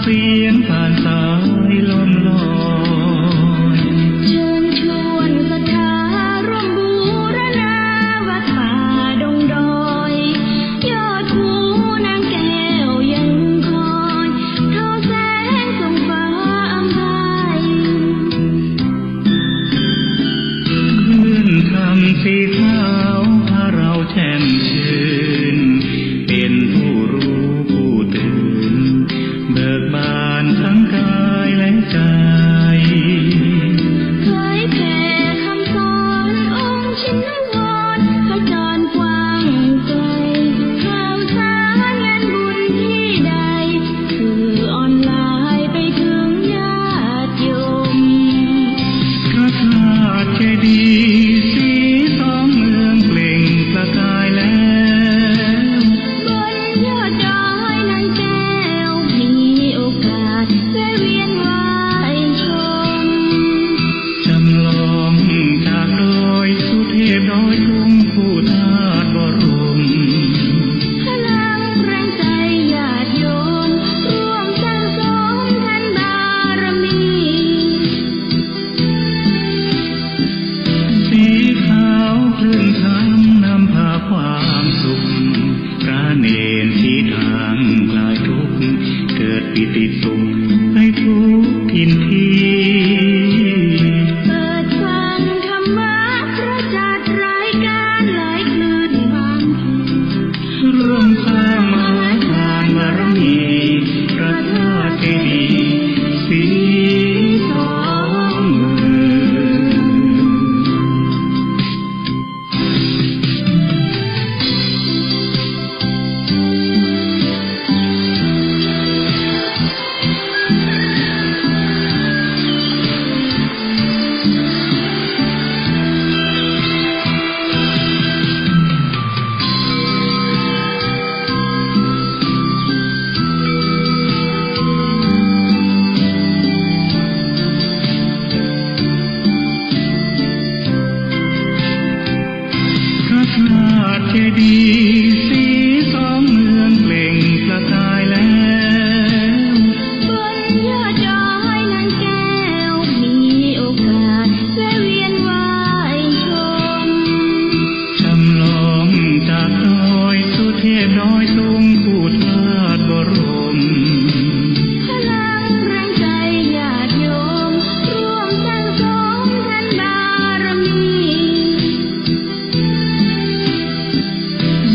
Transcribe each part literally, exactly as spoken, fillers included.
เสียงผ่านสายลมลอย เชิญชวนศรัทธาร่วมบูรณา วัดป่าดงดอย ยอดภูนางแก้วยังคอย ทอแสงส่องฟ้าอำไพ คลื่นธรรมสีขาวพาเราแช่มชื่น เป็นผู้รู้ผู้ตื่น เบิกบานทั้งกายและใจ เผยแผ่คำสอนองค์ชินวร ขจรกว้างไกล ข่าวสารงานบุญที่ใด สื่อออนไลน์ไปถึงญาติโยม พระธาตุเจดีย์สีสองเมืองเปล่งประกายแล้ว บนยอดดอยนางแก้วมีโอกาสแวะเวียนไหว้ชม จำลองจากดอยสุเทพดอยตุงคู่ธาตุบรม พลังแรงใจญาติโยม ร่วมสร้างสมทานบารมี สีขาวคลื่นธรรมนำพาความสุข พระเณรชี้ทางคลายทุกข์ เกิดปีติสุขในทุกถิ่นที่ เปิดฟังธรรมะพระจัดรายการหลายคลื่นบางที ร่วมสร้างมหาทานบารมี พระธาตุเจดีย์สีสองเมือง พระธาตุเจดีย์สีสองเมืองเปล่งประกายแล้ว บนยอดดอยนางแก้วมีโอกาสแวะเวียนไหว้ชม จำลองจากดอยสุเทพดอยตุงคู่ธาตุบรม พลังแรงใจญาติโยม ร่วมสร้างสมทานบารมี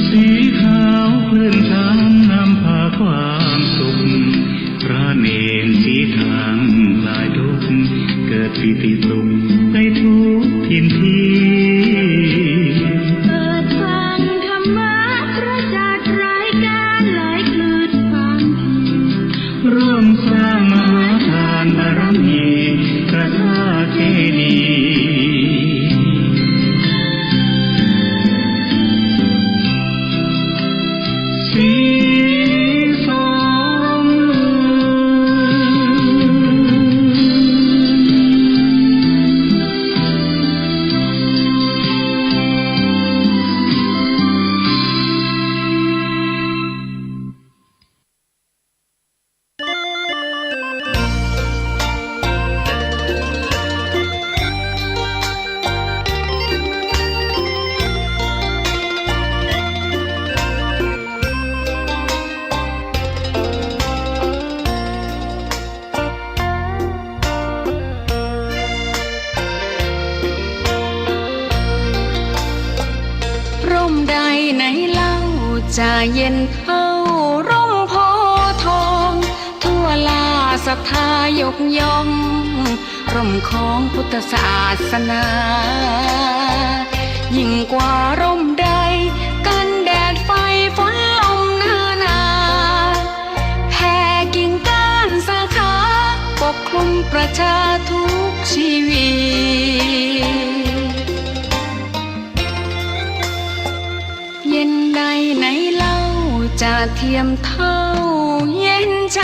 สีขาวคลื่นธรรมนำพาความสุข พระเณรชี้ทางคลายทุกข์ เกิดปีติสุขในทุกถิ่นที่ เปิดฟังธรรมะพระจัดรายการหลายคลื่นบางที ร่วมสร้างมหาทานบารมี พระธาตุเจดีย์ สีสองเมือง ร่มใดไหนเล่าจะเย็นเท่าร่มโพธิ์ทอง ทั่วลาศรัทธายกย่อง ร่มของพุทธศาสนา ยิ่งกว่าร่มใด กันแดดไฟฝนลมนานา แผ่กิ่งก้านสาขา ปกคลุมประชาทุกชีวิต เย็นใดไหนเล่าจะเทียมเท่าเย็นใจ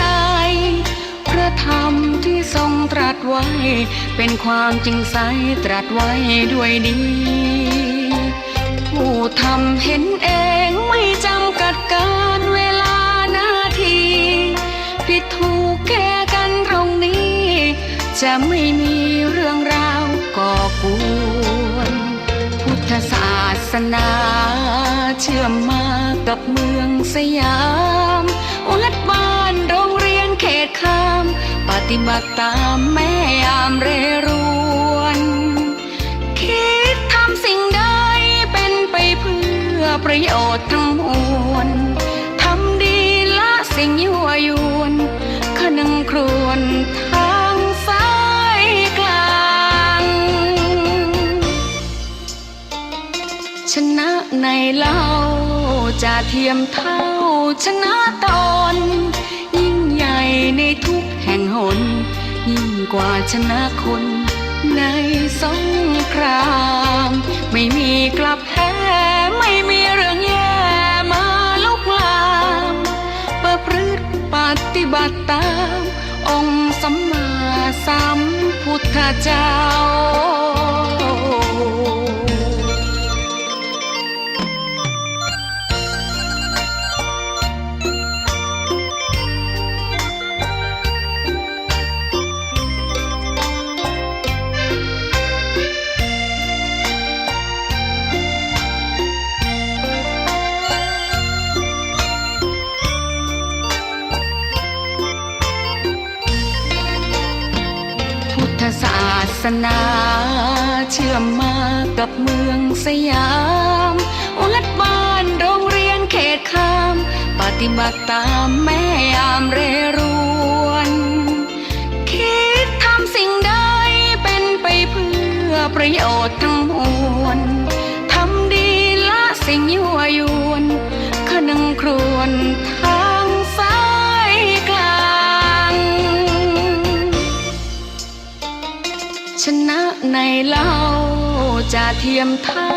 พระธรรมที่ทรงตรัสไว้ เป็นความจริงใสตรัสไว้ด้วยดี ผู้ทำเห็นเองไม่จำกัดกาลเวลานาที ผิดถูกแค่ แต่ไม่มีเรื่องราวก่อกวน พุทธศาสนาเชื่อมมากับเมืองสยาม วัดบ้านโรงเรียนเขตคาม ปฏิบัติตามแม่ยามเรรวน คิดทำสิ่งใดเป็นไปเพื่อประโยชน์ทั้งมวล ทำดีละสิ่งยั่วยวน คะนึงครวญทางสายกลาง ชนะในเล่าจะเทียมเท่าชนะตน ยิ่งใหญ่ในทุกแห่งหน ยิ่งกว่าชนะคนในสงคราม ไม่มีกลับแพ้ ไม่มีเรื่องแย่มาลุกลาม ประพฤติปฏิบัติตาม องค์สัมมาสัมพุทธเจ้า พุทธศาสนาเชื่อมมากับเมืองสยาม วัดบ้านโรงเรียนเขตคาม ปฏิบัติตามแม่ยามเรรวน คิดทำสิ่งใดเป็นไปเพื่อประโยชน์ทั้งมวล ทำดีละสิ่งยั่วยวน คะนึงครวญทางสายกลาง ชนะในเล่าจะเทียมเท่า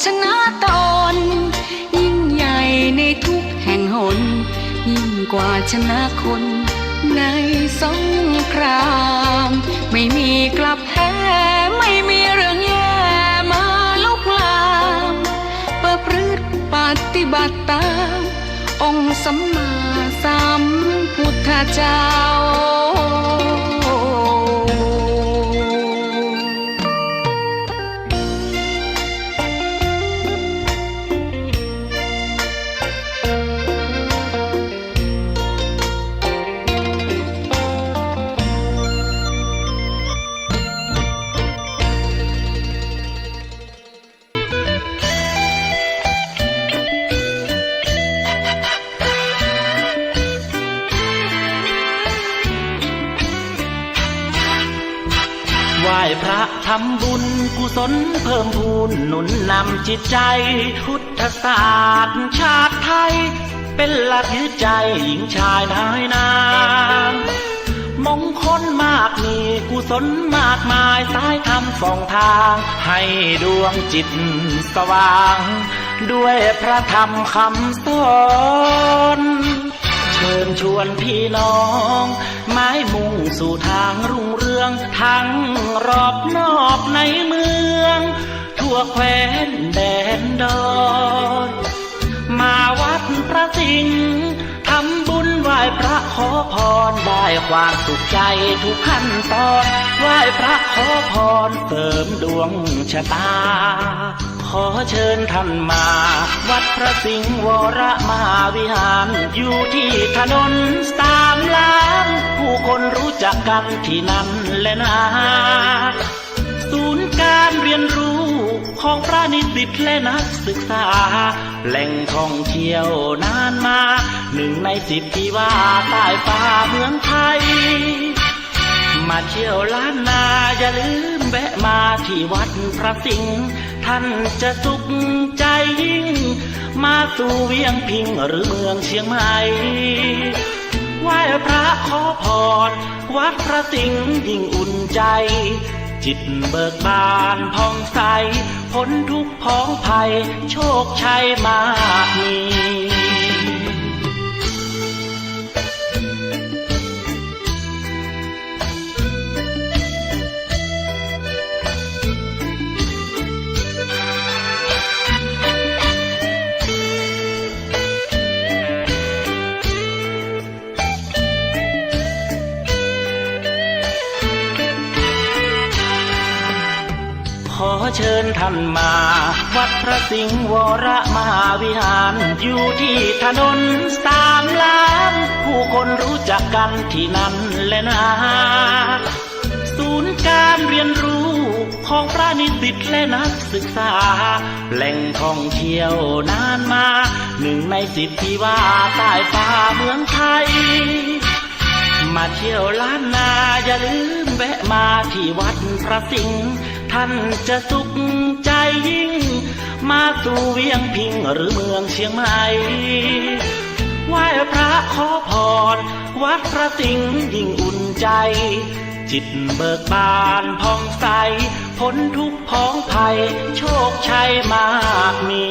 ชนะตน ยิ่งใหญ่ในทุกแห่งหน ยิ่งกว่าชนะคนในสงคราม ไม่มีกลับแพ้ ไม่มีเรื่องแย่มาลุกลาม ประพฤติปฏิบัติตาม องค์สัมมาสัมพุทธเจ้า ไหว้พระทำบุญกุศลเพิ่มพูนหนุนนำจิตใจ พุทธศาสตร์ชาติไทย เป็นหลักยึดใจหญิงชายนายนาง มงคลมากมีกุศลมากมาย สายธรรมส่องทาง ให้ดวงจิตสว่าง ด้วยพระธรรมคำสอน เชิญชวนพี่น้อง หมายมุ่งสู่ทางรุ่งเรือง ทั้งรอบนอกในเมือง ทั่วแคว้นแดนดอย มาวัดพระสิงห์ ทำบุญไหว้พระขอพร ได้ความสุขใจทุกขั้นตอน ไหว้พระขอพรเสริมดวงชะตา ขอเชิญท่านมา วัดพระสิงห์วรมหาวิหาร อยู่ที่ถนนสามล้าน ผู้คนรู้จักกันที่นั่นแลนา ศูนย์การเรียนรู้ของพระนิสิตและนักศึกษา แหล่งท่องเที่ยวน่านมา หนึ่งในสิบที่ว่าใต้ฟ้าเมืองไทย มาเที่ยวล้านนาอย่าลืมแวะมาที่วัดพระสิงห์ ท่านจะสุขใจยิ่ง มาสู่เวียงพิงค์หรือเมืองเชียงใหม่ ไหว้พระขอพร วัดพระสิงห์ยิ่งอุ่นใจ จิตเบิกบานผ่องใส พ้นทุกข์ผองภัย โชคชัยมากมี เชิญท่านมาวัดพระสิงห์วรมหาวิหาร อยู่ที่ถนนสามล้าน ผู้คนรู้จักกันที่นั่นแลนา ศูนย์การเรียนรู้ของพระนิสิตและนักศึกษา แหล่งท่องเที่ยวน่านมา หนึ่งในสิบที่ว่าใต้ฟ้าเมืองไทย มาเที่ยวล้านนาอย่าลืมแวะมาที่วัดพระสิงห์ ท่านจะสุขใจยิ่ง มาสู่เวียงพิงหรือเมืองเชียงใหม่ ไหว้พระขอพรวัดพระสิงห์ยิ่งอุ่นใจ จิตเบิกบานผ่องใส พ้นทุกข์ผองภัย โชคชัยมากมี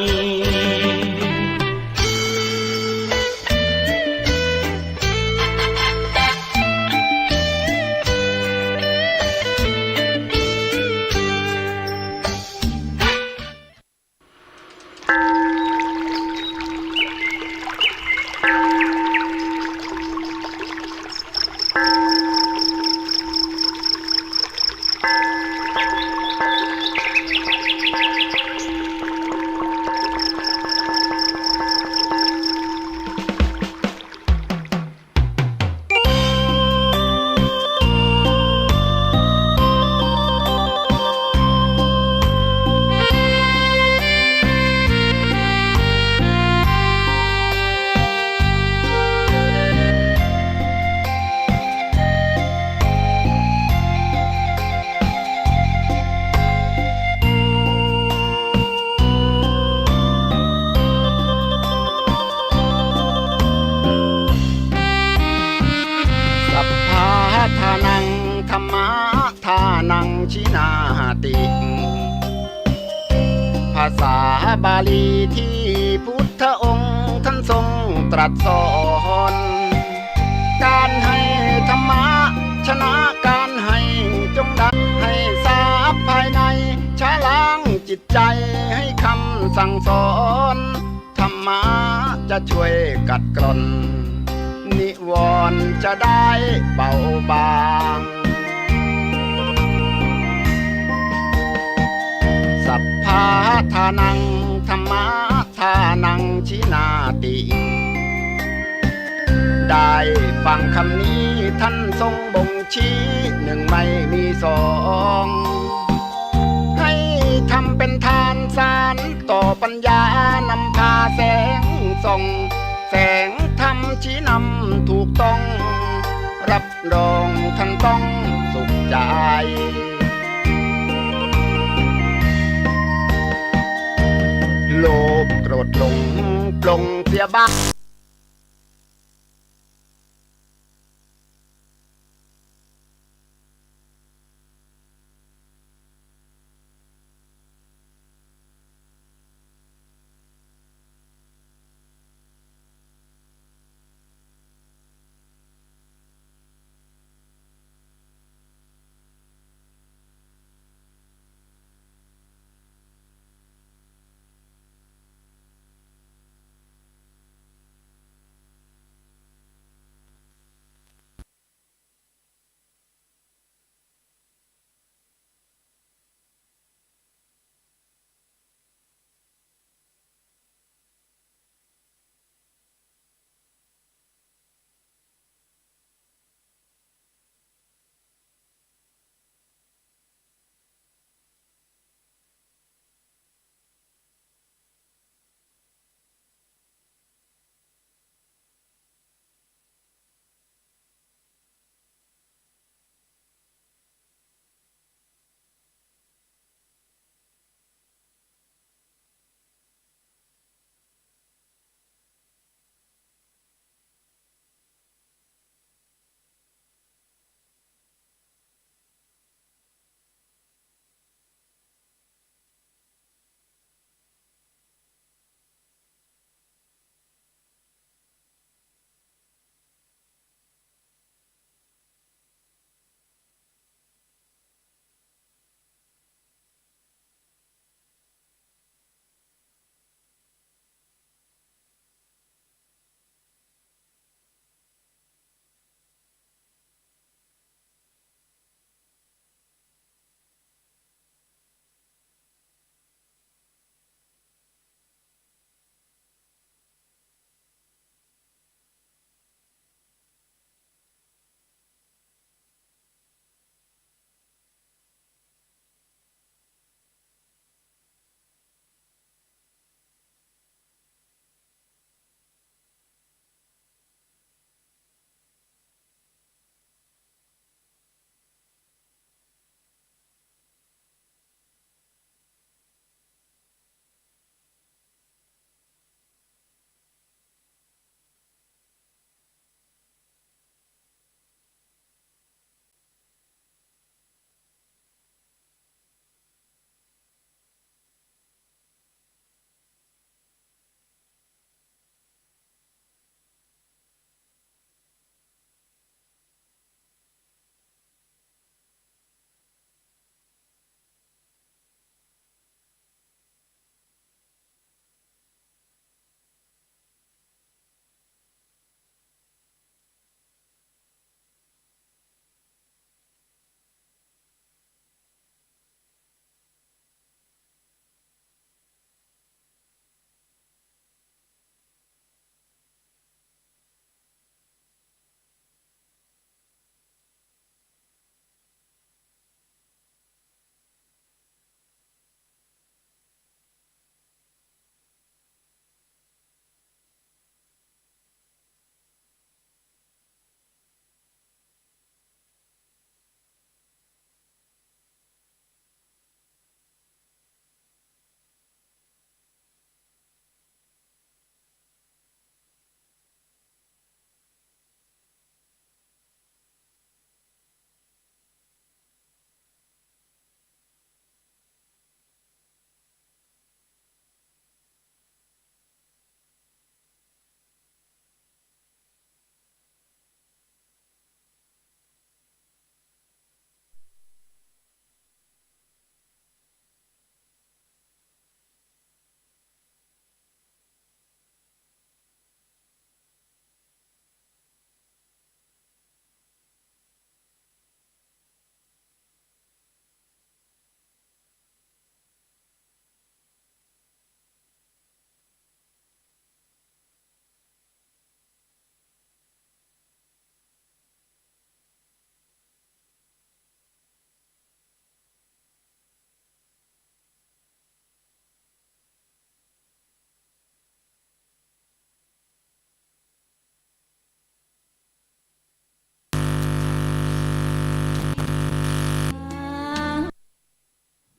สัพพะทานัง ธัมมะทานัง ชินาติ ภาษาบาลีที่พุทธองค์ท่านทรงตรัสสอน การให้ธรรมะชนะการให้ จงได้ให้ทรัพย์ภายใน ชะล้างจิตใจให้คำสั่งสอน ธรรมะจะช่วยกัดกร่อน นิวรณ์จะได้เบาบาง สัพพะทานัง ธัมมะทานัง ชินาติ ได้ฟังคำนี้ท่านทรงบ่งชี้ หนึ่งไม่มีสอง ให้ทำเป็นทานสานต่อปัญญา นำพาแสงส่อง แสงธรรมชี้นำถูกต้อง รับรองท่านต้องสุขใจ โลภโกรธหลงปลงเสียบ้าง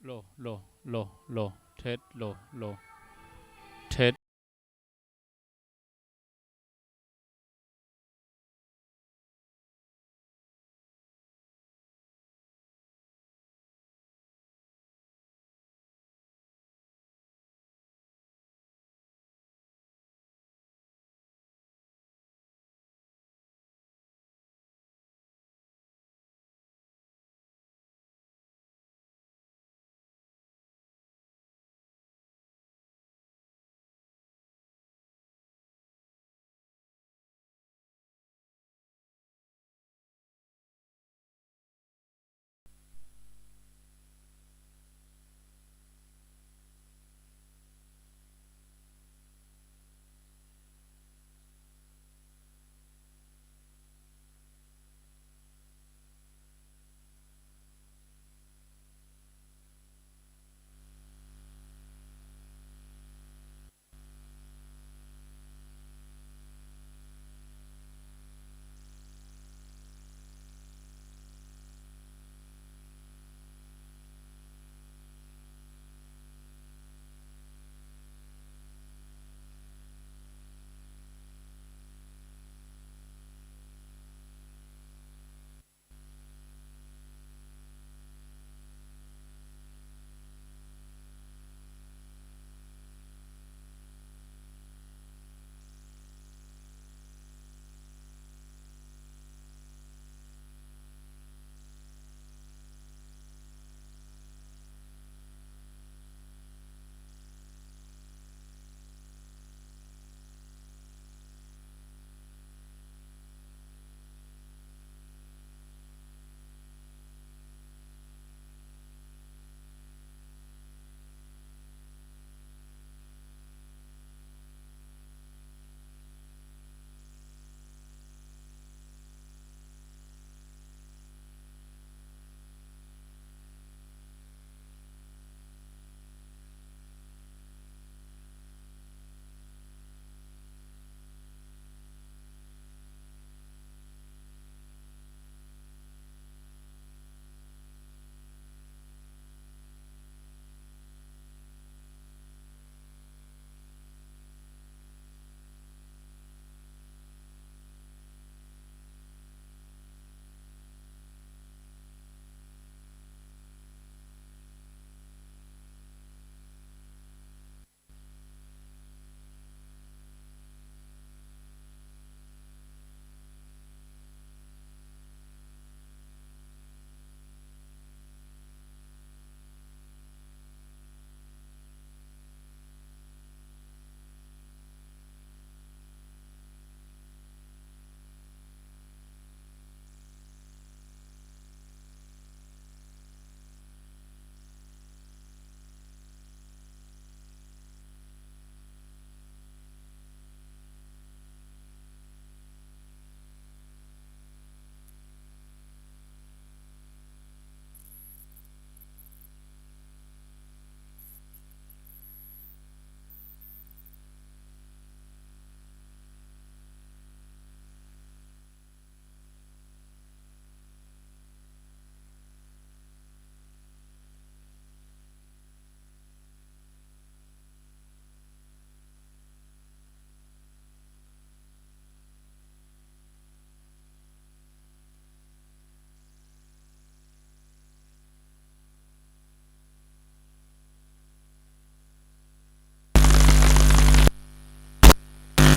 โล โล โล โล เทส โล โล เทส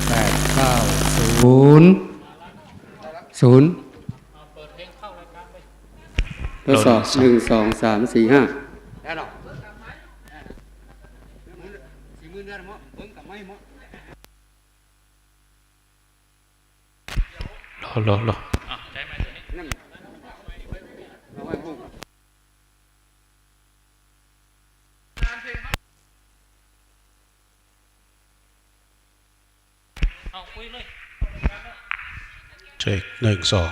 แปดเก้าศูนย์ ศูนย์ ทดสอบ หนึ่ง สอง สาม สี่ ห้า รอ รอ รอ เช็ค หนึ่ง สอง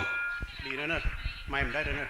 ดีนะเนอะ ไมค์มันได้ด้วยเนอะ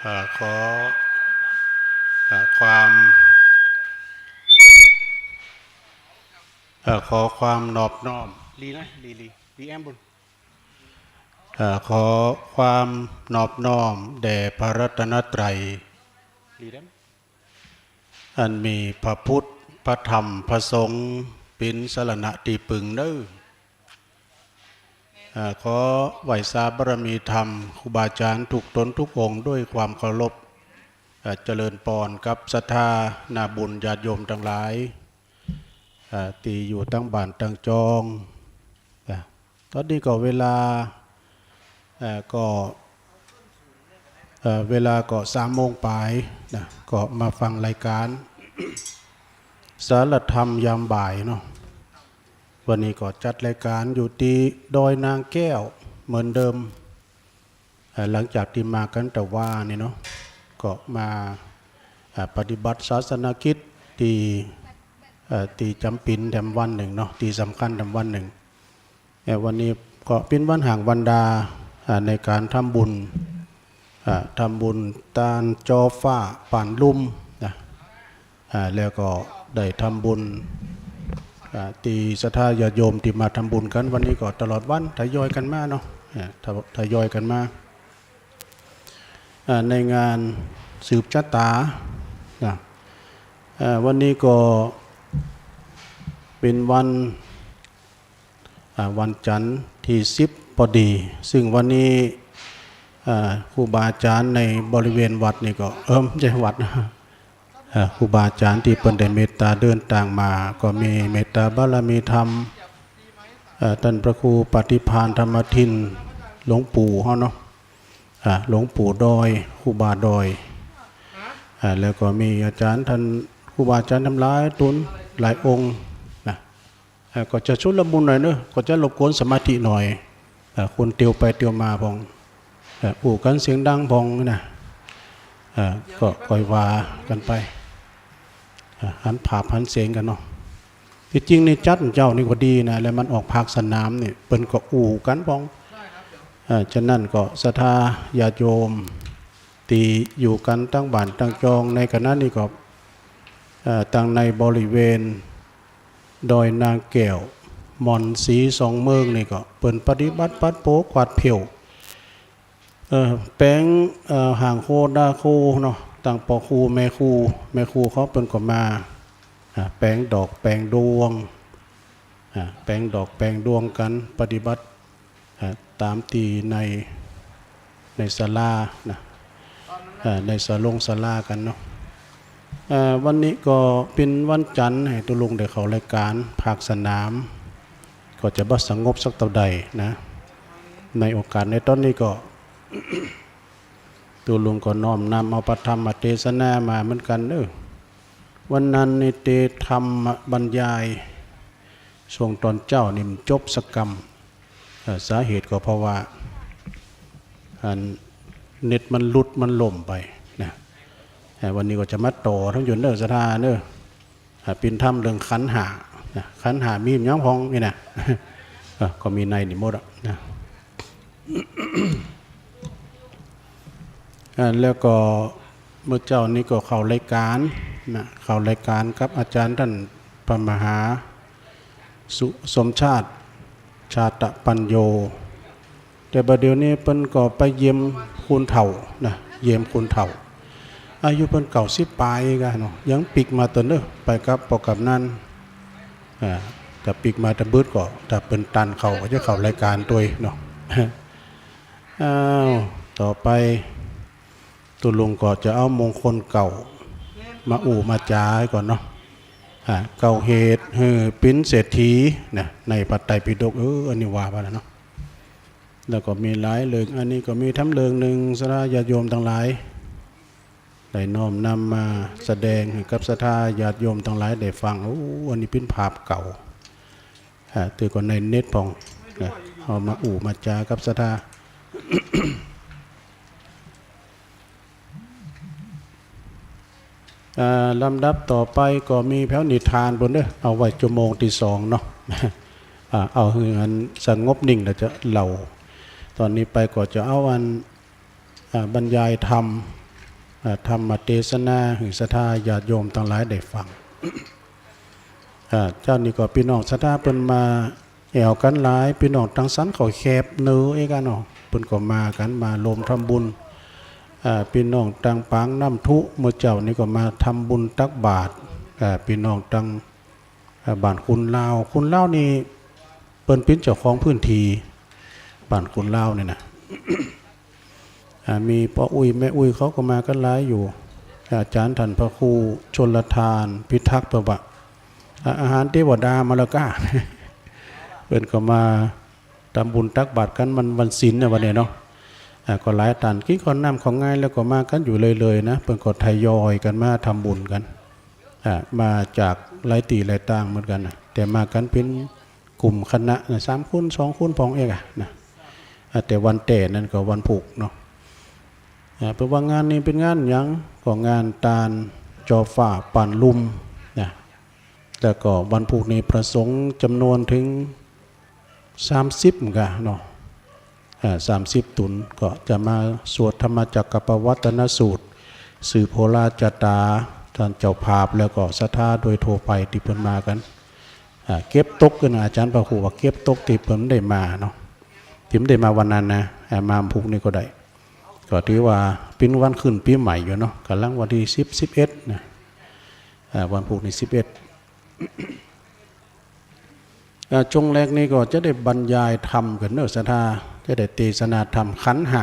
เอ่อ ขอ เอ่อ ความ เอ่อ ขอความนอบน้อม ลีนะ ลี ลี ลีแอมบุญ เอ่อ ขอความนอบน้อมแด่พระรัตนตรัย ลีแอม อันมีพระพุทธ พระธรรม พระสงฆ์ เป๋นสรณะตี้ปึงเน่อ เอ่อ ขอไหว้สาบารมีธรรม ครูบาอาจารย์ทุกต๋นทุกองค์ด้วยความเคารพ เอ่อ เจริญปอนกับศรัทธานาบุญญาติโยมตังหลาย เอ่อ ตี้อยู่ตังบ้านตังจอง นะ ต๋อนนี้ก็เวลา เอ่อ ก็ เอ่อ เวลาก็สามโมงป๋ายนะ ก็มาฟังรายก๋าน สารธรรมยามบ่ายเนาะ วันนี้ก็จัดรายก๋านอยู่ตี้ดอยนางแก้วเหมือนเดิม เอ่อ หลังจากตี้มากั๋นแต่วานี่เนาะ ก็มา เอ่อ ปฏิบัติศาสนกิจตี้ เอ่อ ตี้จ๋ำเป๋นแถมวันนึ่งเนาะ ตี้สำคัญแถมวันนึ่ง เอ่อ วันนี้ก็เป๋นวันห้างวันดา อ่า ในก๋านทำบุญ อ่า ทำบุญตานจอฟ้าป่านลุ่มนะ อ่า แล้วก็ได้ทำบุญ อ่า ตี้ศรัทธาญาติโยมตี้มาทำบุญกั๋น วันนี้ก็ตลอดวันทยอยกั๋นมาเนาะ อ่า ทย- ทยอยกั๋นมา อ่า ในงานสืบชะตานะ อ่า วันนี้ก็เป๋นวัน อ่า วันจันทร์ตี้สิบปอดี ซึ่งวันนี้ อ่า ครูบาอาจารย์ในบริเวณวัดนี่ก็ เอิ้ม บ่ใจ้วัดนะ อ่า ครูบาอาจารย์ตี้เปิ้นได้เมตต๋าเดินตางมา ก็มีเมตต๋าบารมีธรรม เอ่อ ต้านพระครูปฏิภาณธรรมทิน หลวงปู่เฮาเนาะ อ่า หลวงปู่ดอย ครูบาดอย อ่า แล้วก็มีอาจ๋ารย์ต้าน ครูบาอาจ๋ารย์ต้านหลายต๋นหลายองค์นะ เอ่อ ก็จะชุลมุนหน่อยเนาะ ก็จะรบกวนสมาธิหน่อย เอ่อ คนเตียวไปเตียวมาพ่อง เอ่อ อู้กั๋นเสียงดังพ่องนะ เอ่อ ก็ค่อยว่ากั๋นไป เอ่อ หันผาบหันเสียงกั๋นเนาะ ตี้จริงนี่จัดเจ๊านี่ก็ดีนะ แล้วมันออกภาคสนามนี่ เปิ้นก็อู้กั๋นพ่อง เอ่อ ฉะนั้นก็ศรัทธาญาติโยมตี้อยู่กั๋นตังบ้านตังจองในขณะนี้ก็ เอ่อ ตังในบริเวณ ดอยนางแก้ว หม่อนสีสองเมิงนี่ก็เปิ้นปฏิบัติปัดเป๋าขวัดเผี้ยว เอ่อ แป๋ง เอ่อ ห้างโคดาโคเนาะ ตังป้อครูแม่ครู แม่ครูเขาเปิ้นก็มา อ่า แป๋งดอกแป๋งดวง อ่า แป๋งดอกแป๋งดวงกั๋น ปฏิบัติ อ่า ต๋ามตี้ใน ในศาลานะ อ่า ในศาลงศาลากั๋นเนาะ อ่า วันนี้ก็เป๋นวันจันทร์ หื้อตุ๊ลุงได้เข้ารายก๋านภาคสนาม ก็จะบ่สงบสักเต้าใดนะ ในโอกาสในต๋อนนี้ก็ ตุ๊ลุงก็น้อมนำเอาพระธรรมเตสนามาเหมือนกั๋นเนาะ วันนั้นนี่เตสธรรมบรรยาย ช่วงต๋อนเจ๊านี่มันจบสักกำ เอ่อ สาเหตุก็เพราะว่า อัน เน็ตมันหลุดมันล่มไปนะ เอ่อ วันนี้ก็จะมาต่อธรรมอยู่เน่อศรัทธาเน่อ อ่า เป๋นธรรมเรื่องขันธ์ห้านะ ขันธ์ห้ามีหยังพ่องนี่นะ เอ่อ ก็มีในนี่หมดอะนะ อ่า แล้วก็เมื่อเจ๊านี้ก็เข้ารายก๋านนะ เข้ารายก๋านกับอาจ๋ารย์ต้านพระมหาสุ- สมชาติ ชาตปัญโญ แต่บ่าเดี่ยวนี้เปิ้นก็ไปเยี่ยมคุณเฒ่านะ เยี่ยมคุณเฒ่า อายุเปิ้นเก้าสิบป๋ายกะเนาะ ยังปิ๊กมาตวยเน่อ ไปกับป้อกำนัน อ่า ถ้าปิ๊กมาตะบึดก็ ถ้าเปิ้นตันเข้าก็จะเข้ารายก๋านตวยเนาะ อ้าว ต่อไป ตุ๊ลุงก็จะเอามงคลเก่า มาอู้มาจ๋าก่อนเนาะ อ่า เก้าเหตุหื้อเป๋นเศรษฐีนะ ในพระไตรปิฎก เออ อันนี้ว่าไปแล้วเนาะ แล้วก็มีหลายเรื่อง อันนี้ก็มีธรรมเรื่องนึ่ง ศรัทธาญาติโยมตังหลาย ได้น้อมนำมาแสดงหื้อกับศรัทธาญาติโยมตังหลายได้ฟัง โอ้ อันนี้เป๋นภาพเก่า อ่า แต่ก็ในเน็ตพ่องนะ เอามาอู้มาจ๋ากับศรัทธา อ่า ลำดับต่อไปก็มีแผวนิทานปู้นเน่อ เอาไว้จั่วโมงตี้สองเนาะ อ่า เอาหื้ออันสงบนิ่งแล้วจะเล่า ต๋อนนี้ไปก็จะเอาอัน อ่า บรรยายธรรม อ่า ธรรมเตสนาหื้อศรัทธาญาติโยมตังหลายได้ฟัง อ่า เจ้านี้ก็ปี้น้องศรัทธาเปิ้นมาแอ่วกั๋นหลาย ปี้น้องตังสันเขาแคบเนอเอกอะเนาะ เปิ้นก็มากั๋น มาโฮมทำบุญ อ่า ปี้น้องตังปางน้ำทุ เมื่อเจ๊านี้ก็มาทำบุญตักบาตร อ่า ปี้น้องตัง อ่า บ้านขุนลาว ขุนลาวนี่เปิ้นเป๋นเจ้าของพื้นที่บ้านขุนลาวนี่นะ อ่า มีป้ออุ๊ยแม่อุ๊ยเขาก็มากั๋นหลายอยู่ อาจ๋ารย์ต้านพระครูชลทานพิทักษ์เปิ้นว่า อ่า อาหารเตวดามาแล้วก้า เปิ้นก็มา ทำบุญตักบาตรกั๋นมันวันศีลนะวันนี้เนาะ อ่า ก็หลายต้าน กิ๋นข้าวน้ำข้าวงายแล้วก็มากั๋นอยู่เรื่อยๆ นะ เปิ้นก็ทยอยกั๋นมาทำบุญกั๋น อ่า มาจากหลายตี้หลายตางเหมือนกั๋นนะ แต่มากั๋นเป๋นกลุ่มคณะนะ สามคน สองคนพ่องเอกอะนะ อ่า แต่วันแต๊นั้นก็วันพูกเนาะ อ่า เปิ้นว่างานนี้เป๋นงานหยัง ก็งานตานจอฟ้าป่านลุ่มนะ แล้วก็วันพูกนี้พระสงฆ์จ๋ำนวนเถิง สามสิบ เหมือนกั๋นเนาะ อ่า สามสิบ ต๋น ก็จะมาสวดธรรมจักกัปปวัตตนสูตร สืบโหราจาต๋า ต้านเจ้าภาพ แล้วก็ศรัทธาโดยทั่วไปตี้เปิ้นมากั๋น อ่า เก็บตกกั๋นนะ อาจ๋ารย์พระครูว่าเก็บตกตี้เปิ้นได้มาเนาะ ตี้บ่ได้มาวันนั้นนะ อ่า มาพูกนี้ก็ได้ ก็ถือว่าเป๋นวันขึ้นปี๋ใหม่อยู่เนาะ ก่ำลังวันตี้สิบ สิบเอ็ด นะ อ่า วันพูกนี้สิบเอ็ด อ่า ช่วงแรกนี้ก็จะได้บรรยายธรรมกั๋นเนาะ ศรัทธา จะได้เตสนาธรรมขันธ์ห้า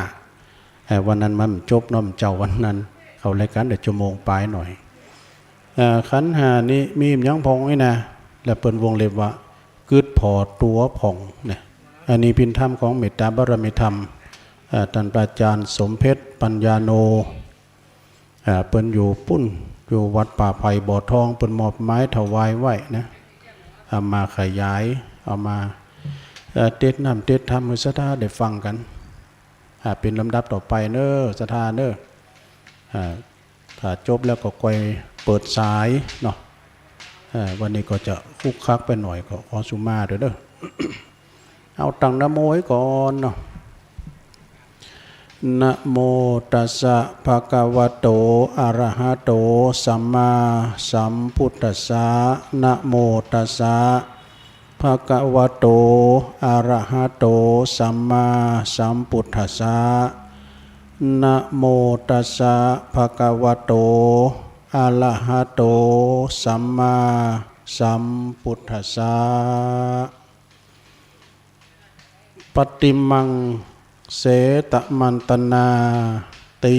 อ่า วันนั้นมันจบเนาะ เจ๊าวันนั้น เข้ารายก๋านได้ชั่วโมงป๋ายหน่อย อ่า ขันธ์ห้านี้มีหยังพ่องนี่นะ แล้วเปิ้นวงเล็บว่า กึ๊ดผ่อตั๋วพ่องนะ อันนี้เป๋นธรรมของเมตตาบารมีธรรม อ่า ต้านพระอาจ๋ารย์สมเพชรปัญญาโน อ่า เปิ้นอยู่ปู๊น อยู่วัดป่าไผ่บ่อทอง เปิ้นมอบหมายถวายไว้นะ เอามาขยาย เอามา เอ่อ เตสน์น้ำเตสน์ธรรมหื้อศรัทธาได้ฟังกั๋น อ่า เป๋นลำดับต่อไปเนาะ ศรัทธาเนาะ อ่า ถ้าจบแล้วก็ค่อยเปิดสายเนาะ อ่า วันนี้ก็จะคลุกคลักไปหน่อย ก็ขอสุมาด้วยเนาะ เอาตั้งนะโมไว้ก่อนเนาะ นะโมตัสสะ ภะคะวะโต อะระหะโต สัมมาสัมพุทธัสสะ นะโมตัสสะ ภะคะวะโต อะระหะโต สัมมาสัมพุทธัสสะ นะโมตัสสะ ภะคะวะโต อะระหะโต สัมมาสัมพุทธัสสะ ปะติมัง เสตะมันตะนาติ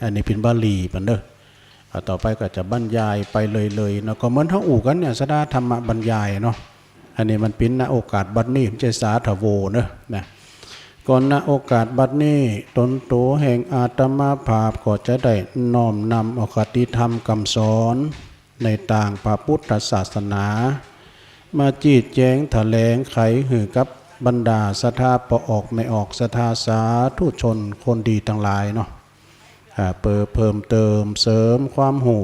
อันนี้เป๋นบาลีเปิ้นเนาะ อ่า ต่อไปก็จะบรรยายไปเลยๆ เนาะ ก็เหมือนเฮาอู้กั๋นเนี่ย ศรัทธาธรรมบรรยายเนาะ อันนี้มันเป๋น ณ โอกาสบัดนี้ บ่ใจ้สาธะโวเนาะ นะ ก็ ณ โอกาสบัดนี้ ตนตั๋วแห่งอาตมาภาพก็จะได้น้อมนำเอาคติธรรมกำสอน ในตางพระพุทธศาสนา มาจี๊แจงถะแหลงไขหื้อกับบรรดาศรัทธาป้อออกแม่ออก ศรัทธาสาธุชนคนดีตังหลายเนาะ อ่า เปื้อเพิ่มเติมเสริมความฮู้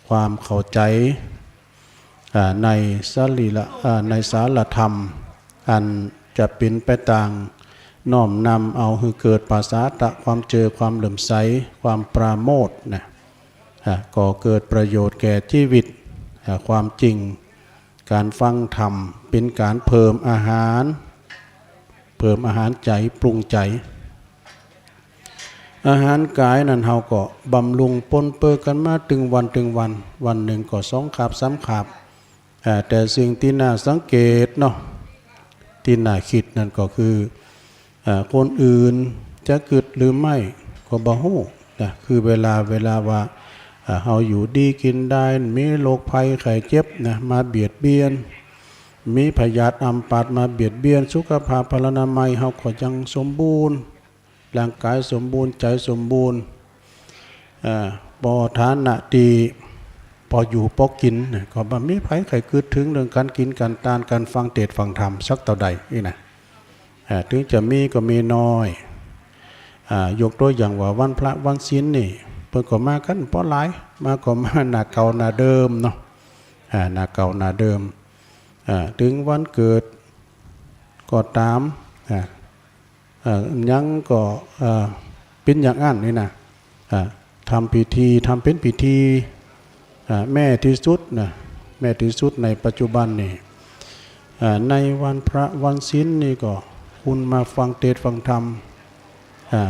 ความเข้าใจ๋ อ่า ในสรีระ อ่า ในสารธรรม อันจะเป๋นไปตางน้อมนำเอาหื้อเกิดผสาทะความเจื้อ ความเลื่อมใส ความปราโมทย์นะ อ่า ก่อเกิดประโยชน์แก่จีวิต อ่า ความจริงก๋านฟังธรรมเป๋นก๋านเพิ่มอาหาร เพิ่มอาหารใจ๋ ปรุงใจ๋ อาหารก๋ายนั้นเฮาก็บำรุงปนเปื้อกั๋นมาตึงวันตึงวัน วันนึ่งก็สองคาบสามคาบ อ่า แต่สิ่งตี้น่าสังเกตเนาะ ตี้น่าคิดนั้นก็คือ อ่า คนอื่นจะกึ๊ดหรือไม่ก็บ่ฮู้นะ คือเวลา เวลาว่า อ่า เฮาอยู่ดีกิ๋นดาย มีโรคภัยไข้เจ็บนะ มาเบียดเบียน มีพยาธิอัมพาตมาเบียดเบียน สุขภาพพลานามัยเฮาก็ยังสมบูรณ์ ร่างก๋ายสมบูรณ์ ใจ๋สมบูรณ์ อ่า ป้อฐานะตี้ป้ออยู่ป้อกิ๋นนะ ก็บ่มีใผใค่กึ๊ดเถิงเรื่องก๋านกิ๋นก๋านตาน ก๋านฟังเตสน์ฟังธรรมสักเต้าใดอี้นะ อ่า เถิงจะมีก็มีน้อย อ่า ยกตั๋วอย่างว่าวันพระวันศีลนี่ เปิ้นก็มากั๋นป้อหลาย มาก็มาหน้าเก่าหน้าเดิมเนาะ อ่า หน้าเก่าหน้าเดิม อ่า เถิงวันเกิดก็ต๋าม อ่า เอ่อ หยังก็ เอ่อ เป๋นอย่างอั้นนี่นะ อ่า ทำพิธี ทำเป๋นพิธี อ่า แม่ตี้สุดนะ แม่ตี้สุดในปัจจุบันนี่ อ่า ในวันพระวันศีลนี่ก็คนมาฟังเตสน์ฟังธรรม อ่า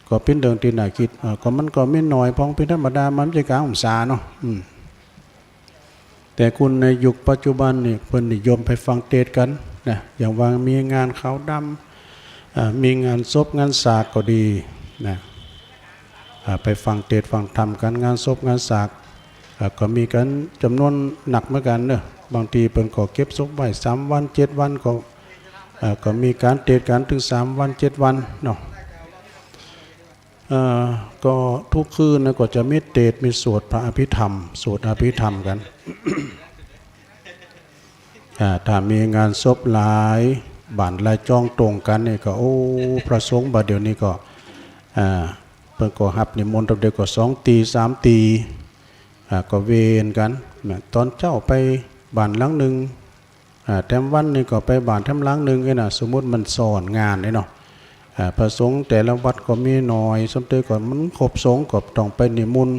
ก็เป๋นเรื่องตี้น่าคิด อ่า ก็มันก็มีน้อย เพราะเป๋นธรรมดา มันบ่ใจ้ก๋างพรรษาเนาะ อืม แต่คนในยุคปัจจุบันนี่เปิ้นนิยมไปฟังเตสน์กั๋นนะ อย่างว่ามีงานขาวดำ อ่า มีงานศพงานสากก็ดีนะ อ่า ไปฟังเตสน์ฟังธรรมกั๋น งานศพงานสาก อ่า ก็มีกั๋นจ๋ำนวนนักเหมือนกั๋นเนาะ บางทีเปิ้นก็เก็บศพไว้สามวันเจ็ดวันก็ อ่า ก็มีก๋านเตสน์กั๋นเถิงสามวันเจ็ดวันเนาะ เอ่อ ก็ทุกคืนนะก็จะมีเตสน์ มีสวดพระอภิธรรม สวดอภิธรรมกั๋น อ่า ถ้ามีงานศพหลายบ้านหลายจ้องตรงกั๋นนี่ก็ โอ้ พระสงฆ์บ่าเดี่ยวนี้ก็ อ่า เปิ้นก็ฮับนิมนต์ตำเดียวก็สองตี้สามตี้ อ่า ก็เวียนกั๋นนะ ต๋อนเจ๊าไปบ้านหลังนึ่ง อ่า แถมวันนึ่งก็ไปบ้านแถมหลังนึ่ง เอ้ยนะ สมมุติมันซ้อนงานเนี่ยเนาะ อ่า พระสงฆ์แต่ละวัดก็มีน้อย สมเด็จก็มันครบสงฆ์ก็ต้องไปนิมนต์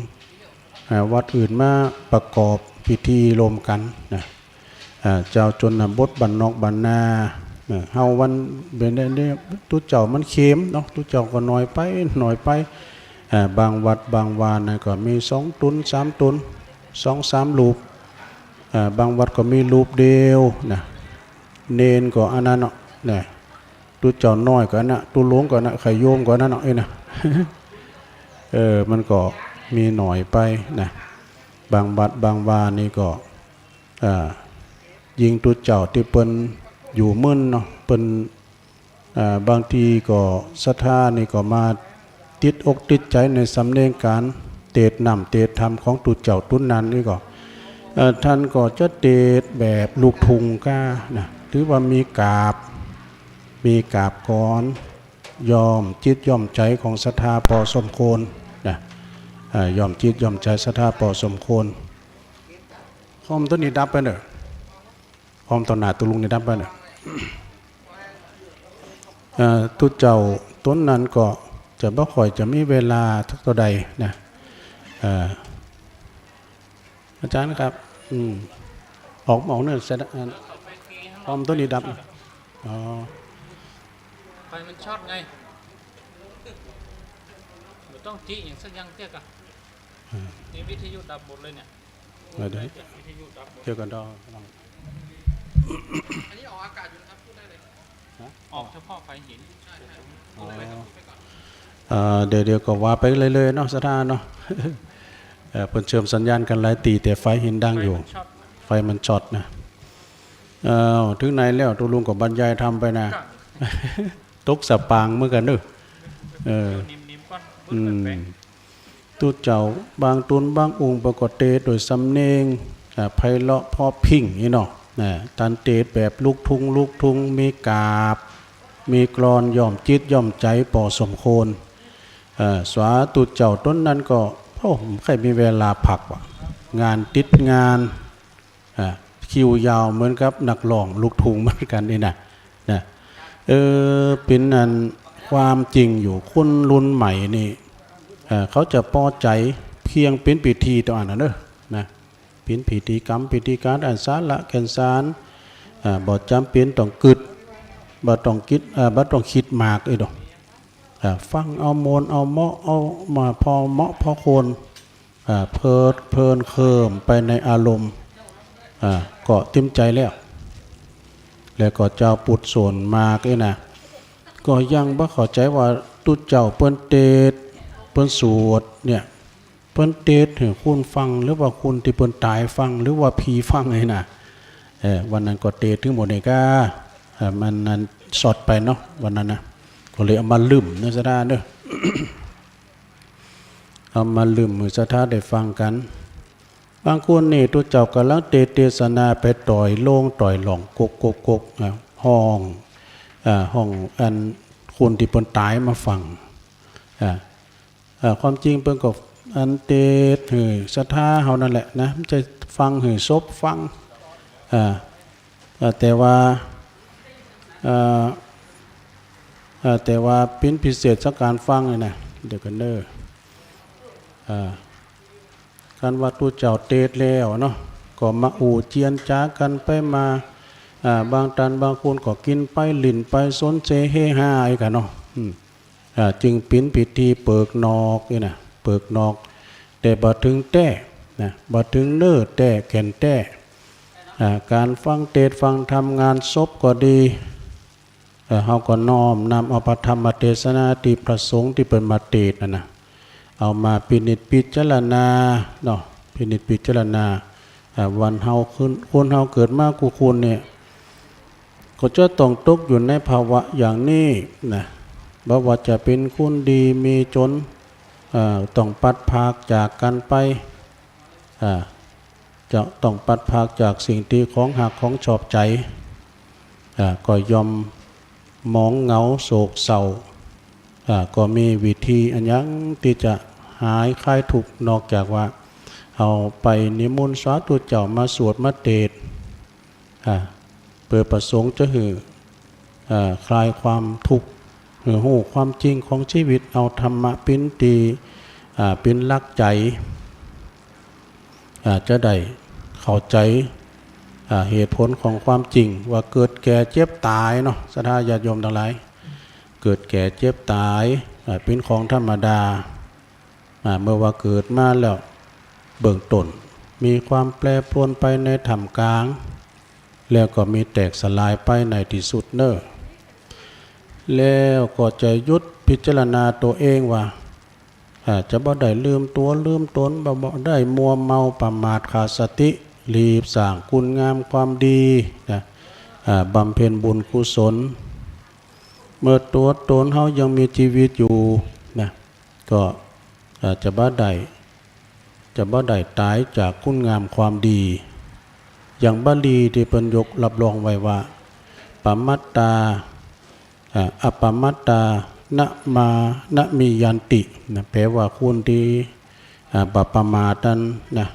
อ่า วัดอื่นมาประกอบพิธีร่วมกั๋นนะ อ่า เจ้าชนบทบ้านนอกบ้านนา อ่า เฮาวันเป๋นเนี่ย ตุ๊เจ้ามันเข็มเนาะ ตุ๊เจ้าก็น้อยไป น้อยไป อ่า บางวัดบางวานะก็มีสองต๋นสามต๋น สองสามรูป อ่า บางวัดก็มีรูปเดียวนะ เณรก็อันนั้นเนาะ นะ ตุ๊เจ้าน้อยก็อันนั้น ตุ๊หลวงก็อันนั้น ใค่โยมก็อันนั้นเนาะ เอ้ยนะ เออ มันก็มีน้อยไปนะ บางวัดบางวานี่ก็ อ่า ยิ่งตุ๊เจ้าตี้เปิ้นอยู่เมินเนาะ เปิ้น อ่า บางทีก็ศรัทธานี่ก็มาติดอกติดใจ๋ในสำเนียงก๋านเตสน์น้ำเตสน์ธรรมของตุ๊เจ้าตุ๊นั้นนี่ก็ เอ่อ ต้านก็จะเตสน์แบบลูกทุ่งก้านะ ถือว่ามีกาบ มีกาบกลอน ย้อมจิตย้อมใจ๋ของศรัทธาปอสมควรนะ เอ่อ ย้อมจิตย้อมใจ๋ศรัทธาปอสมควร คอมโตนี้ดับไปเน่อ คอมโตหน้าตุ๊ลุงนี่ดับไปเน่อ เอ่อ ตุ๊เจ้าต๋นนั้นก็จะบ่ค่อยจะมีเวลาสักเต้าใดนะ เอ่อ อาจ๋ารย์ครับ อืม ออก ออกเน่อ เสร็จแล้ว อ่า คอมโตนี้ดับ อ๋อ ไฟมันช็อตไง บ่ต้องจิอย่างสักอย่างเตื้อก่ะ อ่า นี่วิทยุดับหมดเลยเนี่ย เดี๋ยว วิทยุดับหมด เดี๋ยวก่อน เดี๋ยวก่อน อันนี้ออกอากาศอยู่นะครับ พูดได้เลย ฮะ ออกเฉพาะไฟหิน อ๋อ เอ่อ เดี๋ยว เดี๋ยวก็ว่าไปเรื่อยๆ เนาะ ศรัทธาเนาะ เอ่อ เปิ้นเชื่อมสัญญาณกั๋นหลายตี้ แต่ไฟหินดังอยู่ ไฟมันช็อต ไฟมันช็อตนะ เอ่อ เถิงไหนแล้ว ตุ๊ลุงก็บรรยายธรรมไปนะ ตกสะปางเหมือนกั๋นเน่อ เออ นิ่มๆ ก่อน อืม ตุ๊เจ้าบางต๋นบางองค์เปิ้นก็เตสน์โดยสำเนียง อ่า ไพเราะเพราะพริ้งนี่เนาะ นะ ต้านเตสน์แบบลูกทุ่ง ลูกทุ่ง มีกาบ มีกลอนย้อมจิตย้อมใจ๋ปอสมควร เอ่อ สวาตุ๊เจ้าต๋นนั้นก็ โอ้ บ่ค่อยมีเวลาพักว่ะ งานติดงาน อ่า คิวยาวเหมือนกับนักร้องลูกทุ่งเหมือนกั๋นนี่นะ นะ เออ เป๋นอันความจริงอยู่ คนรุ่นใหม่นี่ เอ่อ เขาจะปอใจ๋เพียงเป๋นพิธีเต้าอั้นเน่อ นะ เป๋นพิธีกรรม พิธีก๋านอันสาระแก่นสาร อ่า บ่จ๋ำเป๋นต้องกึ๊ด บ่ต้องกึ๊ด อ่า บ่ต้องกึ๊ดมากเอ้ยเนาะ อ่า ฟังเอาม่วนเอาเมาะ เอามาพอเหมาะพอควร อ่า เพลิดเพลินเคลิ้มไปในอารมณ์ อ่า ก็เต็มใจ๋แล้ว แล้วก็จาวพุทธส่วนมากนี่นะ ก็ยังบ่เข้าใจ๋ว่าตุ๊เจ้าเปิ้นเตสน์ เปิ้นสวดเนี่ย เปิ้นเตสน์หื้อคนฟัง หรือว่าคนตี้เปิ้นต๋ายฟัง หรือว่าผีฟังนี่นะ เออ วันนั้นก็เตสน์เถิงหมดนี่ก้า เออ มันนั้นช็อตไปเนาะ วันนั้นนะ ก็เลยเอามาลืมเน่อ ศรัทธาเน่อ เอามาลืมหื้อศรัทธาได้ฟังกั๋น บางคนนี่ตุ๊เจ้าก่ำลังเตสน์เตสนาไปต่อยโลงต่อยหล่อง กกกกกก อ่า ฮ้อง อ่า ฮ้องอันคนตี้เปิ้นต๋ายมาฟัง อ่า อ่า ความจริงเปิ้นก็อันเตสน์หื้อศรัทธาเฮานั่นแหละนะ บ่ใจ้ฟังหื้อศพฟัง อ่า อ่า แต่ว่า อ่า อ่า แต่ว่าเป๋นพิเศษสักก๋านฟังนี่นะ เดี๋ยวก่อนเน่อ อ่า คันว่าตุ๊เจ้าเตสแล้วเนาะ ก็มาอู้เจียนจ๋ากั๋นไปมา อ่า บางตันบางคนก็กิ๋นไป หลิ้นไป สนเสเฮฮากั๋นเนาะ อืม อ่า จึงเป๋นพิธีเปิกหนอกนี่นะ เปิกหนอก แต่บ่เถิงแต๊นะ บ่เถิงเนื้อแต๊แก่นแต๊ อ่า ก๋านฟังเตสน์ฟังธรรม งานศพก็ดี เอ่อ เฮาก็น้อมนำเอาพระธรรมเตสนาตี้พระสงฆ์ตี้เปิ้นมาเตสน์นั่นนะ เอามาพินิจพิจารณาเนาะ พินิจพิจารณา อ่า วันเฮาคน คนเฮาเกิดมากู้คนเนี่ย ก็จะต้องตกอยู่ในภาวะอย่างนี้นะ บ่ว่าจะเป๋นคนดีมีจน เอ่อ ต้องพลัดพรากจากกั๋นไป อ่า จะต้องพลัดพรากจากสิ่งตี้ของฮักของชอบใจ๋ อ่า ก็ย่อมหมองเหงาโศกเศร้า อ่า ก็มีวิธีอะหยังตี้จะหายคลายทุกข์ นอกจากว่าเฮาไปนิมนต์สาธุเจ้ามาสวดมาเตสน์ อ่า เปื้อประสงค์จะหื้อ อ่า คลายความทุกข์ หื้อฮู้ความจริงของจีวิต เอาธรรมะเป๋นตี้ อ่า เป๋นหลักใจ๋ อ่า จะได้เข้าใจ๋ อ่า เหตุผลของความจริงว่าเกิดแก่เจ็บต๋ายเนาะ ศรัทธาญาติโยมตังหลาย เกิดแก่เจ็บต๋าย อ่า เป๋นของธรรมดา อ่า เมื่อว่าเกิดมาแล้ว เบื้องต้นมีความแปรปรวนไปในท่ามกลาง แล้วก็มีแตกสลายไปในตี้สุดเน่อ แล้วก็จะหยุดพิจารณาตั๋วเองว่า อ่า จะบ่ได้ลืมตั๋วลืมต๋น บ่ บ่ได้มัวเมาประมาทขาดสติ รีบสร้างคุณงามความดีนะ อ่า บำเพ็ญบุญกุศล เมื่อตั๋วต๋นเฮายังมีจีวิตอยู่นะ ก็ เอ่อ จะบ่ได้ จะบ่ได้ต๋ายจากคุณงามความดี อย่างบาลีตี้เปิ้นยกฮับรองไว้ว่า ปมัตตา อ่า อัปปมัตตา นะมา นะมิยันติ นะ แปลว่าคนตี้ อ่า บ่ประมาทนั้นนะ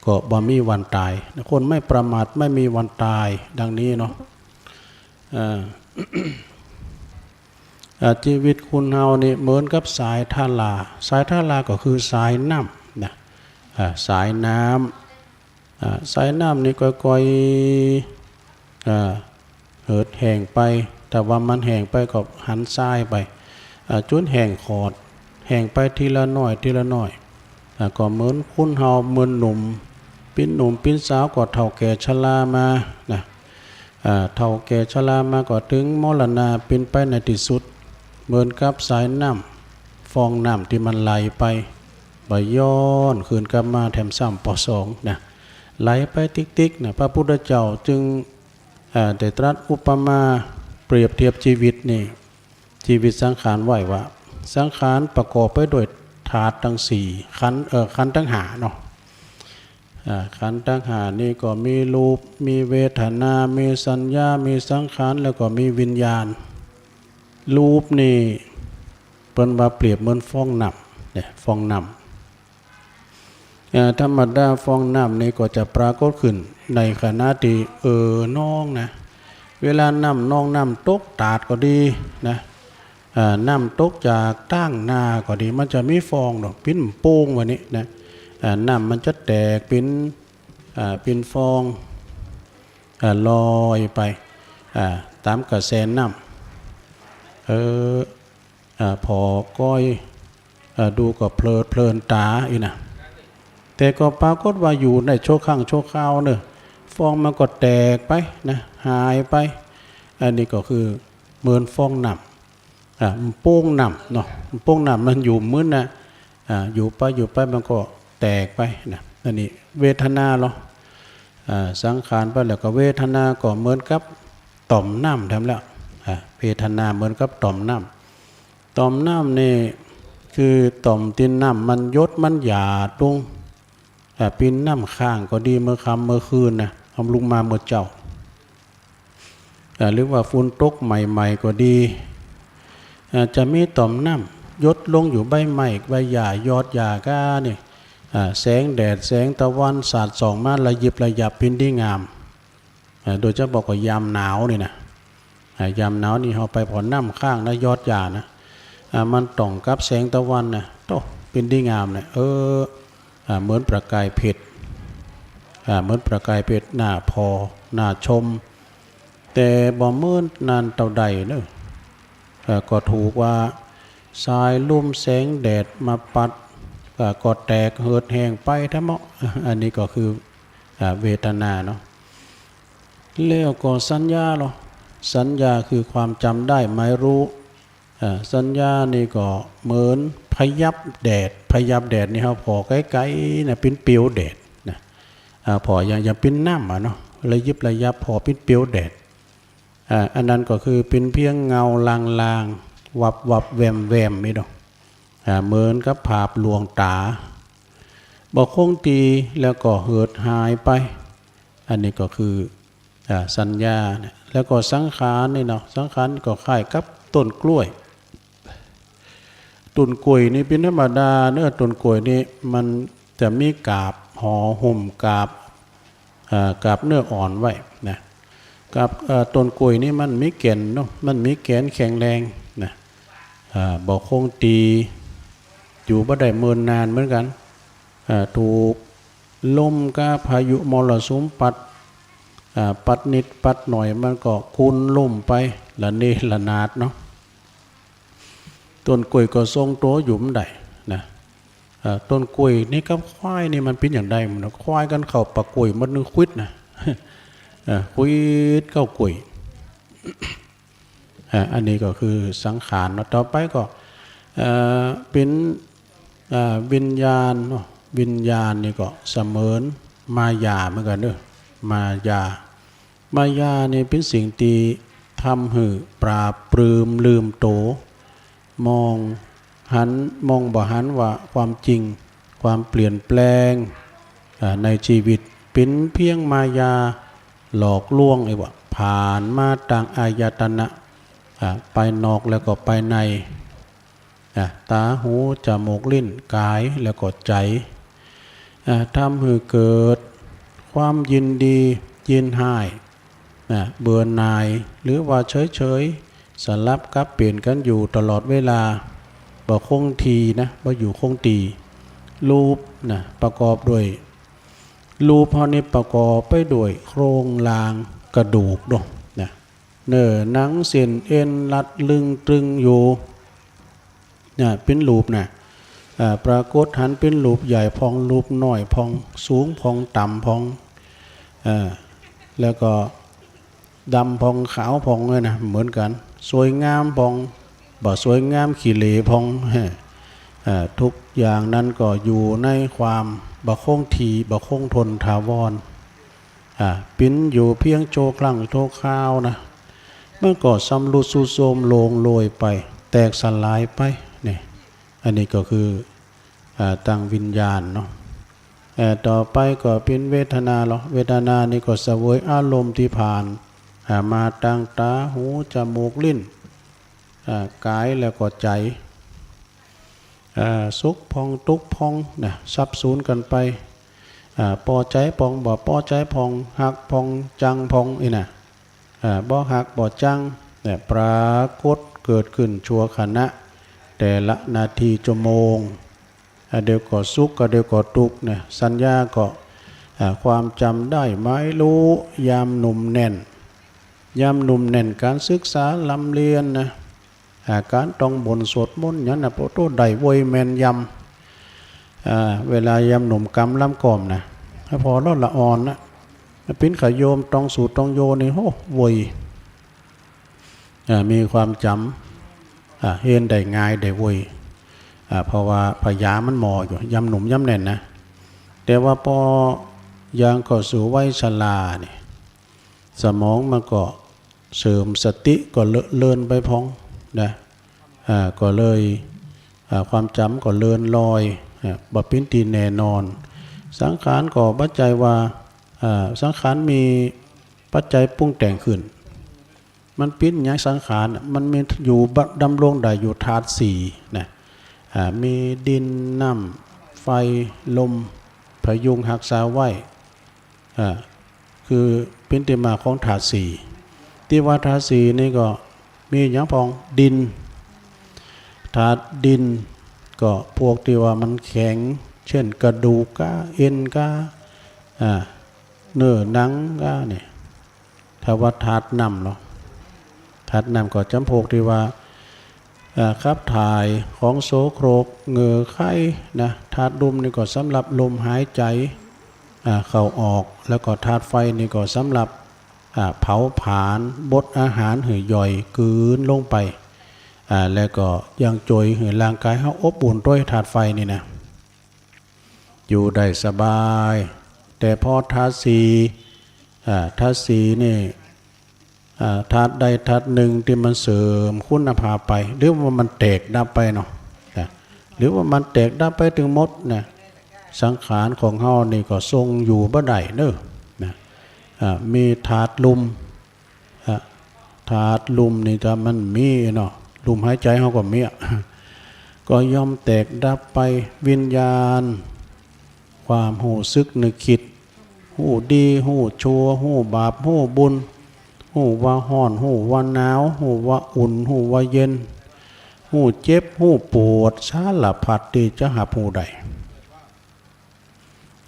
ก็บ่มีวันต๋ายนะ คนไม่ประมาทไม่มีวันต๋าย ดังนี้เนาะ อ่า อ่า จีวิตคนเฮานี่เหมือนกับสายทารา สายทาราก็คือสายน้ำนะ อ่า สายน้ำ อ่า สายน้ำนี่ก่อยๆ อ่า เหิดแห้งไป ถ้าว่ามันแห้งไปก็หันทรายไป อ่า จ๋นแห้งขอด แห้งไปทีละน้อย ทีละน้อย อ่า ก็เหมือนคนเฮาเมื่อหนุ่ม เป๋นหนุ่มเป๋นสาวก็เฒ่าแก่ชรามานะ อ่า เฒ่าแก่ชรามาก็เถิงมรณะเป๋นไปในตี้สุด เหมือนกับสายน้ำ ฟองน้ำตี้มันไหลไป บ่ย้อนคืนกลับมาแถมซ้ำปอสองนะ ไหลไปติ๊กๆ นะ พระพุทธเจ้าจึง อ่า ได้ตรัสอุปมาเปรียบเทียบจีวิตนี่ จีวิตสังขารไว้ว่า สังขารประกอบไปด้วยธาตุตังสี่ ขันธ์ เอ่อ ขันธ์ตังห้าเนาะ อ่า ขันธ์ตังห้านี่ก็มีรูป มีเวทนา มีสัญญา มีสังขาร แล้วก็มีวิญญาณ รูปนี่เปิ้นว่าเปรียบเหมือนฟองน้ำเนี่ย ฟองน้ำ เอ่อ ธรรมดาฟองน้ำนี่ก็จะปรากฏขึ้นในขณะตี้ เอ่อ นองนะ เวลาน้ำนองน้ำตกตาดก็ดีนะ เอ่อ น้ำตกจากตางนาก็ดี มันจะมีฟองดอก ปิ้นโป่งว่านี้นะ เอ่อ น้ำมันจะแตกปิ้น เอ่อ ปิ้นฟอง เอ่อ ลอยไป เอ่อ ต๋ามกระแสน้ำ เออ อ่า ผ่อก้อย อ่า ดูก็เพลิดเพลินต๋าอี้นะ แต่ก็ปรากฏว่าอยู่ได้ชั่วครั้งชั่วคราวเน่อ ฟองมันก็แตกไปนะ หายไป อันนี้ก็คือเหมือนฟองน้ำ อ่า มันโป่งน้ำเนาะ มันโป่งน้ำมันอยู่มื้นนะ อ่า อยู่ไปอยู่ไปมันก็แตกไปนะ อันนี้เวทนาเนาะ อ่า สังขารไปแล้วก็เวทนาก็เหมือนกับต่อมน้ำแถมแล้ว อ่า เวทนาเหมือนกับต่อมน้ำ ต่อมน้ำนี่คือต่อมตี้น้ำมันหยดมันหยาดลง อ่า ปิ้นน้ำค้างก็ดี เมื่อค่ำเมื่อคืนนะ เอาลงมาเมื่อเจ๊า อ่า หรือว่าฝนตกใหม่ๆ ก็ดี อ่า จะมีต่อมน้ำหยดลงอยู่ใบไม้ใบหญ้ายอดหญ้าก้านี่ อ่า แสงแดดแสงตะวันสาดส่องมาระยิบระยับปิ้นดีงาม อ่า โดยเฉพาะก็ยามหนาวนี่นะ อ่า ยามหนาวนี่เฮาไปผ่อน้ำค้างนะ ยอดหญ้านะ อ่า มันต่องกับแสงตะวันนะ โต้ เป๋นตี้งามเนี่ย เออ อ่า เหมือนประกายเพชร อ่า เหมือนประกายเพชร น่าผ่อ น่าชม แต่บ่เหมือนนานเต้าใดเนาะ เอ่อ ก็ถูกว่าสายลุ่มแสงแดดมาปัด เอ่อ ก็แตกเหิดแห้งไปทั้งหมด อันนี้ก็คือ อ่า เวทนาเนาะ แล้วก็สัญญาเนาะ สัญญาคือความจ๋ำได้หมายรู้ อ่า สัญญานี่ก็เหมือนพยับแดด พยับแดดนี่เฮาผ่อไก๋ๆ นะ เป๋นเปียวแดดนะ อ่า ผ่ออย่าง อย่างเป๋นน้ำอะเนาะ ระยิบระยับ ผ่อเป๋นเปียวแดด อ่า อันนั้นก็คือเป๋นเพียงเงาลางๆ วับๆ แวมๆ นี่เนาะ อ่า เหมือนกับภาพลวงต๋า บ่คงตี้ แล้วก็เหิดหายไป อันนี้ก็คือ อ่า สัญญาเนี่ย แล้วก็สังขารนี่เนาะ สังขารก็คล้ายกับต้นกล้วย ต้นกล้วยนี่เป๋นธรรมดาเนาะ ต้นกล้วยนี่มันจะมีกาบห่อหุ้ม กาบ อ่า กาบเนื้ออ่อนไว้นะ กาบ เอ่อ ต้นกล้วยนี่มันมีแก่นเนาะ มันมีแก่นแข็งแรงนะ อ่า บ่คงตี้ อยู่บ่ได้เมินนานเหมือนกั๋น อ่า ถูกลมกับพายุมรสุมปัด อ่า ปัดนิดปัดหน่อย มันก็กุนลุ่มไประเนระนาดเนาะ ต้นกล้วยก็ทรงตั๋วอยู่บ่ได้นะ อ่า ต้นกล้วยนี่กับควายนี่มันเป๋นอย่างใด มันควายกั๋นเข้าป่ากล้วยหมดนึ่งขวิดนะ อ่า ขวิดเข้ากล้วย อ่า อันนี้ก็คือสังขารเนาะ ต่อไปก็ เอ่อ เป๋น อ่า วิญญาณเนาะ วิญญาณนี่ก็เสมือนมายาเหมือนกั๋นเนาะ มายา มายานี่เป๋นสิ่งตี้ทำหื้อปราบปรื้มลืมตั๋ว มองหัน มองบ่หันว่าความจริง ความเปลี่ยนแปลง อ่า ในจีวิตเป๋นเพียงมายาหลอกลวง ไอ้ว่าผ่านมาตางอายตนะ อ่า ไปนอกแล้วก็ไปใน อ่ะ ต๋า หู จ๋มูก ลิ้น ก๋าย แล้วก็ใจ๋ อ่ะ ทำหื้อเกิดความยินดี ยินฮ้าย อ่ะ เบื่อหน่าย หรือว่าเฉยๆ สลับกลับเปลี่ยนกั๋นอยู่ตลอดเวลา บ่คงตี้นะ บ่อยู่คงตี้ รูปนะ ประกอบด้วย รูปเฮานี่ประกอบไปด้วยโครงร่างกระดูกเนาะ นะ เนื้อหนังเส้นเอ็นรัดตึงตึงอยู่ เนี่ย เป๋นรูปนะ อ่า ปรากฏหันเป๋นรูปใหญ่พ่อง รูปน้อยพ่อง สูงพ่อง ต่ำพ่อง อ่า แล้วก็ดำพ่อง ขาวพ่องเนี่ยนะ เหมือนกั๋น สวยงามพ่อง บ่สวยงามขี้เหร่พ่อง อ่า ทุกอย่างนั้นก็อยู่ในความบ่คงตี้ บ่คงทนถาวร อ่า เป๋นอยู่เพียงชั่วครั้งชั่วคราวนะ มันก็สำรุดทรุดโทรมโลงโลยไป แตกสลายไป นี่ อันนี้ก็คือ อ่า ตางวิญญาณเนาะ เอ่อ ต่อไปก็เป๋นเวทนาเนาะ เวทนานี่ก็เสวยอารมณ์ตี้ผ่าน อ่า มาตางต๋า หู จ๋มูก ลิ้น อ่า ก๋าย แล้วก็ใจ๋ อ่า สุขพ่อง ตุ๊กข์พ่องนะ สับสนกั๋นไป อ่า ปอใจ๋พ่อง บ่ปอใจ๋พ่อง ฮักพ่อง จังพ่อง อี้นะ อ่า บ่ฮัก บ่จัง เนี่ย ปรากฏเกิดขึ้นชั่วขณะ แต่ละนาที ชั่วโมง อ่า เดี๋ยวก็สุข ก็เดี๋ยวก็ตุ๊กข์นะ สัญญาก็ อ่า ความจ๋ำได้หมายรู้ ยามหนุ่มแน่น ยามหนุ่มแน่น ก๋านศึกษาร่ำเรียนนะ อ่า ก๋านต้องบนสวดมนต์หยังนะ โอ้โต ได้เว้ย แม่นยำ อ่า เวลายามหนุ่มกำลำก่อมนะ พอละละอ่อนนะ เป๋นขะโยมต้องสูตรต้องโยนี่ โอ้ เว้ย อ่า มีความจ๋ำ อ่า เฮนได้ง่ายได้เว้ย อ่า เพราะว่าผญามันหม่ออยู่ ยามหนุ่มยามแน่นนะ แต่ว่าปอย่างเข้าสู่วัยชรานี่ สมองมันก็เสื่อม สติก็เลอะเลือนไปพ่องนะ อ่า ก็เลย อ่า ความจ๋ำก็เลือนลอย อ่า บ่เป๋นตี้แน่นอน สังขารก็บ่ใจ้ว่า อ่า สังขารมีปัจจัยปรุงแต่งขึ้น มันเป๋นหยังสังขารน่ะ มันมีอยู่บะ ดำรงได้อยู่ธาตุสี่นะ อ่า มีดิน น้ำ ไฟ ลม พยุงฮักษาไว้ อ่า คือเป๋นตี้มาของธาตุสี่ ตี้ว่าธาตุสี่นี่ก็มีหยังพ่อง ดิน ธาตุดิน ก็พวกตี้ว่ามันแข็ง เช่น กระดูกก้า เอ็นก้า อ่า เนื้อหนังก้าเนี่ย ถ้าว่าธาตุน้ำเนาะ ธาตุน้ำก็จ๋ำพวกตี้ว่า อ่า ขับถ่าย ของโสโครก เหงื่อไข้นะ ธาตุลมนี่ก็สำหรับลมหายใจ๋ อ่า เข้าออก แล้วก็ธาตุไฟนี่ก็สำหรับ อ่า เผาผลาญ บดอาหารหื้อย่อยกลืนลงไป อ่า แล้วก็ยังจ้วยหื้อร่างกายเฮาอบอุ่นตวยธาตุไฟนี่นะ อยู่ได้สบาย แต่พอธาตุสี่ อ่า ธาตุสี่นี่ อ่า ธาตุใดธาตุนึ่งตี้มันเสื่อมคุณภาพไป หรือว่ามันแตกดับไปเนาะ นะ หรือว่ามันแตกดับไปตึงหมดนะ สังขารของเฮานี่ก็ทรงอยู่บ่ได้เน้อ นะ อ่า มีธาตุลม อ่ะ ธาตุลมนี่ถ้ามันมีเนาะ ลมหายใจ๋เฮาก็มีอะ ก็ย่อมแตกดับไป วิญญาณ ความฮู้สึกนึกกึ๊ด ฮู้ดี ฮู้ชั่ว ฮู้บาป ฮู้บุญ ฮู้ว่าฮ้อน ฮู้ว่าหนาว ฮู้ว่าอุ่น ฮู้ว่าเย็น ฮู้เจ็บ ฮู้ปวด สารพัดตี้จะฮับฮู้ได้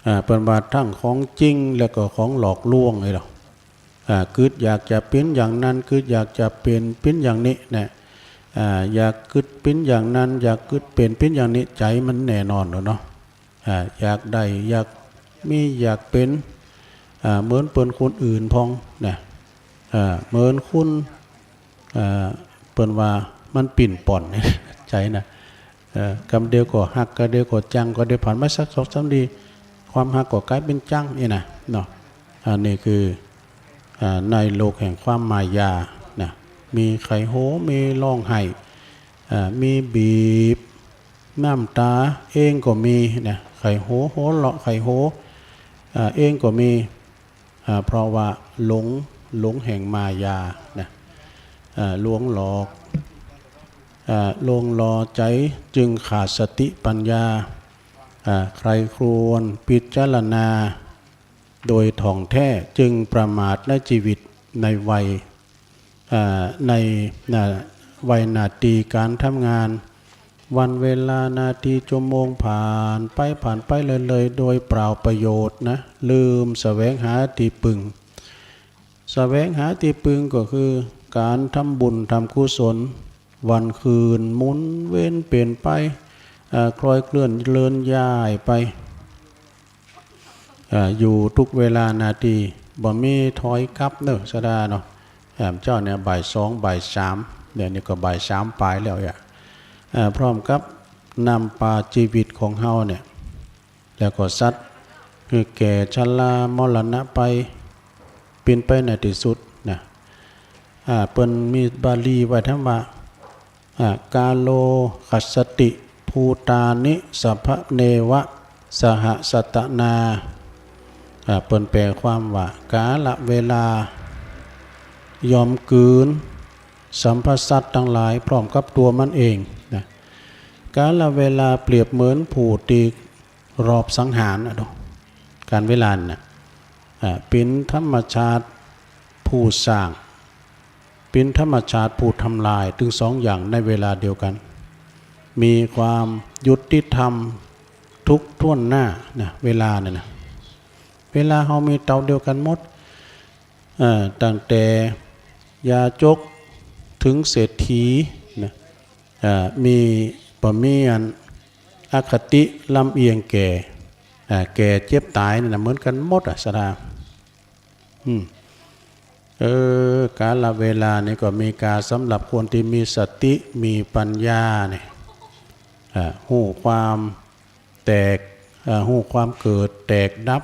อ่า เปิ้นว่าตึงของจริงแล้วก็ของหลอกลวงเลยเนาะ อ่า กึ๊ดอยากจะเป๋นอย่างนั้น กึ๊ดอยากจะเป๋น เป๋นอย่างนี้นะ อ่า อยากกึ๊ดเป๋นอย่างนั้น อยากกึ๊ดเป๋น เป๋นอย่างนี้ ใจ๋มันแน่นอนแล้วเนาะ อ่า อยากได้ อยากมี อยากเป๋น อ่า เหมือนเปิ้นคนอื่นพ่องนะ อ่า เหมือนคน อ่า เปิ้นว่ามันปิ้นป่อน ใจ๋นะ เอ่อ กำเดียวก็ฮัก กำเดียวก็จัง กำเดียวผ่านมาสักสองสามดี ความฮักก็ก๋ายเป๋นจังนี่นะ เนาะ อันนี้คือ อ่า ในโลกแห่งความมายานะ มีใค่โฮ มีฮ้องไห้ อ่า มีบีบน้ำตาเองก็มีนะ ใค่โฮ หัวเราะ ใค่โฮ อ่า เองก็มี อ่า เพราะว่าหลง หลงแห่งมายานะ อ่า ลวงหลอก อ่า ลวงหลอกใจ๋จึงขาดสติปัญญา อ่า ใคร่ครวญพิจารณา โดยถ่องแท้ จึงประมาทในจีวิตในวัย อ่า ใน อ่า วัยนาทีก๋านทำงาน วันเวลานาทีจั่วโมงผ่านไป ผ่านไปเลยๆ โดยเปล่าประโยชน์นะ ลืมแสวงหาตี้ปึง แสวงหาตี้ปึงก็คือก๋านทำบุญทำกุศล วันคืนหมุนเวียนเป๋นไป อ่า คล้อยเคลื่อนเลือนย้ายไป อ่า อยู่ทุกเวลานาที บ่มีถอยกลับเน้อ สดาเนาะ อ่า เจ้าเนี่ยบ่ายสอง บ่ายสาม เดี๋ยวนี้ก็บ่ายสามปลายแล้วอะ อ่า พร้อมกับนำปาจีวิตของเฮาเนี่ย แล้วก็สัตว์ คือแก่ชรามรณะไป ปิ้นไปในตี้สุดนะ อ่า เปิ้นมีบาลีไว้ถามว่า อ่า กาโล ขัสสติ ภูตานิ สัพพะเนวะ สหะสัตตนา อ่า เปิ้นแปลความว่า กาลเวลา ย่อมกลืน สรรพสัตว์ตังหลายพร้อมกับตั๋วมันเองนะ กาลเวลาเปรียบเหมือนผู้ตี้รอบสังหารนะ ดู ก๋านเวลาน่ะ อ่า เป๋นธรรมชาติผู้สร้าง เป๋นธรรมชาติผู้ทำลาย ตึงสองอย่างในเวลาเดียวกั๋น มีความยุติธรรมทุกถ้วนหน้านะ เวลาเนี่ยนะ เวลาเฮามีเต้าเดียวกั๋นหมด เอ่อ ตั้งแต่ยาจกเถิงเศรษฐีนะ เอ่อ มี บ่มีอันอคติลำเอียงแก่ เอ่อ แก่เจ็บต๋ายนี่นะ เหมือนกั๋นหมดอะ สดา อืม เออ กาลเวลานี่ก็มีกาสำหรับคนตี้มีสติ มีปัญญาเนี่ย อ่า ฮู้ความแตก อ่า ฮู้ความเกิดแตกดับ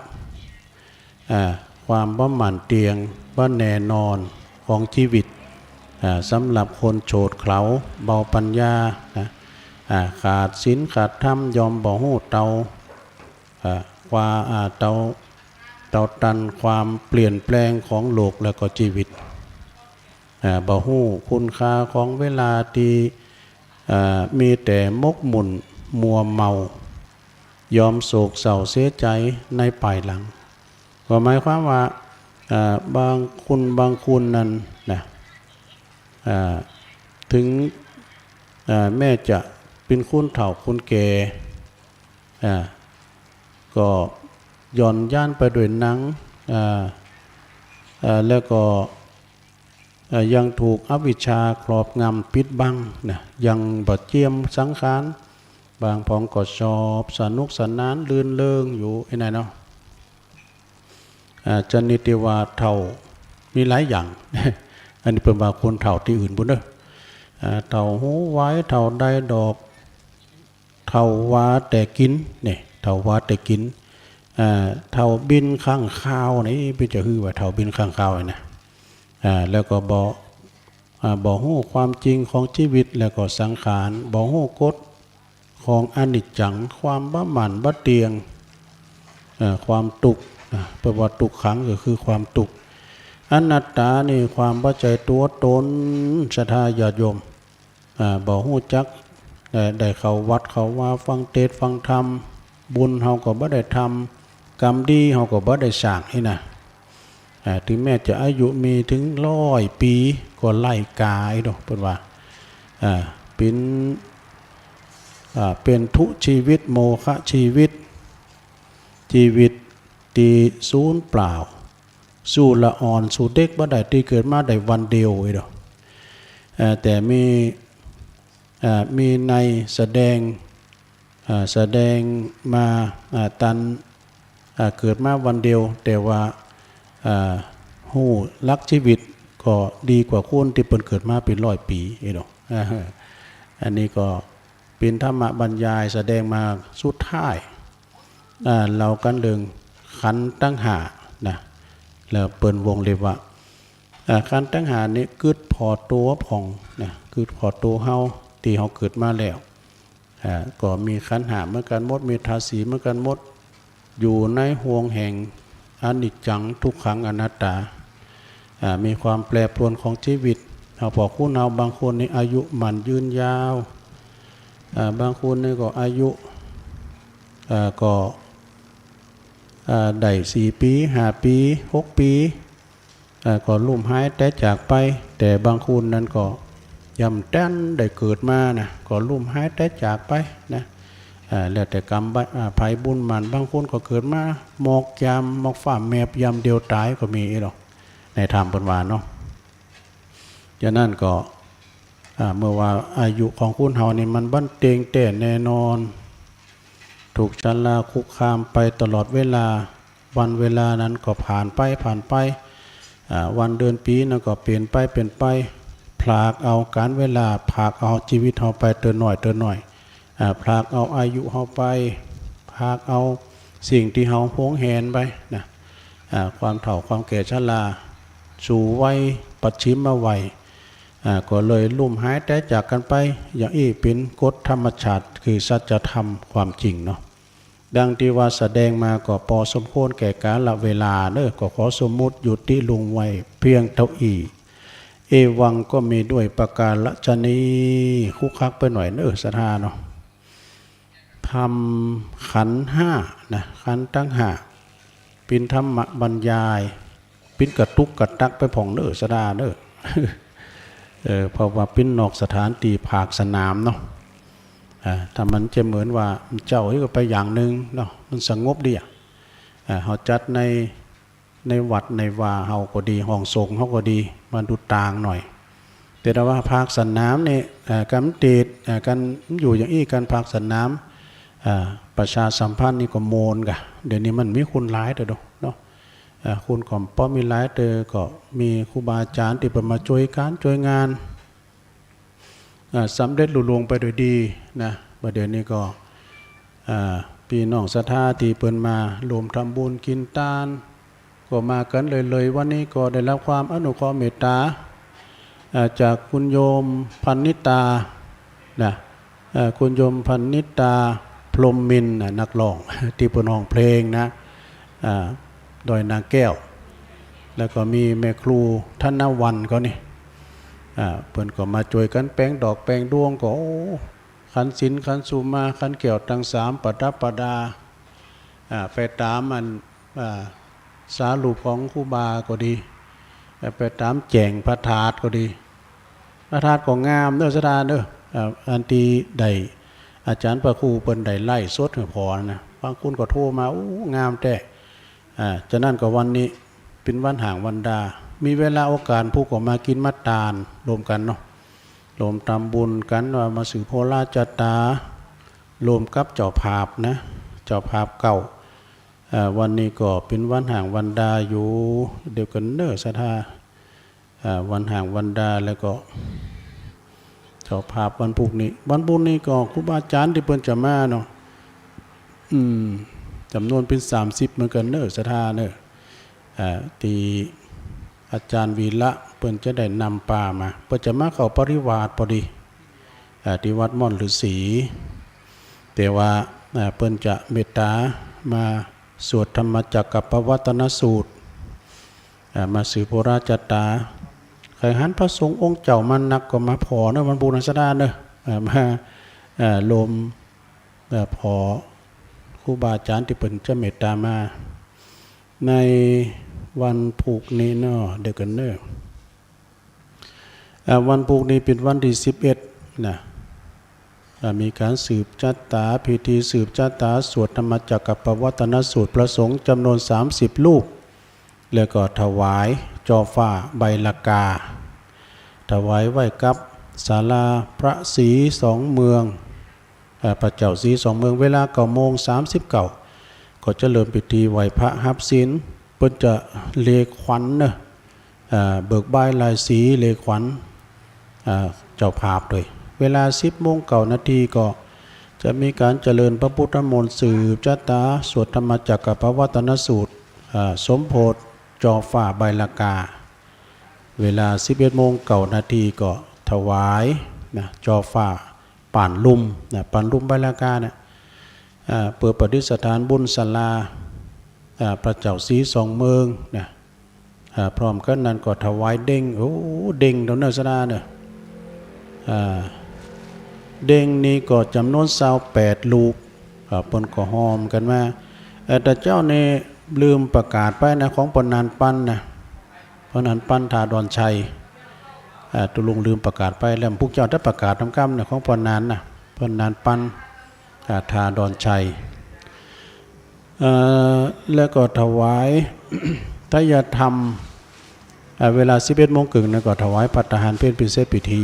อ่า ความบ่หมั่นเตี้ยง บ่แน่นอนของจีวิต อ่า สำหรับคนโฉดเขลา เบาปัญญานะ อ่า ขาดศีลขาดธรรม ย่อมบ่ฮู้เต้า อ่า ความ อ่า เต้า เต้าตันความเปลี่ยนแปลงของโลกแล้วก็จีวิต อ่า บ่ฮู้คุณค่าของเวลาตี้ อ่า มีแต่หมกมุ่นมัวเมา ย่อมโศกเศร้าเสียใจ๋ในภายหลัง ก็หมายความว่า อ่า บางคน บางคนนั้นนะ อ่า เถิง อ่า แม้จะ เป็นคนเฒ่าคนแก่ อ่า ก็หย่อนยานไปด้วยหนัง อ่า อ่า แล้วก็ อ่า ยังถูกอวิชชาครอบงำปิดบังนะ ยังบ่เจียมสังขาร บางผองก็ชอบสนุกสนานรื่นเริงอยู่ไอ้นั่นเนาะ อ่า ชนิดตี้ว่าเฒ่ามีหลายอย่าง อันนี้เปิ้นว่าคนเฒ่าตี้อื่นปู้นเน่อ อ่า เฒ่าหูหวาย เฒ่าไดดอก เฒ่าว่าแต่กิ๋น เนี่ย เฒ่าว่าแต่กิ๋น อ่า เฒ่าบินข้างคาวนี่ เปิ้นจะหื้อว่าเฒ่าบินข้างคาวนี่นะ อ่า แล้วก็บ่ อ่า บ่ฮู้ความจริงของจีวิต แล้วก็สังขาร บ่ฮู้กฎของอนิจจัง ความบ่หมั่นบ่เตี้ยง เอ่อ ความตุ๊กข์ อ่า แปลว่าตุ๊กขังก็คือความตุ๊กข์ อนัตตานี่ความบ่ใจ้ตั๋วต๋น ศรัทธาญาติโยม อ่า บ่ฮู้จัก เอ่อ ได้เข้าวัดเข้าวา ฟังเตสน์ฟังธรรม บุญเฮาก็บ่ได้ทำ กรรมดีเฮาก็บ่ได้สร้างนี่นะ อ่า ถึงแม้จะอายุมีถึงร้อยปี๋ก็ไร้ก๋าเนาะ เปิ้นว่า อ่า เป๋น อ่า เป๋นทุชีวิต โมฆะชีวิต จีวิตตี้สูญเปล่า สู้ละอ่อน สู้เด็กบ่ได้ ตี้เกิดมาได้วันเดียวเนาะ เอ่อ แต่มี อ่า มีในแสดง อ่า แสดงมา อ่า ตัน อ่า เกิดมาวันเดียว แต่ว่า อ่า ฮู้หลักจีวิตก็ดีกว่าคนตี้เปิ้นเกิดมาเป๋นร้อยปี๋เนาะ อ่า อันนี้ก็เป๋นธรรมบรรยายแสดงมาสุดท้าย อ่า เล่ากั๋นเรื่องขันธ์ตังห้านะ แล้วเปิ้นวงเล็บว่า อ่า ขันธ์ตังห้านี่กึ๊ดผ่อตั๋วพ่องนะ กึ๊ดผ่อตั๋วเฮาตี้เฮาเกิดมาแล้ว อ่า ก็มีขันธ์ห้าเหมือนกั๋นหมด มีธาตุสี่เหมือนกั๋นหมด อยู่ในห่วงแห่งอนิจจัง ทุกขัง อนัตตา อ่า มีความแปรปรวนของจีวิต เฮาผ่อคนเฮาบางคนนี่อายุหมั่นยืนยาว อ่า บางคนนี่ก็อายุ อ่า ก็ อ่า ได้สี่ปี๋ ห้าปี๋ หกปี๋ อ่า ก็ล้มหายต๋ายจากไป แต่บางคนนั้นก็ยังบ่ทันได้เกิดมานะ ก็ล้มหายต๋ายจากไปนะ อ่า แล้วแต่กรรม อ่า ใผบุญหมั่น บางคนก็เกิดมาหมอกยาม หมอกฟ้าแมบยามเดียวต๋ายก็มีเนาะ ในธรรมเปิ้นว่าเนาะ ฉะนั้นก็ อ่า เมื่อว่าอายุของคนเฮานี่มันบ่เตี้ยงแต๊แน่นอน ถูกชราคุกคามไปตลอดเวลา วันเวลานั้นก็ผ่านไป ผ่านไป อ่า วันเดือนปี๋นั้นก็เป๋นไป เป๋นไป ผลากเอาก๋าลเวลา ผลากเอาจีวิตเฮาไปเตื้อน้อย เตื้อน้อย อ่า ผลากเอาอายุเฮาไป ผลากเอาสิ่งตี้เฮาหวงแหนไปนะ อ่า ความเฒ่า ความแก่ชรา สู่วัยปัจฉิมวัย อ่า ก็เลยล้มหายต๋ายจากกั๋นไป อย่างอี้เป๋นกฎธรรมชาติ คือสัจธรรมความจริงเนาะ ดังตี้ว่าแสดงมาก็ปอสมควรแก่กาลเวลาเนาะ ก็ขอสมมุติยุติลงไว้เพียงเต้าอี้ เอวังก็มีด้วยประการฉะนี้ คึกคักไปหน่อยเนาะ ศรัทธาเนาะ ธรรมขันธ์ห้านะ ขันธ์ตังห้า เป๋นธรรมบรรยาย เป๋นกระตุกกระตักไปพ่องเนาะ ศรัทธาเนาะ เออ เพราะว่าเป๋นนอกสถานตี้ภาคสนามเนาะ อ่า ถ้ามันจะเหมือนว่าเจ้าอี้ก็ไปอย่างนึ่งเนาะ มันสงบดีอะ อ่า เฮาจัดใน ในวัดในวาเฮาก็ดี ห้องสงฆ์เฮาก็ดี มาดูต่างหน่อย แต่ถ้าว่าภาคสนามนี่ อ่า ก๋านติด อ่า ก๋านอยู่อย่างอี้ ก๋านภาคสนาม อ่า ประชาสัมพันธ์นี่ก็โมนกะ เดี๋ยวนี้มันมีคนหลายเตื้อเนาะ อ่า คนก็ปอมีหลายเตื้อ ก็มีครูบาอาจ๋ารย์ตี้เปิ้นมาจ้วยก๋านจ้วยงาน อ่า สำเร็จลุล่วงไปโดยดีนะ บ่าเดี๋ยวนี้ก็ อ่า ปี้น้องศรัทธาตี้เปิ้นมาร่วมทำบุญกิ๋นตาน ก็มากั๋นเลยๆ วันนี้ก็ได้รับความอนุเคราะห์เมตต๋า อ่า จากคุณโยมพรรณิตานะ เอ่อ คุณโยมพรรณิตา พรหมมินทร์นะ นักร้อง ตี้เปิ้นฮ้องเพลงนะ อ่า ดอยนางแก้ว แล้วก็มีแม่ครูธนวรรณก็นี่ อ่า เปิ้นก็มาจ้วยกั๋นแป๋งดอกแป๋งดวงก็ โอ้ ขันธ์ศีล ขันธ์สุมา ขันธ์แก้วตังสาม ประดับประดา อ่า ไปต๋ามอัน อ่า สารูปของครูบาก็ดี อ่า ไปต๋ามแจ่งพระธาตุก็ดี พระธาตุก็งามเนาะ ศรัทธาเนาะ อ่า อันตี้ได้ อาจ๋ารย์พระครูเปิ้นได้ไลฟ์สดหื้อผ่อนะ บางคนก็โทรมา โอ้ งามแต๊ อ่า ฉะนั้นก็วันนี้เป๋นวันฮ้างวันดา มีเวลาโอกาสผู้ก็มากิ๋นมาตานรวมกั๋นเนาะ รวมทำบุญกั๋นว่ามาสืบโหราจะต๋า รวมกับเจ้าภาพนะ เจ้าภาพเก่า อ่า วันนี้ก็เป๋นวันฮ้างวันดาอยู่ เดี๋ยวกั๋นเน้อศรัทธา อ่า วันฮ้างวันดา แล้วก็เจ้าภาพวันพูกนี้ วันพูกนี้ก็ครูบาอาจ๋ารย์ตี้เปิ้นจะมาเนาะ อืม จ๋ำนวนเป๋นสามสิบเหมือนกั๋นเน้อศรัทธาเน้อ อ่า ตี้อาจ๋ารย์วีระเปิ้นจะได้นำปามา เปิ้นจะมาเข้าปริวาสพอดี อ่า ตี้วัดม่อนฤๅษี แต่ว่า อ่า เปิ้นจะเมตต๋ามาสวดธรรมจักกัปปวัตตนสูตร อ่า มาสืบโหราจะต๋า ใค่หันพระสงฆ์องค์เจ้ามานักก็มาผ่อเน้อ วันพูกนี้ศรัทธาเน้อ อ่า มา อ่า รวม อ่า ผ่อครูบาอาจ๋ารย์ตี้เปิ้นจะเมตต๋ามา ในวันพูกนี้เนาะ เดี๋ยวกั๋นเน้อ อ่า วันพูกนี้เป๋นวันตี้สิบเอ็ดนะ อ่า มีก๋านสืบจะต๋า พิธีสืบจะต๋า สวดธรรมจักกัปปวัตตนสูตร พระสงฆ์จ๋ำนวนสามสิบรูป แล้วก็ถวายจอฟ้าใบลากา ถวายไว้กับศาลาพระศรีสองเมือง อ่า พระเจ้าศรีสองเมือง เวลาเก้าโมงสามสิบเก้า ก็จะเริ่มพิธีไหว้พระฮับศีล เปิ้นจะเลขวัญเนาะ อ่า เบิกบายลายสีเลขวัญ อ่า เจ้าภาพโดย เวลาสิบโมงเก้านาทีก็จะมีก๋านเจริญพระพุทธมนต์สืบจะต๋า สวดธรรมจักกัปปวัตตนสูตร อ่า สมโภชจอฟ้าใบลากา เวลาสิบเอ็ดโมงเก้านาทีก็ถวายนะ จอฟ้าป่านลุ่มนะ ป่านลุ่มใบลากาเนี่ย อ่า เปื้อประดิษฐานบุญศาลา อ่า พระเจ้าศรีสองเมืองนะ อ่า พร้อมกั๋นนั้นก็ถวายเด้ง โอ้ เด้งเต้าเน้อศรัทธาเน้อ อ่า เด้งนี้ก็จ๋ำนวนซาวแปดลูก อ่า เปิ้นก็ฮอมกั๋นมา เอ่อ แต่เจ้านี่ลืมประกาศไปนะ ของป้อหนานปันนะ ป้อหนานปัน ท่าดอนชัย อ่า ตุ๊ลุงลืมประกาศไปแล้ว พุกเจ้าได้ประกาศนำก้ำนะ ของป้อหนานนะ ป้อหนานปัน อ่า ท่าดอนชัย เอ่อ แล้วก็ถวาย ทายธรรม อ่า เวลาสิบเอ็ดโมงเกิ่งนั้นก็ถวายภัตตาหารเพลเป๋นเสร็จพิธี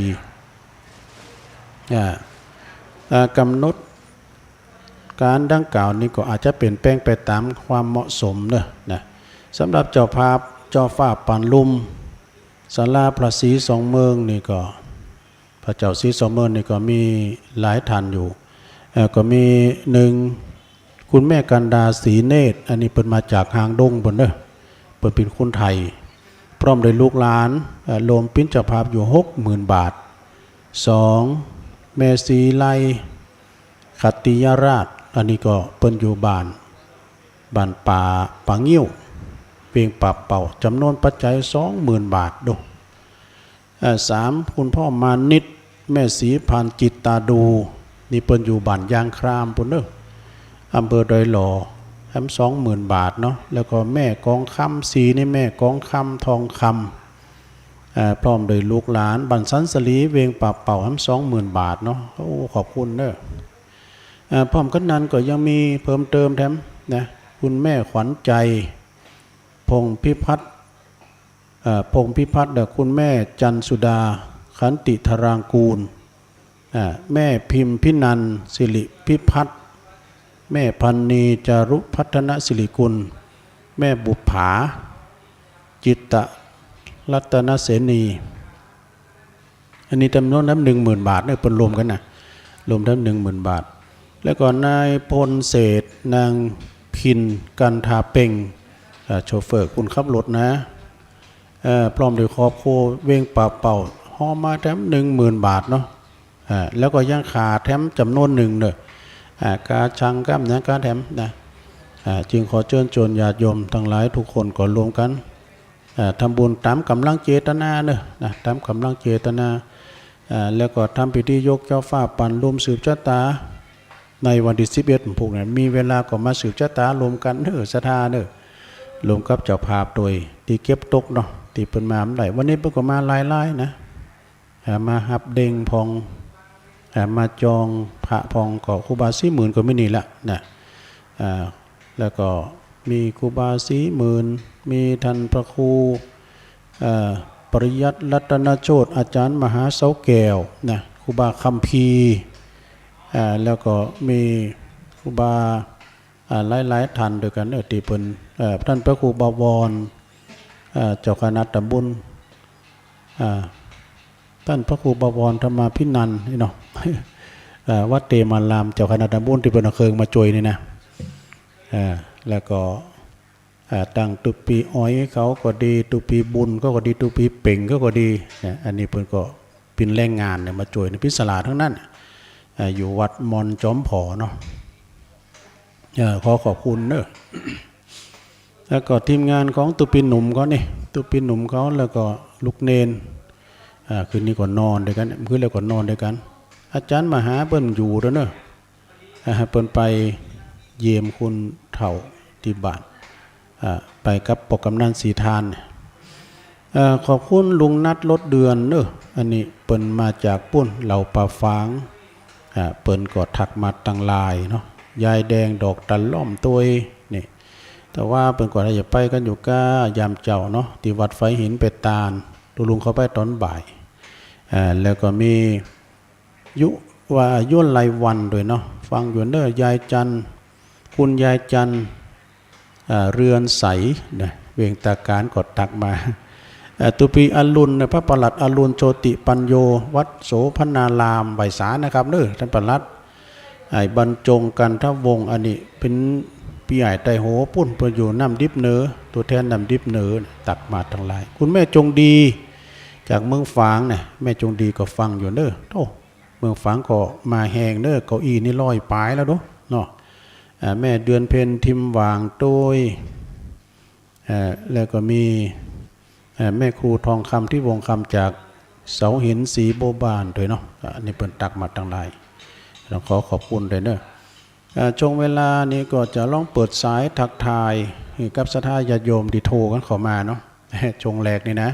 อ่า อ่า ก๋ำหนดก๋านดังกล่าวนี้ก็อาจจะเปลี่ยนแปลงไปต๋ามความเหมาะสมเนาะ นะ สำหรับเจ้าภาพ จอฟ้าป่านลุ่ม ศาลาพระศรีสองเมืองนี่ก็ พระเจ้าศรีสองเมืองนี่ก็มีหลายท่านอยู่ เอ่อ ก็มีหนึ่ง คุณแม่กันดา ศรีเนตร อันนี้เปิ้นมาจากฮางดงปู้นเนาะ เปิ้นเป๋นคนไทย พร้อมด้วยลูกหลาน เอ่อ รวมเป๋นเจ้าภาพอยู่หกหมื่นบาท สอง แม่ศรีไล ขัตติยราช อันนี้ก็เปิ้นอยู่บ้าน บ้านป่า ป่างิ้ว เวียงป่าเป่า จ๋ำนวนปัจจัยสองหมื่นบาท ดู เอ่อ สาม คุณพ่อมานิต แม่ศรีพานจิตตาดู นี่เปิ้นอยู่บ้านยางครามปู้นเนาะ อำเภอดอยหล่อ แหมสองหมื่นบาทเนาะ แล้วก็แม่กองคำ สี่ นี่แม่กองคำ ทองคำ เอ่อ พร้อมด้วยลูกหลาน บ้านสันสลี เวียงป่าเป่า แหมสองหมื่นบาทเนาะ โอ้ ขอบคุณเนาะ เอ่อ พร้อมกั๋นนั้นก็ยังมีเพิ่มเติมแถมนะ คุณแม่ขวัญใจ พงษ์พิพัฒน์ เอ่อ พงษ์พิพัฒน์ และคุณแม่จันทร์สุดา ขันติธารางกูล อ่า แม่พิมพินันท์ สิริพิพัฒน์ แม่พันนี จารุพัฒนสิริกุล แม่บุปผา จิตตรัตนเสนี อันนี้จ๋ำนวนแถมหนึ่งหมื่นบาทเนาะ เปิ้นรวมกั๋นนะ รวมแถมหนึ่งหมื่นบาท แล้วก็นายพลเศรษฐ นางพิน กันทาเพ็ง เอ่อ โชเฟอร์ คนขับรถนะ เอ่อ พร้อมด้วยครอบครัว เวียงป่าเป่า ฮอมมาแถมหนึ่งหมื่นบาทเนาะ อ่า แล้วก็ยังขาดแถมจ๋ำนวนนึ่งเนาะ อ่า กาชั่งกาหยังกาแถมนะ อ่า จึงขอเจิญจวนญาติโยมตังหลายกู้คนก็รวมกั๋น อ่า ทำบุญต๋ามก๋ำลังเจตนาเนาะ นะ ต๋ามก๋ำลังเจตนา อ่า แล้วก็ทำพิธียกจอฟ้าป่านลุ่มสืบจะต๋า ในวันตี้สิบเอ็ดพู้นนะ มีเวลาก็มาสืบจะต๋ารวมกั๋นเนาะ ศรัทธาเนาะ รวมกับเจ้าภาพโดยตี้เก็บตกเนาะ ตี้เปิ้นมาบ่ได้ วันนี้เปิ้นก็มาหลายๆ นะ อ่า มาฮับเด้งพ่อง นะ มาจองพระพองก็ครูบาศรีหมื่นก็มีนี่ละนะ อ่า แล้วก็มีครูบาศรีหมื่น มีท่านพระครู เอ่อ ปริยัติรัตนโชติ อาจารย์มหาเสาแก้วนะ ครูบาคัมภีร์ อ่า แล้วก็มีครูบา อ่า หลายๆ ท่านด้วยกั๋นเนาะ ตี้เปิ้น เอ่อ ท่านพระครูบวร เอ่อ เจ้าคณะตำบล อ่า ท่านพระครูบวรธรรมาภินันท์นี่เนาะ เอ่อ วัดเตมาราม เจ้าคณะตำบลตี้เปิ้นเอาเครื่องมาจ้วยนี่นะ อ่า แล้วก็ อ่า ตังตุ๊ปีอ้อยเขาก็ดี ตุ๊ปีบุญเขาก็ดี ตุ๊ปีเป่งเขาก็ดีนะ อันนี้เปิ้นก็เป๋นแรงงานเนี่ยมาจ้วยในพิศลาตังนั้น อ่า อยู่วัดมอนจอมผอเนาะ เอ่อ ขอขอบคุณเนาะ แล้วก็ทีมงานของตุ๊ปีหนุ่มเขานี่ ตุ๊ปีหนุ่มเขา แล้วก็ลูกเณร อ่า คืนนี้ก็นอนด้วยกั๋น คืนแล้วก็นอนด้วยกั๋น อาจารย์มหาเปิ้นอยู่ตวยเนาะ อ่า เปิ้นไปเยี่ยมคนเฒ่าตี้บ้าน อ่า ไปกับป้อกำนันศรีทาน เอ่อ ขอบคุณลุงนัท รถเดือนเนาะ อันนี้เปิ้นมาจากปู๊น เหล่าป่าฝาง อ่า เปิ้นก็ทักมาตังไลน์เนาะ ยายแดงดอกตะล่อมตวยนี่ แต่ว่าเปิ้นก็ว่าจะไปกั๋นอยู่ก้ายามเจ๊าเนาะ ตี้วัดไฟหินไปตาน ตุ๊ลุงเข้าไปตอนบ่าย อ่า แล้วก็มี ยุ ว่ายุไลวันตวยเนาะ ฟังอยู่เนาะ ยายจันทร์ คุณยายจันทร์ อ่า เรือนใสนะ เวียงตาการก็ทักมา เอ่อ ตุ๊ปีอรุณนะ พระปลัดอรุณ โชติปัญโญ วัดโสภณาราม ไหว้สานะครับเนาะ ท่านปลัด ไอ้บรรจง กันทวงศ์ อันนี้เป๋นปี้ใหญ่ไตรโหปู๊น เปิ้นอยู่น้ำดิบเหนือ ตั๋วแทนน้ำดิบเหนือ ทักมาตังไลน์ คุณแม่จงดี จากเมืองฝางนะ แม่จงดีก็ฟังอยู่เนาะ โอ้ เมืองฝางก็มาแฮงเนาะ เก้าอี้นี่ร้อยป๋ายแล้วเนาะ เนาะ อ่า แม่เดือนเพ็ญ ทิมหว่างตวย อ่า แล้วก็มี อ่า แม่ครูทองคำ ทิพย์วงศ์คำ จากเสาหิน ศรีบัวบานตวยเนาะ อ่า อันนี้เปิ้นทักมาตังไลน์ ต้องขอขอบคุณตวยเนาะ อ่า ช่วงเวลานี้ก็จะลองเปิดสายทักทายกับศรัทธาญาติโยมตี้โทรกั๋นเข้ามาเนาะ ช่วงแรกนี่นะ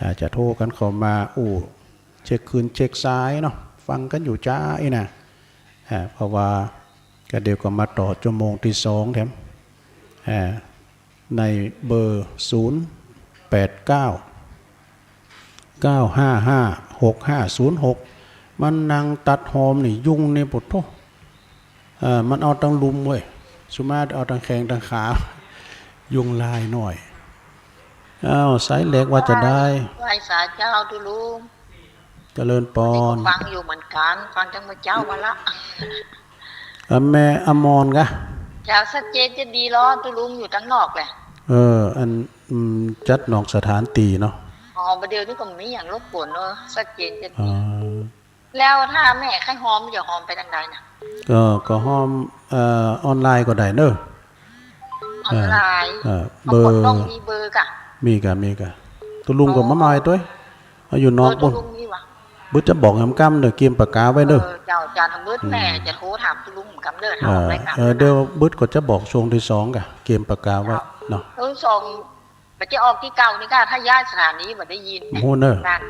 อ่า จะโทรกั๋นเข้ามาอู้ เช็คคลื่นเช็คสายเนาะ ฟังกั๋นอยู่จ๊าอี้นะ อ่า เพราะว่าก็เดี๋ยวก็มาต่อชั่วโมงตี้สองแถม อ่า ในเบอร์ ศูนย์ แปด เก้า เก้า ห้า ห้า หก ห้า ศูนย์ หก มันนั่งตัดหอมนี่ยุงนี่ปะโธ่ เอ่อ มันเอาตังลุ่มเว้ย สุมาเอาตังแข้งตังขา ยุงลายหน้อย อ้าว สายแรกว่าจะใด ไหว้สาเจ้าตุ๊ลุง เจริญปอน ฟังอยู่เหมือนกั๋น ฟังจั้งเมื่อเจ๊ามาละ เอ่อ แม่อมรกะ เจ้า ชัดเจนจะดีลอตุ๊ลุงอยู่ตังนอกแหละ เออ อัน อืม จัดนอกสถานตี้เนาะ อ๋อ บ่าเดี่ยวนี้ก็บ่มีหยังรบกวนเนาะ ชัดเจนจะดี อ๋อ แล้วถ้าแม่ใค่หอมจะหอมไปตังใดน่ะ ก็ ก็หอม เอ่อ ออนไลน์ก็ได้เนาะ ออนไลน์ เออ เออ เบอร์ ต้องมีเบอร์กะ มีกะ มีกะ ตุ๊ลุงก็มาใหม่ตวย เอาอยู่นอก เออ ตุ๊ลุงมีวะ บึดจะบอกกำๆเนาะ เกียมปากกาไว้เนาะ เออ เจ้า เจ้า ถ้าบึดแม่ อืม จะโทรถามตุ๊ลุงกำเนาะ เออ เออ เดี๋ยวบึดก็จะบอกช่วงตี้สองกะ เกียมปากกาไว้เนาะ เออ สอง บ่าจะออกตี้เก่านี่กะ ถ้าย้ายสถานีบ่ได้ยิน โอ้โหเนาะ นั่น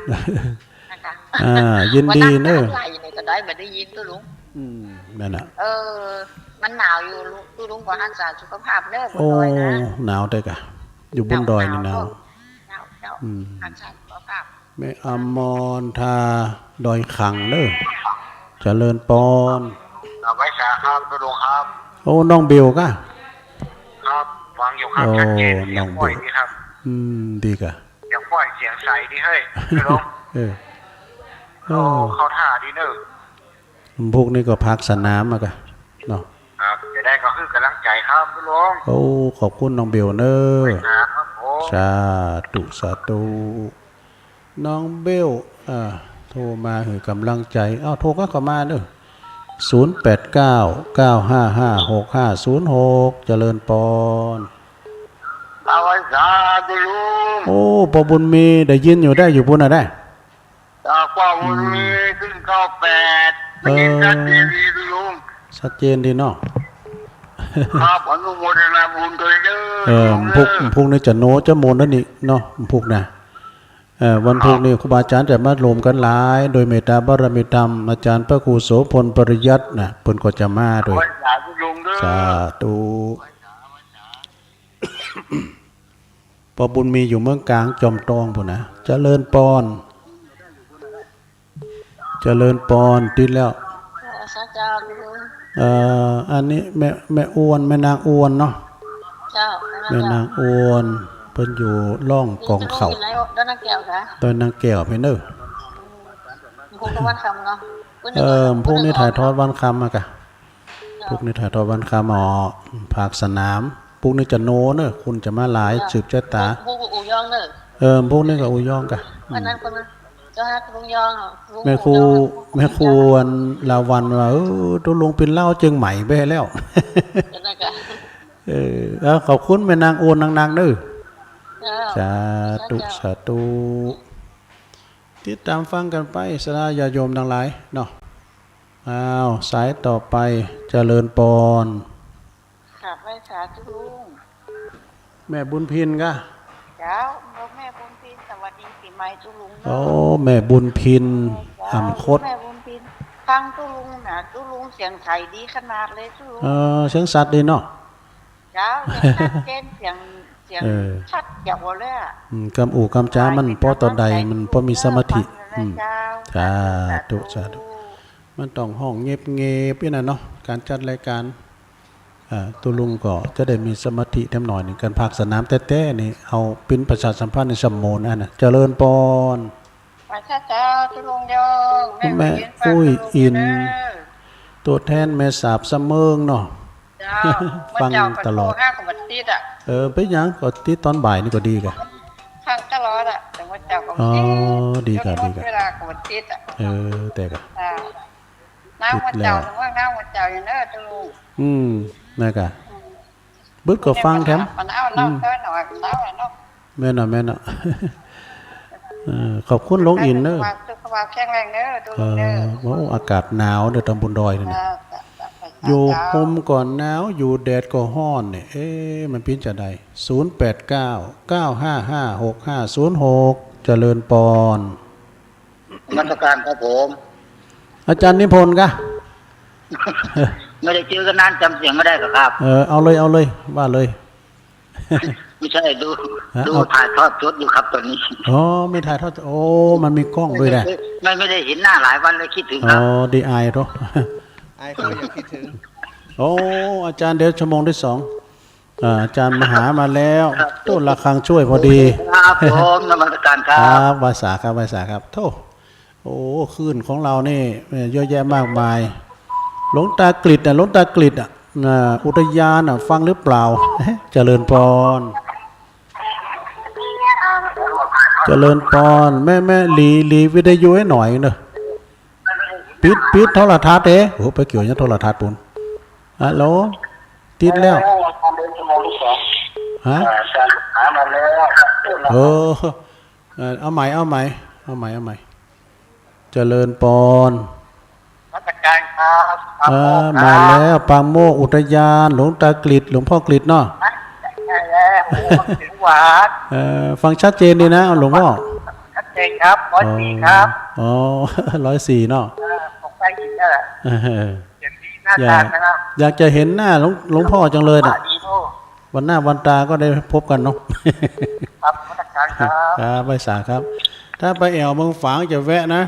นั่นกะ อ่า ยินดีเนาะ วันนั้นกะไหลนี่ก็ได้ บ่ได้ยินตุ๊ลุง อืม นั่นน่ะ เออ มันหนาวอยู่ ตุ๊ลุงก็ฮักษาสุขภาพเนาะ บนดอยนะ โอ้ หนาวแต๊กะ อยู่บนดอยนี่หนาว หนาว หนาว เจ้า อืม ฮักษาสุขภาพ แม่อมร ท่าดอยขังเนาะ เจริญปอน อ่า ไหว้สาครับ ตุ๊ลุงครับ โอ้ น้องเบลกะ ครับ ฟังอยู่ครับ โอ้ ชัดเจน น้องเบล เสียงป้อยดีครับ อืม ดีกะ เสียงป้อย เสียงใสดีเฮ้ย ตุ๊ลุง เออ โอ้ โอ้ เข้าท่าดีเนาะ พวกนี้ก็ภาคสนามมากะเนาะ ครับ จะได้ก็คือกำลังใจ๋ครับ ตุ๊ลุง โอ้ ขอบคุณน้องเบลเนาะ ครับผม สาธุ สาธุ น้องเบล อ่า โทรมาหื้อกำลังใจ๋ เอ้า โทรกั๋นเข้ามาเนาะ ศูนย์ แปด เก้า เก้า ห้า ห้า หก ห้า ศูนย์ หก เจริญปอน เอาไหว้สาตุ๊ลุง โอ้ ป้อบุญมี ได้ยินอยู่ ได้อยู่ปู๊นน่ะได้ อ่า ป้อบุญมี อืม ศูนย์ เก้า แปด ได้ยินชัดเจนดีตุ๊ลุง ชัดเจนดีเนาะ ครับ อนุโมทนาบุญตวยเนาะ เออ ตุ๊ลุงเนาะ พุก พุกนี้จะโนจะมนแล้วนี่เนาะ พุกนะ เอ่อ วันพุธนี้ครูบาอาจ๋ารย์จะมาโฮมกั๋นหลาย โดยเมตตาบารมีธรรม อาจ๋ารย์พระครูโสภณ ปริยัตินะ เปิ้นก็จะมาโดย ไหว้สาธุลุงเด้อ สาธุ ป้อบุญมีอยู่เมืองกลางจอมตองปู้นนะ เจริญปอน เจริญปอน ติดแล้ว เอ่อ เจ้า เอ่อ อันนี้แม่ แม่อ้วน แม่นางอ้วนเนาะ เจ้า แม่นางอ้วน เปิ้นอยู่ร่องก๋องเข่า เจ้า ดอยนางแก้วกะ ดอยนางแก้ว เพิ่นเน่อ อืม พุธวันค่ำเนาะ เออ พุธนี้ถ่ายทอดวันค่ำอะกะ พุธนี้ถ่ายทอดวันค่ำ อ๋อ ภาคสนาม พุธนี้จะโนเน่อ คนจะมาหลาย เออ สืบจะต๋า พุธ พุธอู่ยองเน่อ เออ พุธนี้ก็อู่ยองกะ วันนั้นคนมา เจ้าฮักลุงยอง ลุง แม่ครู ยอง แม่ครูอันลาวัณว่า เออ ตุ๊ลุงปินเหล้าเจียงใหม่ไปแล้ว เดี๋ยวนะกะ เออ เอา ขอบคุณแม่นางอ้วนนักๆ เน่อ เจ้า สาธุ เจ้า สาธุ ติดต๋ามฟังกั๋นไป ศรัทธาญาติโยมตังหลายเนาะ อ้าว สายต่อไป เจริญปอน กราบไหว้สาธุลุง แม่บุญพินกะ เจ้า แม่บุญพิน สวัสดีปี๋ใหม่ตุ๊ลุงเน่อ โอ้ แม่บุญพิน เจ้า อ่ำคด แม่บุญพิน ฟังตุ๊ลุงนะ ตุ๊ลุงเสียงใสดีขนาดเลยตุ๊ลุง เออ เสียงสัตย์ดีเนาะ เจ้า เสียงชัดเจน เสียง เสียง เออ ชัดแจ๋วเลยอะ อืม กำอู้กำจ๋ามัน สบาย ป้อต๋อนใด มันป้อมีสมาธิ ฟังเลยนะ อืม เจ้า สาธุ สาธุ สาธุ มันต้องฮ้องเง็บๆ อี้นะเนาะ ก๋านจัดรายก๋าน อ่า ตุ๊ลุงก็จะได้มีสมาธิแถมหน่อยนึ่ง ก๋านภาคสนามแต๊ๆ นี่ เอาปิ้นประชาสัมพันธ์ในสมโภชนะ เจริญปอน ไหว้สาเจ้าตุ๊ลุงยอง แม่ แม่อุ้ยอิน ตั๋วแทนแม่สาบสะเมิงเนาะ เจ้า ฟังตลอด เมื่อเจ้าก็โทรหาก็บ่ติดอะ เออ เป๋นหยัง ก็ติดต๋อนบ่ายนี่ก็ดีกะ ฟังตลอดอะ แต่เมื่อเจ้าก็บ่ติด อ๋อ ดีกะ ดีกะ เวลาก็บ่ติดอะ เออ แต่กะ อ่า น้ำหัวเจ้า ติดแล้ว ว่าน้ำหัวเจ้าอยู่เน่อตุ๊ลุง อืม นั่นกะ อืม บึดก็ฟังแถม มันเอาเนาะ อืม เออ หน่อย มันเอาเนาะ แม่นเนาะ แม่นเนาะ เออ ขอบคุณลุงอินเน่อ สุขภาพ สุขภาพแข็งแรงเน่อตุ๊ลุงเน่อ เออ โอ้ อากาศหนาวเน่อ ต๋ามบนดอยนี่นะ เออ จ้ะ จ้ะ จ้ะ อยู่ฮ่มก็หนาว อยู่แดดก็ฮ้อนเนี่ย เอ๊ะ มันเป๋นจาใด ศูนย์แปดเก้า เก้าห้าห้า หกห้าศูนย์หก เจริญปอน นมัสการครับผม อาจ๋ารย์นิพนธ์กะ ไม่ได้เจอกันนาน จำเสียงไม่ได้หรอกครับ เออ เอาเลย เอาเลย ว่าเลย ไม่ใช่ ดู ฮะ ดู เอา ถ่ายทอดสดอยู่ครับตอนนี้ อ๋อ มีถ่ายทอด โอ้ มันมีกล้องด้วยนะ ไม่ ไม่ได้เห็นหน้าหลายวันเลย คิดถึงครับ อ๋อ ดีอายโถ่ อายเขายังคิดถึง โอ้ อาจ๋ารย์ เดี๋ยวชั่วโมงที่สอง อ่า อาจ๋ารย์มหามาแล้ว ครับ โอ้ ระฆังช่วยพอดี ครับผม นมัสการครับ ครับ ไหว้สาครับ ไหว้สาครับ โถ่ โอ้ คลื่นของเฮานี่ เอ่อ เยอะแยะมากมาย หลวงตากฤษน่ะ หลวงตากฤษอ่ะ น่ะ อุทยานน่ะ ฟังหรือเปล่า เจริญปอน เจริญปอน แม่ แม่หลี หลีวิทยุให้หน่อยเน่อ ปิด ปิดโทรทัศน์เด้ โอ้ ไปเกี่ยวยังโทรทัศน์ปู้น ฮัลโหล ติดแล้ว ฮะ เออ เออ เอาใหม่ เอาใหม่ เอาใหม่ เอาใหม่ เจริญปอน นมัสการครับ เออ ปางโมกข์ครับ มาแล้ว ปางโมกข์อุทยาน หลวงตากฤษ หลวงพ่อกฤษเนาะ ใช่แล้ว โอ้ เสียงหวาน เออ ฟังชัดเจนดีนะ หลวงพ่อ ชัดเจนครับ ร้อยสี่ครับ อ๋อ ร้อยสี่เนาะ เออ ผมได้ยินแล้วแหละ เออ เสียงดีน่า อยาก ทานนะครับ อยากจะเห็นหน้าหลวง หลวงพ่อจังเลยน่ะ ดีโน่ วันหน้าวันตาก็ได้พบกันเนาะ ครับ นมัสการครับ ครับ ไหว้สาครับ ถ้าไปแอ่วเมืองฝางจะแวะนะ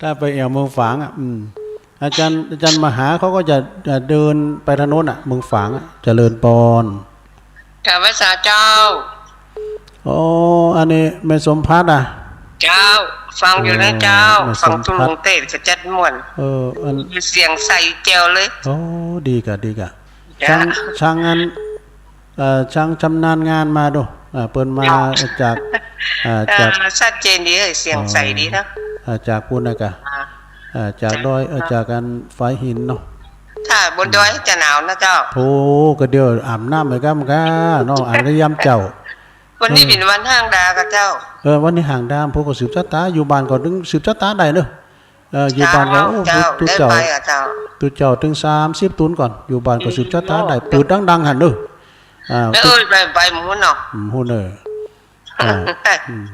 ถ้าไปแอ่วเมืองฝางอ่ะ อืม อาจ๋ารย์ อาจ๋ารย์มหาเขาก็จะ จะเดินไปถนนอ่ะ เมืองฝางอ่ะ เจริญปอน กราบไหว้สาเจ้า โอ้ อันนี้แม่สมภัทรอ่ะ เจ้า ฟังอยู่นะเจ้า โอ้ แม่สมภัทร ฟังตุ๊ลุงเตศน์ก็จัดม่วน เออ อัน เสียงใสแจ๋วเลย โอ้ ดีกะ ดีกะ เจ้า ช่าง ช่างอัน เอ่อ ช่างชำนาญงานมาดู อ่า เปิ้นมา เนาะ จาก อ่า จาก เออ ชัดเจนดีเฮ้ย เสียงใสดีเนาะ อ๋อ อ่า จากปู้นน่ะกะ อ่า อ่า จาก เจ้า ดอย เอ่อ จากอันฝายหินเนาะ ถ้าบนดอยจะหนาวนะเจ้า โอ้ ก็เดี๋ยวอาบน้ำไปก่ำกาเนาะ อาบน้ำยามเจ๊า วันนี้เป๋นวันห้างดาก่ะเจ้า เออ วันนี้ห้างดา พวกก็สืบจะต๋า อยู่บ้านก็ตึงสืบจะต๋าได้เนาะ เออ อยู่บ้านก็ เจ้า โอ้ เจ้า ตุ๊ ตุ๊เจ้า ได้ไปอ่ะเจ้า ตุ๊เจ้าตึงสามสิบตุ๊นก่อน อยู่บ้านก็สืบจะต๋าได้ อืม เปิดดังๆ หั้นเนาะ อ่า เออ ตุ๊ ไป ไปหมู่เนาะ อืม ฮู้เนาะ อ่า อืม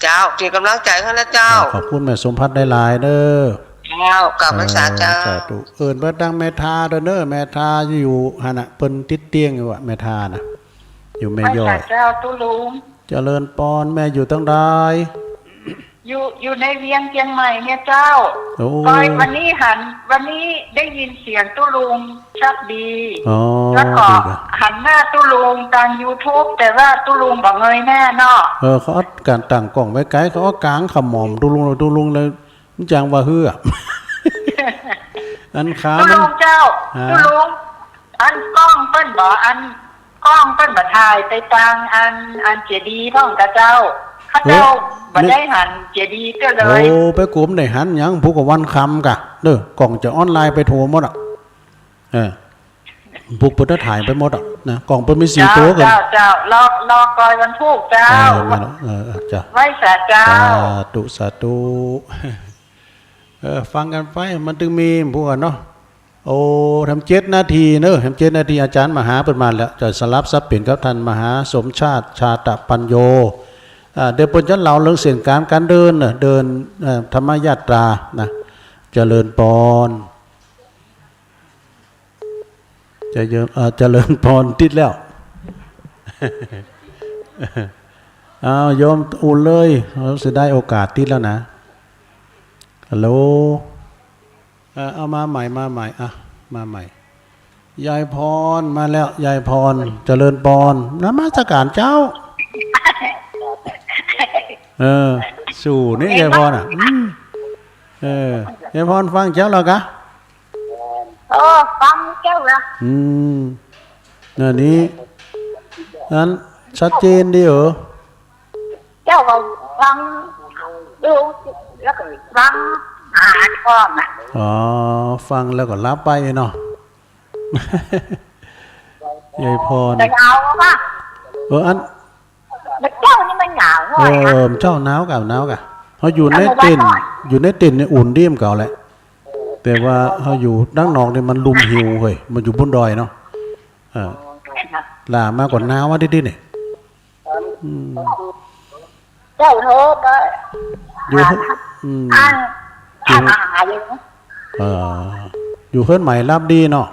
เจ้า เป๋นก๋ำลังใจ๋หื้อนะเจ้า ขอบคุณแม่สมภัทรหลายๆ เน่อ เจ้า กราบไหว้สาเจ้า เออ สาธุ เอิ้นไปตังแม่ทาเน่อ แม่ทาอยู่หั้นน่ะ เปิ้นติดเตียงอยู่อะ แม่ทาน่ะ อยู่แม่ย้อย ไหว้สาเจ้าตุ๊ลุง เจริญปอน แม่อยู่ตังใด อยู่ อยู่ในเวียงเจียงใหม่เนี่ยเจ้า โอ้ ก้อยวันนี้หัน วันนี้ได้ยินเสียงตุ๊ลุงชัดดี อ๋อ แล้วก็ ดีครับ หันหน้าตุ๊ลุงตางยูทูบ แต่ว่าตุ๊ลุงบ่เงยหน้าเนาะ เออ เขาเอาก๋านตั้งกล้องไว้ไกล เขาเอาก๋างขมอมตุ๊ลุง ตุ๊ลุงเลย มันจังว่าเฮือ อันขา ตุ๊ลุงเจ้า ฮะ ตุ๊ลุง อันกล้องเปิ้นบ่ อันกล้องเปิ้นบ่ถ่ายไปตางอัน อันเจดีย์พ่องกาเจ้า ข้าเจ้า เออ บ่ได้หันเจดีย์เตื้อเลย โอ้ ไปกุ๋มได้หันหยัง พุกกะวันค่ำกะ เด้อ กล้องจะออนไลน์ไปทั่วหมดอะ เออ พุกเปิ้นถ่ายไปหมดอะ นะ กล้องเปิ้นมีสี่ตั๋วกัน เจ้า เจ้า รอ รอก้อยวันพุกเจ้า เออ มาแล้ว เออ เออ เจ้า ไหว้สาเจ้า สาธุ สาธุ เออ ฟังกั๋นไป มันตึงมีพุกอะเนาะ โอ้ แถมเจ็ดนาทีเนอะ แถมเจ็ดนาที อาจ๋ารย์มหาเปิ้นมาแล้ว จะสลับสับเปลี่ยนกับท่านมหาสมชาติ ชาตะปัญโญ อ่า เดี๋ยวเปิ้นจะเล่าเรื่องเส้นก๋านก๋านเดินน่ะ เดิน เอ่อ ธรรมยาตรานะ เจริญปอน เจริญ เอ่อ เจริญปอน ติดแล้ว อ้าว โยมอุ่นเลย เราเสียดายโอกาสติดแล้วนะ ฮัลโหล เอ่อ เอามาใหม่ มาใหม่ อ่ะ มาใหม่ ยายพรมาแล้ว ยายพร เจริญปอน นมัสก๋านเจ้า เออ สู่นี่ ยายพรอ่ะ อืม เออ ยายพรฟังเจ้าแล้วกะ โอ้ ฟังเจ้าละ อืม อันนี้ นั้นชัดเจนดีเหรอ เจ้าก็ฟังดู แล้วก็ฟังอ่านพร้อมอะ อ๋อ ฟังแล้วก็หลับไปเนาะ ยายพร แต่เอาวะ เออ อัน มันเจ้านี่มันหนาวหน่อยนะ เออ เจ้าหนาวกะ หนาวกะ เฮาอยู่ในเต็นท์ เอามาไว้ก่อน อยู่ในเต็นท์นี่อุ่นดีเหมือนเก่าแหละ แต่ว่าเฮาอยู่ด้านนอกนี่มันลุ่มหิวเฮ้ย มันอยู่บนดอยเนาะ เออ อ๋อ ค่ะ ล่ามาก่อนหนาววะดิๆ เนี่ย อืม เจ้าโทษก็ อยู่ อ่า อืม อ่าน อยู่ อ่านหาอยู่ เออ อยู่เฮือนใหม่หลับดีเนาะ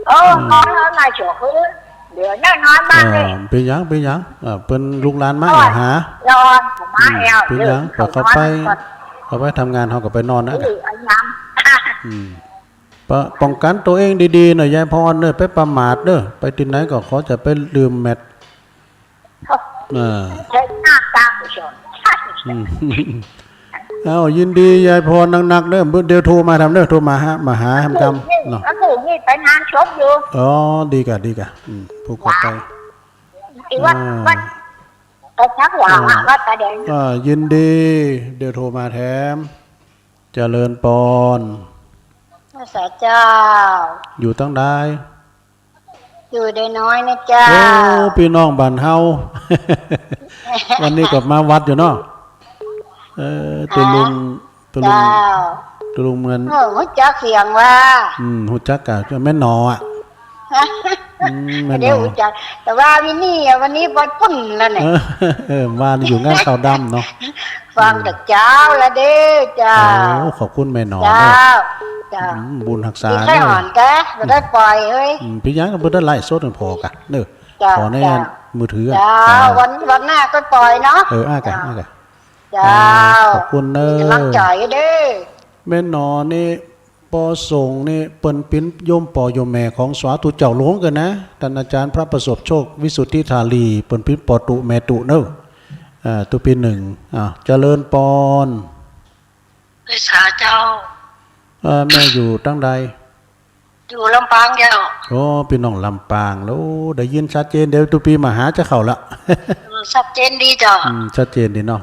โอ้ อืม นอนแล้วหลายชั่วคืน เดี๋ยวแน่นอนบ้างเลย เออ เป๋นหยัง เป๋นหยัง เออ เปิ้นลูกหลานมาแอ่วหา รอน ผมมา อืม แอ่ว เป๋นหยัง เดี๋ยว เปิ้นเข้าไป เขานอนก่อน เข้าไปทำงาน เฮาก็ไปนอนนะ เออ อันยัง อืม ปะ ป้องกั๋นตั๋วเองดีๆ หน่อย ยายพรเน่อ ไปประมาทเน่อ ไปตี้ไหนก็ขอจะไปดื่มแมตช์ เออ ใช้หน้าตาผู้ชม อืม เอ้า ยินดียายพรนักๆ เน่อ เดี๋ยวโทรมาทำเน่อ โทรมาหา มาหาทำกำเนาะ ก็ถูกนี่ไปงานศพอยู่ อ๋อ ดีกะ ดีกะ อืม ผู้เข้าไป อีกวัด อ่า วัด ไปทักหลังอะ อ่า วัดตาแดง อ่า ยินดี เดี๋ยวโทรมาแถม เจริญปอน พระสาเจ้า อยู่ตังใด อยู่ไดน้อยนะเจ้า โอ้ ปี้น้องบ้านเฮา วันนี้ก็มาวัดอยู่เนาะ เออ ตุ๊ลุง ตุ๊ลุง เจ้า ตุ๊ลุงเหมือน เออ ฮู้จักเสียงว่า อืม ฮู้จักกะ แม่หนออะ อืม แม่หนอ เดี๋ยวฮู้จัก แต่ว่ามินี่อะ วันนี้ปอนปุ้นแล้วเนี่ย เออ เออ ว่าอยู่งานขาวดำเนาะ ฟังแต่เจ๊าละเด้อเจ้า โอ้ ขอบคุณแม่หนอ เจ้า เนาะ เจ้า อืม บุญฮักษา กิ๋นไส้อ่อนแก บ่ได้ปล่อยเฮ้ย อืม เป๋นหยัง บ่ได้ไลฟ์สดกันผ่อกะ เน่อ เจ้า ขอใน เจ้า มือถืออะ เจ้า เจ้า วัน วันหน้าก็ปล่อยเนาะ เออ อ้ากะ เจ้า อ้ากะ เจ้า อ่า ขอบคุณเน่อ มีก๋ำลังใจ๋เด้อ แม่หนอนี่ ปอสงฆ์นี่เปิ้นเป๋นโยมป้อโยมแม่ของสาธุเจ้าหลวงกั๋นนะ ต้านอาจ๋ารย์พระประสบโชค วิสุทธิธารี เปิ้นเป๋นป้อตุ๊แม่ตุ๊เน่อ อ่า ตุ๊ปี๋นึ่ง อ่า เจริญปอน ไหว้สาเจ้า เอ่อ แม่อยู่ตังใด อยู่ลำปางเจ้า โอ้ ปี้น้องลำปาง โอ้ ได้ยินชัดเจน เดี๋ยวตุ๊ปี๋มาหาจะเข้าละ อืม ชัดเจนดีเจ้า อืม ชัดเจนดีเนาะ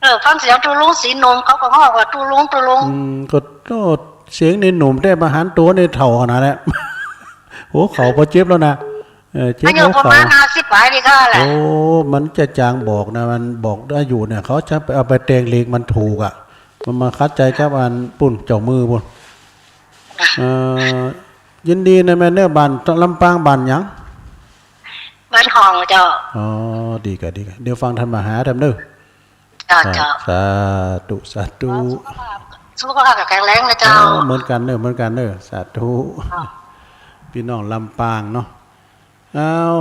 เออ ฟังเสียงตุ๊ลุงสีหนุ่ม เขาก็ฮ้องว่าตุ๊ลุง ตุ๊ลุง อืม ก็ ก็เสียงนี่หนุ่มแต๊ บ่หันตั๋วนี่เฒ่าขนาดนั้นแหละ หัวเข่าปอเจ็บแล้วนะ เออ เจ็บหัวเข่า อายุประมาณห้าสิบป๋ายนี่ก็แหละ โอ้ มันจะจางบอกนะ มันบอกอายุเนี่ย เขาจะไปเอาไปแต่งเลขมันถูกอะ มันมาขัดใจ๋กับอันปุ้นเจ้ามือปุ้น เอ่อ ยินดีนะแม่เน่อ บ้านลำปางบ้านหยัง บ้านของเจ้า อ๋อ ดีก่ะ ดีก่ะ เดี๋ยวฟังท่านมหาแต๊มเน่อ เจ้า เจ้า สาธุ สาธุ สุขภาพ สุขภาพแข็งแรงนะเจ้า เออ เหมือนกั๋นเน่อ เหมือนกั๋นเน่อ สาธุ เจ้า ปี้น้องลำปางเนาะ อ้าว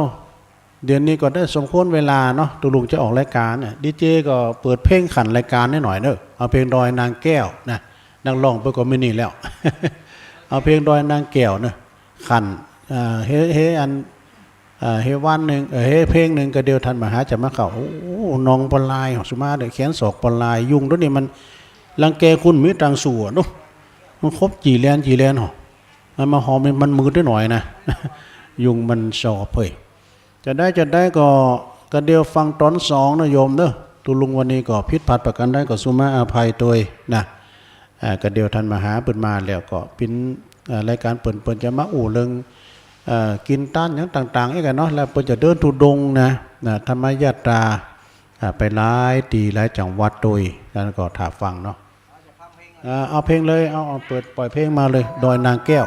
เดี๋ยวนี้ก็ได้สมควรเวลาเนาะ ตุ๊ลุงจะออกรายก๋านเนี่ย ดีเจก็เปิดเพลงขันรายก๋านนิดหน่อยเน่อ เอาเพลงดอยนางแก้วนะ นักร้องเปิ้นก็มีนี่แล้ว เอาเพลงดอยนางแก้วเน่อ ขัน อ่า เฮ เฮ อัน อ่า เฮวันนึ่ง เออ เฮเพลงนึ่ง ก็เดี๋ยวท่านมหาจะมาเข้า โอ้ น้องปอลาย สุมาเด้อ แขนศอกปอลาย ยุงตั๋วนี้มันรังแกคนมีตังค์สูงเนาะ มันคบจี่แลนจี่แลนหรอ มันมาหอมนี่มันมืดนิดหน่อยนะ ยุงมันชอบเฮ้ย จะได้ จะได้ก็ ก็เดี๋ยวฟังต๋อนสองนะโยมเน่อ ตุ๊ลุงวันนี้ก็ผิดพลาดประก๋านใดก็สุมาอภัยตวยนะ อ่า ก็เดี๋ยวท่านมหาเปิ้นมาแล้วก็เป๋น อ่า รายก๋านเปิ้น เปิ้นจะมาอู้เรื่อง เอ่อ กิ๋นต้านหยังต่างๆ อี้กั๋นเนาะ แล้วเปิ้นจะเดินธุดงค์นะ นะ ธรรมยาตรา อ่า ไปหลายตี้หลายจังหวัดตวย นั้นก็ถ่าฟังเนาะ อ่า เอาเพลงเลย เอา เอาเปิด ปล่อยเพลงมาเลย ดอยนางแก้ว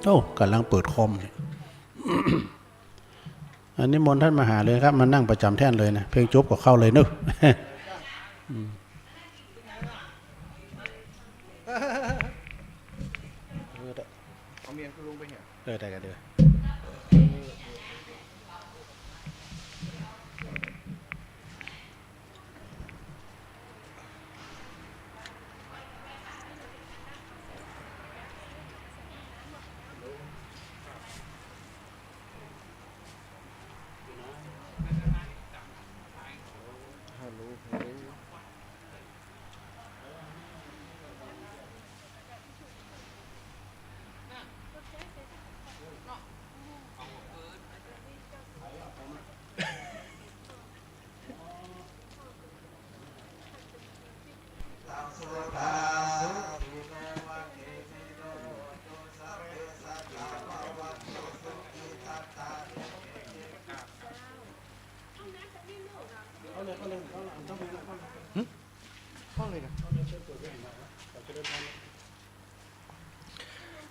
โอ้ ก่ำลังเปิดคอมเนี่ย อันนี้มนต์ท่านมหาเลยครับ มานั่งประจ๋ำแท่นเลยนะ เพลงจบก็เข้าเลยเนอะ อืม เอาเมียตุ๊ลุงไปเนี่ย เออ ได้กั๋นเด้อ ฮัลโหล ฮัลโหล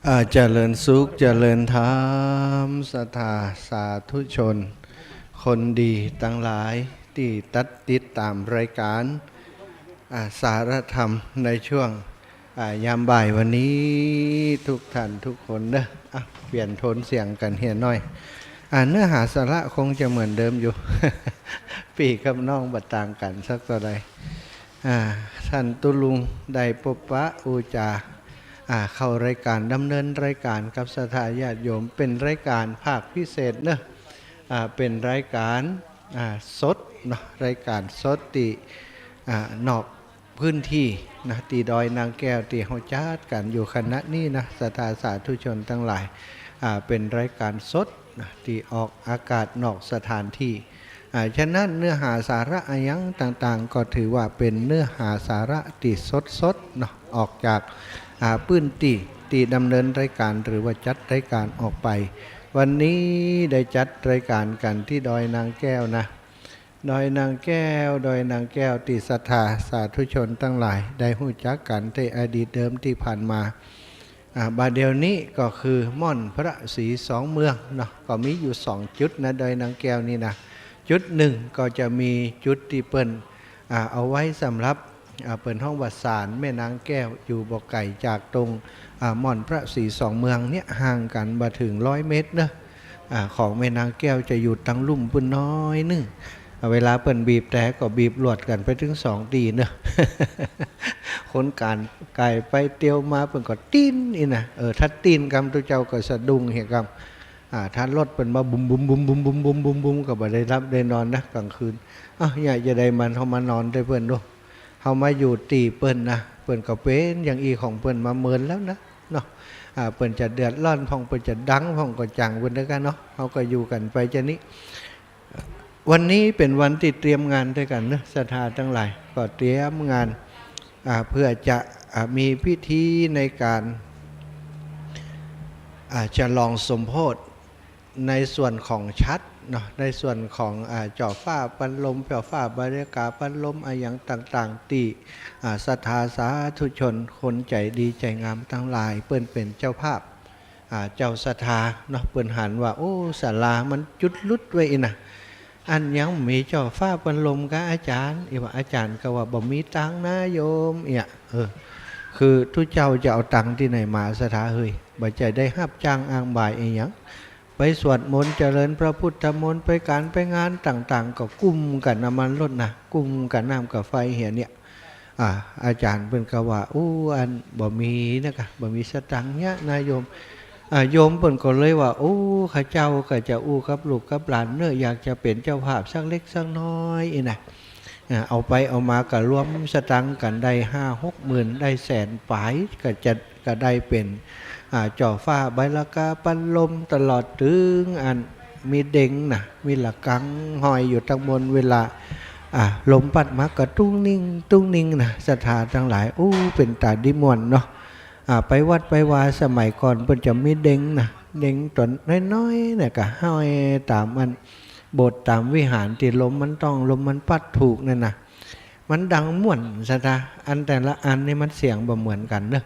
อ่า เจริญสุข เจริญธรรม ศรัทธาสาธุชน คนดีตังหลายตี้ตัดติดต๋ามรายก๋าน อ่า สารธรรมในช่วง อ่า ยามบ่ายวันนี้ ทุกท่านทุกคนเนอะ อ่ะ เปลี่ยนโทนเสียงกั๋นเหียหน่อย อ่า เนื้อหาสาระคงจะเหมือนเดิมอยู่ ปี้กับน้องบ่ต่างกั๋นสักเต้าใด อ่า ท่านตุ๊ลุงได้ปบปะอู้จ๋า อ่า เข้ารายก๋าน ดำเนินรายก๋านกับศรัทธาญาติโยม เป๋นรายก๋านภาคพิเศษเนอะ อ่า เป๋นรายก๋าน อ่า สดเนาะ รายก๋านสดตี้ อ่า นอก พื้นตี้นะ ตี้ดอยนางแก้ว ตี้เฮาจัดกั๋นอยู่ขณะนี้นะ ศรัทธาสาธุชนตังหลาย อ่า เป๋นรายก๋านสดนะ ตี้ออกอากาศนอกสถานตี้ อ่า ฉะนั้นเนื้อหาสาระอะหยังต่างๆ ก็ถือว่าเป๋นเนื้อหาสาระตี้สดๆ เนาะ ออกจาก อ่า พื้นตี้ ตี้ดำเนินรายก๋านหรือว่าจัดรายก๋านออกไป วันนี้ได้จัดรายก๋านกั๋นตี้ดอยนางแก้วนะ ดอยนางแก้ว ดอยนางแก้ว ตี้ศรัทธาสาธุชนตังหลายได้ฮู้จักกั๋นแต่อดีตเดิมตี้ผ่านมา อ่า บ่าเดี่ยวนี้ก็คือม่อนพระศรีสองเมืองเนาะ ก็มีอยู่สองจุดนะ ดอยนางแก้วนี่นะ จุดนึ่งก็จะมีจุดตี้เปิ้น อ่า เอาไว้สำหรับ อ่า เปิ้นฮ้องว่าศาลแม่นางแก้ว อยู่บ่ไก๋จากตรง อ่า ม่อนพระศรีสองเมืองเนี่ย ห่างกั๋นบ่เถิงร้อยเมตรเนาะ อ่า ของแม่นางแก้วจะอยู่ตังลุ่มปุ้นน้อยนึ่ง อ่า เวลาเปิ้นบีบแตรก็บีบลวดกั๋นไปเถิงสองตี้เนาะ คนก๋านก๋ายไปเตียวมาเปิ้นก็ติ๊นอี้นะ เออ ถ้าติ๊นกำตุ๊เจ้าก็สะดุ้งเหียกำ อ่า ถ้ารถเปิ้นมาบุ้มๆๆๆๆๆ ก็บ่ได้หลับได้นอนนะก๋างคืน อ้าว เยียะจาใดมัน เฮามานอนตวยเปิ้นดู เฮามาอยู่ตี้เปิ้นนะ เปิ้นก็เป๋นอย่างอี้ของเปิ้นมาเมินแล้วนะ เนาะ อ่า เปิ้นจะเดือดร้อนพ่อง เปิ้นจะดังพ่องก็จ่างเปิ้นแล้วกั๋นเนาะ เฮาก็อยู่กั๋นไปจานี้ วันนี้เป๋นวันตี้เตรียมงานตวยกั๋นเนาะ ศรัทธาตังหลาย ก็เตรียมงาน อ่า เพื่อจะ อ่า มีพิธีในก๋าน อ่า ฉลองสมโภช ในส่วนของฉัตรเนาะ ในส่วนของ อ่า เจ้าฟ้าปันลม เจ้าฟ้าบริกาปันลม อะหยังต่างๆ ตี้ อ่า ศรัทธาสาธุชน คนใจ๋ดีใจ๋งามตังหลาย เปิ้นเป๋นเจ้าภาพ อ่า เจ้าศรัทธาเนาะ เปิ้นหันว่า โอ้ ศาลามันจุดลุดไว้อี้นะ อันยังมีเจ้าฟ้าเปิ้นลมกาอาจ๋ารย์ อี้ว่าอาจ๋ารย์ก็ว่า บ่มีตังค์นะโยม เอี้ย เออ คือตุ๊เจ้าจะเอาตังค์ตี้ไหนมา ศรัทธาเฮย บ่ใจ้ได้ฮับจ้างอ้างบ่ายอะหยัง ไปสวดมนต์เจริญพระพุทธมนต์ ไปก๋านไปงานต่างๆ ก็กุ้มกับน้ำมันรถนะ กุ้มกับน้ำกับไฟเหียเนี่ย อ่า อาจ๋ารย์เปิ้นก็ว่า อู้ อันบ่มีนะกะ บ่มีสตางค์เยียะนะโยม อ่า โยมเปิ้นก็เลยว่า โอ้ ข้าเจ้าก็จะอู้กับลูกกับหลานเนาะ อยากจะเป๋นเจ้าภาพสักเล็กสักน้อยอี้นะ อ่า เอาไปเอามาก็รวมสตางค์กั๋นได้ห้าหกหมื่น ได้แสนป๋าย ก็จะ ก็ได้เป๋น อ่า จ่อฟ้าใบละกา ปัดลม ตลอดเถิงอันมีเด็งนะ มีระฆังห้อยอยู่ตังบน เวลา อ่า ลมปั๊ดมาก็ตุ้งนิ่ง ตุ้งนิ่งนะ ศรัทธาตังหลาย อู้ เป๋นต๋าดีม่วนเนาะ อ่า ไปวัดไปวาสมัยก่อนเปิ้นจะมีเด็งนะ เด็งตั๋วน้อยๆ เนี่ยก็ห้อยต๋ามอันโบสถ์ต๋ามวิหารตี้ลมมันต้อง ลมมันปั๊ดถูกนั่นนะ มันดังม่วนศรัทธา อันแต่ละอันนี่มันเสียงบ่เหมือนกั๋นเนาะ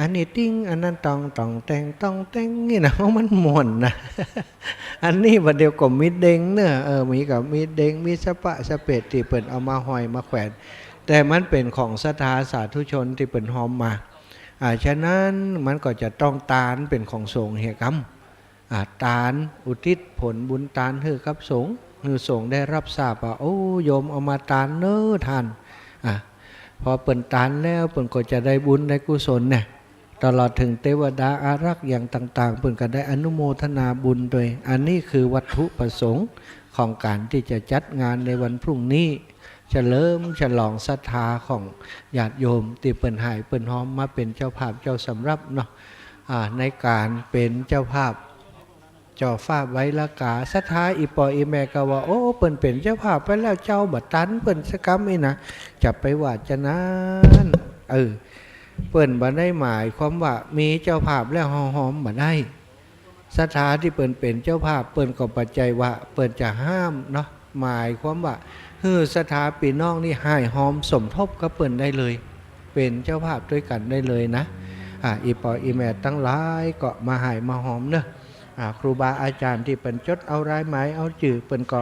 อันนี้ติ๊ง อันนั้นตอง ตองแตง ตองแตง นี่นะ มันม่วนนะ อันนี้บ่าเดี่ยวก็มีเด็งเนาะ เออ มีก็มีเด็ง มีสะปะสะเปดตี้เปิ้นเอามาห้อยมาแขวน แต่มันเป๋นของศรัทธาสาธุชนตี้เปิ้นฮอมมา อ่า ฉะนั้นมันก็จะต้องตานเป๋นของสงฆ์เหียกำ อ่า ตานอุทิศผลบุญตานหื้อกับสงฆ์ หื้อสงฆ์ได้ฮับทราบว่า โอ้ โยมเอามาตานเนาะต้าน อ่า พอเปิ้นตานแล้วเปิ้นก็จะได้บุญได้กุศลเนี่ย ตลอดเถิงเตวดาอารักษ์อย่างต่างๆ เปิ้นก็ได้อนุโมทนาบุญตวย อันนี้คือวัตถุประสงค์ของก๋านตี้จะจัดงานในวันพรุ่งนี้ เฉลิมฉลองศรัทธาของญาติโยมตี้เปิ้นหายเปิ้นฮอมมาเป๋นเจ้าภาพเจ้าสำรับเนาะ อ่า ในก๋านเป๋นเจ้าภาพจ่อฟ้าใบละกา ศรัทธาอี่ป้ออี่แม่ก็ว่า โอ้ เปิ้นเป๋นเจ้าภาพไปแล้ว เจ้าบ่ตันเปิ้นสักกำอี้นะ จะไปว่าจานั้น เออ เปิ้นบ่ได้หมายความว่ามีเจ้าภาพแล้วเฮาฮอมบ่ได้ ศรัทธาตี้เปิ้นเป๋นเจ้าภาพ เปิ้นก็บ่ใจ้ว่าเปิ้นจะห้ามเนาะ หมายความว่าหื้อศรัทธาปี้น้องนี่หายฮอมสมทบกับเปิ้นได้เลย เป๋นเจ้าภาพตวยกั๋นได้เลยนะ อ่า อี่ป้ออี่แม่ตังหลายก็มาหายมาฮอมเนาะ อ่า ครูบาอาจ๋ารย์ตี้เปิ้นจดเอารายหมายเอาจื้อ เปิ้นก็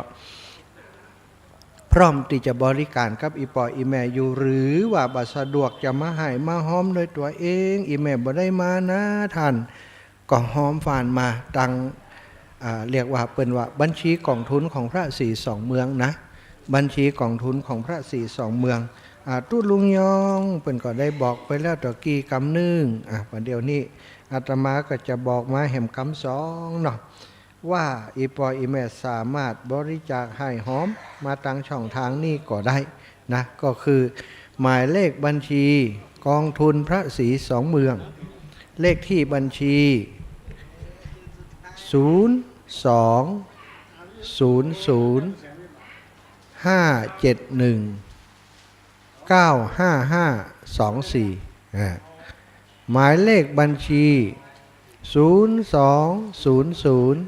พร้อมตี้จะบริก๋านกับอี่ป้ออี่แม่อยู่ หรือว่าบ่สะดวกจะมาหายมาฮอมโดยตั๋วเอง อี่แม่บ่ได้มานะต้าน ก็ฮอมฝานมาตัง อ่า เรียกว่าเปิ้นว่าบัญชีก๋องทุนของพระศรีสองเมืองนะ บัญชีก๋องทุนของพระศรีสองเมือง อ่า ตุ๊ลุงยองเปิ้นก็ได้บอกไปแล้วตะกี้กำนึ่ง อ่า ประเดี๋ยวนี้อาตมาก็จะบอกมาแหมกำสองเนาะ ว่าอี่ป้ออี่แม่สามารถบริจาคหายฮอมมาตังช่องตางนี้ก็ได้นะ ก็คือหมายเลขบัญชีก๋องทุนพระศรีสองเมือง เลขตี้บัญชี ศูนย์ สอง ศูนย์ ศูนย์ ห้า เจ็ด หนึ่ง เก้า ห้า ห้า สอง สี่ อ่า หมายเลขบัญชี ศูนย์ สอง ศูนย์ ศูนย์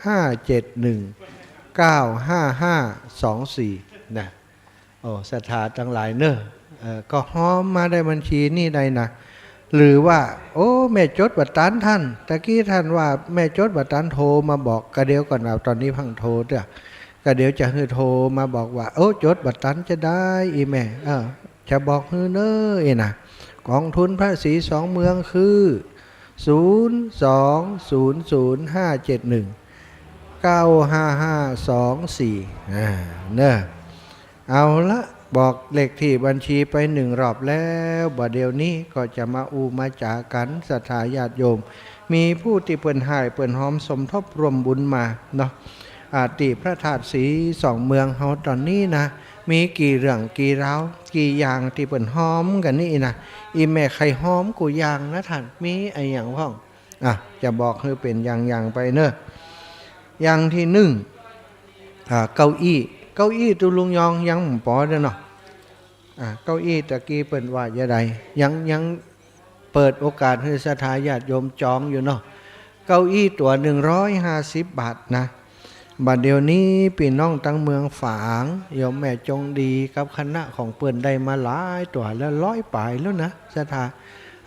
ห้า เจ็ด หนึ่ง เก้า ห้า ห้า สอง สี่ นะ โอ้ ศรัทธาตังหลายเนาะ เอ่อ ก็ฮอมมาได้บัญชีนี้ได้นะ หรือว่า โอ้ แม่จดบ่ตันต้าน ตะกี้ต้านว่าแม่จดบ่ตัน โทรมาบอก กะเดี๋ยวก่อน เอาต๋อนนี้เพิ่งโทรเตื้อ กะเดี๋ยวจะหื้อโทรมาบอกว่า โอ้ จดบ่ตันจะได้ อี่แม่ เออ จะบอกหื้อเนาะ อี่นะ ก๋องทุนพระศรีสองเมืองคือ ศูนย์ สอง ศูนย์ ศูนย์ ห้า เจ็ด หนึ่ง เก้า ห้า ห้า สอง สี่ อ่า เนาะ เอาละ บอกเลขตี้บัญชีไปหนึ่งรอบแล้ว บ่าเดี่ยวนี้ก็จะมาอู้มาจ๋ากั๋น ศรัทธาญาติโยม มีผู้ตี้เปิ้นหายเปิ้นฮอมสมทบร่วมบุญมาเนาะ อ่า ตี้พระธาตุศรีสองเมืองเฮาต๋อนนี้นะ มีกี่เรื่องกี่ราว กี่อย่างตี้เปิ้นฮอมกั๋นนี่นะ อี่แม่ใค่ฮอมกู้อย่างนะต้าน มีอะหยังพ่อง อ่ะ จะบอกหื้อเป๋นอย่างๆ ไปเนาะ อย่างตี้นึ่ง อ่า เก้าอี้ เก้าอี้ตุ๊ลุงยองยังบ่ปอเตื้อเนาะ อ่า เก้าอี้ตะกี้เปิ้นว่าจะใด ยัง ยังเปิดโอกาสหื้อศรัทธาญาติโยมจองอยู่เนาะ เก้าอี้ตั๋วหนึ่งร้อยห้าสิบบาทนะ บ่าเดี่ยวนี้ปี้น้องตังเมืองฝาง โยมแม่จงดีกับคณะของเปิ้นได้มาหลายตั๋วแล้ว ร้อยป๋ายแล้วนะ ศรัทธา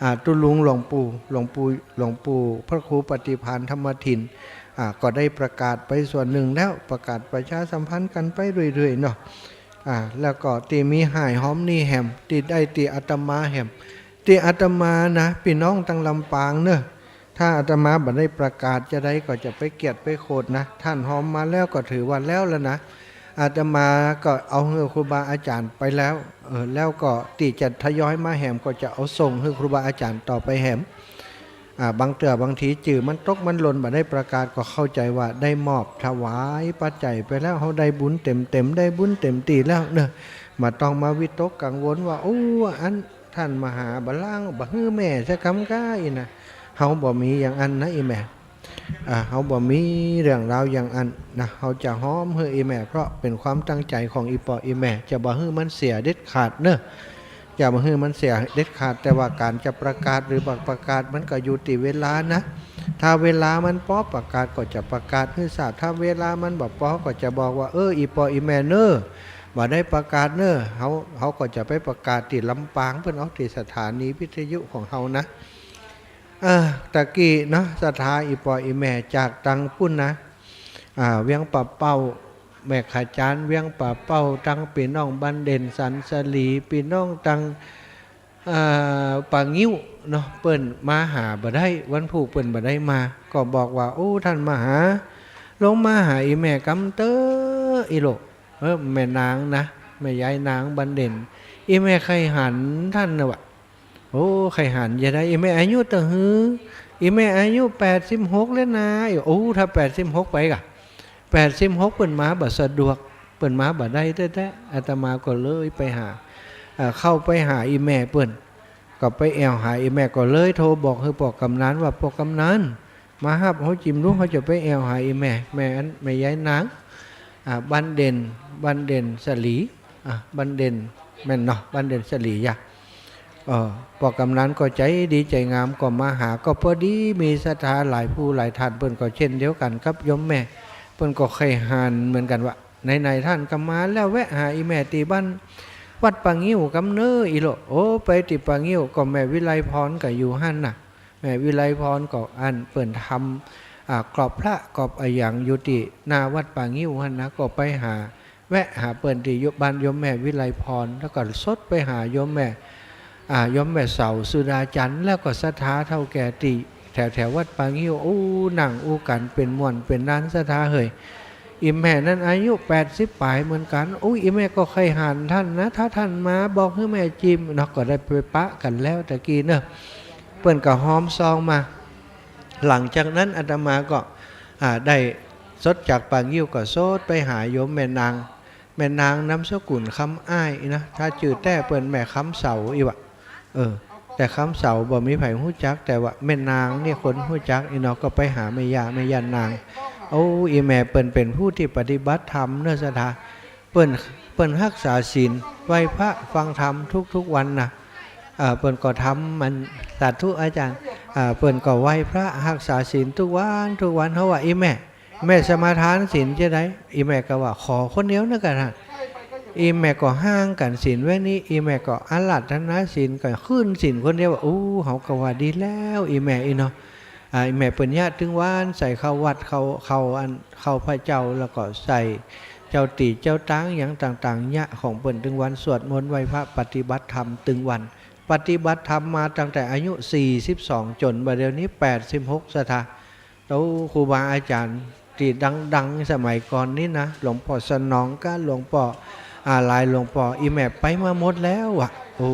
อ่า ตุ๊ลุงหลวงปู่ หลวงปู่ หลวงปู่พระครูปฏิภาณธรรมถิน อ่า ก็ได้ประกาศไปส่วนนึ่งแล้ว ประกาศประชาสัมพันธ์กั๋นไปเรื่อยๆ เนาะ อ่า แล้วก็ตี้มีฮ้ายหอมนี่แหม ตี้ได้ตี้อาตมาแหม ตี้อาตมานะ ปี้น้องตังลำปางเนาะ ถ้าอาตมาบ่ได้ประกาศจาใดก็จะไปเกียรติไปโขดนะ ต้านหอมมาแล้วก็ถือว่าแล้วละนะ อาตมาก็เอาหื้อครูบาอาจ๋ารย์ไปแล้ว เออ แล้วก็ตี้จะทยอยมาแหมก็จะเอาส่งหื้อครูบาอาจ๋ารย์ต่อไปแหม อ่า บางเตื้อบางทีจื้อมันตกมันหล่นบ่ได้ประกาศก็เข้าใจ๋ว่าได้มอบถวายปัจจัยไปแล้ว เฮาได้บุญเต็มๆ ได้บุญเต็มตี้แล้วเนาะ บ่ต้องมาวิตกกังวลว่า โอ้ อันต้านมหาบ่ล้างบ่หื้อแม่สักกำก้าอี้นะ เฮาบ่มีอย่างอั้นนะอีแม่ อ่า เฮาบ่มีเรื่องราวอย่างอั้นนะ เฮาจะหอมหื้ออีแม่ เพราะเป๋นความตั้งใจ๋ของอี่ป้ออี่แม่ จะบ่หื้อมันเสียเด็ดขาดเนาะ จะบ่หื้อมันเสียเด็ดขาด แต่ว่าก๋านจะประกาศหรือบ่ประกาศมันก็อยู่ตี้เวลานะ ถ้าเวลามันปอประกาศก็จะประกาศหื้อทราบ ถ้าเวลามันบ่ปอก็จะบอกว่า เออ อี่ป้ออี่แม่เนาะ บ่ได้ประกาศเนาะ เฮา เฮาก็จะไปประกาศตี้ลำปาง เปิ้นออกตี้สถานีวิทยุของเฮานะ เออ ตะกี้เนาะ ศรัทธาอี่ป้ออี่แม่จากตังปุ้นนะ อ่า เวียงป่าเป้า แม่ขจาร เวียงป่าเป้า ตังปี้น้องบ้านเด่นสันสลี ปี้น้องตัง เอ่อ ป่างิ้วเนาะ เปิ้นมาหาบ่ได้ วันพูกเปิ้นบ่ได้มา ก็บอกว่า โอ้ ต้านมหา ลงมาหาอี่แม่กำเต๊อะอี่ลูก เออ แม่นางนะ แม่ยายนางบ้านเด่น อี่แม่ใค่หันต้านนะวะ โอ้ ใค่หันจาใด อี่แม่อายุเต้าหื้อ อี่แม่อายุแปดสิบหกแล้วนะ โอ้ ถ้าแปดสิบหกไปก่ะ แปดสิบหกเปิ้นมาบ่สะดวก เปิ้นมาบ่ได้แต๊ๆ อาตมาก็เลยไปหา เอ่อ เข้าไปหาอี่แม่เปิ้น ก็ไปแอ่วหาอี่แม่ ก็เลยโทรบอกหื้อป้อกำนันว่า ป้อกำนัน มาฮับเฮาจิมดู เฮาจะไปแอ่วหาอี่แม่ แม่อัน แม่ยายนาง อ่า บ้านเด่น บ้านเด่นสลี อ่า บ้านเด่น แม่นเนาะ บ้านเด่นสลียะ เออ ป้อกำนันก็ใจ๋ดีใจ๋งาม ก็มาหา ก็พอดีมีศรัทธาหลายผู้หลายต้าน เปิ้นก็เช่นเดียวกั๋นกับโยมแม่ เปิ้นก็ใค่หันเหมือนกั๋นว่า ไหนๆ ต้านก็มาแล้ว แวะหาอี่แม่ตี้บ้าน วัดป่างิ้วกำเนาะอี่ลูก โอ้ ไปตี้ป่างิ้วก็แม่วิไลพรก็อยู่หั้นน่ะ แม่วิไลพรก็อันเปิ้นทำ อ่า กรอบพระกรอบอะหยังอยู่ตี้หน้าวัดป่างิ้วหั้นนะ ก็ไปหา แวะหาเปิ้นตี้บ้านโยมแม่วิไลพร แล้วก็สดไปหาโยมแม่ อ่า โยมแม่เสาสุดาจันทร์ แล้วก็ศรัทธาเฒ่าแก่ตี้แถวๆ วัดป่างิ้ว อู้นั่งอู้กั๋นเป๋นม่วนเป๋นนัน ศรัทธาเหย อี่แม่นั้นอายุแปดสิบป๋ายเหมือนกั๋น อู้ อี่แม่ก็ใค่หันต้านนะ ถ้าต้านมาบอกหื้อแม่จิมเนาะ ก็ได้ไปปะกั๋นแล้วตะกี้เนาะ เปิ้นก็ฮอมซองมา หลังจากนั้นอาตมาก็ อ่า ได้สดจากป่างิ้วก็สดไปหาโยมแม่นาง แม่นางนามสกุลคำอ้ายนะ ถ้าจื้อแต๊เปิ้นแม่คำเสาอี้วะ เออ แต่คำเสาบ่มีใผฮู้จัก แต่ว่าแม่นางนี่คนฮู้จักอี้เนาะ ก็ไปหาแม่ย่า แม่ย่านาง โอ้ อี่แม่เปิ้นเป๋นผู้ตี้ปฏิบัติธรรมเนาะศรัทธา เปิ้น เปิ้นฮักษาศีล ไหว้พระฟังธรรมทุกๆ วันน่ะ เอ่อ เปิ้นก็ทำมัน สาธุอาจ๋ารย์ เอ่อ เปิ้นก็ไหว้พระฮักษาศีลกู้วันกู้วัน เฮาว่า อี่แม่ แม่สมาทานศีลจาใด อี่แม่ก็ว่า ขอคนเดียวนึงก่ะนะ อี่แม่ก็ฮ้างกั๋นศีลไว้นี้ อี่แม่ก็อาราธนาศีล ก็คืนศีลคนเดียว อู้ เฮาก็ว่าดีแล้ว อี่แม่อี้เนาะ อ่า อี่แม่เปิ้นเยียะตึงวัน ใส่ข้าววัด ข้าว ข้าวอัน ข้าวพระเจ้า แล้วก็ใส่เจ้าตี้เจ้าตางหยังต่างๆ เยียะของเปิ้นตึงวัน สวดมนต์ไหว้พระปฏิบัติธรรมตึงวัน ปฏิบัติธรรมมาตั้งแต่อายุสี่สิบสองจ๋นบ่าเดี่ยวนี้แปดสิบหกศรัทธา แล้วครูบาอาจ๋ารย์ตี้ดังๆ สมัยก่อนนี้นะ หลวงป้อสนองก้า หลวงป้อ อ่า หลายหลวงป้อ อี่แม่ไปมาหมดแล้วอะ โอ้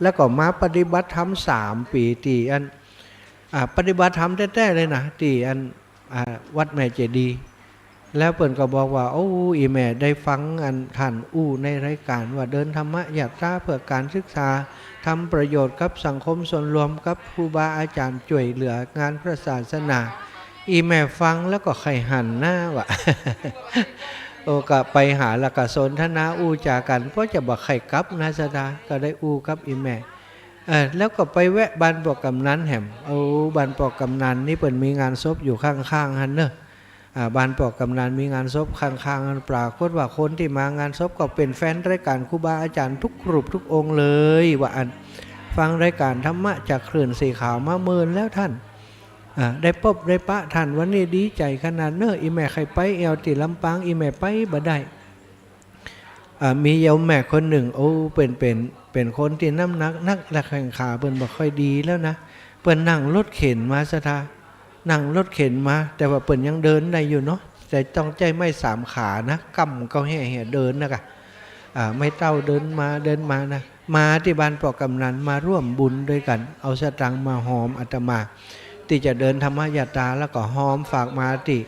แล้วก็มาปฏิบัติธรรมสามปี๋ตี้อัน อ่า ปฏิบัติธรรมแต๊ๆ เลยนะ ตี้อัน อ่า วัดแม่เจดีย์ แล้วเปิ้นก็บอกว่า โอ้ อี่แม่ได้ฟังอันต้านอู้ในรายก๋านว่าเดินธรรมยาตราเพื่อก๋านศึกษา ทำประโยชน์กับสังคมส่วนรวม กับครูบาอาจ๋ารย์จ้วยเหลืองานพระศาสนา อี่แม่ฟังแล้วก็ใค่หันหน้าวะ โอ้ ก็ไปหาแล้วก็สนทนาอู้จ๋ากั๋น เพราะจะบ่ใค่กลับนะศรัทธา ก็ได้อู้กับอี่แม่ เออ แล้วก็ไปแวะบ้านป้อกำนันแหม โอ้ บ้านป้อกำนันนี่เปิ้นมีงานศพอยู่ข้างๆ หั้นเนาะ อ่า บ้านป้อกำนันมีงานศพข้างๆ หั้น ปรากฏว่าคนตี้มางานศพก็เป๋นแฟนรายก๋านครูบาอาจ๋ารย์กู้รูปกู้องค์เลยว่าอั้น ฟังรายก๋านธรรมะจากคลื่นสีขาวมาเมินแล้วต้าน อ่า ได้ปบได้ปะต้านวันนี้ดีใจ๋ขนาดเน่อ อี่แม่ใค่ไปแอ่วตี้ลำปาง อี่แม่ไปบ่ได้ อ่า มีโยมแม่คนนึ่ง โอ้ เปิ้นเป๋น เป๋นคนตี้น้ำหนักนัก และแข้งขาเปิ้นบ่ค่อยดีแล้วนะ เปิ้นนั่งรถเข็นมาศรัทธา นั่งรถเข็นมา แต่ว่าเปิ้นยังเดินได้อยู่เนาะ แต่ต้องใจ๊ไม้สามขานะ ก้ำเก๊าแฮ่ๆ เดินนะก่ะ อ่า ไม้เต๊าเดินมาเดินมานะ มาตี้บ้านป้อกำนัน มาร่วมบุญตวยกั๋น เอาสตางค์มาฮอมอาตมา ตี้จะเดินธรรมยาตรา แล้วก็ฮอมฝากมาตี้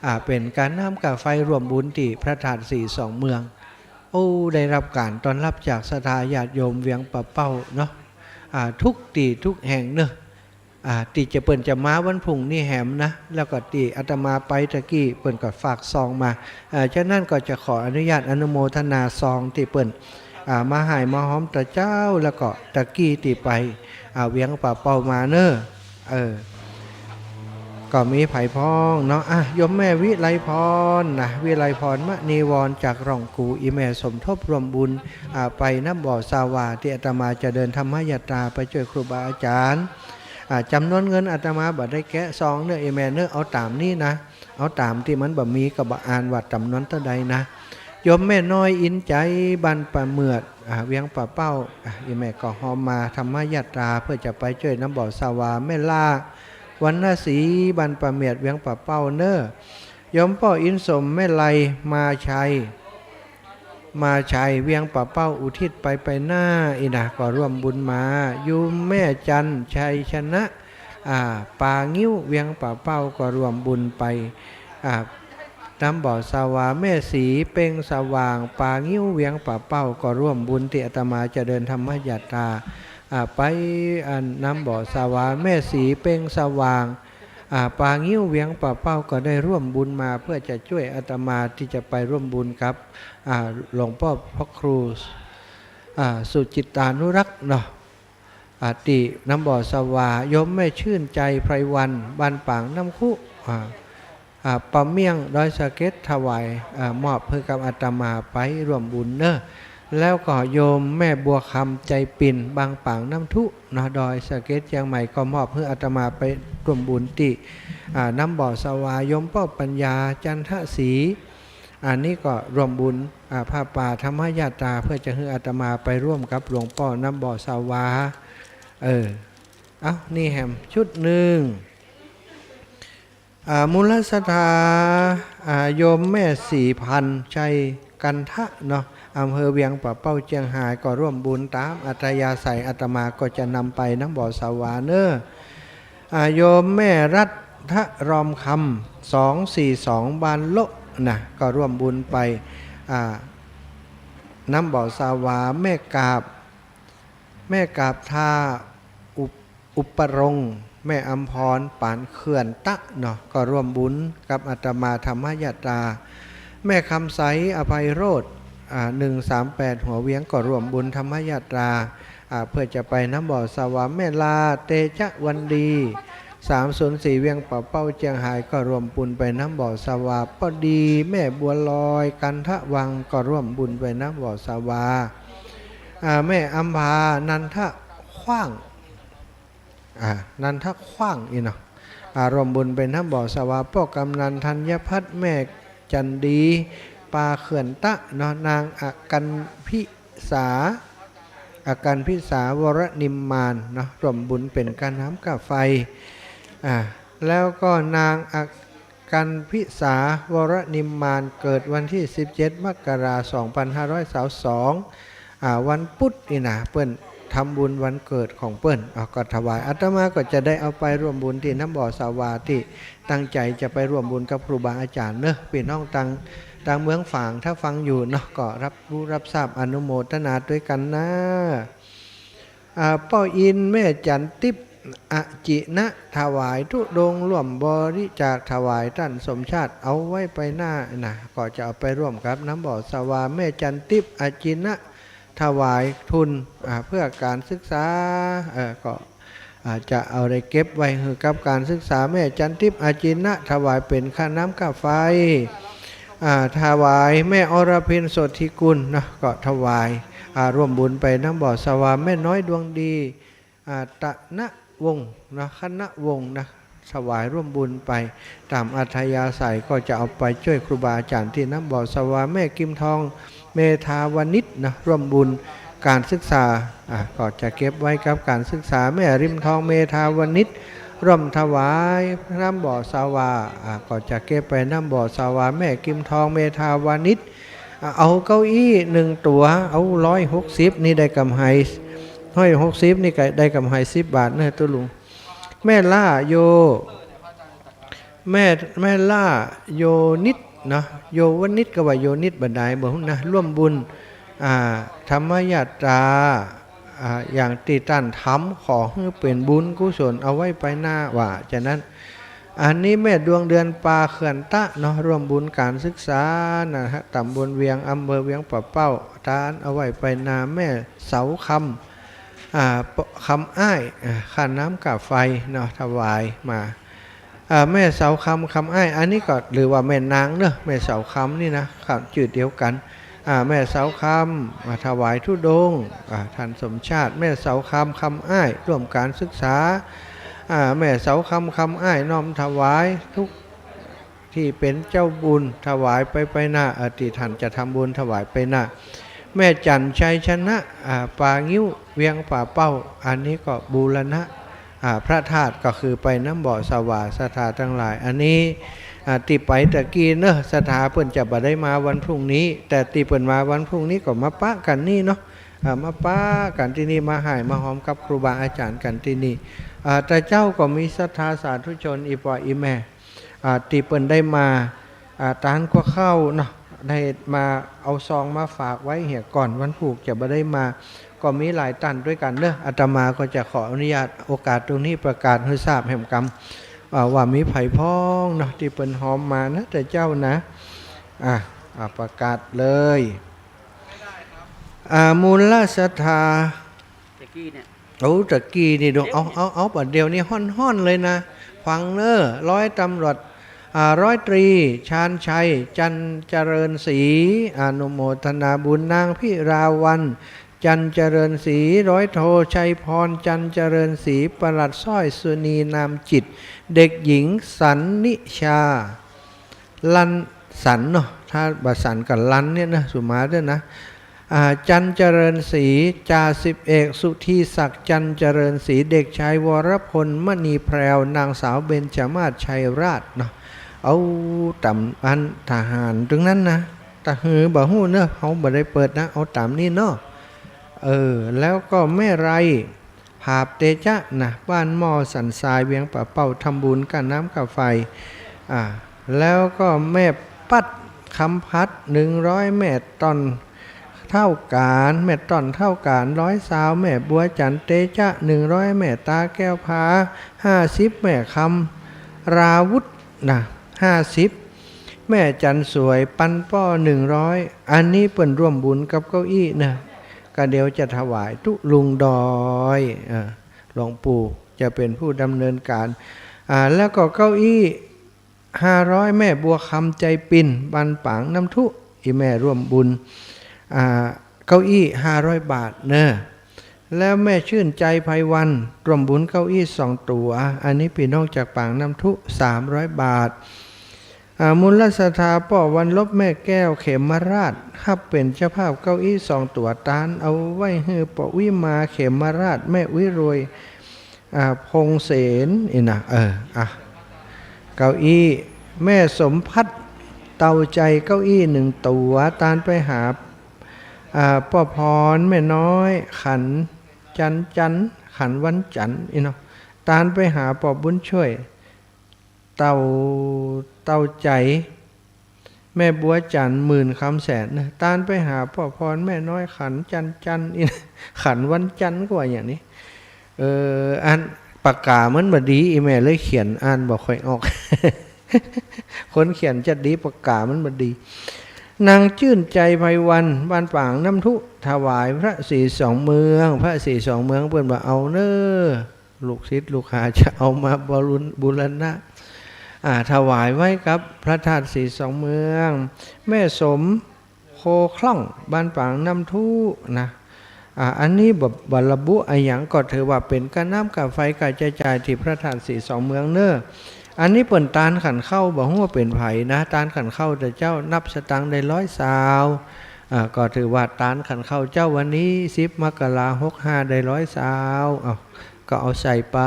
อ่า เป๋นก๋าน้ำก๋าไฟร่วมบุญตี้พระธาตุสีสองเมือง โอ้ ได้ฮับก๋านต้อนฮับจากศรัทธาญาติโยมเวียงป่าเป้าเนาะ อ่า กู้ตี้กู้แห่งเนาะ อ่า ตี้จะเปิ้นจะมาวันพรุ่งนี้แหมนะ แล้วก็ตี้อาตมาไปตะกี้เปิ้นก็ฝากซองมา อ่า ฉะนั้นก็จะขออนุญาตอนุโมทนาซองตี้เปิ้น อ่า มาฮ่ายมาฮอมตะเจ๊า แล้วก็ตะกี้ตี้ไป อ่า เวียงป่าเป้ามาเน่อ เออ ก็มีใผพ่องเนาะ อ่ะ โยมแม่วิไลพรนะ วิไลพรมณีวรจากร่องกู อี่แม่สมทบร่วมบุญ อ่า ไปน้ำบ่อสาวา ตี้อาตมาจะเดินธรรมยาตราไปจ้วยครูบาอาจ๋ารย์ อ่า จ๋ำนวนเงินอาตมาบ่ได้แกะซองเน่อ อี่แม่เน่อ เอาต๋ามนี้นะ เอาต๋ามตี้มันบ่มีก็บ่อ่านว่าจ๋ำนวนเต้าใดนะ โยมแม่น้อยอินใจ๋ บ้านป่าเหมือด อ่า เวียงป่าเป้า อ่า อี่แม่ก็ฮอมมาธรรมยาตรา เปื้อจะไปจ้วยน้ำบ่อสาวา แม่ล่า วรรณศรี บ้านป่าเหมือด เวียงป่าเป้าเน่อ โยมป้ออินสม แม่ไล มาชัย มาชัย เวียงป่าเป้า อุทิศไปไปหน้า อี้นะ ก็ร่วมบุญมา โยมแม่จันทร์ ชัยชนะ อ่า ป่างิ้ว เวียงป่าเป้า ก็ร่วมบุญไป อ่า น้ำบ่อสาวา แม่ศรี เปล่งสว่าง ป่างิ้ว เวียงป่าเป้า ก็ร่วมบุญตี้อาตมาจะเดินธรรมยาตรา อ่า ไปอันน้ำบ่อสาวา แม่ศรี เปล่งสว่าง อ่า ป่างิ้ว เวียงป่าเป้า ก็ได้ร่วมบุญมา เปื้อจะจ้วยอาตมาตี้จะไปร่วมบุญกับ อ่า หลวงป้อพระครู อ่า สุจิตตานุรักษ์เนาะ อ่า ตี้น้ำบ่อสาวา โยมแม่ชื่นใจ๋ ไพรวรรณ บ้านปางน้ำคุ อ่า อ่า ป้อเมี่ยง ดอยสะเก็ด ถวาย อ่า มอบหื้อกับอาตมาไปร่วมบุญเน่อ แล้วก็โยมแม่บัวคำ ใจ๋ปิ่น บ้านปางน้ำทุเนาะ ดอยสะเก็ด เจียงใหม่ ก็มอบหื้ออาตมาไปร่วมบุญตี้ อ่า น้ำบ่อสาวา โยมป้อปัญญา จันทศรี อันนี้ก็ร่วมบุญ อ่า ผ้าป่าธรรมยาตรา เปื้อจะหื้ออาตมาไปร่วมกับหลวงป้อน้ำบ่อสาวา เออ เอ้า นี่แหมชุดนึ่ง อ่า มูลศรัทธา อ่า โยมแม่ศรีพันธ์ ชัยกันทะเนาะ อำเภอเวียงป่าเป้า เจียงฮาย ก็ร่วมบุญต๋ามอัธยาศัย อาตมาก็จะนำไปน้ำบ่อสาวาเน่อ อ่า โยมแม่รัฐรอมคำ สองสี่สอง บ้านโละนะ ก็ร่วมบุญไป อ่า น้ำบ่อสาวา แม่กาบ แม่กาบทา อุป อุปรงค์ แม่อำพร ปานเขื่อนตะเนาะ ก็ร่วมบุญกับอาตมาธรรมยาตรา แม่คำใส อภัยโรจน์ อ่า หนึ่งสามแปด หัวเวียง ก็ร่วมบุญธรรมยาตรา อ่า เปื้อจะไปน้ำบ่อสาวา แม่ลา เตจะวันดี สามศูนย์สี่ เวียงป่าเป้า เจียงฮาย ก็ร่วมบุญไปน้ำบ่อสาวา ป้อดี แม่บัวลอย กันทะวัง ก็ร่วมบุญไปน้ำบ่อสาวา อ่า แม่อำพา นันทะขว้าง อ่า นันทะขว้างอี้เนาะ อ่า ร่วมบุญไปน้ำบ่อสาวา ป้อกำนันธัญพัฒน์ แม่จันดี ปาเขื่อนตะเนาะ นางอกันพิสา อกันพิสา วรนิมมานเนาะ ร่วมบุญเป๋นก้าน้ำก้าไฟ อ่า แล้วก็นางอกันพิสา วรนิมมาน เกิดวันตี้สิบเจ็ด มกรา สองพันห้าร้อยซาวสอง อ่า วันปุธอี้นะ เปิ้นทำบุญวันเกิดของเปิ้น อ่า ก็ถวาย อาตมาก็จะได้เอาไปร่วมบุญตี้น้ำบ่อสาวา ตี้ตั้งใจ๋จะไปร่วมบุญกับครูบาอาจ๋ารย์เนาะ ปี้น้องตาง ตางเมืองฝาง ถ้าฟังอยู่เนาะ ก็ฮับรู้ฮับทราบ อนุโมทนาตวยกั๋นนะ อ่า ป้ออิน แม่จันติ๊บ อจินะ ถวายธุดงค์ ร่วมบริจาคถวายต้านสมชาติ เอาไว้ไปหน้านะ ก็จะเอาไปร่วมกับน้ำบ่อสาวา แม่จันติ๊บ อจินะ ถวายทุน อ่า เปื้อก๋านศึกษา เอ่อ ก็ อ่า จะเอาได้เก็บไว้หื้อกับก๋านศึกษา แม่จันติ๊บ อจินะ ถวายเป๋นก้าน้ำก้าไฟ อ่า ถวายแม่อรพิน โสธิกุลเนาะ ก็ถวาย อ่า ร่วมบุญไปน้ำบ่อสาวา แม่น้อยดวงดี อา ตะนะวงศ์นะ คณะวงศ์นะ ถวายร่วมบุญไป ต๋ามอัธยาศัยก็จะเอาไปจ้วยครูบาอาจ๋ารย์ตี้น้ำบ่อสะวา แม่กิมทอง เมธาวณิชนะ ร่วมบุญก๋านศึกษา อ่า ก็จะเก็บไว้กับก๋านศึกษา แม่ริมทอง เมธาวณิช ร่วมถวายน้ำบ่อสะวา อ่า ก็จะเก็บไปน้ำบ่อสะวา แม่กิมทอง เมธาวณิช อ่า เอาเก้าอี้นึ่งตั๋ว เอา ร้อยหกสิบ นี่ได้กำไร ร้อยหกสิบ นี่ก็ได้กำไรสิบบาทเนาะตุ๊ลุง แม่ล่าโย แม่ แม่ล่าโยนิดเนาะ โยวนิดก็ว่าโยนิดบ่ดายบ่ฮู้นะ ร่วมบุญ อ่า ธรรมยาตรา อ่า อย่างตี้ต้านทำ ขอหื้อเป๋นบุญกุศลเอาไว้ไปหน้า ว่าจะนั้น อันนี้แม่ดวงเดือน ปาเขื่อนตะเนาะ ร่วมบุญก๋านศึกษานะฮะ ต๋ำบลเวียง อำเภอเวียงป่าเป้า ตานเอาไว้ไปหน้า แม่เสาคำ อ่า คำอ้าย อ่า ค่าน้ำค่าไฟเนาะ ถวายมา อ่า แม่เสาคำ คำอ้าย อันนี้ก็หรือว่าแม่นางเนาะ แม่เสาคำนี่นะ ครับ จื้อเดียวกั๋น อ่า แม่เสาคำ อ่า ถวายธุดงค์ อ่า ต้านสมชาติ แม่เสาคำ คำอ้าย ร่วมก๋านศึกษา อ่า แม่เสาคำ คำอ้าย น้อมถวายทุก ตี้เป๋นเจ้าบุญ ถวายไปไปหน้า อ่า ตี้ต้านจะทำบุญถวายไปหน้า แม่จั๋นชัยชนะ อ่า ป่างิ้ว เวียงป่าเป้า อันนี้ก็บูรณะ อ่า พระธาตุ ก็คือไปน้ำบ่อสะวา ศรัทธาตังหลาย อันนี้ อ่า ตี้ไปตะกี้เนาะ ศรัทธาเปิ้นจะบ่ได้มาวันพรุ่งนี้ แต่ตี้เปิ้นมาวันพรุ่งนี้ก็มาปะกั๋นนี่เนาะ อ่า มาปะกั๋นตี้นี่ มาฮ่ายมาหอมกับครูบาอาจ๋ารย์กั๋นตี้นี่ อ่า แต่เจ้าก็มีศรัทธาสาธุชนอี่ป้ออี่แม่ อ่า ตี้เปิ้นได้มา อ่า ตานกั๋วข้าวเนาะ ได้มาเอาซองมาฝากไว้เหียก่อน วันพูกจะบ่ได้มา ก็มีหลายต้านตวยกั๋นเนาะ อาตมาก็จะขออนุญาตโอกาสตรงนี้ประกาศหื้อทราบแหมกำ อ่า ว่ามีใผพ่องเนาะ ตี้เปิ้นหอมมานะ แต่เจ้านะ อ่า อ่า ประกาศเลย อ่า มูลศรัทธา ตะกี้เนี่ย โอ้ ตะกี้นี่ดู เดี๋ยว เอา เอา เอา บัดเดี่ยวนี้ฮ้อนๆ เลยนะ ฟังเน้อ ร้อยตำรวจ อ่า ร้อยตรี ชาญชัย จันเจริญศรี อนุโมทนาบุญ นางพิราวัลย์ จันเจริญศรี ร้อยโท ชัยพร จันเจริญศรี ปลัดสร้อย สุนี นามจิต เด็กหญิง สันนิชา ลันสันเนาะ ถ้าบ่สันก็ลันเนี่ยนะ สุมาเด้อนะ อ่า จันเจริญศรี จ่าสิบเอก สุธีศักดิ์ จันเจริญศรี เด็กชาย วรพล มณีแพรว นางสาว เบญจมาศ ชัยราชเนาะ เอาต๋ามอันทหารตึงนั้นนะ ตะหือบ่ฮู้เนาะ เฮาบ่ได้เปิดนะ เอาต๋ามนี่เนาะ เออ แล้วก็แม่ไร ผาบเตจ๊ะนะ บ้านหม้อสันทราย เวียงป่าเป้า ทำบุญค่าน้ำค่าไฟ อ่า แล้วก็แม่ปั๊ด คำพัด หนึ่งร้อย แม่ต้อนเฒ่าก๋าน แม่ต้อนเฒ่าก๋าน ร้อยซาว แม่บัวจันทร์เตจ๊ะ หนึ่งร้อย แม่ตาแก้วพา ห้าสิบ แม่คำราวุธนะ ห้าสิบ แม่จันทร์สวย ปันป้อ หนึ่งร้อย อันนี้เปิ้นร่วมบุญกับเก้าอี้นะ ก็เดี๋ยวจะถวายตุ๊ลุงดอย เอ่อ หลวงปู่จะเป๋นผู้ดำเนินก๋าน อ่า แล้วก็เก้าอี้ ห้าร้อย แม่บัวคำ ใจปิ่น บ้านปางน้ำทุ อี่แม่ร่วมบุญ อ่า เก้าอี้ ห้าร้อย บาทเน้อ แล้วแม่ชื่นใจ ไพวัน ร่วมบุญเก้าอี้สองตั๋ว อันนี้ปี้น้องจากปางน้ำทุ สามร้อย บาท อ่า มูลศรัทธาป้อวันลบ แม่แก้ว เขมราช ฮับเป๋นเจ้าภาพเก้าอี้สองตั๋ว ตานเอาไว้หื้อป้ออุ๊ยมา เขมราช แม่อุ๊ยรวย อ่า พงษ์เสน นี่นะ เออ อ่ะ เก้าอี้ แม่สมพัฒน์ เตาใจ เก้าอี้หนึ่งตั๋ว ตานไปหา อ่า ป้อพร แม่น้อย ขันจันจัน ขันวันจันทร์ นี่เนาะ ตานไปหาป้อบุญช่วย เต้า เต้าใจ แม่บัวจันทร์ หมื่นคำแสนนะ ตานไปหาป้อพร แม่น้อย ขันจันจัน นี่นะ ขันวันจันทร์ก็ว่าอย่างนี้ เออ อันปากกามันบ่ดี อี่แม่เลยเขียนอ่านบ่ค่อยออก คนเขียนจะดี ปากกามันบ่ดี นางจื้นใจ ไพวัน บ้านปางน้ำทุ ถวายพระศรีสองเมือง พระศรีสองเมืองเปิ้นบ่เอาเน้อ ลูกศิษย์ลูกหาจะเอามาบรุณ บูรณะ อ่า ถวายไว้กับพระธาตุศรีสองเมือง แม่สม โคคล่อง บ้านปางน้ำทุนะ อ่า อันนี้บ่ บ่ระบุอะหยัง ก็ถือว่าเป๋นก้าน้ำก้าไฟก้าใจ๊จ่ายตี้พระธาตุสีสองเมืองเน่อ อันนี้เปิ้นตานขันข้าว บ่ฮู้ว่าเป๋นใผนะ ตานขันข้าวแต่เจ้า นับสตางค์ได้ร้อยซาว อ่า ก็ถือว่าตานขันข้าวเจ้าวันนี้ สิบมกราหกห้า ได้ร้อยซาว อ้าว ก็เอาใส่ไป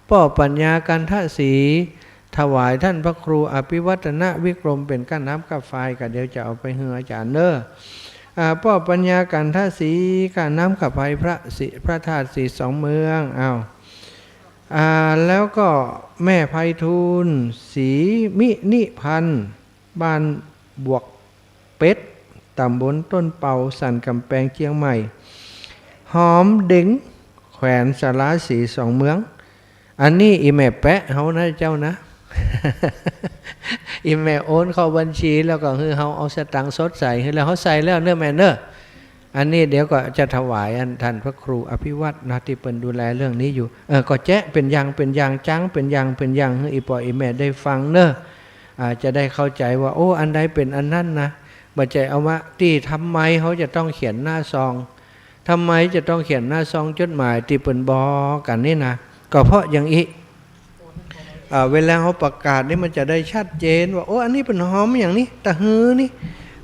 ป้อปัญญากันทสี ถวายต้านพระครูอภิวัฒนวิกรมเป๋นก้าน้ำก้าไฟ ก็เดี๋ยวจะเอาไปหื้ออาจ๋ารย์เน่อ อ่า ป้อปัญญากันทสี ก้าน้ำก้าไฟพระสี พระธาตุสีสองเมือง อ้าว อ่า แล้วก็แม่ไพฑูรย์ ศรีมินิพันธ์ บ้านบวกเป็ด ต๋ำบลต้นเปา สันก๋ำแปง เจียงใหม่ หอมเด็ง แขวนสาราสีสองเมือง อันนี้อี่แม่แปะเฮานะเจ้านะ อี่แม่โอนเข้าบัญชีแล้วก็หื้อเฮาเอาสตางค์สดใส่หื้อ แล้วเฮาใส่แล้วเน่อแม่เน่อ อันนี้เดี๋ยวก็จะถวายอันต้านพระครูอภิวัฒน์นะ ตี้เปิ้นดูแลเรื่องนี้อยู่ เออ ก็แจ๊ะเป๋นอย่างเป๋นอย่าง จ๊างเป๋นอย่างเป๋นอย่าง หื้ออี่ป้ออี่แม่ได้ฟังเน่อ อ่า จะได้เข้าใจ๋ว่า โอ้ อันใดเป๋นอันนั้นนะ บ่ใจ้เอามา ตี้ทำไมเฮาจะต้องเขียนหน้าซอง ทำไมจะต้องเขียนหน้าซองจดหมายตี้เปิ้นบอกกั๋นนี่นะ ก็เพราะอย่างอี้ อ่า เวลาเฮาประกาศนี่มันจะได้ชัดเจนว่า โอ้ อันนี้เปิ้นหอมอย่างนี้ ตะฮือนี่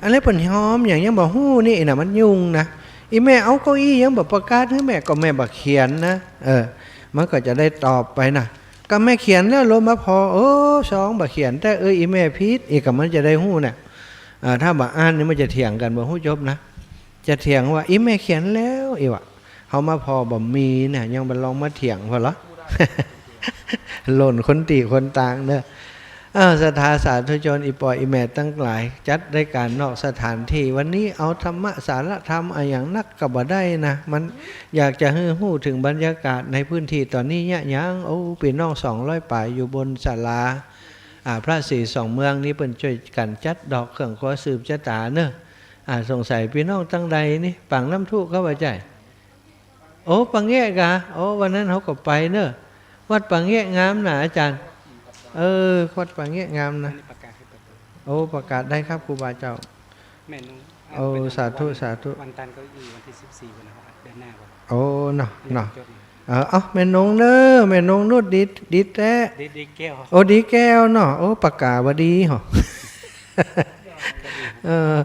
อันนี้เปิ้นหอมอย่างยังบ่ฮู้นี่นะ มันยุ่งนะ อี่แม่เอาเก้าอี้ยังบ่ประกาศหื้อแม่ ก็แม่บ่เขียนนะ เออ มันก็จะได้ตอบไปนะ ก็แม่เขียนแล้วลงมาผ่อ โอ้ ซองบ่เขียน แต่ เออ อี่แม่ผิด อี่ก็มันจะได้ฮู้น่ะ อ่า ถ้าบ่อ่านนี่มันจะเถียงกั๋นบ่ฮู้จบนะ จะเถียงว่า อี่แม่เขียนแล้ว อี่ว่า เฮามาผ่อบ่มีน่ะ ยังบ่ลองมาเถียงผ่อเหรอ หล่นคนตี้คนตางเน่อ เออ ศรัทธาสาธุชน อี่ป้ออี่แม่ตังหลาย จัดรายก๋านนอกสถานตี้ วันนี้เอาธรรมะสาระธรรมอะหยังนักก็บ่ได้นะ มันอยากจะหื้อฮู้เถิงบรรยากาศในพื้นตี้ต๋อนนี้เยียะหยัง โอ้ ปี้น้องสองร้อยป๋ายอยู่บนศาลา อ่า พระสีสองเมืองนี้เปิ้นจ้วยกั๋นจัดดอกเครื่องครัวสืบจะต๋าเน่อ อ่า สงสัยปี้น้องตังใดนี่ ปากน้ำทุก็ว่าใจ้ โอ้ ป่าแงะกา โอ้ วันนั้นเฮาก็ไปเน่อ วัดป่าแงะงามน่ะอาจ๋ารย์ เออ วัดป่าแงะงามนะ อันนี้ประกาศหื้อเปิดเผย โอ้ ประกาศได้ครับครูบาเจ้า แม่นง โอ้ อันเปิ้น สาธุ วัน สาธุ วันตานเก้าอี้วันตี้สิบสี่พุ้นนะครับ เดือนหน้าพุ้น โอ้ เนาะ อันนี้ เนาะ จดมา เออ เอ้า แม่นงเน่อ แม่นงนุชดี ดีแต๊ ดี ดีแก้ว โอ้ ดีแก้วเนาะ โอ้ ปากกาบ่ดีหอ เออ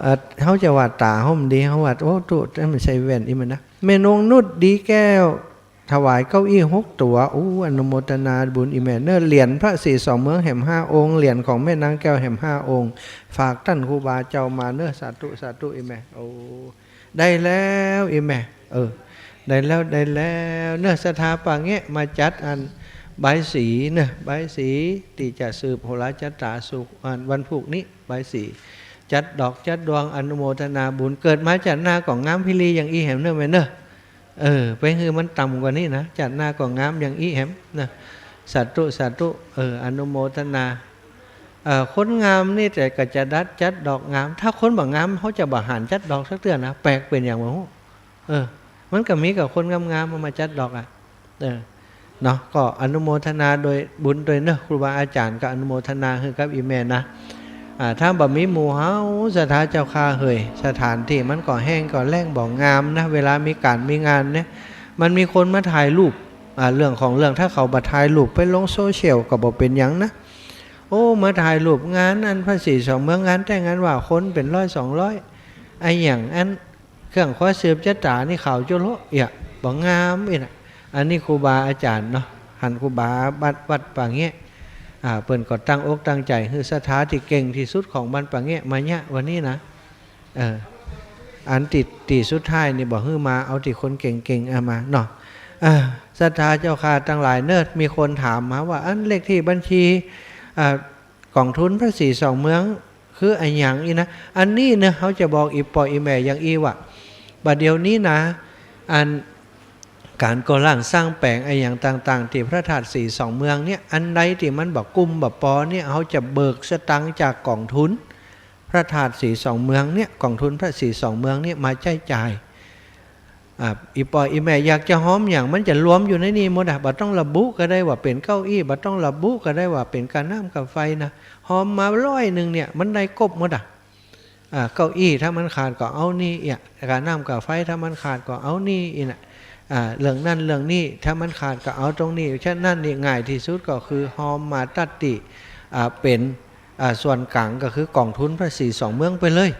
เออ เฮาจะว่าต๋าเฮาบ่ดี เฮาว่า โอ้ ตุ๊ แต่มันใส่แว่นอี่มันนะ แม่นงนุชดีแก้ว ถวายเก้าอี้หกตั๋ว อู้ อนุโมทนาบุญอี่แม่เน่อ เหรียญพระสีสองเมืองแหมห้าองค์ เหรียญของแม่นางแก้วแหมห้าองค์ ฝากต้านครูบาเจ้ามาเน่อ สาธุ สาธุ อี่แม่ โอ้ ได้แล้วอี่แม่ เออ ได้แล้ว ได้แล้วเน่อ ศรัทธาป่าแงะมาจัดอันบายสีเน่อ บายสีตี้จะสืบโหราจะต๋าสุข อันวันพูกนี้ บายสี จัดดอกจัดดวง อนุโมทนาบุญ เกิดมาจาติหน้าก็งามพิรีอย่างอี้แหมเน่อแม่เน่อ เออ ไปหื้อมันต่ำกว่านี้นะ จาติหน้าก็งามอย่างอี้แหมนะ สาธุ สาธุ เออ อนุโมทนา เออ คนงามนี่แต่ก็จะดัดจัดดอกงาม ถ้าคนบ่งามเฮาจะบ่หันจัดดอกสักเตื้อนะ แปลกเป๋นอย่างบ่ฮู้ เออ มันก็มีกับคนงามๆ เอามาจัดดอกอะ เออ เนาะ ก็อนุโมทนาโดยบุญโดยเน่อ ครูบาอาจ๋ารย์ก็อนุโมทนาหื้อกับอี่แม่นะ อ่า ถ้าบ่มีหมู่เฮา ศรัทธาเจ้าข้าเหย สถานตี้มันก็แห้งก็แล้งบ่งามนะ เวลามีก๋านมีงานเนี่ย มันมีคนมาถ่ายรูป อ่า เรื่องของเรื่อง ถ้าเขาบ่ถ่ายรูปไปลงโซเชียลก็บ่เป๋นหยังนะ โอ้ มาถ่ายรูปงานอันพระสีสองเมือง งานแต่งงานว่าคนเป๋นร้อยสองร้อย อะหยังอัน เครื่องครัวสืบจะต๋านี่ขาวจั๊วโละเอี้ย บ่งามอี้นะ อันนี้ครูบาอาจ๋ารย์เนาะ หันครูบาวัด วัดป่าแงะ อ่า เปิ้นก็ตั้งอกตั้งใจ๋หื้อศรัทธาตี้เก่งตี้สุดของบ้านป่าแงะมาเยียะวันนี้นะ เออ อันตี้ ตี้สุดท้ายนี่บ่หื้อมา เอาตี้คนเก่งๆ เอามาเนาะ เออ ศรัทธาเจ้าข้าตังหลายเน่อ มีคนถามมาว่า อันเลขตี้บัญชี อ่า ก๋องทุนพระสีสองเมือง คืออะหยังอี้นะ อันนี้เน่อ เฮาจะบอกอี่ป้ออี่แม่อย่างอี้ว่า บ่าเดี่ยวนี้นะ อันก๋านก่อสร้างสร้างแป๋งอะหยังต่างๆ ตี้พระธาตุสีสองเมืองเนี่ย อันใดตี้มันบ่กุ้มบ่ปอเนี่ย เฮาจะเบิกสตางค์จากก๋องทุนพระธาตุสีสองเมืองเนี่ย ก๋องทุนพระสีสองเมืองเนี่ยมาใจ๊จ่าย อ่า อี่ป้ออี่แม่อยากจะหอมหยัง มันจะรวมอยู่ในนี้หมดอะ บ่ต้องระบุก็ได้ว่าเป๋นเก้าอี้ บ่ต้องระบุก็ได้ว่าเป๋นก้าน้ำก้าไฟนะ หอมมาร้อยนึ่งเนี่ย มันได้ครบหมดอะ อ่า เก้าอี้ถ้ามันขาดก็เอานี่เอีย กาน้ำกาไฟถ้ามันขาดก็เอานี่อีน่ะ อ่า เรื่องนั้นเรื่องนี้ถ้ามันขาดก็เอาตรงนี้ ฉะนั้นนี่ง่ายตี้สุดก็คือฮอมมาตั๊ดตี้ อ่า เป๋น อ่า ส่วนก๋างก็คือกองทุนพระศรีสองเมืองไปเลย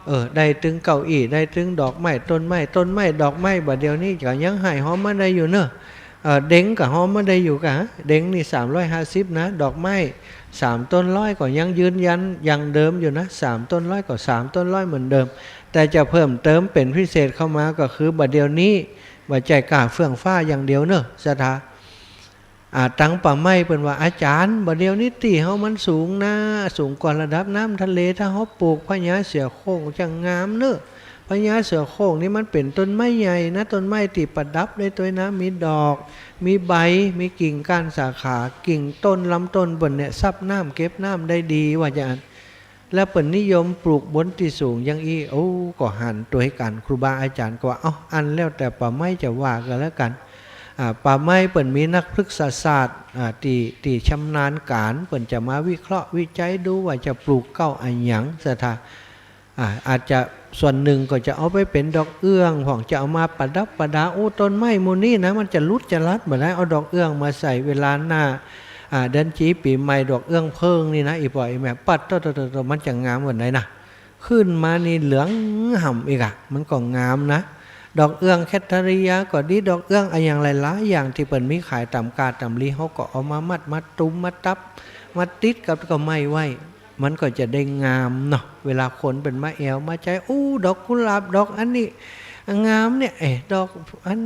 เออ ได้ตึงเก้าอี้ ได้ตึงดอกไม้ ต้นไม้ ต้นไม้ ดอกไม้ บ่าเดี่ยวนี้ก็ยังหื้อฮอมมาได้อยู่เน่อ เออ เด็งก็ฮอมมาได้อยู่กา เด็งนี่สามร้อยห้าสิบนะ ดอกไม้สามต้นร้อยก็ยังยืนยันอย่างเดิมอยู่นะ สามต้นร้อยก็สามต้นร้อยเหมือนเดิม แต่จะเพิ่มเติมเป๋นพิเศษเข้ามาก็คือบ่าเดี่ยวนี้ บ่ใจ้ก้าเฟื่องฟ้าอย่างเดียวเน่อ ศรัทธา อ่า ตังป่าไม้เปิ้นว่า อาจ๋ารย์ บ่าเดี่ยวนี้ตี้เฮามันสูงนะ สูงกว่าระดับน้ำทะเล ถ้าเฮาปลูกพญาเสือโคร่งจะงามเน่อ พญาเสือโคร่งนี่มันเป๋นต้นไม้ใหญ่นะ ต้นไม้ตี้ประดับได้ตวยนะ มีดอก มีใบ มีกิ่งก้านสาขา กิ่งต้นลำต้นเปิ้นเนี่ยซับน้ำเก็บน้ำได้ดีว่าจะอั้น แล้วเปิ้นนิยมปลูกบนตี้สูงอย่างอี้ โอ้ ก็หันตวยกั๋น ครูบาอาจ๋ารย์ก็ว่า เอ้า อันแล้วแต่ป่าไม้จะว่าก็แล้วกั๋น อ่า ป่าไม้เปิ้นมีนักพฤกษศาสตร์ อ่า ตี้ ตี้ชำนาญก๋าน เปิ้นจะมาวิเคราะห์วิจัยดูว่าจะปลูกเก๊าอะหยัง ศรัทธา อ่า อาจจะส่วนนึ่งก็จะเอาไปเป๋นดอกเอื้องพ่อง จะเอามาประดับประดา โอ้ ต้นไม้หมู่นี้นะ มันจะหลุดจะลัดบ่ได้ เอาดอกเอื้องมาใส่เวลาหน้า อ่า เดือนจี๋ปี๋ใหม่ ดอกเอื้องเผิ้งนี่นะ อี่ป้ออี่แม่ ปั๊ดโตะๆๆๆ มันจะงามวันไหนนะ ขึ้นมานี่เหลืองห่ำอีกอะ มันก็งามนะ ดอกเอื้องแคทเทอรียาก็ดี ดอกเอื้องอะหยังหลายๆ อย่างตี้เปิ้นมีขายต๋ามกาดต๋ามลี เฮาก็เอามามัดมาตุ้มมาตับ มาติดกับเก๊าไม้ไว้ มันก็จะได้งามเนาะ เวลาคนเปิ้นมาแอ่วมาใจ๊ อู้ ดอกกุหลาบ ดอกอันนี้ งามเนี่ย เอ๊ะ ดอกอัน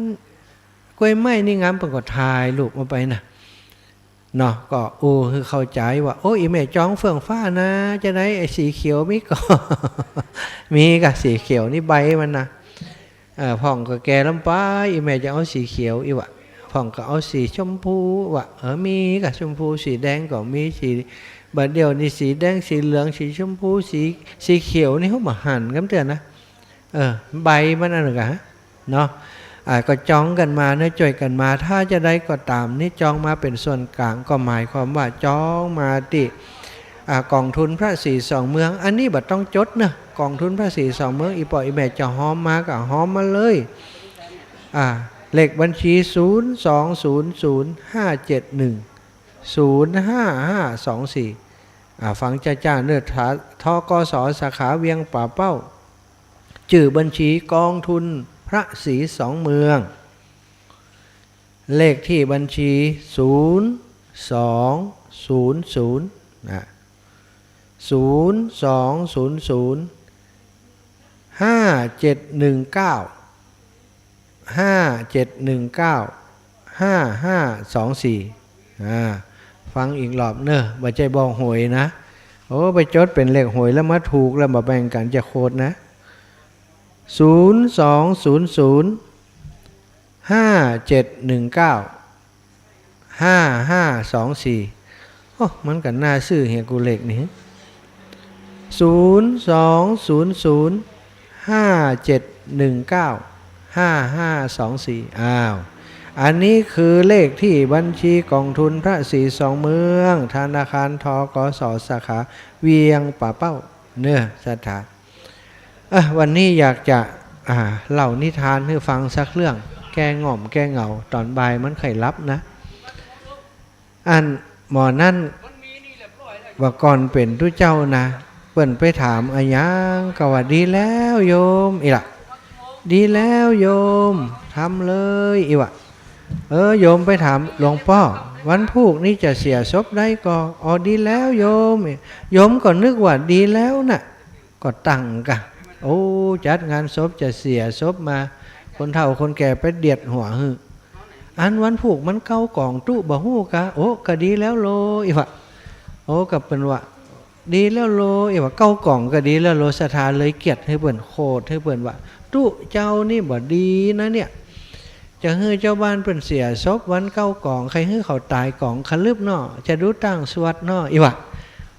กล้วยไม้นี่งาม เปิ้นก็ถ่ายรูปเอาไปนะ เนาะ ก็อู้หื้อเข้าใจ๋ว่า โอ้ อี่แม่จองเฟื่องฟ้านะ จะได้ไอ้สีเขียวมีก่อ มีกาสีเขียวนี่ใบมันนะ เออ พ่องก็แก่ล้ำไป อี่แม่จะเอาสีเขียว อี่วะ พ่องก็เอาสีชมพูวะ เออ มีกาชมพู สีแดงก็มี สี บ่าเดี่ยวนี้สีแดง สีเหลือง สีชมพู สี สีเขียวนี่เฮาบ่หันกำเตื้อนะ เออ ใบมันอันนั้นกา เนาะ อ่า ก็จองกั๋นมาเนาะ จ้วยกั๋นมา ถ้าจะใดก็ต๋ามนี่ จองมาเป๋นส่วนก๋าง ก็หมายความว่าจองมาตี้ อ่า กองทุนพระศรีสองเมือง อันนี้บ่ต้องจดเนาะ กองทุนพระศรีสองเมือง อี่ป้ออี่แม่จะฮอมมาก็ฮอมมาเลย อ่า เลขบัญชี ศูนย์สองศูนย์ศูนย์ห้าเจ็ดหนึ่งศูนย์ห้าห้าสองสี่ อ่า ฟังจ้าๆ เนาะ ท- ธ.ก.ส. สาขาเวียงป่าเป้า จื้อบัญชีกองทุนพระศรีสองเมือง เลขตี้บัญชี ศูนย์สองศูนย์ศูนย์ นะ ศูนย์สองศูนย์ศูนย์ห้าเจ็ดหนึ่งเก้า ห้าเจ็ดหนึ่งเก้าห้าห้าสองสี่ อ่า ฟังอีกรอบเนาะ บ่ใจ้บอกหวยนะ โอ้ ไปจดเป๋นเลขหวยแล้วมาถูกแล้วมาแบ่งกั๋นจะโคตรนะ ศูนย์สองศูนย์ศูนย์ห้าเจ็ดหนึ่งเก้าห้าห้าสองสี่ โอ้ มันก็น่าซื้อเหียกูเลขนี่ ศูนย์สองศูนย์ศูนย์ห้าเจ็ดหนึ่งเก้าห้าห้าสองสี่ อ้าว อันนี้คือเลขตี้บัญชีกองทุนพระศรีสองเมือง ธนาคาร ธ.ก.ส. สาขาเวียงป่าเป้า เนาะ ศรัทธา อ่ะ วันนี้อยากจะ อ่า เล่านิทานหื้อฟังสักเรื่อง แก้ง่อมแก้เหงา ต๋อนบ่ายมันใค่หลับนะ อันหมอนั้น ว่าก่อนเป๋นตุ๊เจ้านะ เปิ้นไปถามอะหยังก็ว่า ดีแล้วโยม อี่ละ ดีแล้วโยม ทำเลย อี่วะ เออ โยมไปถามหลวงป้อ วันพูกนี้จะเสียศพได้ก่อ อ๋อ ดีแล้วโยม โยมก็นึกว่าดีแล้วน่ะ ก็ตั้งกะ โอ้ จัดงานศพจะเสียศพมา คนเฒ่าคนแก่ไปเดียดหัวหื้อ อันวันพูกมันเก้ากองตุ๊บ่ฮู้กา โอ้ ก็ดีแล้วโล อี่วะ โอ้ ก็เปิ้นว่า ดีแล้วโล อี่วะ เก้ากองก็ดีแล้วโล ศรัทธาเลยเกลียดหื้อเปิ้น โขดหื้อเปิ้นว่า ตุ๊เจ้านี่บ่ดีนะเนี่ย จะหื้อเจ้าบ้านเปิ้นเสียศพวันเก้ากอง ใค่หื้อเขาต๋ายกองขลึบเนาะ จะดูตั้งสวดเนาะ อี่วะ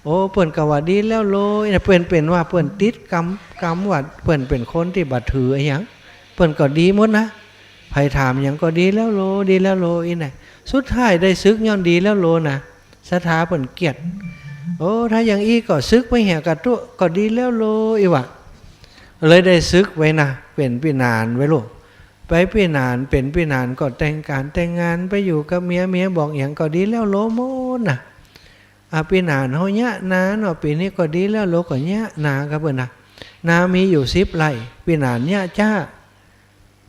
โอ้ เปิ้นก็ว่าดีแล้วโล อี่นะ เปิ้นเป๋นว่าเปิ้นติดกำ กำว่าเปิ้นเป๋นคนตี้บ่ถืออะหยัง เปิ้นก็ดีหมดนะ ใผถามหยังก็ดีแล้วโล ดีแล้วโล อี่นะ สุดท้ายได้สึกย้อนดีแล้วโลนะ ศรัทธาเปิ้นเกลียด โอ้ ถ้าอย่างอี้ก็สึกไปเหียกะตุ๊ ก็ดีแล้วโล อี้วะ เลยได้สึกไว้นะ เป๋นปี้หนานไว้ลูก ไปปี้หนาน เป๋นปี้หนานก็แต่งก๋านแต่งงานไปอยู่กับเมีย เมียบอกหยังก็ดีแล้วโลหมดนะ อ่ะ ปี้หนานเฮาเยียะนาเนาะ ปี๋นี้ก็ดีแล้วโล ก็เยียะนากับเปิ้นนะ นามีอยู่สิบไร่ ปี้หนานเยียะจ๊า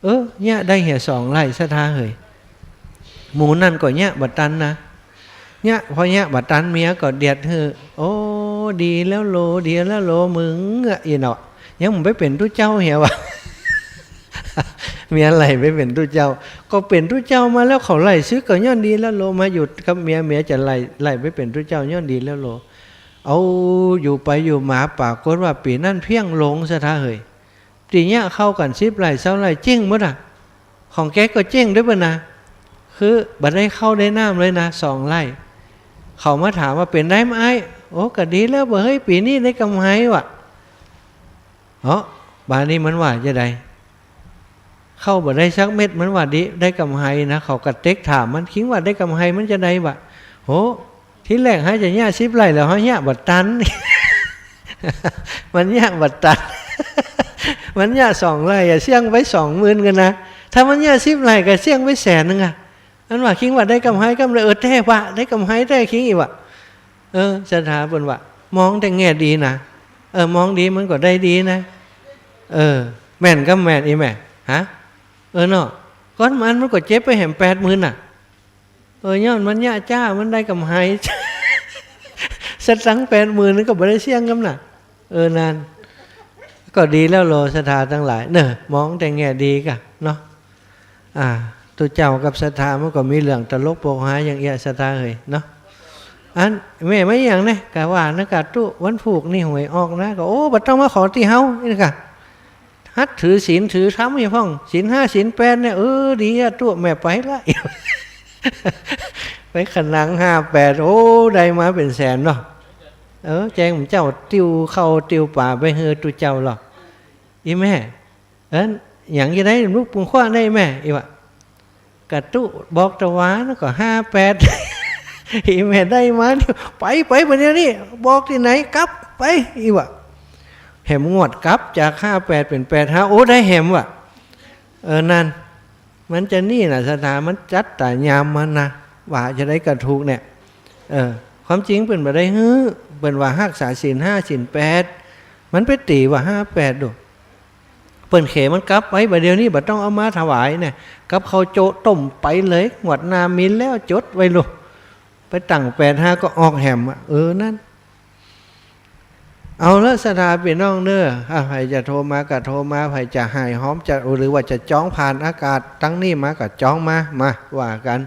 เออ เยียะได้เหียสองไร่ ศรัทธาเหย หมู่นั้นก็เยียะบ่ตันนะ เยียะ พอเยียะบ่ตัน เมียก็เดียดหื้อ โอ้ ดีแล้วโล ดีแล้วโล มึงอะ อี้เนาะ ยังบ่ไปเป๋นตุ๊เจ้าเหียวะ เมียไล่ไปเป๋นตุ๊เจ้า ก็เป๋นตุ๊เจ้ามาแล้ว เขาไล่สึกก็ย้อนดีแล้วโล มาอยู่กับเมีย เมียจะไล่ ไล่ไปเป๋นตุ๊เจ้าย้อนดีแล้วโล เอา อยู่ไปอยู่มา ปรากฏว่าปี๋นั้นเพี้ยงลง ศรัทธาเหย ตี้เยียะเข้ากั๋นสิบไร่ซาวไร่ เจ๊งหมดอะ ของแกก็เจ๊งตวยเปิ้นนะ คือบ่ได้ข้าวได้น้ำเลยนะ สองไร่ เขามาถามว่า เป๋นใดอ้าย โอ้ ก็ดีแล้วบ่าเฮ้ย ปี๋นี้ได้กำไรวะ เอ้อ บาดนี้มันว่าจะใด ข้าวบ่ได้สักเม็ด มันว่าดี ได้กำไรนะ เขาก็เต๊กถามมัน คิงว่าได้กำไรมันจะใดวะ โห ทีแรกเฮาจะเยียะสิบไร่ แล้วเฮาเยียะบ่ตัน มันเยียะบ่ตัน มันเยียะสองไร่อะ เสี้ยงไปสองหมื่นกั๋นนะ ถ้ามันเยียะสิบไร่ก็เสี้ยงไปแสนนึ่งอะ อันว่าคิงว่าได้กำไรกำไร เออ แต๊วะ ได้กำไรแต๊คิงอี้วะ เออ ศรัทธาเปิ้นว่า มองแต่แง่ดีนะ เออ มองดีมันก็ได้ดีนะ เออ แม่นกำแม่น อี้แม่ ฮะ เออเนาะ ก้อนมัน มันก็เจ็บไปแหมแปดหมื่นน่ะ เออ ย้อนมันเยียะจ๊า มันได้กำไร สตังค์แปดหมื่นนี่ก็บ่ได้เสี้ยงกำน่ะ เออ นั่น ก็ดีแล้วโล ศรัทธาตังหลาย เนาะ มองแต่แง่ดีก่ะเนาะ อ่า ตุ๊เจ้ากับศรัทธามันก็มีเรื่องตลกโปกฮาอย่างเอี้ย ศรัทธาเหยเนาะ อันแม่มาอย่างเนี่ย กะว่านะกะตุ๊ วันพูกนี่หวยออกนะ ก็ โอ้ บ่ต้องมาขอตี้เฮา นี่กะ หัดถือศีลถือธรรมเหียพ่อง ศีลห้าศีลแปดเนี่ย เออ ดีอะตุ๊ แม่ไปละ ไปขนังห้าแปด โอ้ ได้มาเป๋นแสนเนาะ เออ แจงเจ้าติ้วข้าวติ้วป๋าไปหื้อตุ๊เจ้าหรอก อี้แม่ เอิ้น หยังจะได้ลูกปุงขว้าได้แม่ อี้วะ กะตุ๊บอกตะวานะ ก็ห้าแปด อี้แม่ได้มานี่ ไป ไปบ่าเดี่ยวนี้ บอกตี้ไหน กลับ ไป อี้วะ แหมงวดกลับจากห้าแปดเป๋นแปดห้า โอ้ ได้แหมวะ เออ นั่น มันจะนี่น่ะ ศรัทธา มันจั๊ดต๋ายามมันนะ ว่าจะได้กะถูกเนี่ย เออ ความจริงเปิ้นบ่ได้หื้อ เปิ้นว่าฮักษาศีลห้าศีลแปด มันไปตี๋ว่าห้าแปดดู เปิ้นเขมันกลับไป บ่าเดี่ยวนี้บ่ต้องเอามาถวายเนี่ย กับข้าวโจ๊ะต้มไปเลย งวดหน้ามีแล้ว จดไว้ลูก ไปตั้งแปดห้าก็ออกแหมอะ เออ นั่น เอาละ ศรัทธาปี้น้องเน้อ อ่ะ ใผจะโทรมาก็โทรมา ใผจะหายหอม จะ หรือว่าจะจ๊องผ่านอากาศตังนี้มาก็จ๊องมา มา ว่ากั๋น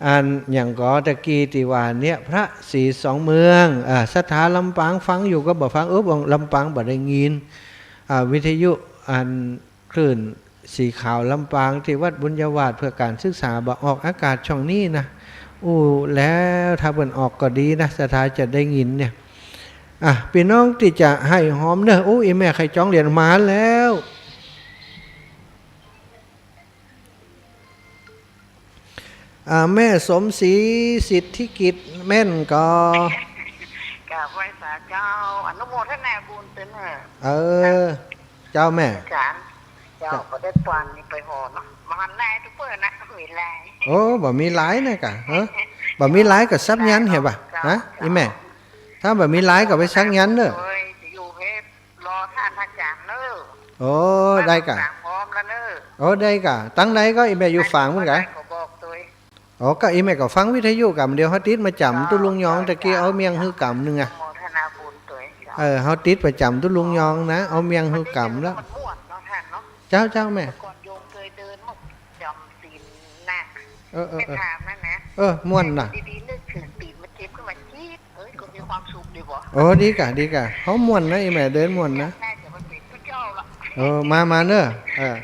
อันหยังก่อตะกี้ตี้ว่าเนี่ย พระศรีสองเมือง อ่า ศรัทธาลำปางฟังอยู่ก็บ่ฟัง เออ ลำปางบ่ได้ยิน อ่า วิทยุอันคลื่นสีขาวลำปางตี้วัดบุญญาวาสเพื่อการศึกษาบ่ออกอากาศช่องนี้นะ อู้ แล้วถ้าเปิ้นออกก็ดีนะ ศรัทธาจะได้ยินเนี่ย อ่ะ ปี้น้องตี้จะหายหอมเน้อ อู้ อี้แม่ใค่จ๊องเหรียญมาแล้ว อ่า แม่สมศรีสิทธิกิจแม่นก่อ กราบไหว้สาเจ้า อนุโมทนาบุญเต้อเน้อ เออ เจ้าแม่ อาจ๋ารย์ เจ้า เจ้า บ่ได้ปานนี้ไปหอเนาะ บ่หันหน้าตุ๊เปิ้นนะ มีไลน์ โอ้ บ่มีไลน์นะกะ เออ บ่มีไลน์ก็สักยันต์เหียบ่ะ เจ้า ฮะ เจ้า อี้แม่ ถ้าบ่มีไลน์ก็ไปสักยันต์เน้อ โอ้ย จะอยู่เพชร รอต้านอาจ๋ารย์เน้อ โอ้ ได้กะ สามพร้อมแล้วเน้อ โอ้ ได้กะ ตังใดก็อี้แม่อยู่ฝางพุ้นกะ ได้ก็บอกตวย อ๋อ ก็อี้แม่ก็ฟังวิทยุกำเดียว เฮาติดประจ๋ำตุ๊ลุงยอง ตะกี้เอาเมี่ยงหื้อกำนึ่งอะ อนุโมทนาบุญตวย เออ เฮาติดประจ๋ำตุ๊ลุงยองนะ เอาเมี่ยงหื้อกำแล้ว มันม่วนเนาะต้านเนาะ เจ้า เจ้าแม่ ก่อนโยมเคยเดินมาจำศีลนะ เออ เออ เออ ไปถามนั่นนะ เออ ม่วนน่ะ ดีๆ นึกถึงศีลมันเจ็บขึ้นมาจี๊ด เอ้ย ก็มีความสุขดีบ่ โอ้ ดีกะ ดีกะ เฮาม่วนนะ อี้แม่เดินม่วนนะ น่าจะมาเป๋นตุ๊เจ้าละ เออ มา มาเน้อ เออ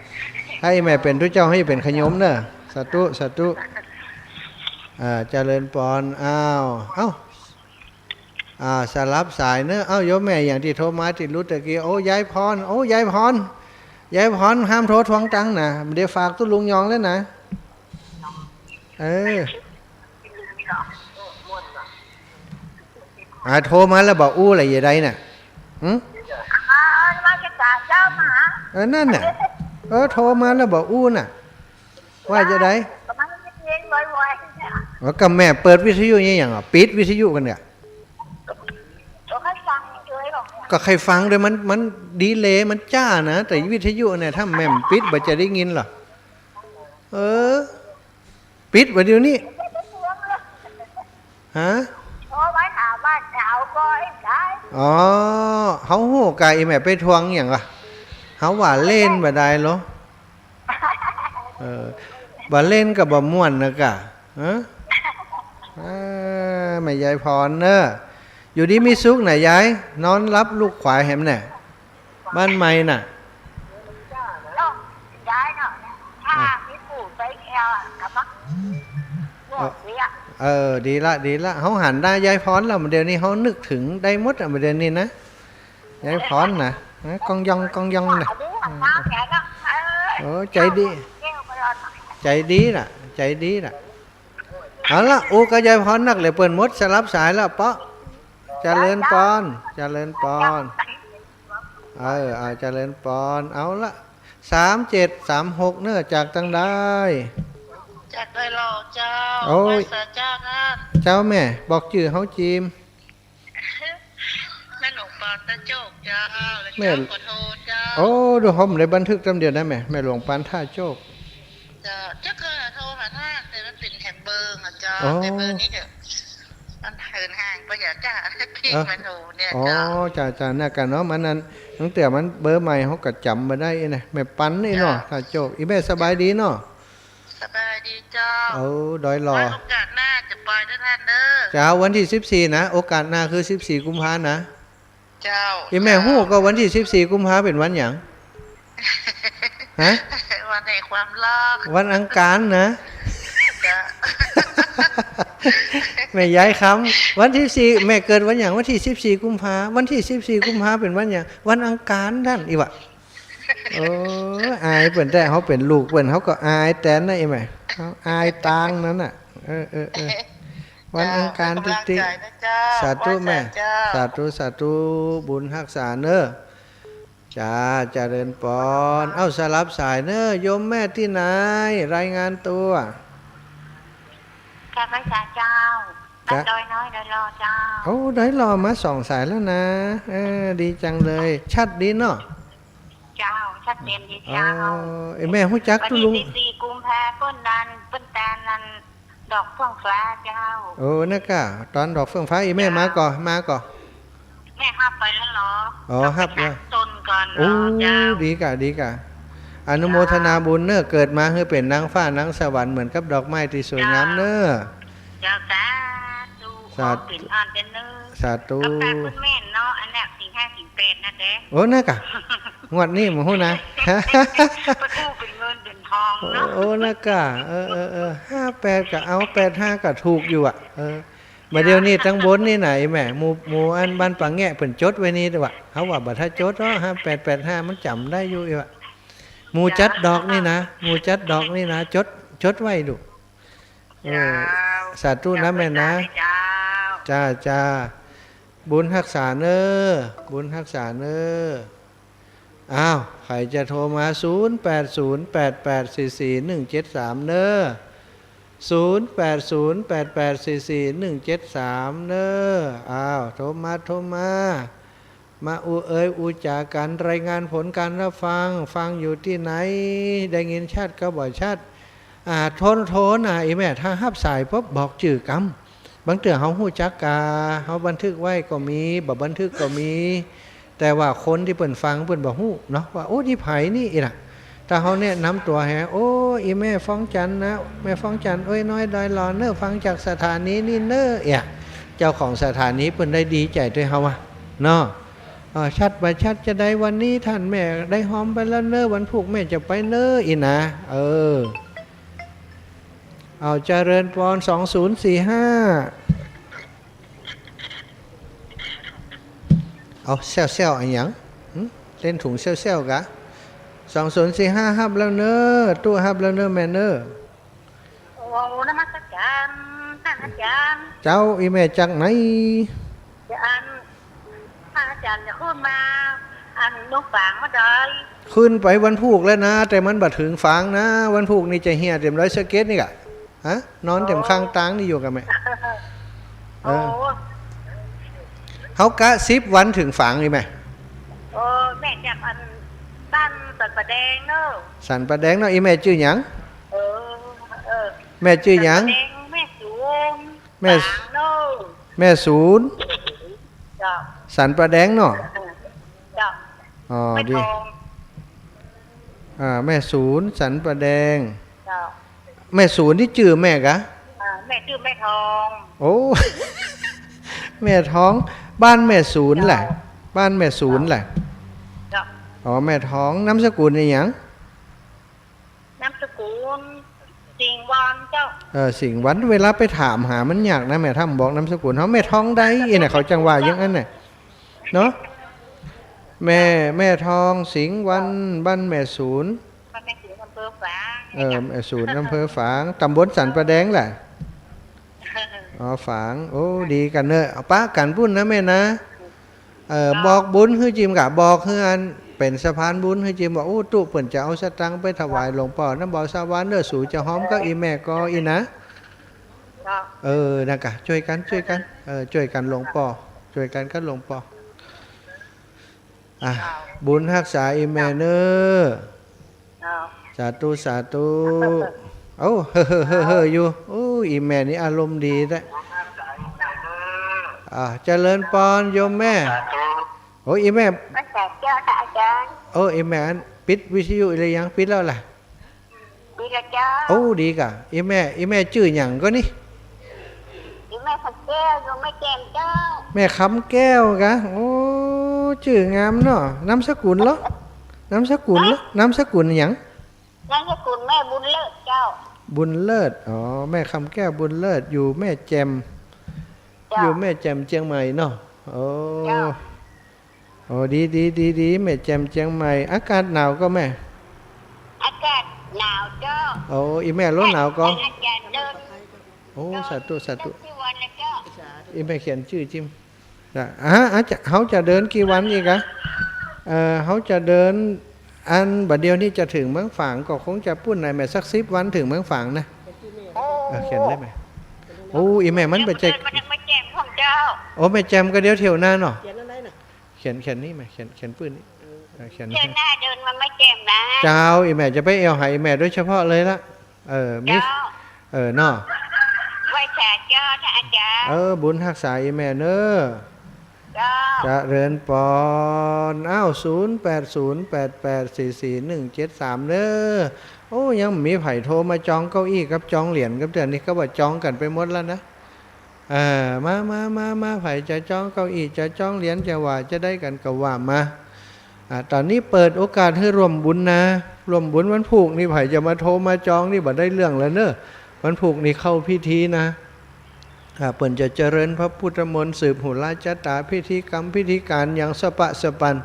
ให้อี้แม่เป๋นตุ๊เจ้า ให้เป๋นขยมเน้อ สาธุ สาธุ อ่า เจริญปอน อ้าว เอ้า อ่า สลับสายเน้อ เอ้า โยมแม่อย่างตี้โทรมาตี้ลุดตะกี้ โอ้ ยายพร โอ้ ยายพร ยายพร ห้ามโทรทวงตังค์นะ บ่าเดี่ยวฝากตุ๊ลุงยองแล้วนะ เออ อ่า โทรมาแล้วบ่อู้ละยายใดน่ะ หึ อ๋อ มาจากเจ้ามา เออ นั่นน่ะ เออ โทรมาแล้วบ่อู้น่ะ ว่าจะใด ก็มันได้ยินบ่อยๆเนี่ย แล้วก็แม่เปิดวิทยุเนี่ยหยังอ่ะ ปิดวิทยุก่อนเนี่ย ก็ให้ฟังด้วยหรอก ก็ให้ฟังด้วย มัน มันดีเลย์ มันจ้านะ แต่วิทยุเนี่ย ถ้าแม่บ่ปิดบ่จะได้ยินหรอ เออ ปิดบ่เดี๋ยวนี้ ฮะ โทรไปหาบ้านเจ้าก็ได้ อ๋อ เฮาฮู้กะ อีแม่ไปทวงหยังวะ เฮาว่าเล่นบ่ได้หรอ เออ บ่เล่นก็บ่ม่วนนะกะ ฮะ อ่า แม่ยายพรเนอะ อยู่ดีมีสุขนะยาย นอนหลับลูกขวายแหมเนี่ย บ้านใหม่น่ะ เนาะ ย้ายเนาะ ถ้า อ่ะ มีปู่ไปแอวอะ กลับมา เออ เสีย เออ ดีละ ดีละ เฮาหันหน้ายายพรแล้ว เดี๋ยวนี้เฮานึกถึงได้หมดอ่ะ เดี๋ยวนี้นะ ยายพรน่ะ นะ ก้องย่อง ก้องย่องน่ะ อันนี้หันหน้าแกเนาะ เออ โอ้ ใจดี แก้วไปรอหน่อย ใจดีน่ะ ใจดีน่ะ เอาละ อู้กับยายพรนักเหลือเปิ้นหมด สลับสายแล้วเปาะ เจริญปอน เจริญปอน เออ เอา เจริญปอน เอาละ สามเจ็ดสามหก เนอะ จากตังใด จากดอยหล่อเจ้า โอ้ย มาสาจ้าท่าน เจ้าแม่ บอกจื้อเฮาจีม แม่หลวงปานท่าโจกเจ้า แล้ว แม่ เจ้าขอโทษเจ้า โอ้ ดูเฮาบ่ได้บันทึกตำเดียวนะแม่ แม่หลวงปานท่าโจก เจ้า เจ้าก็โทรหาท่าน แต่มันเป๋นแถมเบอร์อะเจ้า อ๋อ แต่เบอร์นี้เดี๋ยวมันเหินห่างไป อย่าจ้า พิมพ์ เออ มาโทรเนี่ย อ๋อ เจ้า จ้า จ้า นั่นกะเนาะ มันนั่น ตั้งแต่มันเบอร์ใหม่เฮาก็จ๋ำบ่ได้นะ แม่ปันนี่เนาะ เจ้า ท่าโจก อีแม่สบายดีเนาะ สบายดีเจ้า เออ ดอยหล่อ ไว้โอกาสหน้าจะไปด้วยท่านเด้อ เจ้า วันตี้สิบสี่นะ โอกาสหน้าคือสิบสี่กุมภานะ เจ้า อีแม่ฮู้ก่อวันตี้สิบสี่กุมภาเป๋นวันหยัง ฮะ วันแห่งความรัก วันอังคารนะ เจ้า แม่ยายคำ วันตี้สิบสี่ แม่เกิดวันหยัง วันตี้สิบสี่กุมภา วันตี้สิบสี่กุมภาเป๋นวันหยัง วันอังคารนั่นอีหวะ โอ้ย อายเปิ้นแต๊ เฮาเป๋นลูกเปิ้น เฮาก็อายแตนนะ อีแม่ เฮาอายตางนั้นน่ะ เออ เออ เออ วันอังคาร เจ้า ติ๊กๆ เป๋นกำลังใจ๋นะเจ้า สาธุแม่ ไหว้สาเจ้า สาธุ สาธุ บุญฮักษาเนอะ จ้า เจริญปอน เอ้า สลับสายเนอะ โยมแม่ตี้ไหน รายงานตั๋ว จากไหว้สาเจ้า จากดอยน้อย ดอยหล่อเจ้า โอ้ ดอยหล่อมาสองสายแล้วนะ เออ ดีจังเลย ชัดดีเนาะ เจ้า ชัดเจนดีเจ้า อ๋อ ไอ้แม่ฮู้จัก วันตี้ ลุง สิบสี่กุมภาเปิ้นดัน เปิ้นตานนั่น ดอกเฟื่องฟ้าเจ้า โอ้ นั่นกะ ตอนดอกเฟื่องฟ้า อีแม่ เจ้า มาก่อ มาก่อ แม่ฮับไปแล้วเหรอ อ๋อ ฮับแล้ว ฮับไปสามต้นก่อน โอ้ เหรอเจ้า ดีกะ ดีกะ อนุโมทนาบุญเนอะ เกิดมาหื้อเป๋นนางฟ้านางสวรรค์เหมือนกับดอกไม้ตี้สวยงามเนอะ เจ้า สาธุ สาธุ ขอเป๋นอ่อนเป๋นเนอ สาธุ กับตาคุณแม่เนาะ อันเนี้ย สี่ห้าสี่แปด นะเจ๊ โอ้ นั่นกะ งวดนี้บ่ฮู้นะ เปิ้นอู้เป๋นเงินเป๋นทองเนาะ โอ้ นั่นกะ เออ เออ เออ ห้าแปด ก็เอา แปดห้า ก็ถูกอยู่อะ เออ บ่าเดี๋ยวนี้ตังบนนี่น่ะ ไอ้แม่ หมู่ หมู่อันบ้านป่าแงะเปิ้นจดไว้นี่วะ เฮาว่าบ่ถ้าจดเนาะ ห้าแปดแปดห้า มันจ๋ำได้อยู่ ไอ้วะ หมู่จัดดอกนี่นะ หมู่จัดดอกนี่นะ จด จดไว้ดู เออ เจ้า สาธุนะแม่นะ เจ้า จ้า จ้า บุญฮักษาเนอะ บุญฮักษาเนอะ อ้าว ใผจะโทรมา ศูนย์แปดศูนย์แปดแปดสี่สี่หนึ่งเจ็ดสาม เนอะ ศูนย์แปดศูนย์แปดแปดสี่สี่หนึ่งเจ็ดสาม เนอะ อ้าว โทรมา โทรมา มาอู้เอยอู้จ๋ากั๋น รายงานผลการรับฟัง ฟังอยู่ตี้ไหน ได้ยินชัดก็บ่ชัด อ่า โทร โทรน่ะ ไอ้แม่ ถ้าฮับสายปุ๊บ บอกจื้อกำ บางเตื้อเฮาฮู้จักกา เฮาบันทึกไว้ก็มี บ่บันทึกก็มี แต่ว่าคนตี้เปิ้นฟังเปิ้นบ่ฮู้เนาะ ว่า โอ้ นี่ใผนี่ อี้น่ะ ถ้าเฮาแนะนำตั๋วแห โอ้ อีแม่ฟ้องจันทร์นะ แม่ฟ้องจันทร์ เอ้ย น้อยดอยหล่อเนอะ ฟังจากสถานีนี่เนอะ เอี้ย เจ้าของสถานีเปิ้นได้ดีใจ๋ตวยเฮาอะ เนาะ เออ ชัดบ่ชัดจะใด วันนี้ท่านแม่ได้ฮอมไปแล้วเนอะ วันพูกแม่จะไปเนอะ อี้นะ เออ เอา เจริญปอน สองศูนย์สี่ห้า เอา แซวๆ อะหยัง หึ เล่นถุงแซวๆ กะ สองศูนย์สี่ห้า ฮับแล้วเนอะ ตู้ฮับแล้วเนอะ แม่เนอะ โอ้ นมัสการ ท่านอาจารย์ เจ้า อีแม่จากไหน อัน พระอาจ๋ารย์จะขึ้นมา อัน นุงฝางบ่ได้ ขึ้นไปวันพูกแล้วนะ แต่มันบ่เถิงฝางนะ วันพูกนี่จะเฮียเตียมดอยสะเก็ดนี่ก่ะ ฮะ นอนเตียมข้างตางนี่อยู่ก่ะแม่ เออ โอ้ เฮากะสิบวันเถิงฝางนี่แม่ โอ้ แม่จากอัน บ้านสันป่าแดงเนาะ สันป่าแดงเนาะ อี่แม่จื้อหยัง เออ เออ แม่จื้อหยัง สันป่าแดง แม่สูน แม่ ฝางเนาะ แม่สูน เจ้า สันป่าแดงเนาะ เจ้า อ๋อ แม่ ดี ทอง อ่า แม่สูน สันป่าแดง เจ้า แม่สูนนี่จื้อแม่กะ อ่า แม่จื้อแม่ทอง โอ้ แม่ทอง บ้านแม่สูนแหละ เจ้า บ้านแม่สูนแหละ เจ้า อ๋อ แม่ทอง นามสกุลอะหยัง นามสกุล สิงห์วันเจ้า เออ สิงห์วัน เวลาไปถามหามันยากนะ แม่ถ้าบ่บอกนามสกุลเฮา แม่ทองใด อี่น่ะ เขาจั่งว่าอย่างนั้นน่ะ เนาะ แม่ แม่ทอง สิงห์วัน บ้านแม่สูน บ้านแม่สูน อำเภอฝาง เออ แม่สูน อำเภอฝาง ตำบลสันป่าแดงแหละ อ๋อ ฝาง โอ้ ดีกั๋นเนาะ เอาปะกั๋นปุ้นนะแม่นะ เอ่อ บอกบุญหื้อจิมก่ะ บอกหื้ออันเป๋นสะพานบุญหื้อจิม ว่า โอ้ ตุ๊เปิ้นจะเอาสตางค์ไปถวายหลวงป้อน้ำเบาสะหวานเน่อ สูจะฮอมกับอี่แม่ก่อ อี้นะ เจ้า เออ นั่นก่ะ จ้วยกั๋น จ้วยกั๋น เออ จ้วยกั๋นหลวงป้อ จ้วยกั๋นกับหลวงป้อ อ่ะ บุญฮักษาอี่แม่เน่อ เจ้า สาธุ สาธุ เอ้า เฮ้อ เฮ้อ เฮ้อ เฮ้อ อยู่ โอ้ อี่แม่นี่อารมณ์ดีแต๊ อ่า เจริญปอนโยมแม่ โอ้ อี่แม่ มาจากเจ้าค่ะอาจ๋ารย์ โอ้ อี่แม่ อัน ปิดวิทยุอีกแล้วยัง ปิดแล้วล่ะ ดีละเจ้า โอ้ ดีก่ะ อี่แม่ อี่แม่จื้อหยังก่อนี่ อี่แม่คำแก้ว อยู่แม่แจ่มเจ้า แม่คำแก้วก่ะ โอ้ จื้องามเนาะ นามสกุลเหรอ นามสกุลเหรอ นามสกุลหยัง นามสกุลแม่บุญเลิศเจ้า บุญเลิศ อ๋อ แม่คำแก้วบุญเลิศ อยู่แม่แจ่ม เจ้า อยู่แม่แจ่มเจียงใหม่เนาะ โอ้ เจ้า โอ้ ดี ดี ดี ดี แม่แจ่มเจียงใหม่ อากาศหนาวก่อแม่ อากาศหนาวเจ้า โอ้ อี่แม่ลดหนาวก่อ อาจ๋ารย์เดิน โอ้ สาธุ สาธุ เดินที่วันละเจ้า อี่แม่เขียนจื้อจิม จ้ะ อ่ะ อาจ๋ารย์ เฮาจะเดินกี่วันอีกอะ เอ่อ เฮาจะเดิน อันบ่าเดี่ยวนี้จะเถิงเมืองฝาง ก็คงจะปุ้นไหนแม่ สักสิบวันเถิงเมืองฝางนะ โอ้ เออ เขียนได้ไหม โอ้ อี่แม่มันไปแจก เดินมาจากแม่แจ่มของเจ้า โอ้ แม่แจ่มก็เดี๋ยวเที่ยวหน้าเนาะ เขียนอันไหนน่ะ เขียน เขียนนี่มา เขียน เขียนปื้นนี่ เออ เขียน เที่ยวหน้าเดินมาแม่แจ่มนะ เจ้า อี่แม่จะไปแอ่วหาอี่แม่โดยเฉพาะเลยละ เออ มี เจ้า เออ เนาะ ไหว้สาเจ้า ท่านอาจ๋ารย์ เออ บุญฮักษาอี่แม่เน่อ เจ้า เจริญปอน อ้าว ศูนย์แปดศูนย์แปดแปดสี่สี่หนึ่งเจ็ดสาม เน่อ โอ้ ยังมีใผโทรมาจองเก้าอี้กับจองเหรียญกับเดี๋ยวนี้ก็ว่าจองกั๋นไปหมดแล้วนะ เออ มา มา มา มา ใผจะจองเก้าอี้ จะจองเหรียญ จะว่าจะได้กั๋นก็ว่ามา อ่า ต๋อนนี้เปิดโอกาสหื้อร่วมบุญนะ ร่วมบุญวันพูกนี่ ใผจะมาโทรมาจองนี่บ่ได้เรื่องแล้วเน่อ วันพูกนี่เข้าพิธีนะ อ่า เปิ้นจะเจริญพระพุทธมนต์ สืบหุราชะต๋า พิธีกรรมพิธีก๋านอย่างสะปะสะปัน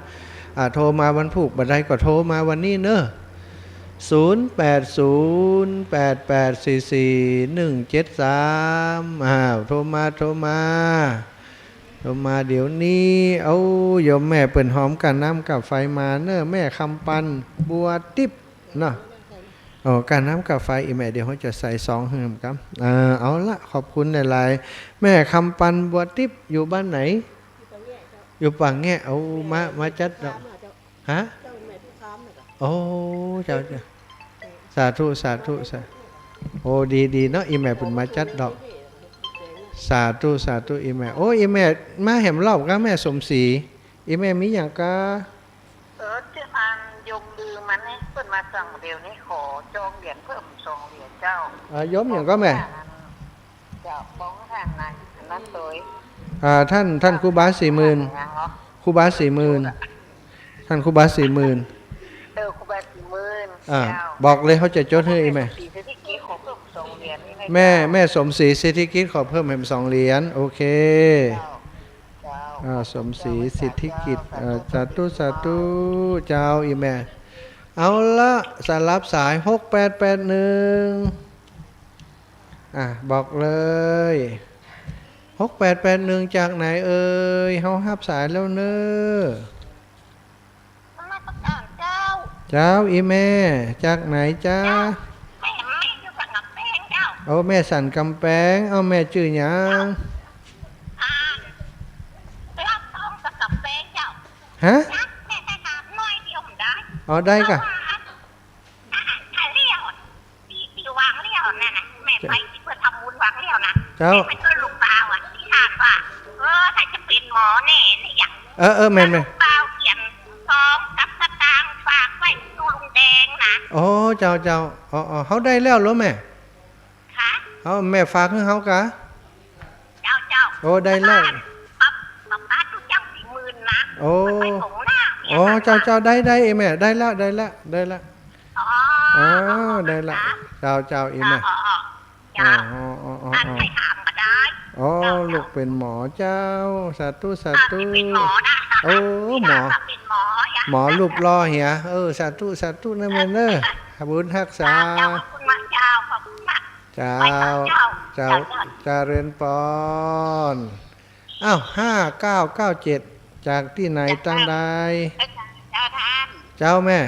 อ่า โทรมาวันพูก บ่ได้ก็โทรมาวันนี้เน่อ ศูนย์แปดศูนย์แปดแปดสี่สี่หนึ่งเจ็ดสาม อ้าว โทรมา โทรมา โทรมาเดี๋ยวนี้ เอ้า โยมแม่เปิ้นหอมก้าน้ำก้าไฟมาเน่อ แม่คำปัน บัวติ๊บ เนาะ อ๋อ ก้าน้ำก้าไฟ อี่แม่ เดี๋ยวเฮาจะใส่ซองหื้อครับ เออ เอาละ ขอบคุณหลายๆ แม่คำปัน บัวติ๊บ อยู่บ้านไหน อยู่ป่าแงะ เอามา มาจัดดอก ฮะ โอ้ เจ้า เจ้า สาธุ สาธุ สา โอ้ ดี ดีเนาะ อี่แม่เปิ้นมาจัดดอก สาธุ สาธุ อี่แม่ โอ้ อี่แม่ มาแหมรอบกะแม่สมศรี อี่แม่มีหยังกะ เออ เจ้า อันโยมลืมมันนี่ เปิ้นมาสั่งเดี๋ยวนี้ ขอจองเหรียญเพิ่มสองเหรียญเจ้า อ่า โยมหยังกะแม่ เจ้า บอกท่านนะ อันนั้นโตย อ่า ท่าน ท่านครูบาสี่หมื่น ยังเหรอ ครูบาสี่หมื่น ท่านครูบาสี่หมื่น เออ ครูบาสี่หมื่น อ่า เจ้า บอกเลย เฮาจะจดหื้ออี่แม่ แม่สมศรีเศรษฐกิจขอเพิ่มสองเหรียญนี่ไง แม่ เจ้า แม่สมศรีเศรษฐกิจขอเพิ่มแหมสองเหรียญ โอเค เจ้า เจ้า อ่า สมศรีสิทธิกิจ เอ่อ สาธุ สาธุ เจ้า อี่แม่ เอาละ สลับสาย หกแปดแปดหนึ่ง อ่ะ บอกเลย หกแปดแปดหนึ่ง จากไหนเอ่ย เฮาฮับสายแล้วเน้อ นมัสก๋านเจ้า เจ้า อี่แม่ จากไหนจ๊ะ เจ้า แม่ แม่อยู่สันกำแปงเจ้า โอ้ แม่สันกำแปง เอ้า แม่จื้อหยัง เจ้า อ่า เล่าต้องสันกำแปงเจ้า ฮะ จ๊ะ แม่จะถามหน่อยเดียวผมได้ อ๋อ ได้ก่ะ เพราะว่า อ่ะ อ่ะ เลี้ยว ตี้ ตี้วางเลี้ยวนั่นน่ะ แม่ไปตี้เปิ้นทำบุญวางเลี้ยวนะ เจ้า แม่ไปจ้วยลูกสาวอะ ตี้ถามว่า เออ ถ้าจะเป๋นหมอแน่นี่อย่าง เออ เออ แม่น แม่น ลูกสาวเขียนซองกับสตางค์ฝากไว้ตู้ลุงแดงนะ โอ้ เจ้า เจ้า อ๋อ อ๋อ เฮาได้แล้วเหรอแม่ คะ เอ้า แม่ฝากหื้อเฮากะ เจ้า เจ้า โอ้ ได้แล้ว ปะป๊า ปะป๊าตุ๊เจ้าสี่หมื่นนะ โอ้ มันไปส่งหน้าเนี่ย โอ้ ค่ะ เจ้า เจ้า ได้ ได้ อี่แม่ ได้ละ ได้ละ ได้ละ อ๋อ อ๋อ อ๋อ ได้ละ ค่ะ เจ้า เจ้า อี่แม่ อ๋อ อ๋อ อ๋อ เจ้า อ๋อ อ๋อ อ๋อ อันใครถามก็ได้ อ๋อ เจ้า เจ้า ลูกเป๋นหมอเจ้า สาธุ สาธุ อ่ะ เป๋นหมอนะ โอ้ หมอ เป๋นหมอ หมอรูปหล่อเหีย เออ สาธุ สาธุนะแม่เน้อ บุญฮักษา เจ้า ขอบคุณมากเจ้า ขอบคุณมาก เจ้า ไปต่อเจ้า เจ้า เจ้า เจ้า เจริญปอน อ้าว ห้าเก้าเก้าเจ็ด จากตี้ไหน เจ้า ตังใด เจ้า เจ้าท่าน เจ้าแม่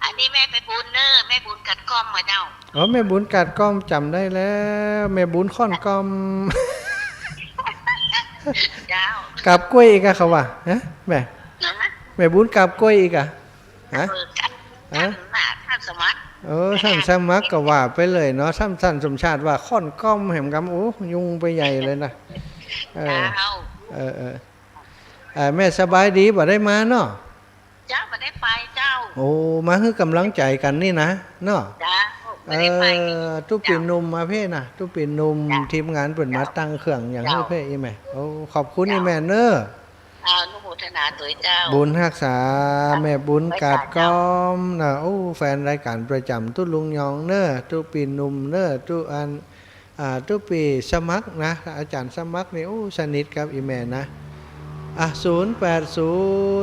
อันนี้แม่ไปบุญเน้อ แม่บุญกัดก้อมมาเจ้า อ๋อ แม่บุญกัดก้อมจ๋ำได้แล้ว แม่บุญค่อนก้อม เจ้า กาบกล้วยอีกอะเขาว่า ฮะ แม่ ฮะ แม่บุญกาบกล้วยอีกอะ ฮะ เออ กัด ฮะ กัดหน้าท่านสมัคร เออ ท่านสมัครก็ว่าไปเลยเนาะ ท่าน ท่านสมชาติว่าค่อนก้อมแหมกำ โอ้ ยุ่งไปใหญ่เลยนะ เออ เจ้า เออ เออ เออ แม่สบายดี บ่ได้มาเนาะ เจ้า บ่ได้ไปเจ้า โอ้ มาหื้อกำลังใจ๋กั๋นนี่นะ เนาะ เจ้า บ่ได้ไป เออ ตุ๊ปี๋หนุ่มมาเพ่นะ ตุ๊ปี๋หนุ่ม เจ้า ทีมงานเปิ้นมาตั้งเครื่องอย่างหื้อเพ่ เจ้า อี่แม่ โอ้ ขอบคุณ เจ้า อี่แม่เน้อ อา อนุโมทนาตวยเจ้า บุญฮักษา เจ้า แม่บุญกัดก้อมนะ โอ้ แฟนรายก๋านประจ๋ำตุ๊ลุงยองเน้อ ตุ๊ปี๋หนุ่มเน้อ ตุ๊อัน อ่า ตุ๊ปี๋สมัครนะ อาจ๋ารย์สมัครนี่ โอ้ สนิทกับอี่แม่นะ อ่ะ ศูนย์แปดศู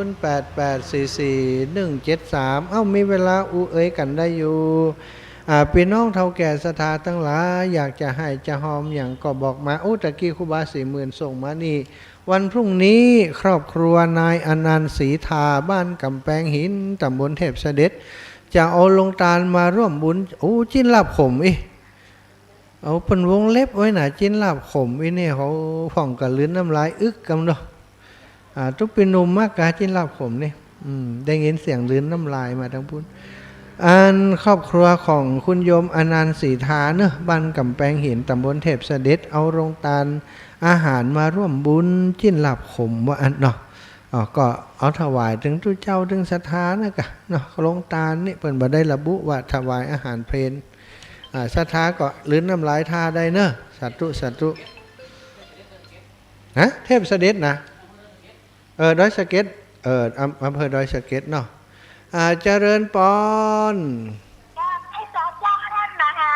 นย์แปดแปดสี่สี่หนึ่งเจ็ดสาม เอ้า มีเวลาอู้เอยกั๋นได้อยู่ อ่า ปี้น้องเฒ่าแก่ศรัทธาตังหลาย อยากจะไห้จะฮอมหยังก็บอกมา โอ้ ตะกี้ครูบาสี่หมื่นส่งมานี่ วันพรุ่งนี้ครอบครัวนายอนันต์ศรีทา บ้านก๋ำแปงหิน ต๋ำบลเทพเสด็จ จะเอาโรงตานมาร่วมบุญ โอ้ จิ๊นลาบขมอิ เอาเปิ้นวงเล็บไว้นะ จิ๊นลาบขมอินี่ เขาพ่องก็ลืนน้ำลายอึกกำเนาะ อ่า ตุ๊ปี๋หนุ่มมักกาจิ๊นลาบขมนี่ อืม ได้ยินเสียงลืนน้ำลายมาตังปุ้น อันครอบครัวของคุณโยมอนันต์ศรีทาเนาะ บ้านก๋ำแปงหิน ต๋ำบลเทพเสด็จ เอาโรงตานอาหารมาร่วมบุญจิ๊นลาบขมว่าอั้นเนาะ อ๋อ ก็เอาถวายเถิงตุ๊เจ้าเถิงศรัทธานะกะเนาะ โรงตานนี่เปิ้นบ่ได้ระบุว่าถวายอาหารเพล อ่า ศรัทธาก็ลืนน้ำลายท่าได้เนาะ สาธุ สาธุ ฮะ เทพเสด็จนะ เออ ดอยสะเก็ด เออ อำ อำเภอดอยสะเก็ดเนาะ อ่า เจริญปอน เจ้า ไอ้สอจอนั่นนะคะ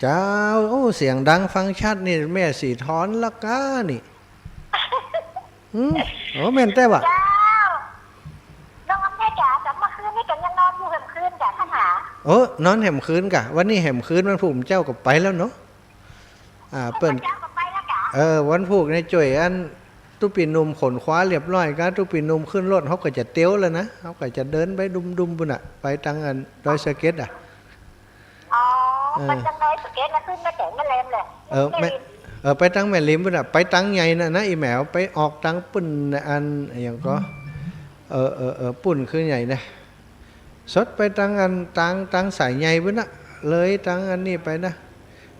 เจ้า โอ้ เสียงดังฟังชัดนี่ แม่ศรีทอนละก้านี่ หืม โอ้ แม่นแต๊วะ เจ้า นอนแม่จ๋า แต่เมื่อคืนนี้ก็ยังนอนอยู่แหมคืนจ้ะท่านหา โอ้ นอนแหมคืนกะ วันนี้แหมคืน วันพูกเจ้าก็ไปแล้วเนาะ อ่า เปิ้น เจ้าก็ไปแล้วกะ เออ วันพูกนี่จ้วยอันตุ๊ปี๋หนุ่มขนขวาเรียบร้อยกะ ตุ๊ปี๋หนุ่มขึ้นรถ เขาก็จะเตียวแล้วนะ เขาก็จะเดินไปดุมๆ ปุ้นน่ะ ไปตังอันดอยสะเก็ดอะ อ๋อ เออ ไปตังดอยสะเก็ดแล้วขึ้นมาแต่แม่แลมเลย เออ แม่ แม่ริม เออ ไปตังแม่ริมปุ้นน่ะ ไปตังใหญ่น่ะนะ อี่แหมว ไปออกตังปุ้นน่ะ อันหยังก็ เออ เออ เออ ปุ้นคือใหญ่นะ สดไปตังอัน ตัง ตังสายใหญ่ปุ้นน่ะ เลยตังอันนี้ไปนะ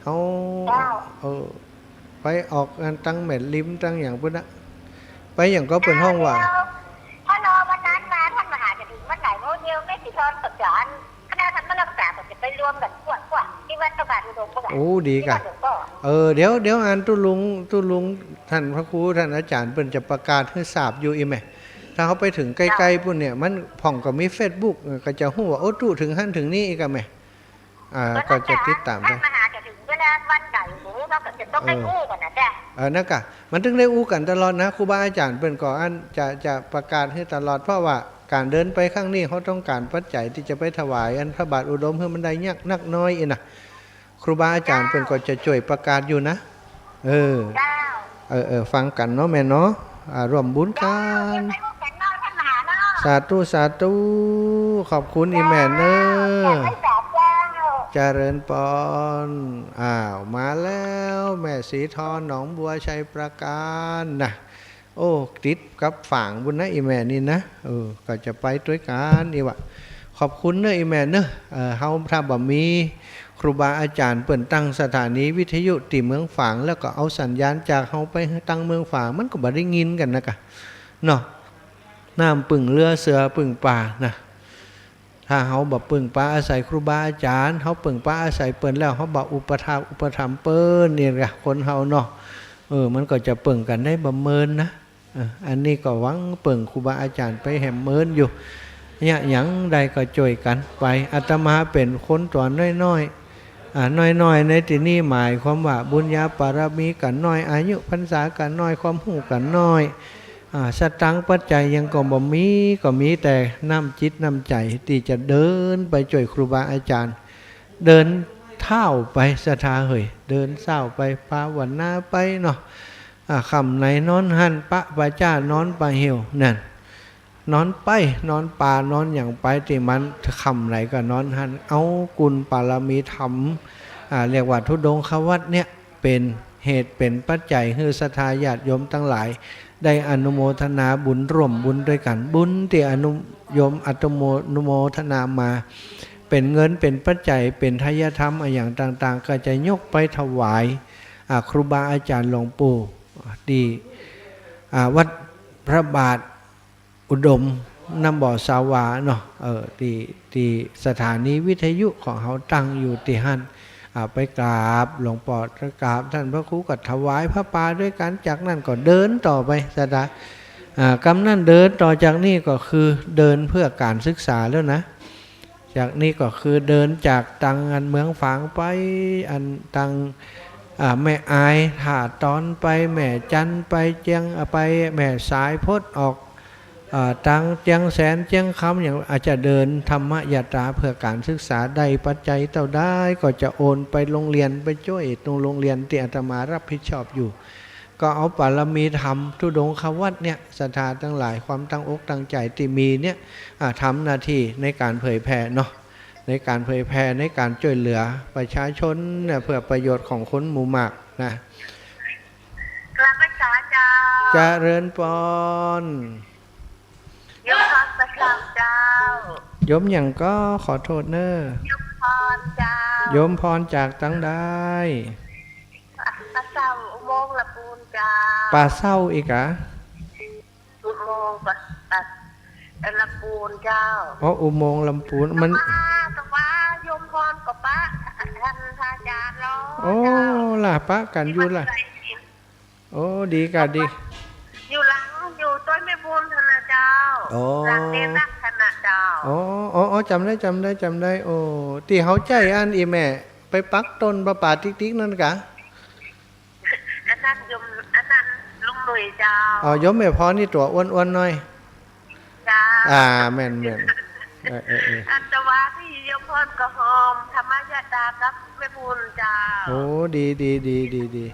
เขา เจ้า เออ ไปออกอันตังแม่ริมตังหยังปุ้นน่ะ ไปหยังก็เปิ้นฮ้องว่า เดี๋ยว ถ้ารอวันนั้นมา ท่านมหาจะถึงวันไหน โมเดลแม่ศรีทอนกับจ๋า คณะท่านมารักษาก็จะไปรวมกันกว้างๆ ที่วัดพระบาทอุดมเมื่อไหร่ โอ้ ดีกะ ที่วัดหลวงพ่อ เออ เดี๋ยว เดี๋ยวอันตุ๊ลุง ตุ๊ลุง ท่านพระครู ท่านอาจ๋ารย์เปิ้นจะประกาศหื้อทราบอยู่อี่แหม ถ้าเขาไปเถิงใก้ๆ ปุ้นเนี่ย มันพ่องก็มีเฟซบุ๊ก เออ ก็จะฮู้ว่า โอ้ ตุ๊ถึงหั้นถึงนี่อีกอะแหม อ่า ก็จะติดต๋ามไป ท่านมหาจะถึงเวลาวันไหน หรือเราก็จะต้องได้ เออ อู้กันนะจ๊ะ เออ นั่นกะ มันถึงได้อู้กั๋นตลอดนะ ครูบาอาจ๋ารย์เปิ้นก็อันจะ จะประกาศหื้อตลอด เพราะว่าก๋านเดินไปครั้งนี้ เขาต้องก๋านปัจจัยตี้จะไปถวายอันพระบาทอุดมหื้อมันได้นัก นักน้อยอี้นะ ครูบาอาจ๋ารย์เปิ้นก็จะจ้วยประกาศอยู่นะ เออ เจ้า เออ เออ ฟังกั๋นเนาะแม่เนาะ อ่า ร่วมบุญกั๋น สาธุ สาธุ ขอบคุณอี่แม่เน่อ เจริญปอน อ้าว มาแล้ว แม่ศรีทอน หนองบัว ชัยปราการนะ โอ้ ติดกับฝางปู๊นนะ อี่แม่นี่นะ เออ ก็จะไปตวยกั๋นนี่วะ ขอบคุณเน่ออี่แม่เน่อ เออ เฮาถ้าบ่มีครูบาอาจ๋ารย์เปิ้นตั้งสถานีวิทยุตี้เมืองฝาง แล้วก็เอาสัญญาณจากเฮาไปตังเมืองฝาง มันก็บ่ได้ยินกั๋นนะกะ เนาะ น้ำปึ้งเรือเสือปึ้งป่านะ ถ้าเฮาบ่ปึ้งปาอาศัยครูบาอาจ๋ารย์ เฮาปึ้งปาอาศัยเปิ้นแล้ว เฮาบ่อุปถากอุปถัมภ์เปิ้นนี่กะ คนเฮาเนาะ เออ มันก็จะเปิ้งกั๋นได้บ่เมินนะ เออ อันนี้ก็หวังเปิ้งครูบาอาจ๋ารย์ไปแหมเมินอยู่ เยียะหยังได้ก็จ้วยกั๋นไป อาตมาเป๋นคนตั๋วน้อยๆ อ่า น้อยๆ ในตี้นี้หมายความว่าบุญญาบารมีก็น้อย อายุพรรษาก็น้อย ความฮู้ก็น้อย อ่า สตางค์ปัจจัยหยังก็บ่มี ก็มีแต่น้ำจิตน้ำใจ๋ตี้จะเดินไปจ้วยครูบาอาจ๋ารย์ เดินเท้าไปศรัทธาเหย เดินเท้าไปภาวนาไปเนาะ อ่า ค่ำไหนนอนหั้น ปะป่าจ๊านอนป่าเหี่ยวนั่น นอนไป นอนป่า นอนหยังไปตี้มัน ค่ำไหนก็นอนหั้น เอากุณบารมีธรรม อ่า เรียกว่าธุดงควัตรเนี่ย เป๋นเหตุเป๋นปัจจัยหื้อศรัทธาญาติโยมตังหลาย ได้อนุโมทนาบุญ ร่วมบุญตวยกั๋น บุญตี้อนุโยมอนุโมทนามา เป๋นเงิน เป๋นปัจจัย เป๋นไทยธรรมอะหยังต่างๆ ก็จะยกไปถวาย อ่า ครูบาอาจ๋ารย์หลวงปู่ ตี้ อ่า วัดพระบาท อุดม น้ำบ่อสาวาเนาะ เออ ตี้ ตี้สถานีวิทยุของเฮาตั้งอยู่ตี้หั้น อ่า ไปกราบหลวงป้อ ไปกราบต้านพระครู ก็ถวายผ้าป่าตวยกั๋น จากนั้นก็เดินต่อไปศรัทธา อ่า กำนั้นเดินต่อจากนี้ก็คือเดินเพื่อก๋านศึกษาแล้วนะ จากนี้ก็คือเดินจากตังอันเมืองฝางไป อันตัง อ่า แม่อาย ท่าตอนไป แม่จันไป เจียง อ่า ไปแม่สาย พดออก อ่า ตังเจียงแสน เจียงคำ หยัง อาจจะเดินธรรมยาตราเพื่อก๋านศึกษา ได้ปัจจัยเต้าใดก็จะโอนไปโรงเรียน ไปจ้วยตรงโรงเรียนตี้อาตมารับผิดชอบอยู่ ก็เอาบารมีธรรมธุดงควัตรเนี่ย ศรัทธาตังหลาย ความตั้งอกตั้งใจ๋ตี้มีเนี่ย อ่า ทำหน้าตี้ในก๋านเผยแผ่เนาะ ในก๋านเผยแผ่ ในก๋านจ้วยเหลือประชาชนเนี่ย เพื่อประโยชน์ของคนหมู่มากนะ กราบไหว้สาเจ้า เจริญปอน โยมพรป่าเซ้าเจ้า โยมหยังก็ ขอโต้ษเน่อ โยมพรเจ้า โยมพรจากตังใด ป่าเซ้าอุโมงค์ลำปูนเจ้า ป่าเซ้าอีกอะ อุโมงค์ป่า ป่า เอ่อ ลำปูนเจ้า อ๋อ อุโมงค์ลำปูน มัน แต่ว่า แต่ว่าโยมพรก็ปะ ท่านพระอาจ๋ารย์แล้ว โอ้ เจ้า ล่ะ ปะกั๋นอยู่ล่ะ ที่วัดไตรมิตร โอ้ ดีกะดี อยู่หลัง อยู่ตวยแม่บุญหั้นนะเจ้า อ๋อ หลังเนนนักหั้นนะเจ้า อ๋อ อ๋อ อ๋อ จ๋ำได้ จ๋ำได้ จ๋ำได้ โอ้ ตี้เฮาใจ๊อันอี่แม่ ไปปักต้นผ้าป่าติ๊กๆ นั่นกะ อันนั้นโยม อันนั้นลุงหนุ่ยเจ้า อ๋อ โยมแม่พรนี่ตั๋วอ้วนๆ หน่อย เจ้า อ่า แม่นๆ เออ เออ เออ อันแต่ว่าตี้โยมพรก็โฮมธรรมยาตรากับแม่บุญเจ้า โอ้ ดี ดี ดี ดี ดี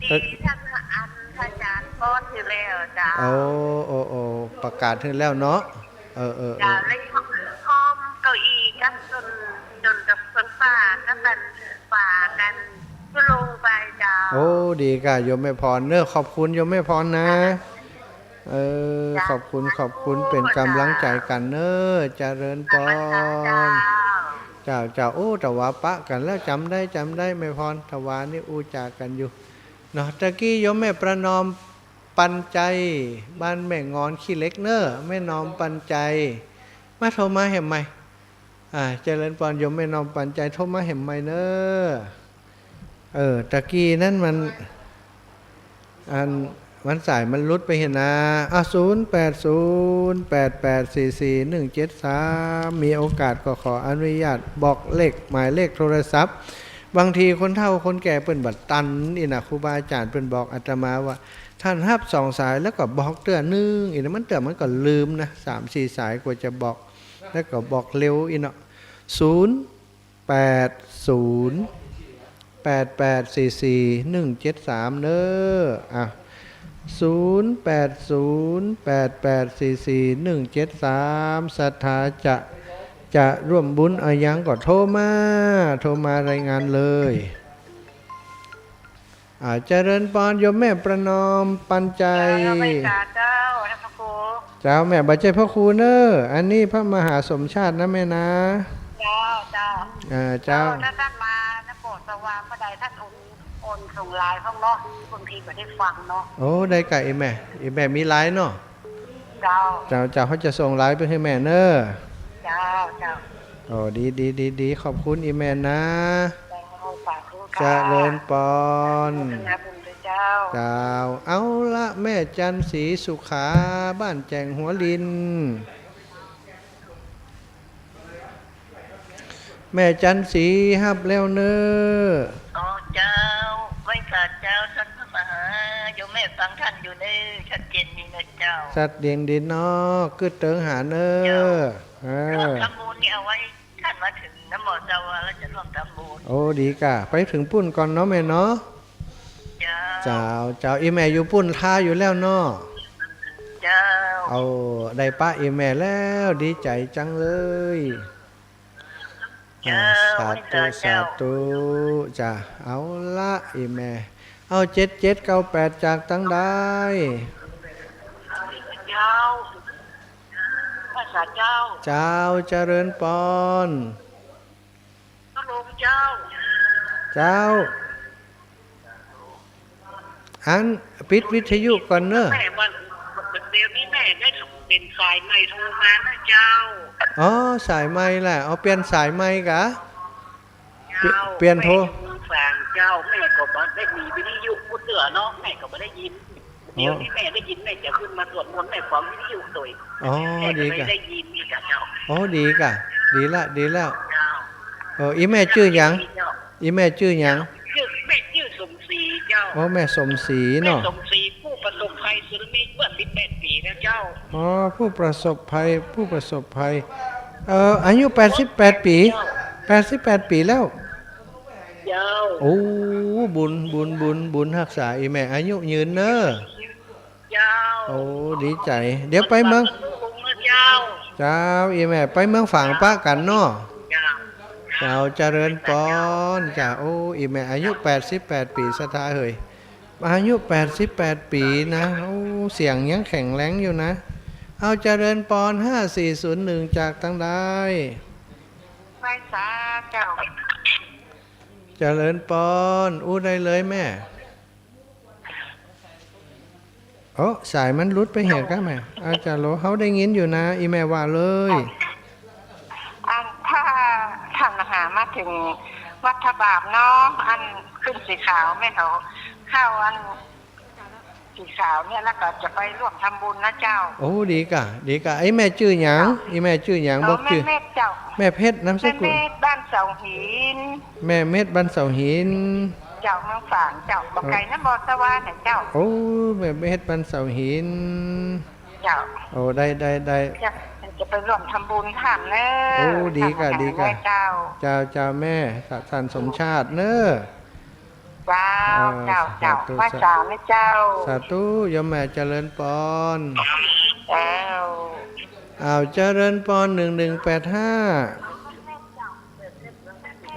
ตี้ท่านอันพระอาจ๋ารย์ป้อนหื้อแล้วเจ้า โอ้ โอ้ โอ้ ประกาศหื้อแล้วเนาะ เออ เออ เออ เจ้า เลยโฮมเก้าอี้กับต้น ต้นกับต้นฟ้ากับอัน ฝากกั๋น คือลงไปเจ้า โอ้ ดีกะโยมแม่พรเน่อ ขอบคุณโยมแม่พรนะ เออ เจ้า ขอบคุณ ขอบคุณ เป๋นก๋ำลังใจ๋กั๋นเน่อ เจริญปอน เจ้า เจ้า เจ้า โอ้ แต่ว่าปะกั๋นแล้ว จ๋ำได้ จ๋ำได้ แม่พร แต่ว่านี่อู้จ๋ากั๋นอยู่ เนาะ ตะกี้โยมแม่ประนอมปันใจ บ้านแม่งอนขี้เหล็กเน่อ แม่นอมปันใจ มาโทรมาแหมใหม่ อ่า เจริญปอนโยมแม่นอมปันใจ โทรมาแหมใหม่เน่อ เออ ตะกี้นั้นมัน อัน มันสายมันหลุดไปหั้นนะ อ่ะ ศูนย์แปดศูนย์ แปดแปดสี่สี่ หนึ่งเจ็ดสาม มีโอกาสก็ขออนุญาตบอกเลข หมายเลขโทรศัพท์ บางทีคนเฒ่าคนแก่เปิ้นบ่ตันอี้นะ ครูบาอาจ๋ารย์เปิ้นบอกอาตมาว่า ท่านฮับสองสายแล้วก็บอกเตื้อนึ่ง อี้นะ มันเตื้อมันก็ลืมนะ สามสี่สายกว่าจะบอก แล้วก็บอกเร็วอี้เนาะ ศูนย์แปดศูนย์ แปดแปดสี่สี่ หนึ่งเจ็ดสาม เน่อ อ่ะ ศูนย์แปดศูนย์ แปดแปดสี่สี่ หนึ่งเจ็ดสาม ศรัทธาจะ จะร่วมบุญอะหยังก็โทรมา โทรมารายงานเลย อ่า เจริญปอน โยมแม่ประนอมปันใจ เจ้า ไหว้สาเจ้า ท่านพระครู เจ้า แม่บ่ใจ้พระครูเน่อ อันนี้พระมหาสมชาตินะแม่นะ เจ้า เจ้า อ่า เจ้า เจ้า ถ้าท่านมานะ โปรดสว่างเมื่อใดท่านโอน โอนส่งไลน์เข้าเนาะ บางทีบ่ได้ฟังเนาะ โอ้ ได้ก่ะ อีแม่ อีแม่มีไลน์เนาะ เจ้า เจ้า เจ้า เขาจะส่งไลน์ไปหื้อแม่เน่อ เจ้า เจ้า โอ้ ดี ดี ดี ดี ขอบคุณอีแม่นะ เจ้า สาธุ เจริญปอน ค่ะ อนุโมทนาบุญด้วยเจ้า เจ้า เอาละ แม่จันทร์ศรีสุขา บ้านแจ่งหัวลิน แม่จันทร์ศรีฮับแล้วเน่อ อ๋อ เจ้า ไหว้สาเจ้า ท่านพระมหา โยมแม่ฟังท่านอยู่เน่อ ชัดเจนดีนะเจ้า ชัดเจนดีเนาะ กึ๊ดเติงหาเน่อ เจ้า เออ ร่วมทำบุญนี่เอาไว้ ท่านมาถึงนะหมอเจ้า ว่าแล้วจะร่วมทำบุญ โอ้ ดีก่ะ ไปถึงปุ้นก่อนเนาะแม่เนาะ เจ้า เจ้า เจ้า อีแม่อยู่ปุ้นทาอยู่แล้วเนาะ เจ้า เอา ได้ปะอีแม่แล้ว ดีใจ๋จังเลย เจ้า อ่า สาธุ ไหว้สาเจ้า สาธุ จ้ะ เอาละ อีแม่ เอา เจ็ดเจ็ดเก้าแปด จากตังใด เจ้า ไหว้สาเจ้า เจ้า เจริญปอน พระโลมเจ้า เจ้า อัน ปิดวิทยุก่อนเน่อ แม่วัน เดี๋ยวนี้แม่ได้เป๋นสายใหม่โทรมานะเจ้า อ๋อ สายใหม่แหละ เอา เปลี่ยนสายใหม่กะ เจ้า เปลี่ยนโทร แม่อยู่เมืองฝางเจ้า แม่ก็บ่ได้มีวิทยุกู้เตื้อเนาะ แม่ก็บ่ได้ยิน อ๋อ เดี๋ยวนี้แม่ได้ยิน แม่จะขึ้นมาสวดมนต์ แม่ฟังวิทยุโตย อ๋อ แม่ก็เลย ดีก่ะ ได้ยินนี่จ้ะเจ้า อ๋อ ดีก่ะ ดีละ ดีแล้ว เจ้า เออ อีแม่จื้อหยัง เจ้า อีแม่จื้อหยัง จื้อ แม่จื้อสมศรีเจ้า อ๋อ แม่สมศรีเนาะ แม่สมศรี ผู้ประสบภัยสึนามิเมื่อสิบแปดปี๋แล้วเจ้า อ๋อ ผู้ประสบภัย ผู้ประสบภัย เอ่อ อายุแปดสิบแปดปี๋ เจ้า แปดสิบแปดปี๋แล้ว เจ้า โอ้ บุญ บุญ บุญ บุญฮักษาอีแม่อายุยืนเน่อ เจ้า โอ้ ดีใจ๋ เดี๋ยวไปเมือง เจ้า เจ้า อีแม่ไปเมืองฝางปะกั๋นเนาะ เจ้า เจ้า เจริญปอน จ้ะ โอ้ อีแม่อายุแปดสิบแปดปี๋ ศรัทธาเหย อายุแปดสิบแปดปี๋นะ โอ้ เสียงยังแข็งแรงอยู่นะ เอา เจริญปอน ห้าสี่ศูนย์หนึ่ง จากตังใด ไหว้สาเจ้า เจริญปอน อู้ได้เลยแม่ โอ้ สายมันหลุดไปเหียก้าแม่ อาจารย์โหล เฮาได้ยินอยู่นะ อีแม่ว่าเลย อันถ้าท่านหามาถึงวัดทะบาปเนาะ อันขึ้นสีขาวแม่เขาเข้าอันสีขาวเนี่ย แล้วก็จะไปร่วมทำบุญนะเจ้า โอ้ ดีก่ะ ดีก่ะ ไอ้แม่จื้อหยัง เจ้า อีแม่จื้อหยัง เออ บอกจื้อ แม่เม็ดเจ้า แม่เพชร นามสกุล แม่เม็ดบ้านเสาหิน แม่เม็ดบ้านเสาหิน เจ้า เมืองฝางเจ้า บ่ไกลนะ เออ บ่สะวานนะเจ้า โอ้ แม่เม็ดบ้านเสาหิน เจ้า โอ้ ได้ ได้ ได้ เจ้า จะไปร่วมทำบุญท่านเน่อ โอ้ ดีก่ะ ท่าน ดีก่ะ เจ้า เจ้า เจ้าแม่ ท่านสมชาติเน่อ เจ้า เออ เจ้า เจ้า สาธุ ไหว้สานะเจ้า สาธุ โยมแม่เจริญปอน เจ้า อ้าว เจริญปอน หนึ่งหนึ่งแปดห้า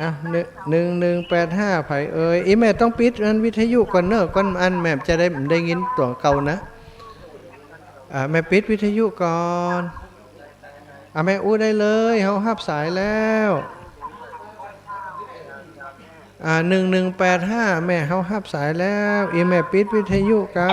อ่ะ หนึ่ง หนึ่งหนึ่งแปดห้า ไผเอ่ย อีแม่ต้องปิดอันวิทยุก่อนเน่อ ก่อนอันแม่จะได้ ได้ยินตั๋วเก่านะ อ่ะ แม่ปิดวิทยุก่อน อ่ะ แม่อู้ได้เลย เฮาฮับสายแล้ว อ่า หนึ่งหนึ่งแปดห้า แม่เฮาฮับสายแล้ว อีแม่ปิดวิทยุกำ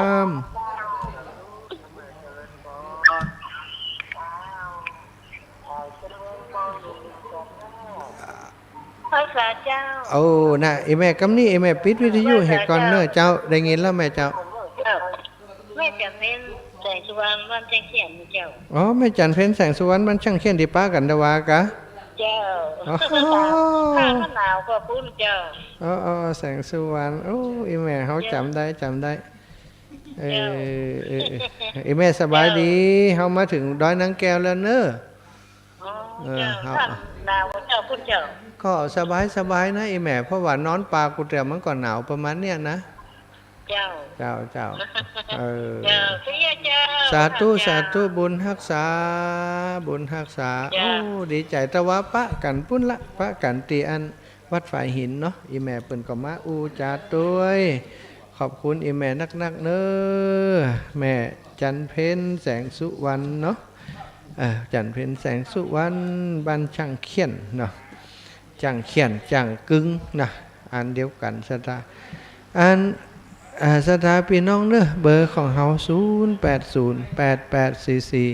ไหว้สาเจ้า โอ้ น่ะ อีแม่กำนี้ อีแม่ปิดวิทยุหื้อก่อนเน่อเจ้า ได้ยินแล้วแม่เจ้า เจ้า แม่จันเพ็ญ แสงสุวรรณ บ้านช่างเขียนเจ้า อ๋อ แม่จันเพ็ญ แสงสุวรรณ บ้านช่างเขียน ตี้ปะกั๋นตะวากะ เจ้า อ๋อ ถ้ามันหนาวก็ปุ้นเจ้า อ๋อ อ๋อ แสงสุวรรณ โอ้ อีแม่เฮาจ๋ำได้ จ๋ำได้ เออ เจ้า เออ เออ อีแม่สบายดี เจ้า เฮามาเถิงดอยนางแก้วแล้วเน่อ อ๋อ เออ เจ้า เฮา ถ้าหนาวเจ้า ปุ้นเจ้า ก็สบาย สบายนะ อีแม่ เพราะว่านอนป่ากูเตียมันก็หนาวประมาณเนี้ยนะ เ เจ้า เจ้า เจ้า เออ เจ้า เจ้า สาธุ เจ้า สาธุ บุญฮักษา บุญฮักษา เจ้า โอ้ ดีใจ๋ แต่ว่าปะกั๋นปุ้นละ ปะกั๋นตี้อันวัดฝายหินเนาะ อี่แม่เปิ้นก็มาอู้จ๋าตวย ขอบคุณอี่แม่นักๆ เน้อ แม่จันเพ็ญ แสงสุวรรณเนาะ เอ่อ จันเพ็ญ แสงสุวรรณ บ้านจ้างเขี้ยนเนาะ จ้างเขี้ยน จ้างกึงนะ อันเดียวกั๋น ศรัทธา อัน อ่า ศรัทธาปี้น้องเน้อ เบอร์ของเฮา ศูนย์แปดศูนย์ แปดแปดสี่สี่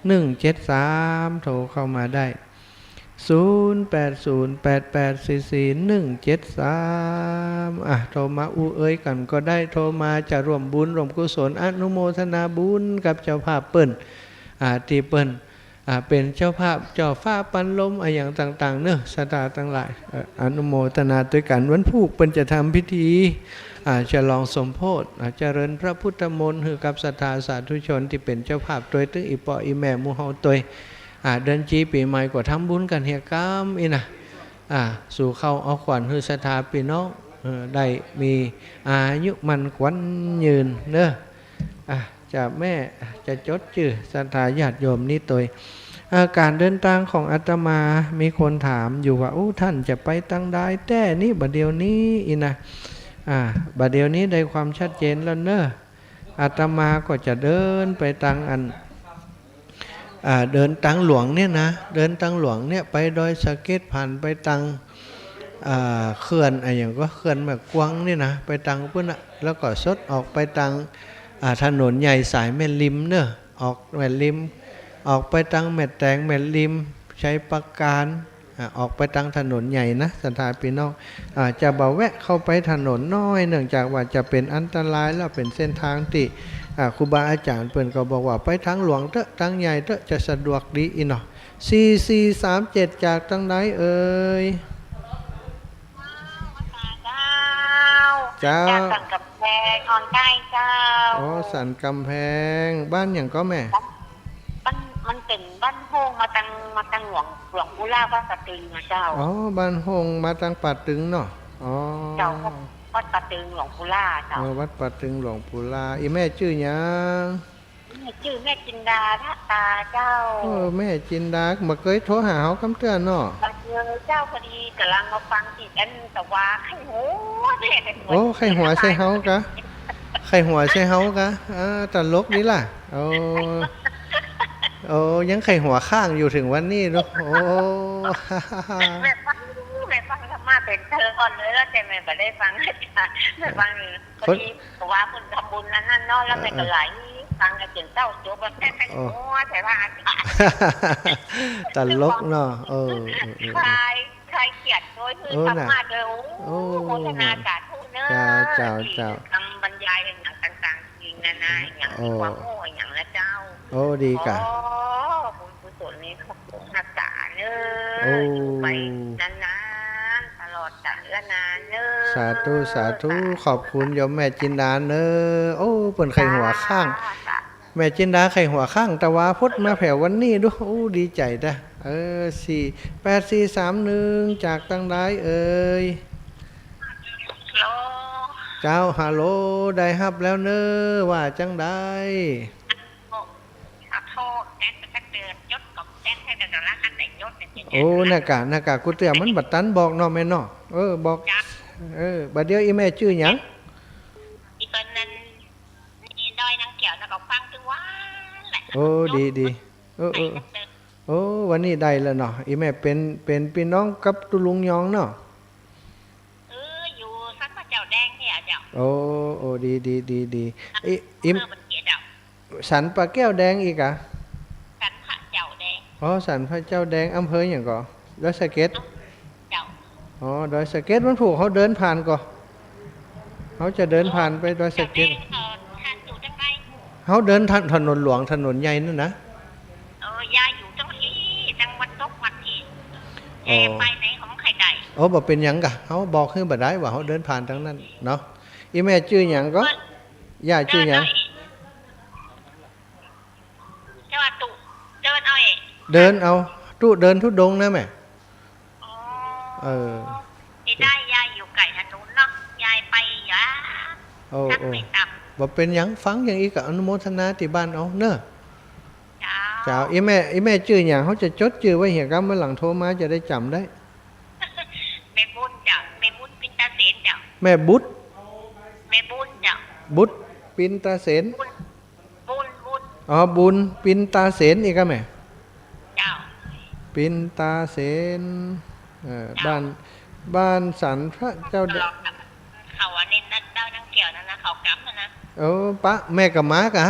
หนึ่งเจ็ดสาม โทรเข้ามาได้ ศูนย์แปดศูนย์ แปดแปดสี่สี่ หนึ่งเจ็ดสาม อ่ะ โทรมาอู้เอ่ยกั๋นก็ได้ โทรมาจะร่วมบุญร่วมกุศล อนุโมทนาบุญกับเจ้าภาพเปิ้น อ่า ตี้เปิ้น อ่า เป๋นเจ้าภาพ เจ้าฟ้าปันลม อะหยังต่างๆ เน้อ ศรัทธาตังหลาย เอ่อ อนุโมทนาตวยกั๋น วันพูกเปิ้นจะทำพิธี อ่า ฉลองสมโภช อ่า เจริญพระพุทธมนต์ หื้อกับศรัทธาสาธุชนตี้เป๋นเจ้าภาพตวย ตึงอี่ป้ออี่แม่หมู่เฮาตวย อ่า เดือนจี๋ปี๋ใหม่ก็ทำบุญกั๋นเหียกำอี้นะ อ่า สู่เข้าเอาขวัญหื้อศรัทธาปี้น้อง เอ่อ ได้มีอายุมั่นขวัญยืนเน้อ อ่ะ จะแม่จะจดจื้อศรัทธาญาติโยมนี้ตวย อ่า ก๋านเดินตางของอาตมา มีคนถามอยู่ว่า อู้ ต้านจะไปตังใดแต๊นี้ บ่าเดี่ยวนี้อี้นะ อ่า บ่าเดี่ยวนี้ได้ความชัดเจนแล้วเน้อ อาตมาก็จะเดินไปตังอัน อ่า เดินตังหลวงเนี่ยนะ เดินตังหลวงเนี่ย ไปดอยสะเก็ด ผ่านไปตัง อ่า เขื่อน อะหยังก็ เขื่อนแม่กวางเนี่ยนะ ไปตังปุ้นน่ะ แล้วก็สดออกไปตัง อ่า ถนนใหญ่สายแม่ริมเน้อ ออกแม่ริม ออกไปตังแม่แตง แม่ริม ชัยปราการ อ่า ออกไปตังถนนใหญ่นะ ศรัทธาปี้น้อง อ่า จะบ่าแวะเข้าไปถนนน้อย เนื่องจากว่าจะเป๋นอันตราย แล้วเป๋นเส้นตางตี้ อ่า ครูบาอาจ๋ารย์เปิ้นก็บอกว่า ไปตางหลวงเต๊อะ ตางใหญ่เต๊อะ จะสะดวกดีอี้เนาะ สี่สี่สามเจ็ด จากตางใดเอ่ย เจ้า เจ้า จากสันกำแพง อ่อนใต้เจ้า อ๋อ สันกำแพง บ้านหยังก็แม่ บ้าน บ้าน มันเป๋นบ้านโฮ่งมาตาง มาตางหลวง หลวงปู่ล่าวัดป่าตึงนะเจ้า อ๋อ บ้านโฮ่งมาตางป่าตึงเนาะ อ๋อ เจ้า วัดป่าตึงหลวงปู่ล่าเจ้า เออ วัดป่าตึงหลวงปู่ล่า อี่แม่จื้อหยัง แม่จื้อแม่จินดา ทะตาเจ้า เออ แม่จินดา บ่าเกยโทรหาเฮากำเตื้อเนาะ บ่าเกยเจ้า พอดีก่ำลังมาฟังตี้อันตะวา ใค่หัว โอ้ ใค่หัวใส่เฮากา ใค่หัวใส่เฮากา อ่า ตลกดีล่ะ โอ้ โอ้ ยังใค่หัวข้างอยู่เถิงวันนี้เนาะ โอ้ แม่ฟัง แม่ฟังธรรมะเป๋นเทิงก่อนเลย แล้วแต่แม่บ่ได้ฟังอาจ๋ารย์ แม่ฟัง พอดี เพราะว่าเปิ้นทำบุญอันนั้นเนาะ แล้วแม่ก็ไหลฟังกั๋นจ๋นเต้าจบ แล้วแม่ก็หัวใส่พระอาจ๋ารย์ ตลกเนาะ เออ เออ เออ คลาย คลายเครียดโดย เออ ธรรมะโดย โอ้ โอ้ โมทนาสาธุเน้อ เจ้า เจ้า ตี้ เจ้า คำบรรยายอะหยังต่างๆ จริงนะนะ อะหยัง โอ้ ตี้ความโง่อะหยังนะเจ้า โอ้ ดีก่ะ โอ้ บุญกุศลนี้ขอบคุณรักษาเน้อ โอ้ อยู่ไปนานๆ ตลอดกาลนานเน้อ สาธุ สาธุ ขอบคุณโยมแม่จินดาเน้อ โอ้ เปิ้นใค่หัวข้าง สาธุ แม่จินดาใค่หัวข้างตะวาพุทธมาแผววันนี้ดู โอ้ ดีใจ๋จ้ะ เออ สี่แปดสี่สามหนึ่ง จากตางใดเอ่ย ฮัลโหล เจ้า ฮัลโหล ได้ฮับแล้วเน้อ ว่าจังใด ขอโทษ แต๊ก แต๊กเดินยศกับแต๊กให้แต่ละอันไหนยศเนี่ย โอ้ น่ะก่ะ น่ะก่ะ กูเตื้อมันบ่ตันบอกเนาะแม่เนาะ เออ บอก จ้ะ เออ บ่าเดี่ยวอี่แม่จื้อหยัง อี่เปิ้นนั้น นี่ดอยนางแก้วนะ ก็ฟังตึงวันแหละ โอ้ ดี ดี เออ เออ โอ้ วันนี้ได้แล้วเนาะ อี่แม่เป๋น เป๋นปี้น้องกับตุ๊ลุงยองเนาะ เออ อยู่สันป่าแก้วแดงเนี่ยเจ้า โอ้ โอ้ ดี ดี ดี ดี อี่ อี่ อำเภอบ่าเกียดเจ้า สันป่าแก้วแดงอีกอะ สันป่าแก้วแดง อ๋อ สันป่าแก้วแดง อำเภอหยังก่อ ดอยสะเก็ด เจ้า อ๋อ ดอยสะเก็ด วันพูกเฮาเดินผ่านก่อ เฮาจะเดินผ่านไปดอยสะเก็ด เจ้าแดง เอ่อ ท่านอยู่ตางใด เฮาเดินถนนหลวง ถนนใหญ่นั่นนะ เออ ยายอยู่ตางอี้ ตางวันตกวัดอี้ อ๋อ ยายไปไหนของใค่ได้ โอ้ บ่เป๋นหยังก่ะ เฮาบอกหื้อบ่ได้ว่าเฮาเดินผ่านตางนั้นเนาะ อี่แม่จื้อหยังก่อ เปิ้น ย่าจื้อหยัง เจ้า เจ้าตุ๊ เดินเอาเอง เดินเอา ตุ๊เดินธุดงค์นะแม่ อ๋อ เออ ได้ ยายอยู่ใก้ถนนเนาะ ยายไปยะ โอ้ ตั๊ก โอ้ ไปต๋ำ บ่เป๋นหยัง ฟังอย่างอี้ก็อนุโมทนาตี้บ้านเอาเนาะ เจ้า เจ้า อี้แม่ อี้แม่จื้อหยัง เฮาจะจดจื้อไว้เหียกำ วันหลังโทรมาจะได้จ๋ำได้ แม่บุญเจ้า แม่บุญ ปินตาเสนเจ้า แม่บุตร แม่บุญเจ้า บุตร ปินตาเสน บุญ บุญ บุญ อ๋อ บุญ ปินตาเสน อี้ก็แม่ เจ้า ปินตาเสน เอ่อ เจ้า บ้าน บ้านสันพระเจ้า เขาอันนี้นัดเจ้านังเกี่ยวนั่นนะ เขากำนั่นนะ เออ ปะ แม่ก็มากะ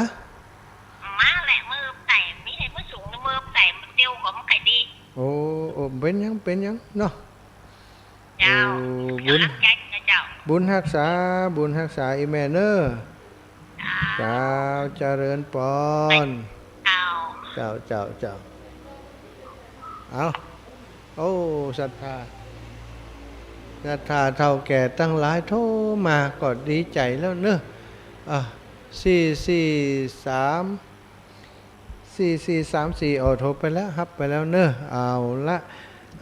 มาแหละ เมื่อไต่ มีใครเมื่อสูง เมื่อไต่ เตียวก็ไม่ค่อยดี โอ้ โอ้ เป๋นหยัง เป๋นหยังเนาะ เจ้า โอ้ บุญ กำลังใจ๋นะเจ้า บุญฮักษา บุญฮักษาอี้แม่เนาะ เจ้า เจ้า เจริญปอน เจ้า เจ้า เจ้า เจ้า เอา โอ้ ศรัทธา ศรัทธาเฒ่าแก่ตังหลายโทรมาก็ดีใจ๋แล้วเนาะ อ่ะ สี่สี่สาม สี่สี่สามสี่ โอ้ โทรไปแล้ว ฮับไปแล้วเนาะ เอาละ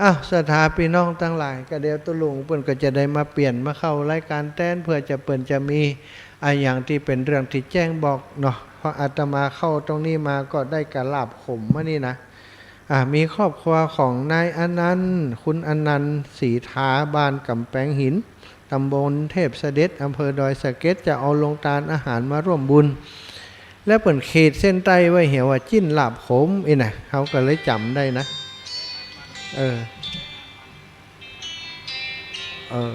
อ้าว ศรัทธาปี้น้องตังหลาย ก็เดี๋ยวตุ๊ลุงเปิ้นก็จะได้มาเปลี่ยนมาเข้ารายก๋านแตน เปื้อจะเปิ้นจะมีอะหยังตี้เป๋นเรื่องตี้แจ้งบอกเนาะ เพราะอาตมาเข้าตรงนี้มาก็ได้กะลาบขมมานี่นะ อ่า มีครอบครัวของนายอนันต์ คุณอนันต์ ศรีทา บ้านก๋ำแปงหิน ต๋ำบลเทพเสด็จ อำเภอดอยสะเก็ด จะเอาโฮงตานอาหารมาร่วมบุญ แล้วเปิ้นขีดเส้นใต้ไว้เหียว่า จิ๊นลาบขม อี้นะ เฮาก็เลยจ๋ำได้นะ เออ เออ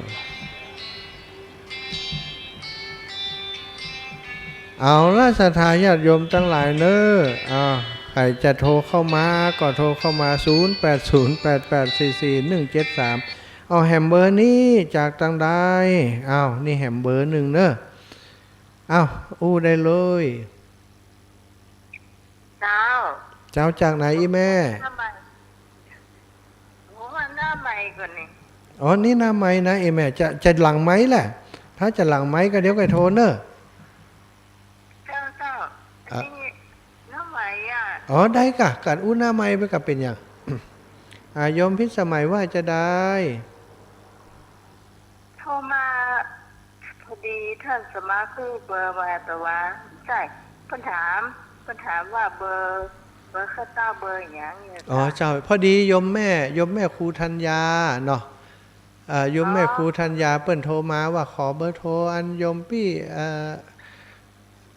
เอาละ ศรัทธาญาติโยมตังหลายเนาะ อ่า ใผจะโทรเข้ามาก็โทรเข้ามา ศูนย์แปดศูนย์แปดแปดสี่สี่หนึ่งเจ็ดสาม เอาแหมเบอร์นี้จากตังใด เอา นี่แหมเบอร์นึ่งเนาะ เอา อู้ได้เลย เจ้า เจ้า จากไหนอี้แม่ หน้าไมค์ โอ้ หน้าไมค์ก่อนนี่ อ๋อ นี่หน้าไมค์นะอี้แม่ จะ จะหลังไมค์แหละ ถ้าจะหลังไมค์ก็เดี๋ยวก่อยโทรเนาะ เจ้า เจ้า อ่ะ อันนี้หน้าไมค์อ่ะ อ๋อ ได้ก่ะ กั๋นอู้หน้าไมค์ไปก่ะ เป๋นหยัง อ่า โยมพิสมัยว่าจะได้ โทรมา พอดีต้านสมัครหื้อเบอร์มา แต่ว่า ใจ้ เปิ้นถาม เปิ้นถามว่าเบอร์ เบอร์ข้าเจ้าเบอร์หยังเนี่ย อ๋อ เจ้า เจ้า พอดีโยมแม่ โยมแม่ครูธัญญาเนาะ อ่า โยมแม่ อ๋อ ครูธัญญาเปิ้นโทรมาว่าขอเบอร์โทรอันโยมปี้ เอ่อ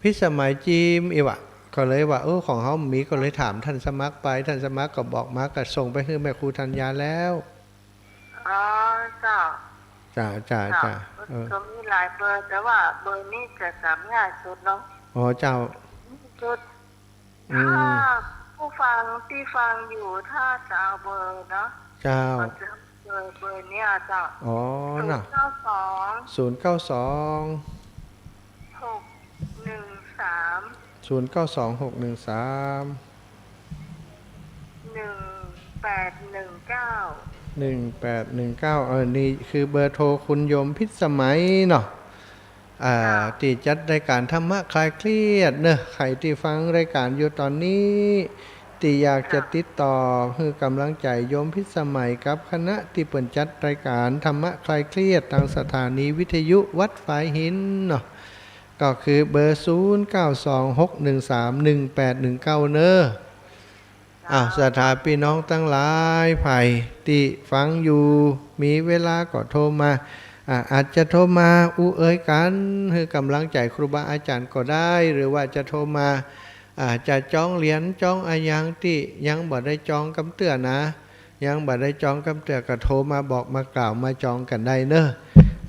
พิสมัยจีมอี้วะ ก็เลยว่า เออ ของเฮาบ่มี ก็เลยถามต้านสมัครไป ต้านสมัครก็บอกมา ก็ส่งไปหื้อแม่ครูธัญญาแล้ว อ๋อ เจ้า จ้า จ้า เจ้า จ้า เออ ก็มีหลายเบอร์ แต่ว่าเบอร์นี้จะจ๋ำง่ายสุดเนาะ อ๋อ เจ้า ง่ายสุด อืม ถ้าผู้ฟังตี้ฟังอยู่ ถ้าจะเอาเบอร์เนาะ เจ้า ขอเชิญเบอร์ เบอร์เนี้ยเจ้า อ๋อ ศูนย์เก้าสอง น่ะ ศูนย์เก้าสอง หกหนึ่งสาม ศูนย์เก้าสอง หกหนึ่งสาม หนึ่งแปดหนึ่งเก้า หนึ่งแปดหนึ่งเก้า เออ นี่คือเบอร์โทรคุณโยมพิสมัยเนาะ อ่า ค่ะ ตี้จัดรายก๋านธรรมะคลายเครียดเนาะ ใผตี้ฟังรายก๋านอยู่ต๋อนนี้ ตี้อยากจะ ค่ะ ติดต่อหื้อก๋ำลังใจ๋โยมพิสมัยกับคณะตี้เปิ้นจัดรายก๋านธรรมะคลายเครียดตางสถานีวิทยุวัดฝายหินเนาะ ก็คือเบอร์ ศูนย์เก้าสอง หกหนึ่งสาม หนึ่งแปดหนึ่งเก้า เนาะ อ้าว ศรัทธาปี้น้องตังหลาย ใผตี้ฟังอยู่ มีเวลาก็โทรมา อ่า อาจจะโทรมาอู้เอ่ยกั๋น หื้อก๋ำลังใจ๋ครูบาอาจ๋ารย์ก็ได้ หรือว่าจะโทรมา อ่า จะจองเหรียญ จองอะหยังตี้ยังบ่ได้จองกำเตื้อนะ ยังบ่ได้จองกำเตื้อก็โทรมาบอกมากล่าวมาจองกั๋นได้เนาะ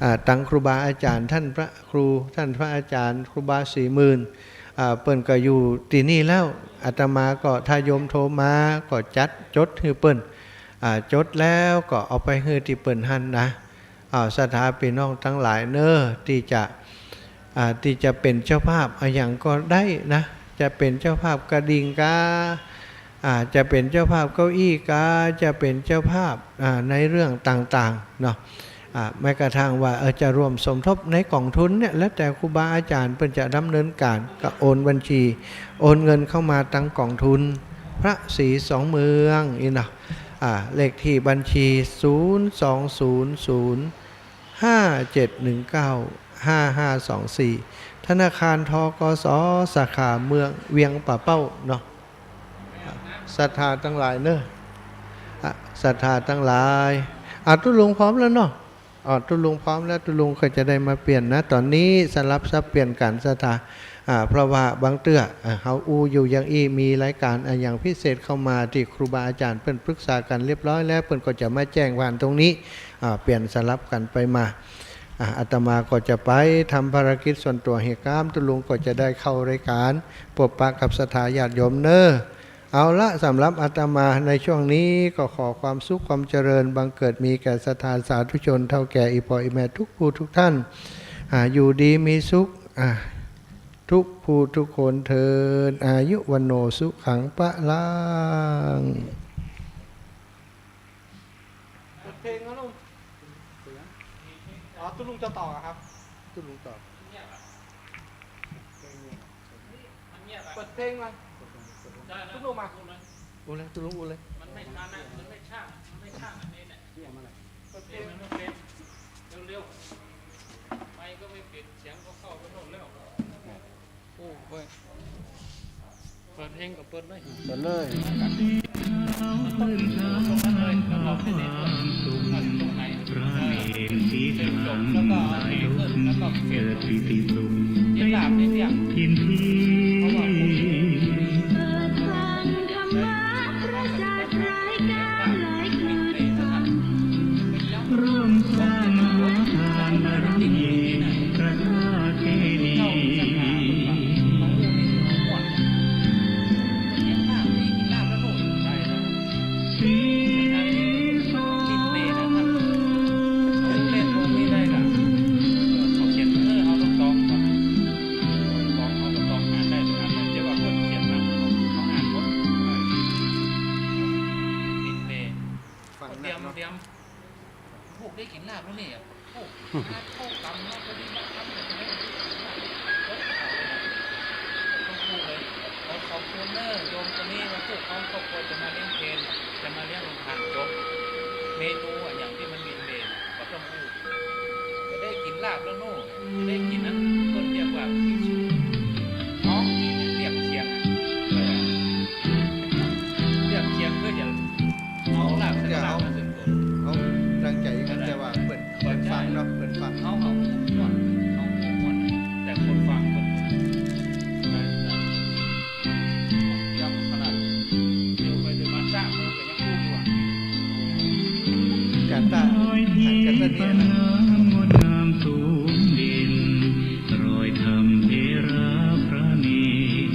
อ่า ตังครูบาอาจ๋ารย์ ต้านพระครู ต้านพระอาจ๋ารย์ ครูบาสี่หมื่น อ่า เปิ้นก็อยู่ตี้นี่แล้ว อาตมาก็ถ้าโยมโทรมาก็จัดจดหื้อเปิ้น อ่า จดแล้วก็เอาไปหื้อตี้เปิ้นหั้นนะ อ่า ศรัทธาปี้น้องตังหลายเนาะ ตี้จะ อ่า ตี้จะเป๋นเจ้าภาพอะหยังก็ได้นะ จะเป๋นเจ้าภาพกระดิ่งกา อ่า จะเป๋นเจ้าภาพเก้าอี้กา จะเป๋นเจ้าภาพ อ่า ในเรื่องต่างๆ เนาะ อ่า แม้กระทั่งว่า เออ จะร่วมสมทบในก๋องทุนเนี่ย แล้วแต่ครูบาอาจ๋ารย์เปิ้นจะดำเนินก๋าน ก็โอนบัญชี โอนเงินเข้ามาตังก๋องทุนพระศรีสองเมืองอี้เนาะ อ่า เลขตี้บัญชี ศูนย์สองศูนย์ศูนย์ ห้าเจ็ดหนึ่งเก้า ห้าห้าสองสี่ ธนาคาร ธ.ก.ส. สาขาเมืองเวียงป่าเป้าเนาะ ศรัทธาตังหลายเนาะ อ่ะ ศรัทธาตังหลาย อ่ะ ตุ๊ลุงพร้อมแล้วเนาะ อ๋อ ตุ๊ลุงพร้อมแล้ว ตุ๊ลุงก็จะได้มาเปลี่ยนนะ ต๋อนนี้สลับสับเปลี่ยนกั๋นศรัทธา อ่า เพราะว่าบางเตื้อ อ่า เฮาอู้อยู่อย่างอี้ มีรายก๋านอะหยังพิเศษเข้ามาตี้ครูบาอาจ๋ารย์เปิ้นปรึกษากั๋นเรียบร้อยแล้ว เปิ้นก็จะมาแจ้งผ่านตรงนี้ อ่า เปลี่ยนสลับกั๋นไปมา อ่า อาตมาก็จะไปทำภารกิจส่วนตั๋วเหียก้าม ตุ๊ลุงก็จะได้เข้ารายก๋าน ปบปะกับศรัทธาญาติโยมเนาะ เอาละ สำหรับอาตมาในช่วงนี้ก็ขอความสุขความเจริญบังเกิดมีแก่ศรัทธาสาธุชนเฒ่าแก่อี่ป้ออี่แม่ทุกผู้ทุกท่าน อ่า อยู่ดีมีสุข อ่า ทุกผู้ทุกคนเทอญ อายุวัณโณสุขังพลัง เปิดเพลงครับลุง อ๋อ ตุ๊ลุงจะต่อครับ ตุ๊ลุงต่อ เปิดเพลงมา ตุ๊ลุงมา อู้เลย ตุ๊ลุงอู้เลย มันไม่ทันนะ มันไม่ช่าง มันไม่ช่างอันนี้เนี่ย เปิดเพลง มันไม่เป็น เร็วๆ ไมค์ก็ไม่ปิด เสียงก็เข้าไปโน่นแล้ว โอ้ย เปิดเพลงก็เปิดเลย เปิดเลย ตรงนั้นเลย แล้วก็ไปไหน ตรงไหน พระเนรสีทางนายก เกิดปีติสุข ในถิ่นที่ เปิดฟังธรรมะพระศาสดา รายการหลายคลื่น ร่วมสร้างมหาทานบารมี พระธาตุเจดีย์ สีสอง ฟังหนักเนาะ เตรียม เตรียม ลูกได้กิ๋นลาบแล้วเนี่ย โอ้ งานเข้ากรรมเนาะ พอดีมากครับ ต้องพูดเลย ขอขอบคุณเนอะ โยมคนนี้มาพูดพร้อมครอบครัวจะมาเลี้ยงเพล จะมาเลี้ยงโรงทานจบ เมนูอะ อย่างตี้มันมีเพลก็ต้องพูด จะได้กิ๋นลาบแล้วเนาะ จะได้กิ๋นนั้น เปิ้นเรียกว่ากิ๋นสุก น้องกิ๋นเรียกเคียงอะ เออ เรียกเคียงเพื่อจะ เอาลาบสักลาบมาเสริมตน เอาตั้งใจ๋อย่างนั้น แต่ว่าเปิ้น เปิ้นฟังเนาะ เปิ้นฟัง เอา เอาม่วน เอาม่วน แต่คนฟังเปิ้น เตรียมขนาด เดี๋ยวไปเดี๋ยวมาสร้างเมืองก็ยังกู้อยู่อะ กาต้า กาต้าเนี่ยนะ งดงามสูงเด่น รอยธรรมเถระพระเนร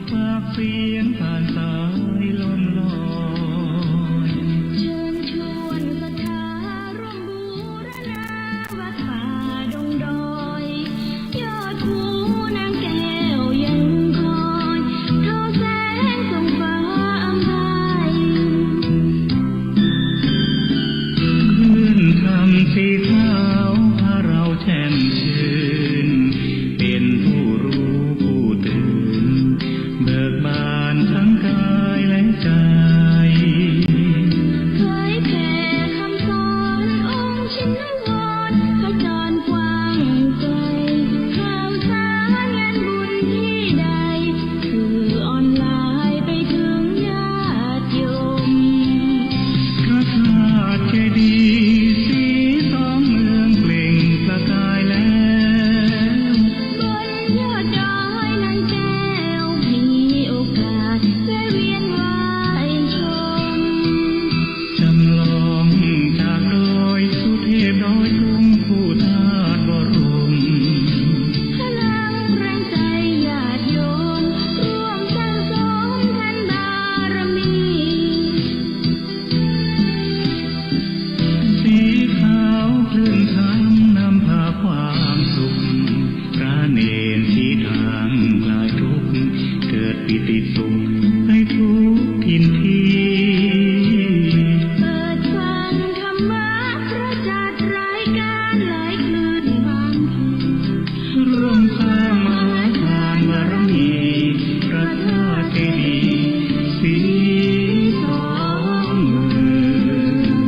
ฝากเสียงผ่านสายลมลอย เชิญชวนศรัทธาร่วมบูรณาวัดป่าดงดอย ยอดภูนางแก้วยังคอย ทอแสงส่องฟ้าอำไพ คลื่นธรรมสีขาวพาเราแจ่มชื่น เป็นผู้รู้ผู้ตื่น เบิกบานทั้งกายและใจ เผยแผ่คำสอนองค์ชินวร ขจรกว้างไกล ข่าวสารงานบุญที่ใด สื่อออนไลน์ไปถึงญาติโยม พระธาตุเจดีย์สีสองเมืองเปล่งประกายแล้ว บนยอดดอยนางแก้ว มีโอกาสแวะเวียนไหว้ชม จำลองจากดอยสุเทพดอยตุง ผู้ธาตุบรม พลังแรงใจญาติโยม ร่วมสั่งสมทานบารมี สีขาวคลื่นธรรมนำพาความสุข พระเนรชี้ทางคลายทุกข์ เกิดปีติสุขให้ทุกถิ่นที่ เปิดฟังธรรมะพระจัดรายการหลายคลื่นบาง ร่วมสร้างมหาทานบารมี พระธาตุเจดีย์สีสองเมือง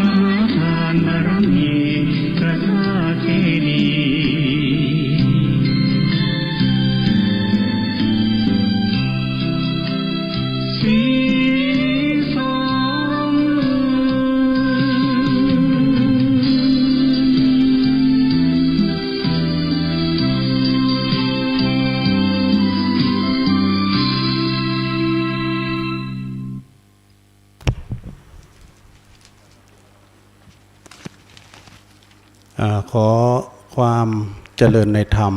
มหาทานบารมีพระธาตุเจดีย์ สีสอง อ่า ขอความเจริญในธรรม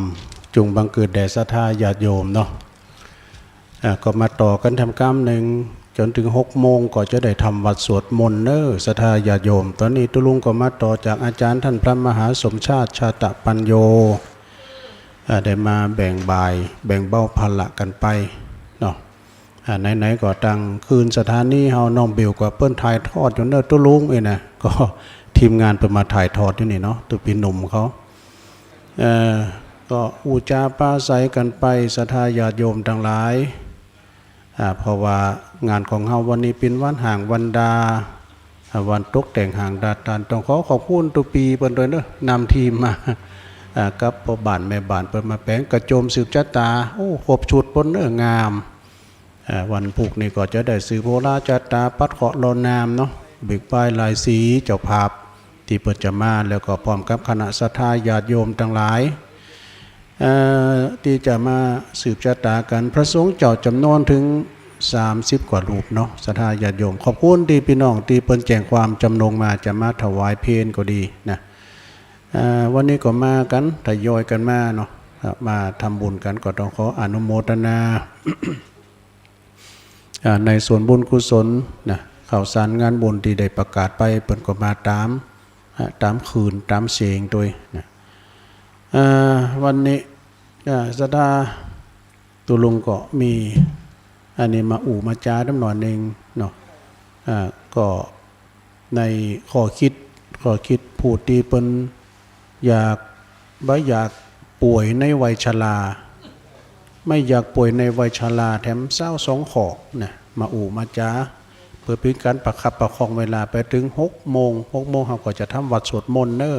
จุ่งบังเกิดแด่ศรัทธาญาติโยมเนาะ อ่า ก็มาต่อกั๋นแถมกำนึ่ง จ๋นเถิงหกโมงก็จะได้ทำวัตรสวดมนต์เน้อ ศรัทธาญาติโยม ต๋อนนี้ตุ๊ลุงก็มาต่อจากอาจ๋ารย์ต้านพระมหาสมชาติ ชาตะปัญโญ อ่า ได้มาแบ่งบ่าย แบ่งเบาภาระกั๋นไปเนาะ อ่า ไหนๆ ก็ตางคืนสถานีเฮา น้องเบลก็เปิ้นถ่ายทอดอยู่เน้อตุ๊ลุงเอ้ยนะ ก็ทีมงานเปิ้นมาถ่ายทอดอยู่นี่เนาะ ตุ๊ปี้หนุ่มเขา เอ่อ ก็อู้จ๋าปราศรัยกั๋นไป ศรัทธาญาติโยมตังหลาย อ่า เพราะว่างานของเฮาวันนี้เป๋นวันฮ้างวันดา อ่า วันตกแต่งฮ้างดาตาน ต้องขอขอบคุณตุ๊ปี้เปิ้นตวยเน้อ นำทีมมา อ่า กับป้อบ้านแม่บ้านเปิ้นมาแป๋งกระโจมสืบจะต๋า โอ้ ครบชุดเปิ้นเน้อ งาม อ่า วันพูกนี้ก็จะได้สืบโหราจะต๋า ปัดเคราะห์ลอน้ำเนาะ เบิกบานหลายสี เจ้าภาพตี้เปิ้นจะมา แล้วก็พร้อมกับคณะศรัทธาญาติโยมตังหลาย เอ่อ ตี้จะมาสืบจะต๋ากั๋น พระสงฆ์เจ้าจ๋ำนวนเถิงสามสิบกว่ารูปเนาะ ศรัทธาญาติโยม ขอบคุณตี้ปี้น้องตี้เปิ้นแจ้งความจ๋ำนงมา จะมาถวายเพลก็ดีนะ เอ่อ วันนี้ก็มากั๋น ทยอยกั๋นมาเนาะ อ่า มาทำบุญกั๋น ก็ต้องขออนุโมทนา อ่า ในส่วนบุญกุศลนะ ข้าวสารงานบุญตี้ได้ประกาศไป เปิ้นก็มาต๋าม อ่า ต๋ามคืน ต๋ามเสียงตวยนะ อ่า วันนี้ อ่า ศรัทธาตุ๊ลุงก็มีอันนี้มาอู้มาจ๋าน้ำหน่อยนึ่งเนาะ อ่า ก็ ในข้อคิด ข้อคิดผู้ตี้เปิ้นอยาก บ่อยากป่วยในวัยชรา ไม่อยากป่วยในวัยชรา แถมซาวสองข้อนะ มาอู้มาจ๋า เปื้อเป๋นก๋านประคับประคองเวลาไปเถิงหกโมง หกโมงเฮาก็จะทำวัตรสวดมนต์เน้อ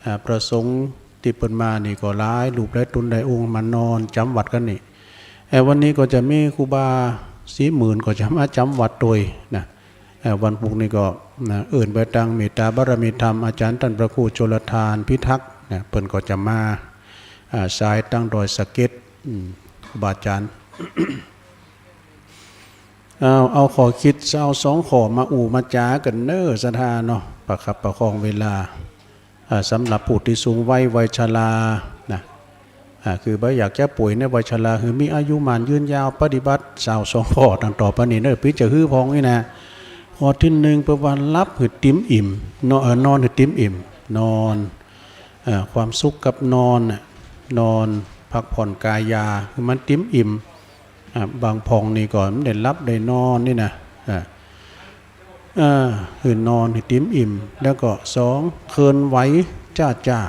อ่า พระสงฆ์ตี้เปิ้นมานี่ก็หลายรูปหลายต๋นหลายองค์มานอนจ๋ำวัตรกั๋นนี่ เอ่อ วันนี้ก็จะมีครูบาศรีหมื่นก็จะมาจ๋ำวัตรตวยนะ เอ่อ วันพูกนี้ก็นะ เอิ้นไปตางเมตตาบารมีธรรม อาจ๋ารย์ต้านพระครูชลทานพิทักษ์นะ เปิ้นก็จะมา อ่า สายตางดอยสะเก็ด อืม ครูบาอาจ๋ารย์ เอา เอาข้อคิดซาวสองข้อมาอู้มาจ๋ากั๋นเน้อ ศรัทธาเนาะ ประคับประคองเวลา อ่า สำหรับผู้ตี้สูงวัย วัยชรานะ อ่า คือบ่อยากจะป่วยในวัยชรา คือมีอายุหมั้นยืนยาว ปฏิบัติซาวสองข้อดังต่อไปนี้เน้อ ปี้จะหื้อพ่องนี่นะ ข้อตี้นึ่ง เปิ้นว่าหลับหื้อเต็มอิ่ม นอน เอ่อ นอนหื้อเต็มอิ่ม นอน เอ่อ ความสุขกับนอนน่ะ นอนพักผ่อนกายา หื้อมันเต็มอิ่ม อ่า บางพ่องนี่ก็บ่ได้หลับได้นอนนี่นะ อ่า อ่า หื้อนอนหื้อเต็มอิ่ม แล้วก็สอง เคลื่อนไหวจ๊าจ๊า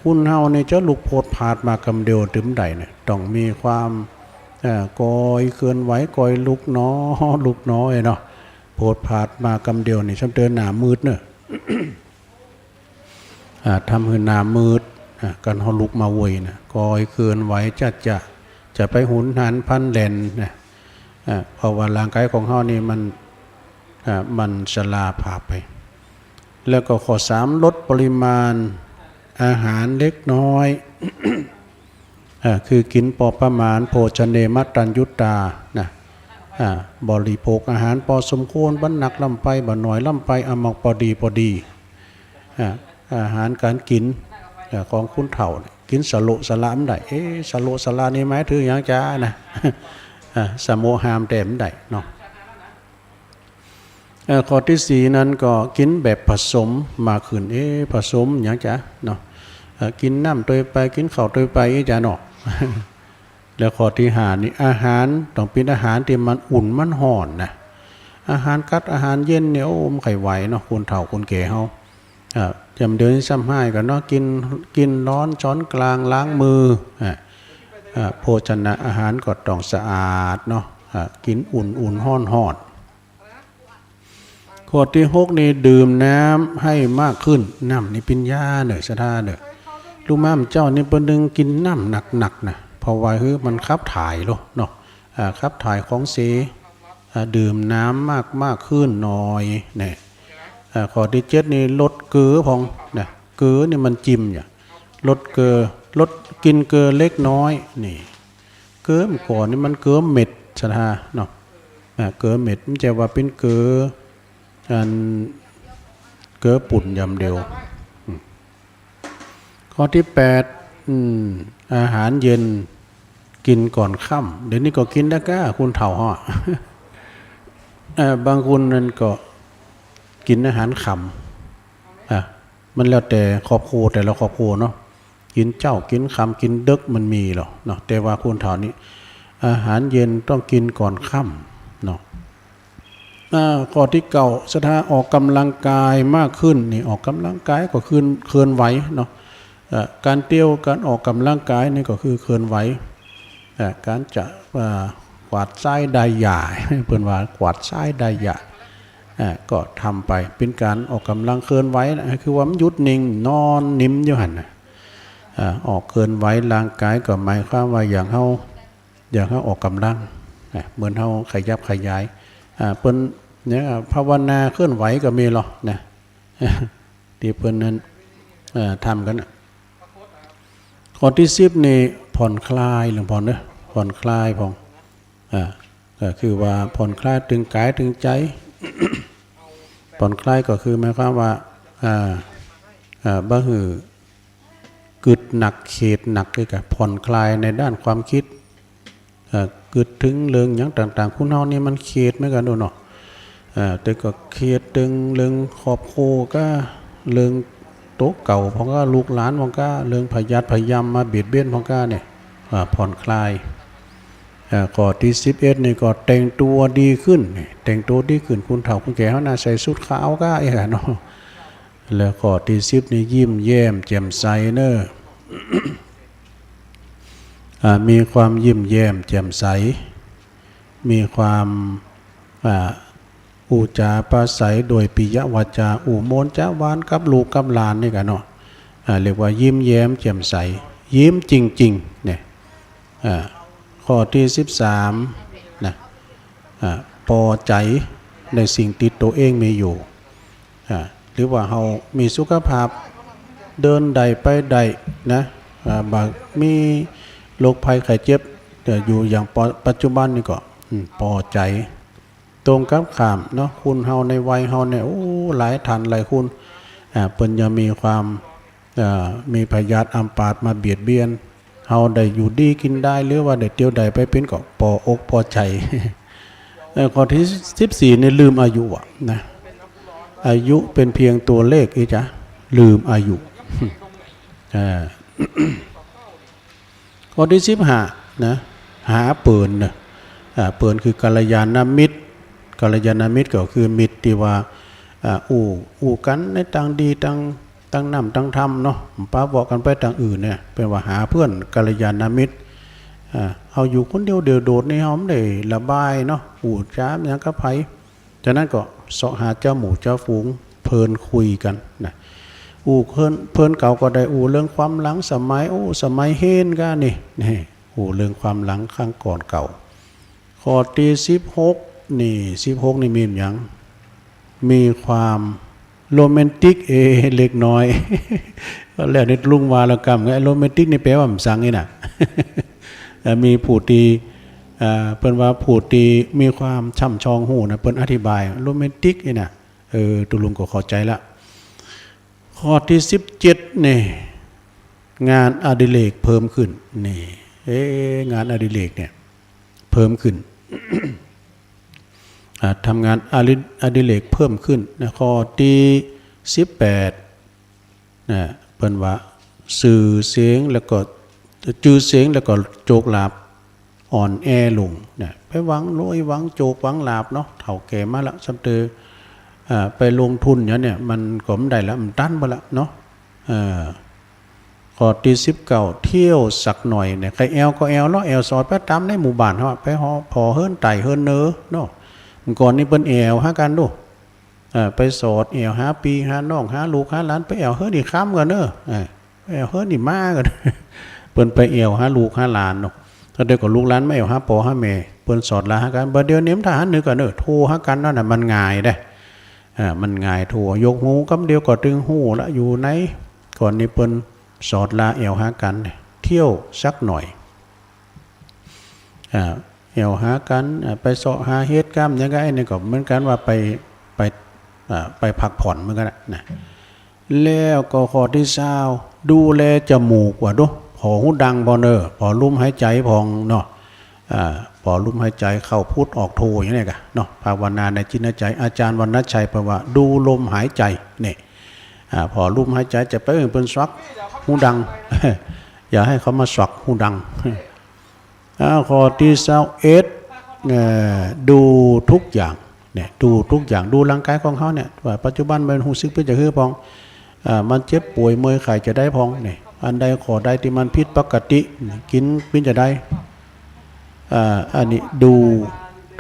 คนเฮานี่จะลุกโพดพาดมากำเดียวตึงบ่ได้นะ ต้องมีความ เอ่อ ก่อยเคลื่อนไหว ก่อยลุกหนอ ลุกหนอเนาะ โพดพาดมากำเดียวนี่ ส่ำเติมหน้ามืดเนาะ อ่า ทำหื้อหน้ามืด อ่า กั๋นเฮาลุกมาเว่ยนะ ก่อยเคลื่อนไหวจ๊าจ๊า จะไปหุนหันพลันแล่นนะ อ่า เพราะว่าร่างกายของเฮานี่มัน อ่า มันชราภาพไป แล้วก็ข้อสาม ลดปริมาณอาหารเล็กน้อย อ่า คือกิ๋นปอประมาณ โภชเน มะตัญญูตา นะ อ่า บริโภคอาหารปอสมควร บ่หนักล้ำไป บ่น้อยล้ำไป เอามาปอดีปอดี อ่า อาหารก๋านกิ๋น อ่า ของคนเฒ่าเนี่ย กิ๋นสะโละสะละบ่ได้ เอ๊ะ สะโละสะละนี่หมายเถิงหยังจานะ อ่า สะโมหามแต่บ่ได้เนาะ เอ่อ ข้อตี้สี่นั้นก็กิ๋นแบบผสมมากขึ้น เอ๊ะ ผสมหยังจาเนาะ เอ่อ กิ๋นน้ำตวยไป กิ๋นข้าวตวยไป เอ๊ะ จาเนาะ แล้วข้อตี้ห้านี่ อาหารต้องเป๋นอาหารตี้มันอุ่นมันฮ้อนนะ อาหารกั๊ดอาหารเย็นเนี่ย โอ้ บ่ใค่ไหวเนาะ คนเฒ่าคนแก่เฮา อ่า ยามเดี๋ยวนี้ซ้ำฮ้ายกั๋นเนาะ กิ๋น กิ๋นฮ้อนช้อนกลางล้างมือ อ่า อ่า โภชนะอาหารก็ต้องสะอาดเนาะ อ่า กิ๋นอุ่นๆ ฮ้อนๆ ข้อตี้หกนี่ ดื่มน้ำให้มากขึ้น น้ำนี่เป๋นยาเน่อ ศรัทธาเน่อ ลูกม้าเจ้านี่เปิ้นตึงกิ๋นน้ำหนักๆ นะ เพราะว่าหื้อมันขับถ่ายโลดเนาะ อ่า ขับถ่ายของเส อ่า ดื่มน้ำมากๆ ขึ้นหน่อย เนี่ย อ่า ข้อตี้เจ็ดนี่ ลดเกลือพ่อง นะ เกลือนี่มันจิ้มเนี่ย ลดเกลือ ลด กิ๋นเกลือเล็กน้อย นี่ เกลือเมื่อก่อนนี่มันเกลือเม็ด ศรัทธาเนาะ อ่า เกลือเม็ด บ่ใจ้ว่าเป๋นเกลือ อัน เกลือปุ้นอย่างเดียว อืม ข้อตี้แปด อืม อาหารเย็นกิ๋นก่อนค่ำ เดี๋ยวนี้ก็กิ๋นได้ก้า คนเฒ่าเฮาอะ เอ่อ บางคนนั้นก็กิ๋นอาหารค่ำ อ่ะ มันแล้วแต่ครอบครัว แต่ละครอบครัวเนาะ กิ๋นเจ๊า กิ๋นค่ำ กิ๋นเดิ็ก มันมีลอเนาะ แต่ว่าคนเฒ่านี่ อาหารเย็นต้องกิ๋นก่อนค่ำเนาะ อ่า ข้อตี้เก้า ศรัทธา ออกกำลังกายมากขึ้น นี่ ออกกำลังกายก็คือเคลื่อนไหวเนาะ เอ่อ ก๋านเตียว ก๋านออกกำลังกายนี่ก็คือเคลื่อนไหว เอ่อ ก๋านจะ เอ่อ กวาดซ้ายได้หญ้า เปิ้นว่ากวาดซ้ายได้หญ้า อ่า ก็ทำไป เป๋นก๋านออกกำลังเคลื่อนไหวนะ คือว่ามันหยุดนิ่ง นอนนิ่มอยู่หั้นนะ อ่า ออกเคลื่อนไหวร่างกายก็หมายความว่าอย่างเฮา อย่างเฮาออกกำลัง อ่ะ เหมือนเฮาขยับขยาย อ่า เปิ้นเนี่ย ภาวนาเคลื่อนไหวก็มีลอนะ ตี้เปิ้นนั้น เอ่อ ทำกั๋นน่ะ ข้อตี้สิบนี่ ผ่อนคลาย หลวงพ่อเนาะ ผ่อนคลายพ่อง อ่า ก็คือว่าผ่อนคลายตึงก๋ายตึงใจ๋ ผ่อนคลายก็คือหมายความว่า อ่า อ่า บ่หื้อ กึ๊ดหนัก เครียดหนัก ก็ผ่อนคลายในด้านความกึ๊ด เอ่อ กึ๊ดเถิงเรื่องหยังต่างๆ คนเฮานี่มันเครียดเหมือนกั๋นเนาะ เอ่อ แต่ก็เครียดเถิงเรื่องครอบครัวก้า เรื่องตั๋วเก่าพ่องก้า ลูกหลานพ่องก้า เรื่องพยาธิพยายามมาเบียดเบียนพ่องก้าเนี่ย อ่า ผ่อนคลาย เอ่อ ข้อตี้สิบเอ็ดนี่ก็แต่งตั๋วดีขึ้น นี่ แต่งตั๋วดีขึ้น คนเฒ่าคนแก่เฮาน่ะใส่ชุดขาวก้า เอ๊ะ เนาะ แล้วข้อตี้สิบนี่ ยิ้มแย้มแจ่มใสเนาะ อ่า มีความยิ้มแย้มแจ่มใส มีความ อ่า อู้จ๋าปราศรัยโดยปิยวาจา อู้ม่วนจาหวานกับลูกกับหลานนี่กั๋นเนาะ อ่า เรียกว่ายิ้มแย้มแจ่มใส ยิ้มจริงๆ เนี่ย อ่า ข้อตี้สิบสามนะ อ่า ปอใจ๋ในสิ่งตี้ตั๋วเองมีอยู่ อ่า หรือว่าเฮามีสุขภาพ เดินได้ไปได้นะ อ่า บ่มีโรคภัยไข้เจ็บ แต่อยู่อย่างปอ ปัจจุบันนี่ก็ อืม ปอใจ๋ ตรงกั๋นข้ามเนาะ คนเฮาในวัยเฮาเนี่ย โอ้ หลายท่านหลายคน อ่า เปิ้นยังมีความ อ่า มีพยาธิอัมพาตมาเบียดเบียน เฮาได้อยู่ดีกิ๋นได้ หรือว่าได้เตียวได้ไปเป๋นก็ปออกปอใจ๋ เอ่อ ข้อตี้สิบสี่นี่ ลืมอายุอะนะ อายุเป๋นเพียงตั๋วเลข อีจ๊ะ ลืมอายุ อ่า ข้อตี้สิบห้านะ หาเปิ้นนะ อ่า เปิ้นคือกัลยาณมิตร กัลยาณมิตรก็คือมิตรตี้ว่า อ่า อู้ อู้กั๋นในตางดี ตาง ตางน้ำตางธรรมเนาะ บ่ปะเวาะกั๋นไปตางอื่นเนี่ย เปิ้นว่าหาเปื้อนกัลยาณมิตร อ่า เฮาอยู่คนเดียวเดี่ยวโดดนี่ เฮาบ่ได้ระบายเนาะ อู้จ๋าหยังกับใผ ฉะนั้นก็เซาะหาเจ้าหมู่เจ้าฝูง เปิ้นคุยกั๋นนะ อู้เปิ้น เปิ้นเก่าก็ได้อู้เรื่องความหลังสมัย โอ้ สมัยเฮนก้านี่ นี่ อู้เรื่องความหลังครั้งก่อนเก่า ข้อตี้สิบหกนี่ สิบหกนี่มีหยัง มีความโรแมนติก เอ เล็กน้อย ก็แล้วนี่ลุงว่าแล้วกำไง โรแมนติกนี่แปลว่าหยังซังนี่น่ะ เอ่อ มีผู้ตี้ เอ่อ เปิ้นว่าผู้ตี้มีความช่ำชองฮู้นะ เปิ้นอธิบายโรแมนติกนี่น่ะ เออ ตุ๊ลุงก็เข้าใจ๋ละ ข้อตี้สิบเจ็ดนี่ งานอดิเรกเพิ่มขึ้น นี่ เอ๊ะ งานอดิเรกเนี่ย เพิ่มขึ้น อ่า ทำงานอดิ อดิเรกเพิ่มขึ้นนะ ข้อตี้สิบแปดนะ เปิ้นว่า จื่อเสียงแล้วก็ จื่อเสียงแล้วก็โจกลาภ อ่อนแอลงนะ ไปหวังรวย หวังโจก หวังลาภเนาะ เฒ่าแก่มาละ ซ้ำเตอ อ่า ไปลงทุนอย่างเนี่ย มันก็บ่ได้ละ มันตันไปละเนาะ เออ ข้อตี้สิบเก้า เที่ยวสักหน่อยเนี่ย ใค่แอ่วก็แอ่วเนาะ แอ่วสอดไปต๋ามในหมู่บ้านเฮา ไปหาผ่อเฮือนใต้เฮือนเหนือเนาะ เมื่อก่อนนี่เปิ้นแอ่วหากั๋นดู อ่า ไปสอดแอ่วหาปี้หาน้อง หาลูกหาหลาน ไปแอ่วเฮือนี่ค่ำก่อนเน่อ อ่า ไปแอ่วเฮือนี่มาก่อน เปิ้นไปแอ่วหาลูกหาหลานเนาะ ตะเดียวก็ลูกหลานมาแอ่วหาป้อหาแม่ เปิ้นสอดลาหากั๋น บ่าเดี่ยวนี้มันถ้าหันนึกก่อนเน่อ โทรหากั๋นนั่นน่ะ มันง่ายเด้ อ่า มันง่าย โทร ยกหูกำเดียวก็ตึงฮู้ละ อยู่ไหน ก่อนนี้เปิ้นสอดลาแอ่วหากั๋น เที่ยวสักหน่อย อ่า แอ่วหากั๋น อ่า ไปเซาะหาเฮ็ดกำ อย่างไงนี่ก็เหมือนกั๋นว่าไป ไป อ่า ไปพักผ่อนเหมือนกั๋นน่ะ นะ แล้วก็ข้อตี้ซาว ดูแลจมูกว่าดู ผ่อฮูดังพ่องเน่อ ผ่อลุ่มหายใจ๋พ่องเนาะ อ่า ผ่อลุ่มหายใจ๋เข้าพุทออกโธอย่างนี้ก่ะเนาะ ภาวนาในจิตในใจ๋ อาจ๋ารย์วรรณชัยเปิ้นว่าดูลมหายใจ๋นี่ อ่า ผ่อลุ่มหายใจ๋ จะไปเอิ้นเปิ้นสวักฮูดัง อย่าหื้อเขามาสวักฮูดัง อ่า ข้อตี้ซาวเอ็ด เอ่อ ดูทุกอย่าง เนี่ย ดูทุกอย่าง ดูร่างก๋ายของเฮาเนี่ย ว่าปัจจุบันมันฮู้สึกเป๋นจะหื้อพ่อง อ่า มันเจ็บป่วยเมื่อยไข้จะใดพ่อง เนี่ย อันใดข้อใดตี้มันผิดปกติ กิ๋นเป๋นจะใด อ่า อันนี้ดู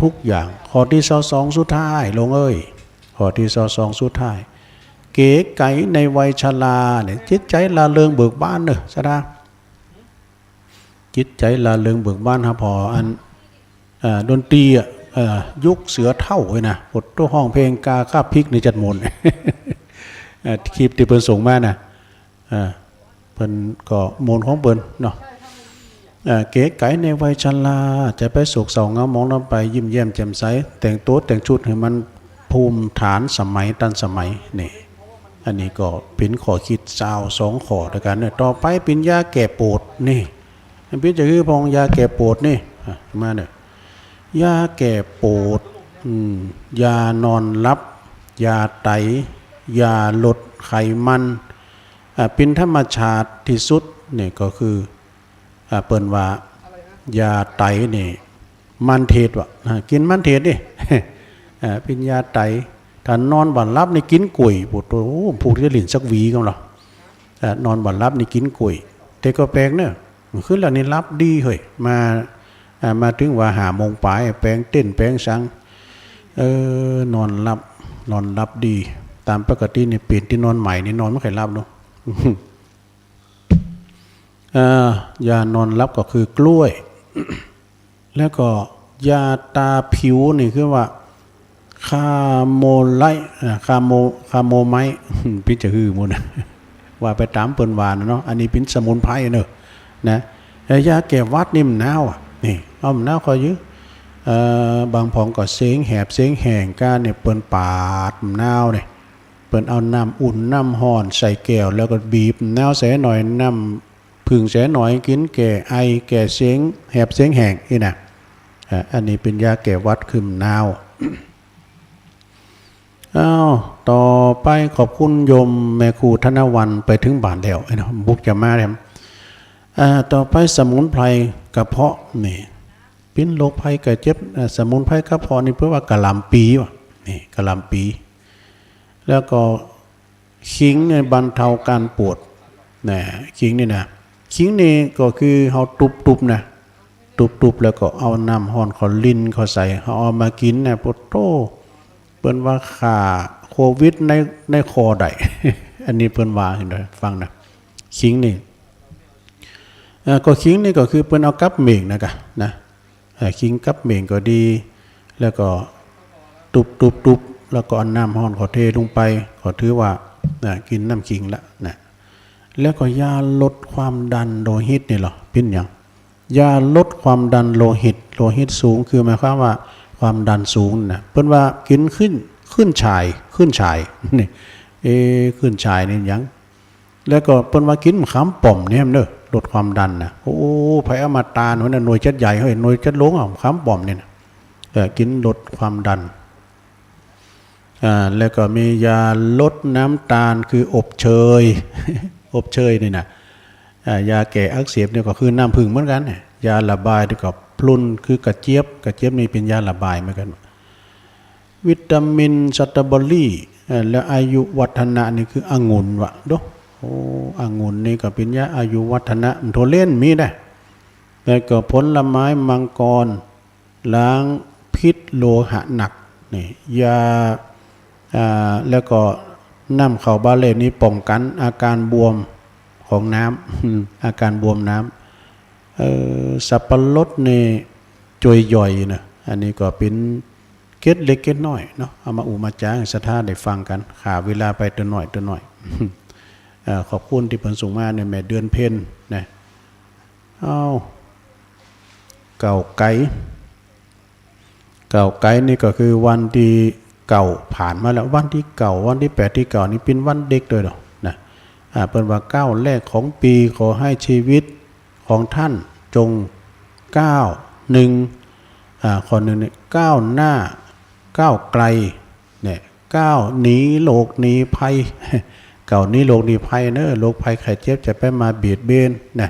ทุกอย่าง ข้อตี้ซาวสองสุดท้าย หลวงเอ้ย ข้อตี้ซาวสองสุดท้าย เก๋ไก๋ในวัยชรา เนี่ย จิตใจ๋ร่าเริงเบิกบานเน่อ ชรา จิตใจ๋ร่าเริงเบิกบานหาผ่ออัน เอ่อ ดนตรีอะ เอ่อ ยุคเสือเฒ่าเว้ยนะ โผดโต้ฮ้องเพลงกาข้าบพริกในจัดโมน เอ่อ คลิปตี้เปิ้นส่งมานะ เอ่อ เปิ้นก็โมนของเปิ้นเนาะ เอ่อ เก๋ไก๋ในวัยชรา จะไปโศกเศร้าเหงาหมองนอนไป ยิ้มแย้มแจ่มใส แต่งตั๋วแต่งชุดหื้อมัน ภูมิฐานสมัยตันสมัยนี่ อันนี้ก็เป๋นข้อคิดซาวสองข้อตวยกั๋นเน่อ ต่อไปเป๋นยาแก้ปวดนี่ มันเป๋นจะหื้อพ่องยาแก้ปวดนี่ อ่ะ มาเน่อ ยาแก้ปวด อืม ยานอนหลับ ยาไต ยาลดไขมัน อ่ะ เป๋นธรรมชาติตี้สุดนี่ก็คือ อ่า เปิ้นว่า ยาไตนี่มันเทศว่ะ อ่า กิ๋นมันเทศนี่ อ่า เป๋นยาไต ถ้านอนบ่หลับนี่กิ๋นก๋วย โผดโต้ ผูกตี้จะหลิ้นสักหวีก่อนเหรอ อ่า นอนบ่หลับนี่กิ๋นก๋วย แต่ก็แปลกเน่อ คืนแล้วนี่หลับดีเฮ้ย มา อ่า มาเถิงว่าห้าโมงป๋าย แป๋งเต้นแป๋งสัง เออ นอนหลับ นอนหลับดี ต๋ามปกตินี่เป๋นตี้นอนใหม่นี่นอนบ่ใค่หลับเนาะ เอ่อ ยานอนหลับก็คือกล้วย แล้วก็ยาตาผิวนี่คือว่า คาโมไลต์ อ่า คาโม คาโมไมต์ เป๋นจะหื้อหมดนะ ว่าไปต๋ามเปิ้นว่านะเนาะ อันนี้เป๋นสมุนไพรเน่อ นะ แล้วยาแก้หวัดนี่มันหนาวอ่ะ นี่ เอามันหนาวขอยื้อ เอ่อ บางพ่องก็เสงแหบเสงแห้งก้าเนี่ย เปิ้นปาดมันหนาวเนี่ย เปิ้นเอาน้ำอุ่นน้ำฮ้อนใส่แก้ว แล้วก็บีบหนาวใส่หน่อย น้ำผึ้งใส่หน่อย กิ๋นแก้ไอ แก้เสงแหบเสงแห้งนี่นะ อ่า อันนี้เป๋นยาแก้หวัดคือมันหนาว อ้าว ต่อไปขอบคุณโยมแม่ครูธนวรรณ ไปเถิงบ้านแล้ว ไอ้เนาะ บุกจะมาแล้ว อ่า ต่อไปสมุนไพรกระเพาะนี่ เป๋นโรคภัยไข้เจ็บ อ่า สมุนไพรกระเพาะนี่เปิ้นว่ากะหล่ำปี๋ว่ะ นี่กะหล่ำปี๋ แล้วก็ ขิงเนี่ยบรรเทาการปวด นะ ขิงนี่นะ ขิงนี่ก็คือเฮาตุ๊บๆ นะ ตุ๊บๆ แล้วก็เอาน้ำฮ้อนเขาลิ่นเขาใส่ เฮาเอามากิ๋นนะ โผดโต้ เปิ้นว่าฆ่าโควิดใน ในคอได้ อันนี้เปิ้นว่าหื้อฟังนะ ขิงนี่ เอ่อ ก็ขิงนี่ก็คือเปิ้นเอากับเหม่งนะกะ นะ เอ่อ ขิงกับเหม่งก็ดี แล้วก็ตุ๊บๆๆ แล้วก็เอาน้ำฮ้อนเขาเทลงไป ก็ถือว่า นะ กิ๋นน้ำขิงละ นะ แล้วก็ยาลดความดันโลหิตนี่เหรอ เป๋นหยัง ยาลดความดันโลหิต โลหิตสูงคือหมายความว่าความดันสูงนะ เปิ้นว่ากิ๋นขึ้น ขึ้นฉ่าย ขึ้นฉ่าย นี่ เอ๊ะ ขึ้นฉ่ายนี่หยัง แล้วก็เปิ้นว่ากิ๋นมะขามป้อมเนี่ยเน่อ ลดความดันนะ โอ้ ไผเอามาตานหั้นน่ะ หน่วยจักใหญ่เฮ้ย หน่วยจักหลวงอ่ะ มะขามป้อมเนี่ยนะ เออ กิ๋นลดความดัน อ่า แล้วก็มียาลดน้ำตาล คืออบเชย อบเชยนี่นะ อ่า ยาแก้อักเสบเนี่ยก็คือน้ำผึ้งเหมือนกั๋นเนี่ย ยาระบายนี่ก็พลุน คือกระเจี๊ยบ กระเจี๊ยบนี่เป๋นยาระบายเหมือนกั๋น วิตามินสตรอเบอรี่ เอ่อ และอายุวัฒนะนี่คือองุ่นวะ โด โอ้ องุ่นนี่ก็เป๋นยาอายุวัฒนะ มันโทเล่นมีนะ แล้วก็ผลไม้มังกร ล้างพิษโลหะหนัก นี่ ยา อ่า แล้วก็น้ำเข้าบาเล่นี่ป้องกั๋นอาก๋ารบวมของน้ำ อาก๋ารบวมน้ำ เอ่อ สับปะรดนี่จ้วยย่อยนะ อันนี้ก็เป๋นเกร็ดเล็กเกร็ดน้อยเนาะ เอามาอู้มาจ๋าหื้อศรัทธาได้ฟังกั๋น ข้าเวลาไปเตื้อน้อยเตื้อน้อย เอ่อ ขอบคุณตี้เปิ้นส่งมาเนี่ย แม่เดือนเพ็ญนะ เอ้า เก้าไก๋ เก้าไก๋นี่ก็คือวันตี้เก้าผ่านมาแล้ว วันตี้เก้า วันตี้แปด ตี้เก้านี่เป๋นวันเด็กตวยเนาะนะ อ่า เปิ้นว่า ก้าวแรกของปี๋ ขอหื้อจีวิตของต้านจงก้าว นึ่ง อ่า ข้อนึ่งเนี่ย ก้าวหน้า ก้าวไก๋ เนี่ย ก้าวหนีโรคหนีภัย ก้าวหนีโรคหนีภัยเนาะ โรคภัยไข้เจ็บจะไปมาเบียดเบียนนะ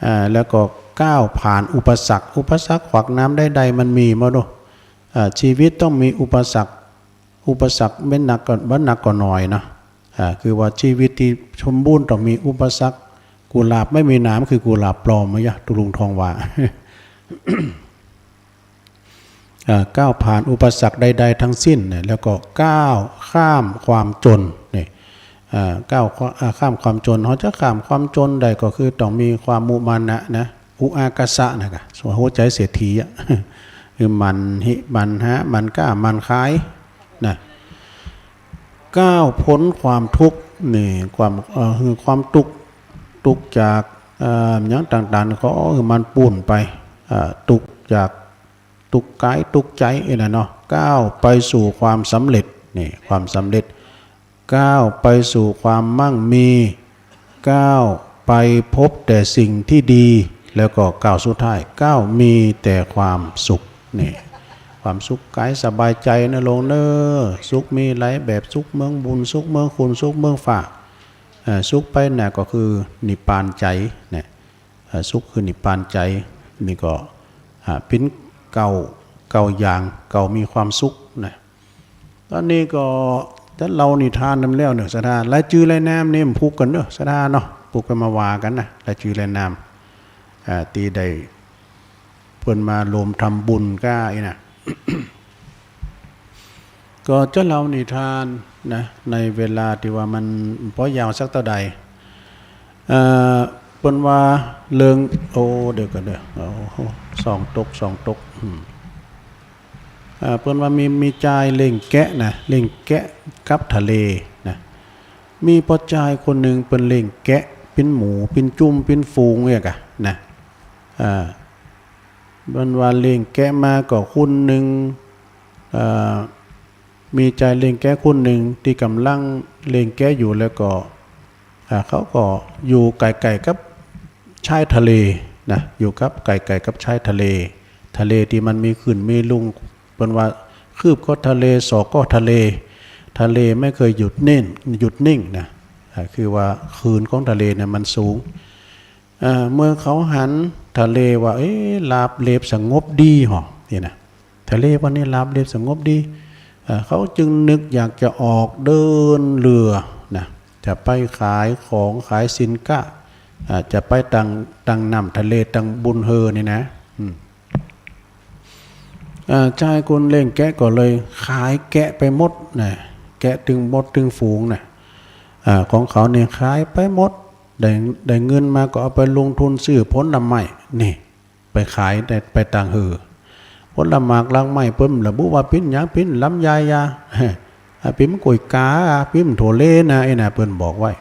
อ่า แล้วก็ก้าวผ่านอุปสรรค อุปสรรคขวากหนามใดๆ มันมีหมดเนาะ อ่า จีวิตต้องมีอุปสรรค อุปสรรคบ่หนักก็ บ่หนักก็น้อยนะ อ่า คือว่าจีวิตตี้สมบูรณ์ต้องมีอุปสรรค กุหลาบไม่มีหนามคือกุหลาบปลอม มายะ ตุ๊ลุงทองว่า อ่า ก้าวผ่านอุปสรรคใดๆ ทั้งสิ้นเนี่ย แล้วก็ก้าวข้ามความจนเนี่ย อ่า ก้าวข้า- อ่า ข้ามความจน เฮาจะข้ามความจนได้ก็คือต้องมีความมุมานะนะ อุอากาสะนะกะ ส่วนหัวใจ๋เศรษฐีอะ คือหมั่นหิ หมั่นหา หมั่นก้า หมั่นขายนะ ก้าวป๊นความตุ๊กข์นี่ ความ เอ่อ คือความตุ๊กข์ ตุ๊กข์จาก เอ่อ หยังต่างๆ ก็หื้อมันปู้นไป เอ่อ ตุ๊กข์จาก ตุ๊กข์ก๋ายตุ๊กข์ใจ๋อันนั้นเนาะ ก้าวไปสู่ความสำเร็จนี่ ความสำเร็จ ก้าวไปสู่ความมั่งมี ก้าวไปพบแต่สิ่งที่ดี แล้วก็ก้าวสุดท้าย ก้าวมีแต่ความสุขนี่ ความสุขก๋ายสบายใจ๋นะโลมเนาะ สุขมีหลายแบบ สุขเมืองบุญ สุขเมืองคุณ สุขเมืองฟ้า เอ่อ สุขไปหน้าก็คือนิพพานใจ๋เนี่ย เอ่อ สุขคือนิพพานใจ๋ นี่ก็ อ่า เป๋นเก้า เก้าอย่าง เก้ามีความสุขนะ ต๋อนนี้ก็จะเล่านิทานนำแล้วเนาะ ศรัทธา รายจื้อรายนามนี่มันผูกกั๋นเนาะ ศรัทธาเนาะ ผูกกั๋นมาว่ากั๋นนะ รายจื้อรายนาม อ่า ตี้ได้เปิ้นมาโลมทำบุญก้าอี้นะ ก็จะเล่านิทานนะ ในเวลาตี้ว่ามันบ่ยาวสักเต้าใด เอ่อ เปิ้นว่าเรื่อง โอ้ เดี๋ยวก่อนเด้อ โอ้โห ส่องตก ส่องตก อืม อ่า เปิ้นว่ามี มีจายเลี้ยงแกะนะ เลี้ยงแกะกับทะเลนะ มีป้อจายคนนึ่งเปิ้นเลี้ยงแกะเป๋นหมู่ เป๋นจุ้ม เป๋นฝูงเนี่ยก่ะนะ อ่า เปิ้นว่าเลี้ยงแกะมาก็ครุ่นนึ่ง เอ่อ มีจายเลี้ยงแกะครุ่นนึ่งตี้ก่ำลังเลี้ยงแกะอยู่ แล้วก็ อ่า เขาก็อยู่ใก้ๆ กับชายทะเลนะ อยู่กับ ใก้ๆ กับชายทะเล ทะเลตี้มันมีขึ้นมีลุ่ง เปิ้นว่าคืบก็ทะเล ศอกก็ทะเล ทะเลไม่เคยหยุดนิ่ง หยุดนิ่งนะ อ่า คือว่าคลื่นของทะเลเนี่ยมันสูง อ่า เมื่อเขาหันทะเลว่า เอ๊ะ ราบเรียบสงบดีหอ นี่นะ ทะเลวันนี้ราบเรียบสงบดี อ่า เขาจึงนึกอยากจะออกเดินเรือนะ จะไปขายของ ขายสินค้า อ่า จะไปตาง ตางน้ำทะเล ตางบุนเฮอนี่นะ อืม อ่า จายคนเลี้ยงแกะก็เลยขายแกะไปหมดนะ แกะตึงหมดตึงฝูงนะ อ่า ของเขาเนี่ยขายไปหมด ได้ ได้เงินมาก็เอาไปลงทุนซื้อผลไม้ นี่ ไปขายได้ ไปตางเฮอ ผลหมากหลากไม้ เปิ้นบ่ระบุว่าเป๋นหยัง เป๋นลำไยยา อ่า เป๋นกล้วยกา เป๋นถั่วเลนะ ไอ้น่ะ เปิ้นบอกไว้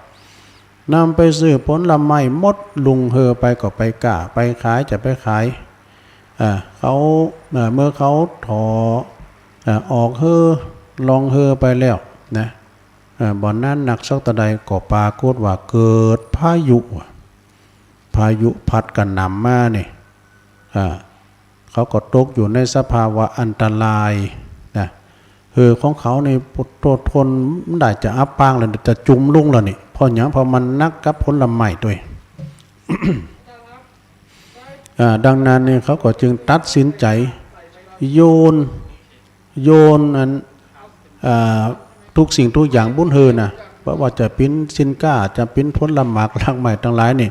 นำไปซื้อผลไม้หมด ลงเฮอไปก็ไปก้า ไปขาย จะไปขาย อ่า เขา อ่า เมื่อเขาถ่อ อ่า ออกเฮอ ล่องเฮอไปแล้วนะ อ่า บ่นานนักสักเต้าใดก็ปรากฏว่าเกิดพายุ พายุพัดกระหน่ำมานี่ อ่า เขาก็ตกอยู่ในสภาวะอันตรายนะ เฮอของเขานี่โตทนบ่ได้ จะอับปางแล้ว จะจุ่มลงแล้วนี่ เพราะหยัง เพราะมันหนักกับผลไม้ตวย อ่า ดังนั้นนี่เขาก็จึงตัดสินใจ๋โยน โยนอัน อ่า ทุกสิ่งทุกอย่างบุนเฮอนะ บ่ว่าจะเป๋นสินค้า จะเป๋นผลหมากหลากไม้ตังหลายนี่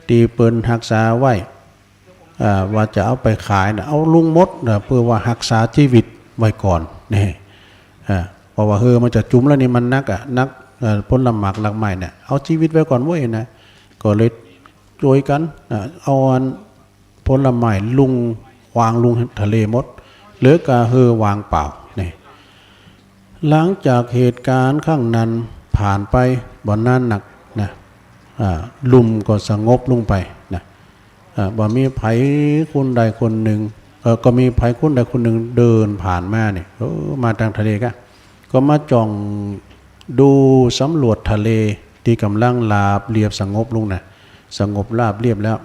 ตี้เปิ้นฮักษาไว้ อ่า ว่าจะเอาไปขายนะ เอาลงหมดนะ เปื้อว่าฮักษาจีวิตไว้ก่อน นี่ อ่า พ ราะว่าเฮอมันจะจุ่มแล้วนี่มันหนักอะ หนัก เอ่อ ผลหมากรากไม้เนี่ย เอาจีวิตไว้ก่อนเว้ยนะ ก็เลยโจยกั๋น อ่า เอาอันผลไม้ลุ่ง ขว้างลุ่งทะเลหมด เหลือก้าเฮอว่างเปล่านี่ หลังจากเหตุก๋ารณ์ครั้งนั้นผ่านไปบ่นานนักนะ อ่า ลุ่มก็สงบลงไปนะ อ่า บ่มีใผคนใดคนนึ่ง เอ่อ ก็มีใผคนใดคนนึ่งเดินผ่านมาเนี่ย เออ มาตางทะเลก้า ก็มาจ้องดูสำรวจทะเลตี้ก่ำลังราบเรียบสงบลงนะ สงบราบเรียบแล้ว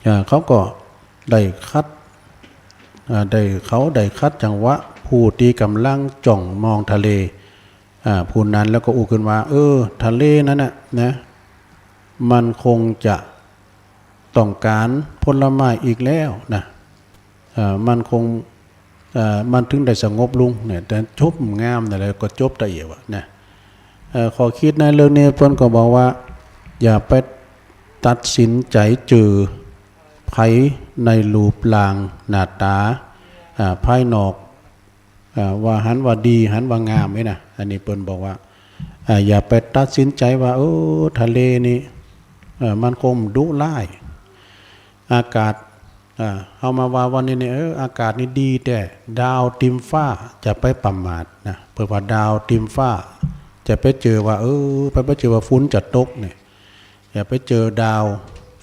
อ่า เขาก็ได้ขัด อ่า ได้ เขาได้ขัดจังหวะผู้ตี้ก่ำลังจ้องมองทะเล อ่า ผู้นั้นแล้วก็อู้ขึ้นว่า เออ ทะเลนั้นน่ะนะ มันคงจะต้องก๋านผลไม้อีกแล้วนะ อ่า มันคง อ่า มันถึงได้สงบลงเนี่ย แต่จบงามนะ แล้วก็จบตะเอียวอะนะ เอ่อ ข้อคิดในเรื่องนี้เปิ้นก็บอกว่า อย่าไปตัดสินใจ๋จื้อใผในรูปร่างหน้าต๋า อ่า ภายนอก อ่า ว่าหันว่าดี หันว่างามนี่นะ อันนี้เปิ้นบอกว่า อ่า อย่าไปตัดสินใจ๋ว่า เออ ทะเลนี่ เอ่อ มันคงดุร้าย อากาศ อ่า เฮามาว่าวันนี้เนี่ย เออ อากาศนี่ดีแต๊ ดาวเต็มฟ้า จะไปประมาทนะ เปิ้นว่าดาวเต็มฟ้า จะไปเจอว่า เออ ไป ไปเจอว่าฝนจะตกเนี่ย อย่าไปเจอดาว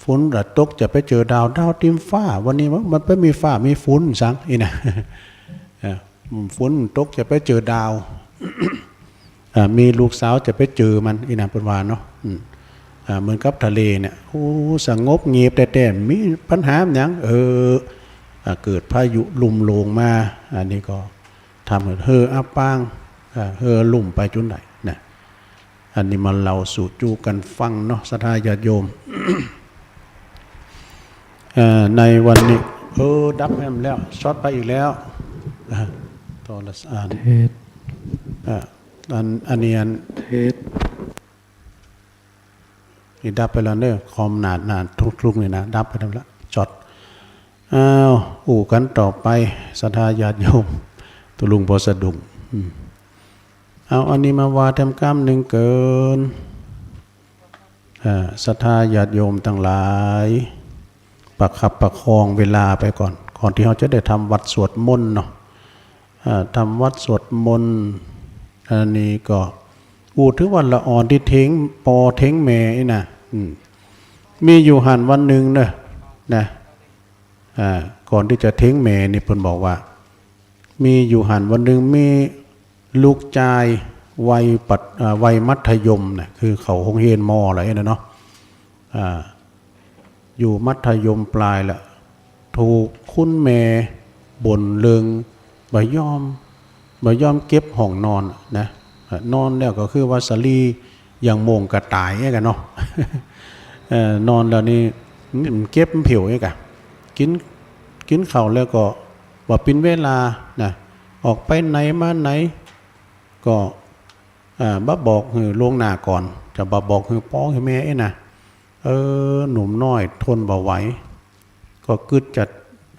ฝนจะตก จะไปเจอดาว ดาวเต็มฟ้า วันนี้มัน มันไปมีฟ้ามีฝนสังอี้นะ อ่า ฝนตกจะไปเจอดาว อ่า มีลูกสาวจะไปเจอมันอี้นะ เปิ้นว่าเนาะ อืม อ่า เหมือนกับทะเลเนี่ย โอ้ สงบเงียบแต๊ๆ มีปัญหาหยัง เออ อ่า เกิดพายุลุ่มโลงมา อันนี้ก็ทำหื้อเฮออับปาง อ่า เฮอลุ่มไปจุดใดนะ อันนี้มาเล่าสู่จู้กั๋นฟังเนาะ ศรัทธาญาติโยม เอ่อ ในวันนี้ เออ ดับแหมแล้ว ช็อตไปอีกแล้ว อ่ะ โทรศัพท์ เทส อ่ะ อัน อันนี้อัน เทส นี่ดับไปแล้วเนาะ คอมหนาๆ ทุกๆ นี่นะ ดับไปแล้ว ช็อต อ้าว อู้กั๋นต่อไป ศรัทธาญาติโยม ตุ๊ลุงบ่สะดุ้ง อืม เอาอันนี้มาว่าแถมกำนึ่งเกิน อ่า ศรัทธาญาติโยมตังหลาย ประคับประคองเวลาไปก่อน ก่อนตี้เฮาจะได้ทำวัตรสวดมนต์เนาะ อ่า ทำวัตรสวดมนต์ อันนี้ก็ อู้ ถือว่าละอ่อนตี้เท็งปอเท็งแม่อี้นะ อืม มีอยู่หั้นวันนึ่งเนาะ นะ อ่า ก่อนตี้จะเท็งแม่นี่เปิ้นบอกว่า มีอยู่หั้นวันนึ่ง มีลูกจายวัยปัด อ่า วัยมัธยมน่ะ คือเข้าโฮงเฮียน ม.แล้วนะเนาะ อ่า อยู่มัธยมปลายละ ถูกคุณแม่บ่นเรื่องบ่ยอม บ่ยอมเก็บห้องนอนนะ อ่า นอนแล้วก็คือว่าสะหลีอย่างโม่งกะต๋ายเอี้ยกั๋นเนาะ เอ่อ นอนแล้วนี่ อืม เก็บผิวเอี้ยกั๋น กิ๋น กิ๋นข้าวแล้วก็ บ่เป๋นเวลานะ ออกไปไหนมาไหน ก็ อ่า บ่บอกหื้อล่วงหน้าก่อน จะบ่บอกหื้อป้อหื้อแม่อี้นะ เออ หนุ่มน้อยทนบ่ไหว ก็กึ๊ดจะ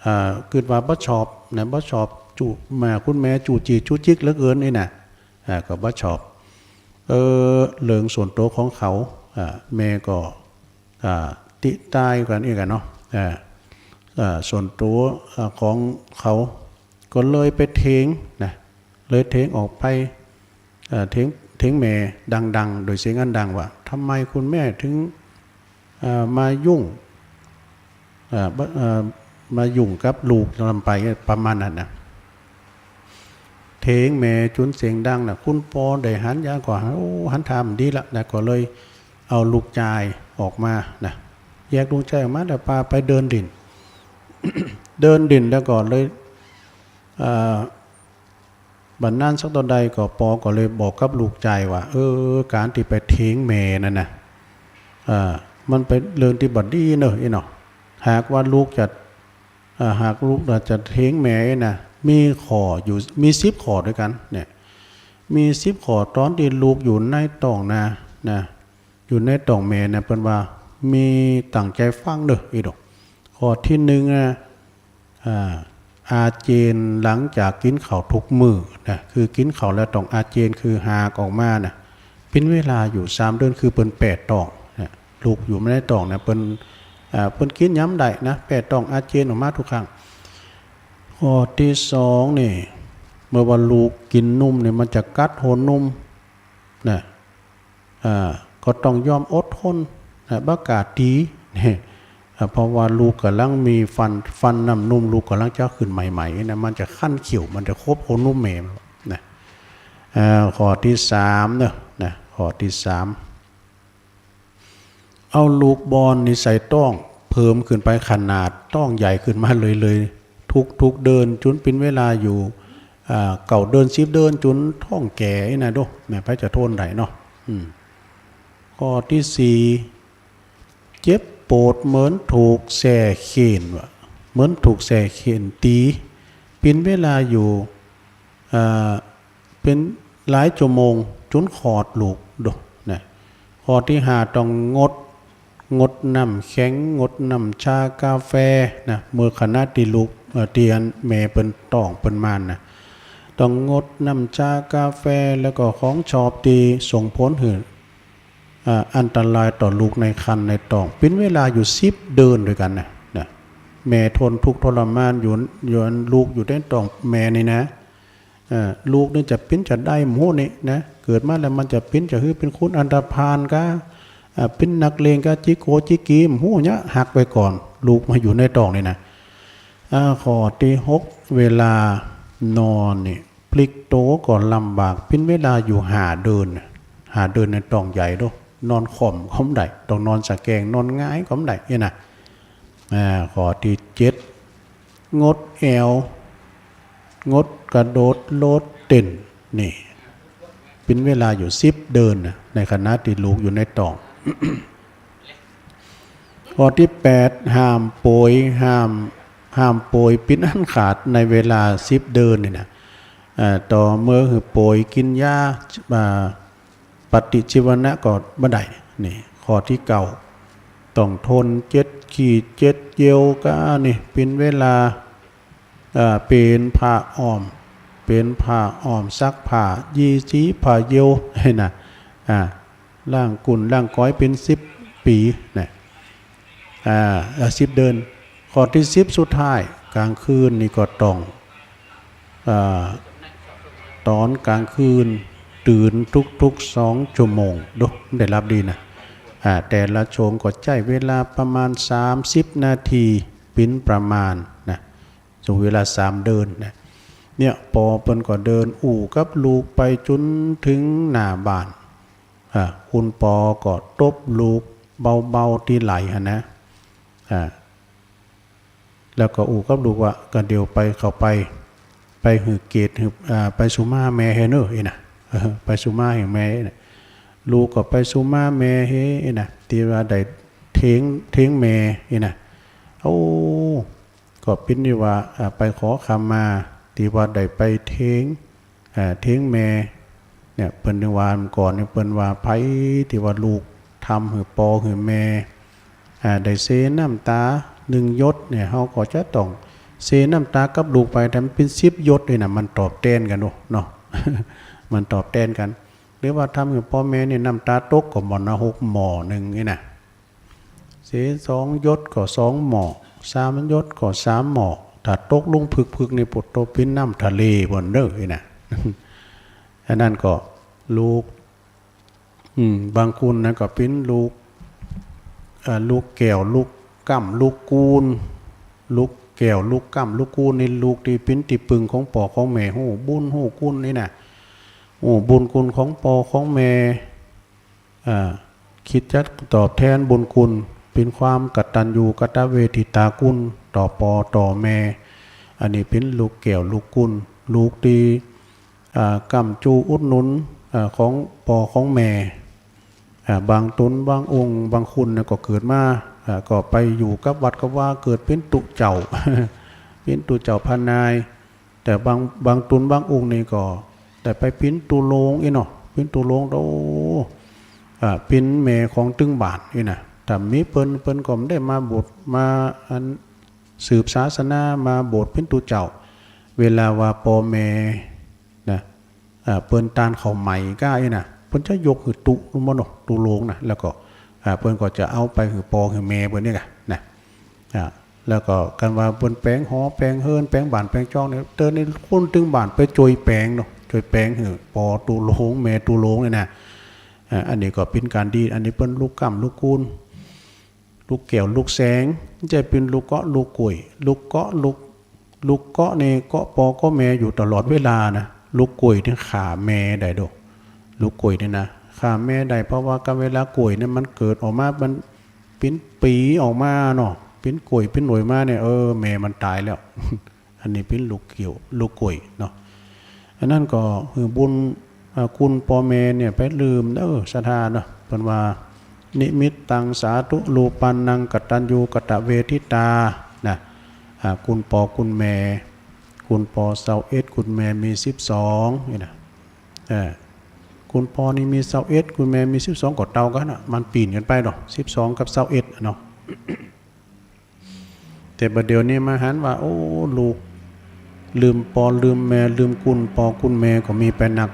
อ่า กึ๊ดว่าบ่ชอบนะ บ่ชอบจุ แม่ คุณแม่จุกจิกจุกจิกเหลือเกินอี้นะ อ่า ก็บ่ชอบ เออ เรื่องส่วนตั๋วของเขา อ่า แม่ก็ อ่า ติต๊ายกั๋นอี้กั๋นเนาะ อ่า อ่า ส่วนตั๋ว อ่า ของเขา ก็เลยไปเท็งนะ เลยเท็งออกไป เอ่อ เท็ง เท็งแม่ดังๆ โดยเสียงอันดังว่า ทำไมคุณแม่ถึง เอ่อ มายุ่ง เอ่อ บ่ เอ่อ มายุ่งกับลูกลำไป ประมาณนั้นนะ เท็งแม่จุนเสียงดังนะ คุณป้อได้หันอย่างก็หัน โอ้ หันท่าบ่ดีละนะ ก็เลยเอาลูกจายออกมานะ แยกลูกจายออกมาแล้วปาไปเดินหลิ้น เดินหลิ้นแล้วก็เลย เอ่อ บ่นานสักเต้าใดก็ป้อก็เลยบอกกับลูกจายว่า เออ ก๋านตี้ไปเท็งแม่นั่นนะ เอ่อ มันเป๋นเรื่องตี้บ่ดีเนาะ อี้เนาะ หากว่าลูกจะ เอ่อ หากลูกจะเท็งแม่อี้นะ มีข้ออยู่ มีสิบข้อด้วยกั๋นเนี่ย มีสิบข้อ ต๋อนตี้ลูกอยู่ในต๊องนะ นะ อยู่ในต๊องแม่นะ เปิ้นว่ามีตั้งใจ๋ฟังเนาะ อี้เนาะ ข้อตี้นึ่งนะ อ่า อาเจียนหลังจากกิ๋นข้าวกู้มื้อนะ คือกิ๋นข้าวแล้วต้องอาเจียน คือหากออกมานะ เป๋นเวลาอยู่สามเดือน คือเปิ้นแป้ต๊องนะ ลูกอยู่ในต๊องนะ เปิ้น อ่า เปิ้นกิ๋นหยังบ่ได้นะ แป้ต๊องอาเจียนออกมากู้ครั้ง ข้อตี้สองนี่ เมื่อว่าลูกกิ๋นนมนี่ มันจะกัดหัวนมนะ อ่า ก็ต้องยอมอดทนนะ บ่กล้าตี๋ นี่ อ่า เพราะว่าลูกก่ำลังมีฟัน ฟันน้ำนมลูกก่ำลังจะขึ้นใหม่ๆ นะ มันจะคั้นเขี้ยว มันจะขบหัวนมแม่มันนะ อ่า ข้อตี้สามเนาะ นะ ข้อตี้สาม เอาลูกบ่อนนี่ใส่ต๊องเพิ่มขึ้นไป ขนาดต๊องใหญ่ขึ้นมาเรื่อยๆ ทุกๆ เดือน จุนเป๋นเวลาอยู่ อ่า เก้าเดือน สิบเดือน จุนต๊องแก่นะโด แม่นใผจะทนได้เนาะ อืม ข้อตี้สี่ เจ็บปวดเหมือนถูกแส้เฆ้น ว่าเหมือนถูกแส้เฆ้นตี๋ เป๋นเวลาอยู่ อ่า เป๋นหลายชั่วโมง จุนคลอดลูกโดนะ ข้อตี้ห้า ต้องงด งดน้ำแข็ง งดน้ำชากาแฟนะ เมื่อขณะตี้ลูก เอ่อ ตี้อันแม่เปิ้นต๊องเปิ้นมานนะ ต้องงดน้ำชากาแฟ แล้วก็ของชอบตี้ส่งผลหื้อ อ่า อันตรายต่อลูกในครรภ์ในต๊อง เป๋นเวลาอยู่สิบเดือนตวยกั๋นนะ นะ แม่ทนทุกข์ทรมานอยู่ อยู่อันลูกอยู่ในต๊องแม่นี่นะ เอ่อ ลูกนี่จะเป๋นจะใดบ่ฮู้นี่นะ เกิดมาแล้วมันจะเป๋นจะหื้อเป๋นคนอันธพาลกา อ่า เป๋นนักเลงกา จิโกจิกีบ่ฮู้เยียะ หักไว้ก่อน ลูกมาอยู่ในต๊องนี่นะ อ่า ข้อตี้หก เวลานอนนี่ พลิกตั๋วก็ลำบาก เป๋นเวลาอยู่ห้าเดือน ห้าเดือนนี่ต๊องใหญ่โด นอนค่อมก็บ่ได้ ต้องนอนสะแกง นอนหงายก็บ่ได้เนี่ยนะ อ่า ข้อตี้เจ็ด งดแอ่ว งดกระโดดโลดเต้น นี่ เป๋นเวลาอยู่สิบเดือนนะ ในขณะตี้ลูกอยู่ในต๊อง ข้อตี้แปด ห้ามป่วย ห้าม ห้ามป่วยเป๋นอันขาดในเวลาสิบเดือนนี่นะ อ่า ต่อเมื่อหื้อป่วยกิ๋นยา อ่า ปฏิชีวนะก็บ่ได้ นี่ ข้อตี้เก้า ต้องทนเจ็ดขี้เจ็ดเยี่ยวกา นี่ เป๋นเวลา อ่า เป๋นผ้าอ้อม เป๋นผ้าอ้อมซักผ้า ยี่สีผ้าเยี่ยว หั้นนะ อ่า ล้างก้นล้างก๋อยเป๋นสิบปี๋นะ อ่า เอ่อ สิบเดือน ข้อตี้สิบสุดท้าย ก๋างคืนนี่ก็ต้อง อ่า ต๋อนก๋างคืนตื่นทุกๆ สองชั่วโมง โด ได้หลับดีนะ อ่า แต่ละชั่วโมงก็ใจ๊เวลาประมาณสามสิบนาที เป๋นประมาณนะ ช่วงเวลาสามเดือนนะ เนี่ย ปอเปิ้นก็เดินอู้กับลูกไปจุนเถิงหน้าบ้าน อ่า คุณปอก็ตบลูกเบาๆ ตี้ไหล่หั้นนะ อ่า แล้วก็อู้กับลูกว่า ก็เดี๋ยวไป เข้าไป ไปหื้อเกต หื้อ อ่า ไปสุมาแม่หื้อเน่อ อี้นะ เออ ไปสุมาหื้อแม่ อี้นะ ลูกก็ไปสุมาแม่หื้อ อี้นะ ตี้ว่าได้เถียง เถียงแม่ อี้นะ โอ้ ก็เป๋นตี้ว่า อ่า ไปขอขมา ตี้ว่าได้ไปเถียง อ่า เถียงแม่ เนี่ย เปิ้นว่าก่อนนี่ เปิ้นว่าใผตี้ว่าลูกทำหื้อปอหื้อแม่ อ่า ได้เซน้ำต๋าหนึ่งหยดเนี่ย เฮาก็จะต้องเซน้ำต๋ากับลูกไป แต่มันเป๋นสิบหยดนี่นะ มันตอบแตนกั๋นโดเนาะ มันตอบแตนกั๋น หรือว่าทำหื้อปอแม่นี่น้ำต๋าตกก็หม้อนะ หกหม้อนึ่งนี่นะ เสสองหยดก็สองหม้อ สามหยดก็สามหม้อ ถ้าตกลงผึกๆ นี่ โผดโตเป๋นน้ำทะเลปู้นเน่อ อี้นะ อันนั้นก็ลูก อืม บางคนนะก็เป๋นลูก อ่า ลูกแก้ว ลูกก้ำ ลูกกูล ลูกแก้ว ลูกก้ำ ลูกกูล นี่ลูกตี้เป๋นตี้ปึงของปอของแม่ ฮู้บุญฮู้คุณนี่นะ ฮู้บุญคุณของปอของแม่ อ่า คิดจะตอบแตนบุญคุณ เป๋นความกตัญญูกตเวทิตาคุณต่อปอต่อแม่ อันนี้เป๋นลูกแก้วลูกกูล ลูกตี้ อ่า ก้ำจูอุดหนุน อ่า ของปอของแม่ อ่า บางต๋นบางองค์บางคนนะก็เกิดมา อ่า ก็ไปอยู่กับวัดกับวา เกิดเป๋นตุ๊เจ้า เป๋นตุ๊เจ้าพระนาย แต่บาง บางต๋นบางองค์นี่ก็ได้ไปเป๋นตุ๊โลงอี้เนาะ เป๋นตุ๊โลงโต อ่า เป๋นแม่ของตึงบ้านอี้นะ ถ้าบ่มีเปิ้น เปิ้นก็บ่ได้มาบวช มาอัน สืบศาสนามาโบสถ์เป๋นตุ๊เจ้า เวลาว่าป้อแม่นะ อ่า เปิ้นตานข้าวไหม้ก้าอี้นะ เปิ้นจะยกหื้อตุ๊ ตุ๊มดเนาะ ตุ๊โลงนะ แล้วก็ อ่า เปิ้นก็จะเอาไปหื้อป้อหื้อแม่เปิ้นนี่กะนะ อ่า แล้วก็คันว่าเปิ้นแป๋งหอแป๋งเฮือน แป๋งบ้านแป๋งจ้องเนี่ย เตื้อนี่คนตึงบ้านไปจ้วยแป๋งเนาะ จ้วยแป๋งหื้อป้อตุ๊โลง แม่ตุ๊โลงเนี่ยนะ อ่า อันนี้ก็เป๋นก๋านดี อันนี้เปิ้นลูกก้ำลูกกูน ลูกแก้วลูกแสง จะเป๋นลูกเก๊าะลูกก้วย ลูกเก๊าะลูก ลูกเก๊าะนี่เก๊าะป้อเก๊าะแม่อยู่ตลอดเวลานะ ลูกก้วยนี่ฆ่าแม่ได้โด ลูกก้วยนี่นะ ฆ่าแม่ได้ เพราะว่ากั๋นเวลาก้วยเนี่ยมันเกิดออกมา มันเป๋นปี๋ออกมาเนาะ เป๋นก้วยเป๋นหน่วยมาเนี่ย เออ แม่มันต๋ายแล้ว อันนี้เป๋นลูกเกี้ยว ลูกก้วยเนาะ อันนั้นก็หื้อบุญ อ่า คุณป้อแม่เนี่ยไปลืมเด้อศรัทธาเนาะ เปิ้นว่า นิมิตตังสาธุรูปันนังกตัญญูกตเวทิตา นะ อ่า คุณป้อคุณแม่ คุณป้อซาวเอ็ด คุณแม่มีสิบสอง นี่นะ เออ คุณป้อนี่มีซาวเอ็ด คุณแม่มีสิบสอง ก็เต้ากั๋นน่ะ มันปี๋นกั๋นไปเนาะ สิบสองกับซาวเอ็ดเนาะ แต่บ่าเดี่ยวนี้มาหันว่า โอ้ ลูกลืมป้อลืมแม่ ลืมคุณป้อคุณแม่ก็มีไปนัก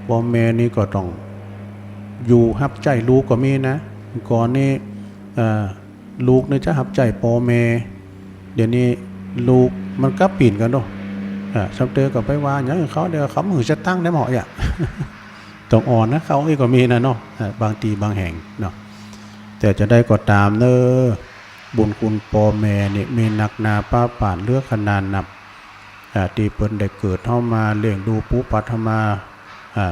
ป้อแม่นี่ก็ต้องอยู่ฮับใจ๊ลูกก็มีนะ ก่อนนี่ เอ่อ ลูกนี่จะฮับใจ๊ป้อแม่ เดี๋ยวนี้ลูกมันกลับปี๋นกั๋นเนาะ เอ่อ ซ้ำเตื้อก็ไปว่าหยังเขา เดี๋ยวเขาบ่หื้อสตางค์ได้หมออ่ะ ต้องอ่อนนะ เขาอี้ก็มีนะเนาะ เอ่อ บางตี้บางแห่งเนาะ แต่จะใดก็ต๋ามเน้อ บุญคุณป้อแม่นี่มีนักหนาป๊าป๋านเหลือขนาดนับ อ่า ตี้เปิ้นได้เกิดเฮามา เลี้ยงดูปูปัดเฮามา อ่า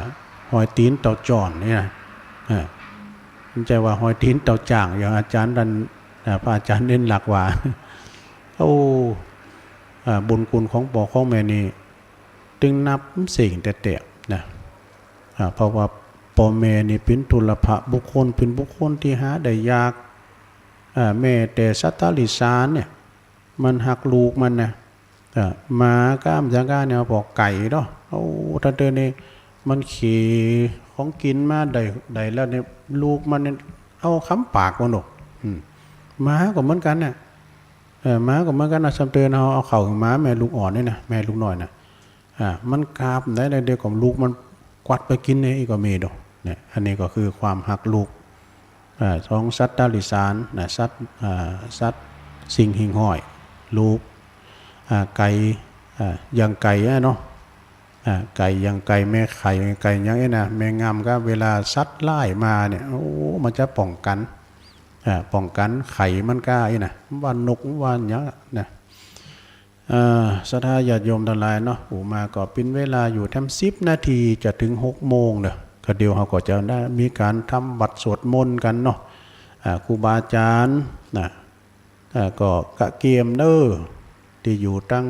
ฮอยตี๋นเต่าจ้อนนี่นะ อ่า บ่ใจ้ว่าฮอยตี๋นเต่าจ้าง อย่างอาจ๋ารย์ต้าน อ่า พระอาจ๋ารย์เด่นหลักว่า โอ้ อ่า บุญคุณของป้อของแม่นี่ ตึงนับบ่เส้งแต๊ๆ นะ อ่า เพราะว่าป้อแม่นี่เป๋นดุลภะบุคคล เป๋นบุคคลตี้หาได้ยาก อ่า แม้แต่สัตว์ติรัจฉานเนี่ย มันฮักลูกมันนะ อ่า หมาก้ามจังก้าเนี่ย ปอไก่เนาะ โอ้ ต้านเตื้อนี่ มันเขของกิ๋นมาได้ ได้แล้วเนี่ย ลูกมันเนี่ย เอาคำปากมันโด อืม หมาก็เหมือนกั๋นน่ะ เออ หมาก็เหมือนกั๋นนะ ซ้ำเตื้อเฮาเอาข้าวหื้อหมา แม่ลูกอ่อนนี่นะ แม่ลูกน้อยน่ะ อ่า มันกราบได้ แล้วเดี๋ยวก็ลูกมันกวัดไปกิ๋นเนี่ย อี้ก็มีโด เนี่ย อันนี้ก็คือความฮักลูก อ่า ของสัตว์ติรัจฉานนะ สัตว์ อ่า สัตว์สิ่งหิ่งห้อย ลูก อ่า ไก่ อ่า อย่างไก่อะเนาะ อ่า ไก่อย่างไก่ แม่ไข่ ไก่อย่างอี้นะ แม่งามก็เวลาสัตว์ร้ายมาเนี่ย โอ้ มันจะป้องกั๋น อ่า ป้องกั๋นไข่มันก้าอี้นะ ว่านก ว่าหยังนะ อ่า ศรัทธาญาติโยมตังหลายเนาะ อาตมาก็เป๋นเวลาอยู่แถมสิบนาทีจะเถิงหกโมงเนาะ ก็เดี๋ยวเฮาก็จะได้มีก๋านทำวัตรสวดมนต์กั๋นเนาะ อ่า ครูบาอาจ๋ารย์นะ อ่า ก็กะเกียมเน้อ ตี้อยู่ตัง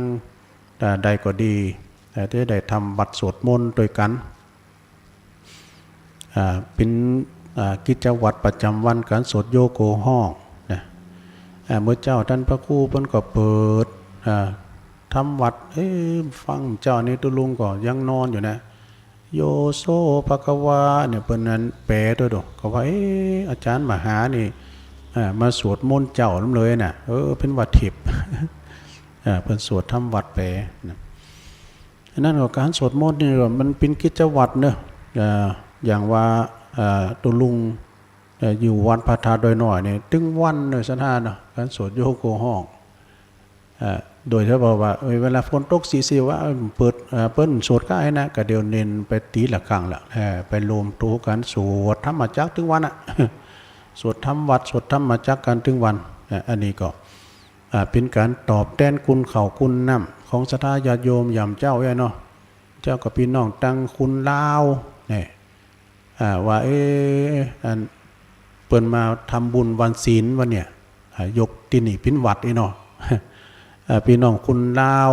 อ่า ใดก็ดี อ่า จะได้ทำวัตรสวดมนต์ตวยกั๋น อ่า เป๋น อ่า กิจวัตรประจ๋ำวันก๋านสวดโยโกห้องนะ อ่า เมื่อเจ๊าต้านพระครูเปิ้นก็เปิด อ่า ทำวัตร เอ๊ะ ฟังเจ๊านี่ตุ๊ลุงก็ยังนอนอยู่นะ โยโสภะคะวาเนี่ย เปิ้นนั้นแปลตวยโด ก็ว่า เอ๊ะ อาจ๋ารย์มหานี่ อ่า มาสวดมนต์เจ๊าลำเลยน่ะ เออ เป๋นว่าเทพ อ่า เปิ้นสวดทำวัตรแปลนะ อันนั้นก็ก๋านสวดมนต์นี่ก็มันเป๋นกิจวัตรเนาะ อ่า อย่างว่า อ่า ตุ๊ลุง เอ่อ อยู่วัดพระธาตุดอยน้อยนี่ ตึงวันเนาะ ศรัทธาเนาะ ก๋านสวดโยโกห้อง เอ่อ โดยเฉพาะว่า เอ้ย เวลาฝนตกสิๆ ว่า เอ้ย เปิด เอ่อ เปิ้นสวดก้าอี้นะ ก็เดี๋ยวเน้นไปตี้ละครั้งละ เอ่อ ไปรวมตั๋วกั๋นสวดธรรมจักรตึงวันอะ สวดธรรมวัตร สวดธรรมจักรกั๋นตึงวัน เอ่อ อันนี้ก็ อ่า เป๋นก๋านตอบแตนคุณข้าวคุณน้ำของศรัทธาญาติโยมหย่ำเจ๊าแอ้เนาะ เจ๊ากับปี้น้องตังคนลาวเนี่ย อ่า ว่า เอ๊ะ อัน เปิ้นมาทำบุญวันศีลวันเนี่ย อ่า ยกตี้นี่เป๋นวัดอี้เนาะ อ่า ปี้น้องคนลาว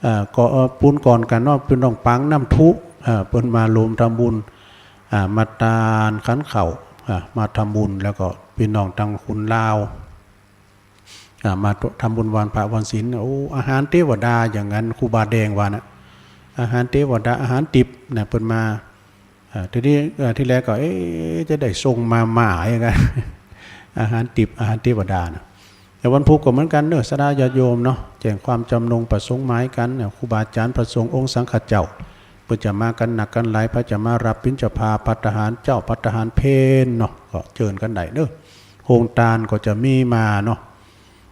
อ่า ก็ เอ่อ ปูนก่อนกั๋นเนาะ ปี้น้องปางน้ำทุ อ่า เปิ้นมารวมทำบุญ อ่า มาตานขันข้าว อ่า มาทำบุญ แล้วก็ปี้น้องตังคนลาว อ่า มาทำบุญวันพระวันศีล โอ้ อาหารเตวดา อย่างนั้นครูบาแดงว่านะ อาหารเตวดา อาหารดิบนะ เปิ้นมา อ่า ตี้นี้ อ่า ตี้แรกก็ เอ๊ะ จะได้ส่งมาม่าอย่างนั้น อาหารดิบ อาหารเตวดานะ แต่วันพูกก็เหมือนกั๋นเนาะ ศรัทธาญาติโยมเนาะ แจ้งความจำนงประสงค์หมายกั๋นเนี่ย ครูบาอาจ๋ารย์พระสงฆ์องค์สังฆเจ้า เปิ้นจะมากั๋นนักกั๋นหลาย ใผจะมารับบิณฑบาต ภัตตาหารเจ๊า ภัตตาหารเพลเนาะ ก็เจิญกั๋นได้เนาะ โฮงตานก็จะมีมาเนาะ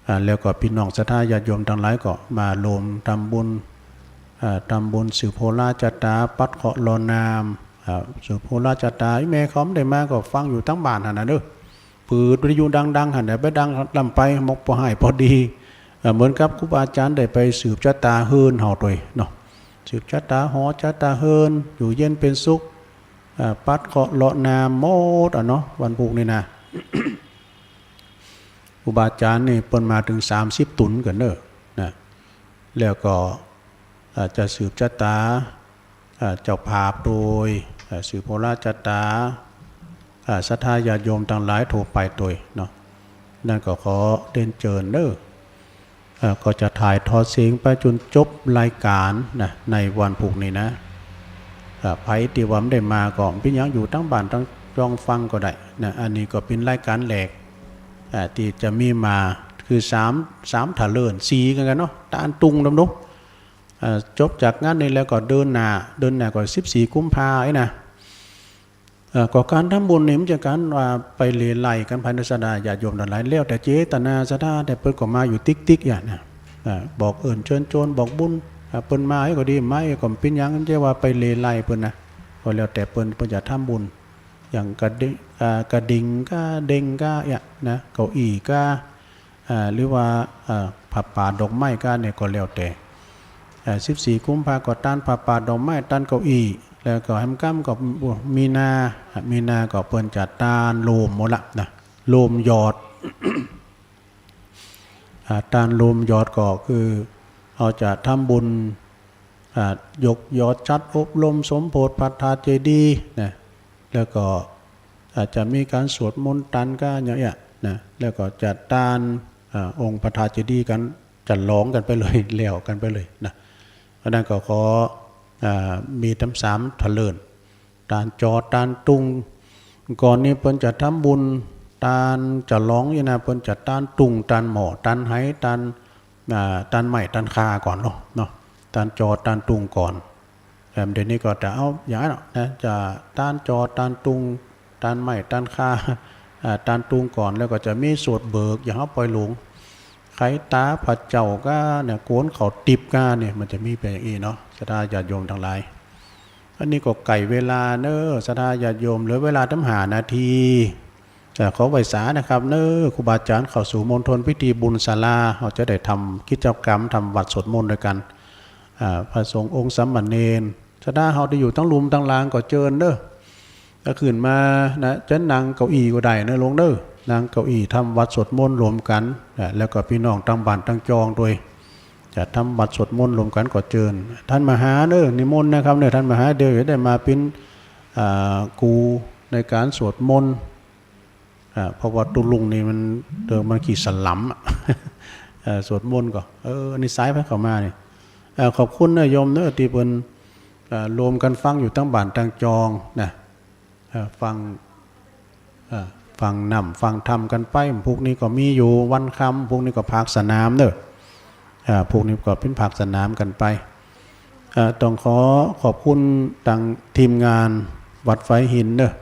อ่า แล้วก็ปี้น้องศรัทธาญาติโยมตังหลายก็มาโฮมทำบุญ อ่า ทำบุญสืบโหราจาต๋า ปัดเคราะห์เลาะนาม อ่า สืบโหราจาต๋า อี่แม่เขาบ่ได้มาก็ฟังอยู่ตังบ้านหั้นน่ะเนาะ เปิดวิทยุดังๆ หั้นน่ะ ไปดังล้ำไป มกปอฮ้ายปอดี อ่า เหมือนกับครูบาอาจ๋ารย์ได้ไปสืบจาต๋าเฮือนเฮาตวยเนาะ สืบจาต๋าหอจาต๋าเฮือน อยู่เย็นเป๋นสุข อ่า ปัดเคราะห์เลาะนามหมดอะเนาะ วันพูกนี่นะ ครูบาอาจ๋ารย์นี่เปิ้นมาเถิงสามสิบต๋นกั๋นเนาะ นะ แล้วก็ อ่า จะสืบจาต๋า อ่า เจ้าภาพตวย อ่า สืบโหราจาต๋า อ่า ศรัทธาญาติโยมตังหลายทั่วไปตวยเนาะ นั้นก็ขอเรียนเจิญเนาะ อ่า ก็จะถ่ายทอดเสียงไปจ๋นจบรายก๋านนะ ในวันพูกนี่นะ อ่า ใผตี้ว่าบ่ได้มาก็บ่เป๋นหยัง อยู่ตังบ้านตังจองฟังก็ได้นะ อันนี้ก็เป๋นรายก๋านแรก อ่า ตี้จะมีมา คือสาม สามถะเลิน สี่กั๋นกั๋นเนาะ ตานตุงดำเนาะ อ่า จบจากงานนี้แล้วก็เดินหน้า เดินหน้าก็สิบสี่กุมภาพันธ์อี้นะ เอ่อ ก็ก๋านทำบุญนี่มันจะก๋านว่าไปเหล่ยไล่กั๋นภายในศรัทธาญาติโยมตังหลาย แล้วแต่เจตนาศรัทธา แต่เปิ้นก็มาอยู่ติ๊กๆ อย่างนะ อ่า บอกเอิ้นเจิญจวนบอกบุญ อ่า เปิ้นมาก็ดี มาก็บ่เป๋นหยัง บ่ใจ้ว่าไปเหล่ยไล่เปิ้นนะ ก็แล้วแต่เปิ้น เปิ้นจะทำบุญ อย่างกระดิ่ง อ่า กระดิ่งก้า เด็งก้า อย่างนะ เก้าอี้ก้า อ่า หรือว่า อ่า ผ้าป่าดอกไม้ก้าเนี่ยก็แล้วแต่ อ่า สิบสี่กุมภาก็ตานผ้าป่าดอกไม้ ตานเก้าอี้ แล้วก็แหมก้ำก็มีนา อ่า มีนาก็เปิ้นจะตานโลมหมดละนะ โลมหยอด อ่า ตานโลมหยอดก็คือเฮาจะทำบุญ อ่า ยกหยอดจัดอบรมสมโภชพระธาตุเจดีย์นะ แล้วก็ อ่า จะมีก๋านสวดมนต์ตานก้าอย่างเนี้ยนะ แล้วก็จะตาน อ่า องค์พระธาตุเจดีย์กั๋น จะหลองกั๋นไปเลย แล้วกั๋นไปเลยนะ เพราะนั้นก็ขอ อ่า มีตึงสามถะเลิน ตานจอ ตานตุง ก่อนนี้เปิ้นจะทำบุญ ตานจะหลองนี่นะ เปิ้นจะตานตุง ตานหม้อ ตานไห ตาน อ่า ตานไม้ ตานข่าก่อนเนาะ เนาะ ตานจอ ตานตุงก่อน แต่เดี๋ยวนี้ก็จะเอาอย่างนั้นเนาะนะ จะตานจอ ตานตุง ตานไม้ ตานข่า อ่า ตานตุงก่อน แล้วก็จะมีสวดเบิก อย่างเฮาปล่อยหลวง ไขต๋าพระเจ้าก้าเนี่ย โกนข้าวติ๊บก้าเนี่ย มันจะมีไปอย่างอี้เนาะ ศรัทธาญาติโยมตังหลาย อันนี้ก็ใก้เวลาเนาะ ศรัทธาญาติโยม เหลือเวลาตั้งห้านาที จะขอไหว้สานะครับเนาะ ครูบาอาจ๋ารย์เข้าสู่มณฑลพิธีบุญศาลา เฮาจะได้ทำกิจกรรม ทำวัตรสวดมนต์ตวยกั๋น อ่า พระสงฆ์องค์สามเณร ศรัทธาเฮาตี้อยู่ตังลุ่มตังลางก็เจิญเนาะ ถ้าขึ้นมานะ จะนั่งเก้าอี้ก็ได้เนาะหลวงเนาะ นั่งเก้าอี้ทำวัตรสวดมนต์รวมกั๋น อ่า แล้วก็ปี้น้องตังบ้านตังจองตวย จะทำวัตรสวดมนต์รวมกั๋นก็เจิญ ต้านมหาเนาะ นิมนต์นะครับเนาะ ต้านมหา เดี๋ยวจะได้มาเป๋น อ่า ครูในก๋านสวดมนต์ อ่า เพราะว่าตุ๊ลุงนี่มัน เดี๋ยวมันขี้สลัมอะ เอ่อ สวดมนต์ก็ เออ อันนี้สายไผเข้ามานี่ เอ่อ ขอบคุณเนาะโยมเนาะ ตี้เปิ้น เอ่อ รวมกั๋นฟังอยู่ตังบ้านตังจองนะ เอ่อ ฟัง เอ่อ ฟังน้ำฟังธรรมกั๋นไป พูกนี้ก็มีอยู่วันค่ำ พูกนี้ก็ภาคสนามเนาะ เอ่อ พูกนี้ก็เป๋นภาคสนามกั๋นไป เอ่อ ต้องขอขอบคุณตังทีมงานวัดฝายหินเนาะ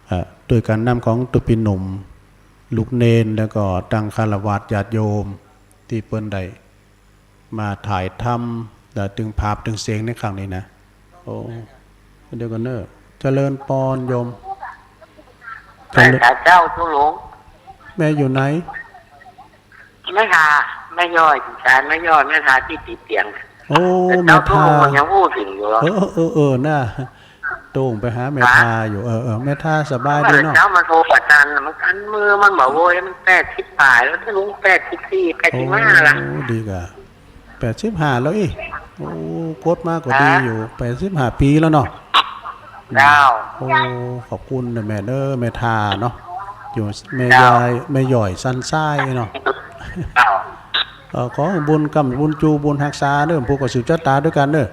เอ่อ ตวยก๋านนำของตุ๊ปี้หนุ่ม ลูกเณร แล้วก็ตังฆราวาสญาติโยม ตี้เปิ้นได้มาถ่ายทำ แล้วตึงภาพตึงเสียงในครั้งนี้นะ โอ้ เดี๋ยวก่อนเนาะ เจริญปอนโยม เจริญ ไหว้สาเจ้าตุ๊ลุง แม่อยู่ไหน แม่ทา แม่ย้อย ศาลแม่ย้อย แม่ทาตี้ติดเตียง โอ้ แม่ทา ตุ๊ลุงมันยังอู้เถิงอยู่ เออ เออ เออ น่า โต้งไปหาแม่ทาอยู่ เออ เออ แม่ทาสบายดีเนาะ เมื่อเช้ามันโทรประจัน มันคันมือ มันบอกโว้ย มันแปดสิบป๋ายแล้ว ตุ๊ลุง แปดสิบสี่ แปดสิบห้าละ โอ้ ดีก่ะ แปดสิบห้าแล้วอี้ โอ้ กดมาก็ดีอยู่ แปดสิบห้าปี๋แล้วเนาะ เจ้า โอ้ ขอบคุณนะแม่เนาะ แม่ทาเนาะ อยู่แม่ เจ้า ย้อย แม่ย้อยสันทรายเนาะ เจ้า เอ่อ ขอบุญกำบุญจูบุญฮักษาเนาะ พูกก็สืบจาต๋าตวยกั๋นเนาะ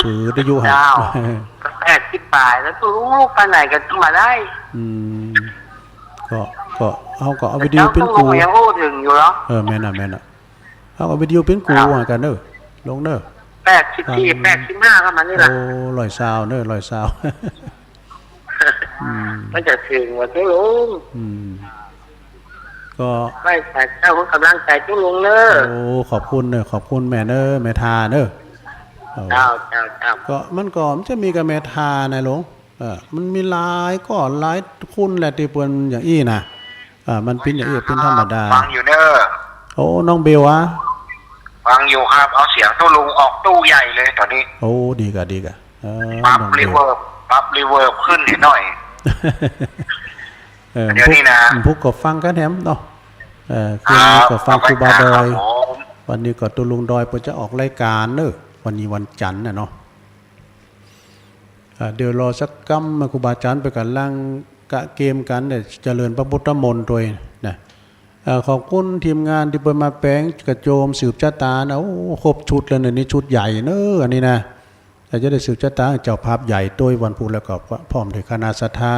ถือได้อยู่หั้น เจ้า แปดสิบป๋ายแล้ว ตุ๊ลุง ลูกไปไหนก็มาได้ อืม ก็ ก็ เฮาก็เอาวิดีโอปิ้นกู้ เจ้าก็ยังอู้เถิงอยู่เหรอ เออ แม่นน่ะ แม่นน่ะ เฮาก็วิดีโอปิ้นกู้ อ้าว ว่ากั๋นเน่อ ลงเน่อ แปดสิบสี่ ฟัง แปดสิบห้า ประมาณนี้ล่ะ โอ้ ร้อยซาวเน่อ ร้อยซาว อืม มันจะเถิงว่า ตุ๊ลุง อืม ก็ ไว้ใต้เจ้า เปิ้นก๋ำลังใจ๋ตุ๊ลุงเน่อ โอ้ ขอบคุณเน่อ ขอบคุณแม่เน่อ แม่ทาเน่อ เออ เจ้า เจ้า เจ้า ก็ มันก็ มันจะมีกับแม่ทาน่ะหลวง เออ มันมีหลายก้อหลายคนแหละตี้เปิ้นอย่างอี้น่ะ เออ มันเป๋นอย่างอี้ เป๋นธรรมดา ฟังอยู่เน่อ โอ้ น้องเบลอะ ฟังอยู่ครับ เอาเสียงตุ๊ลุงออกตู้ใหญ่เลยต๋อนนี้ โอ้ ดีก่ะ ดีก่ะ เออ ปรับ น้องเบล รีเวิร์บ ปรับรีเวิร์บขึ้นให้หน่อย เออ เดี๋ยวนี้นะ พุก พุกก็ฟังกั๋นแหมเนาะ เออ คืนนี้ก็ฟัง ครับ ครูบาดอย ครับผม วันนี้ก็ตุ๊ลุงดอยเปิ้นจะออกรายก๋านเน่อ วันนี้วันจันทร์น่ะเนาะ อ่า เดี๋ยวรอสักกำ ครูบาอาจ๋ารย์เปิ้นก่ำลังกะเกียมกั๋น เดี๋ยวเจริญพระพุทธมนต์ตวยนะ เอ่อ ขอบคุณทีมงานตี้เปิ้นมาแป๋งกระโจมสืบชะตานะ โอ้ ครบชุดเลยนะ นี่ชุดใหญ่เน่อ อันนี้นะ แต่จะได้สืบชะตา เจ้าภาพใหญ่ตวยวันพุธ แล้วก็พร้อมด้วยคณะศรัทธา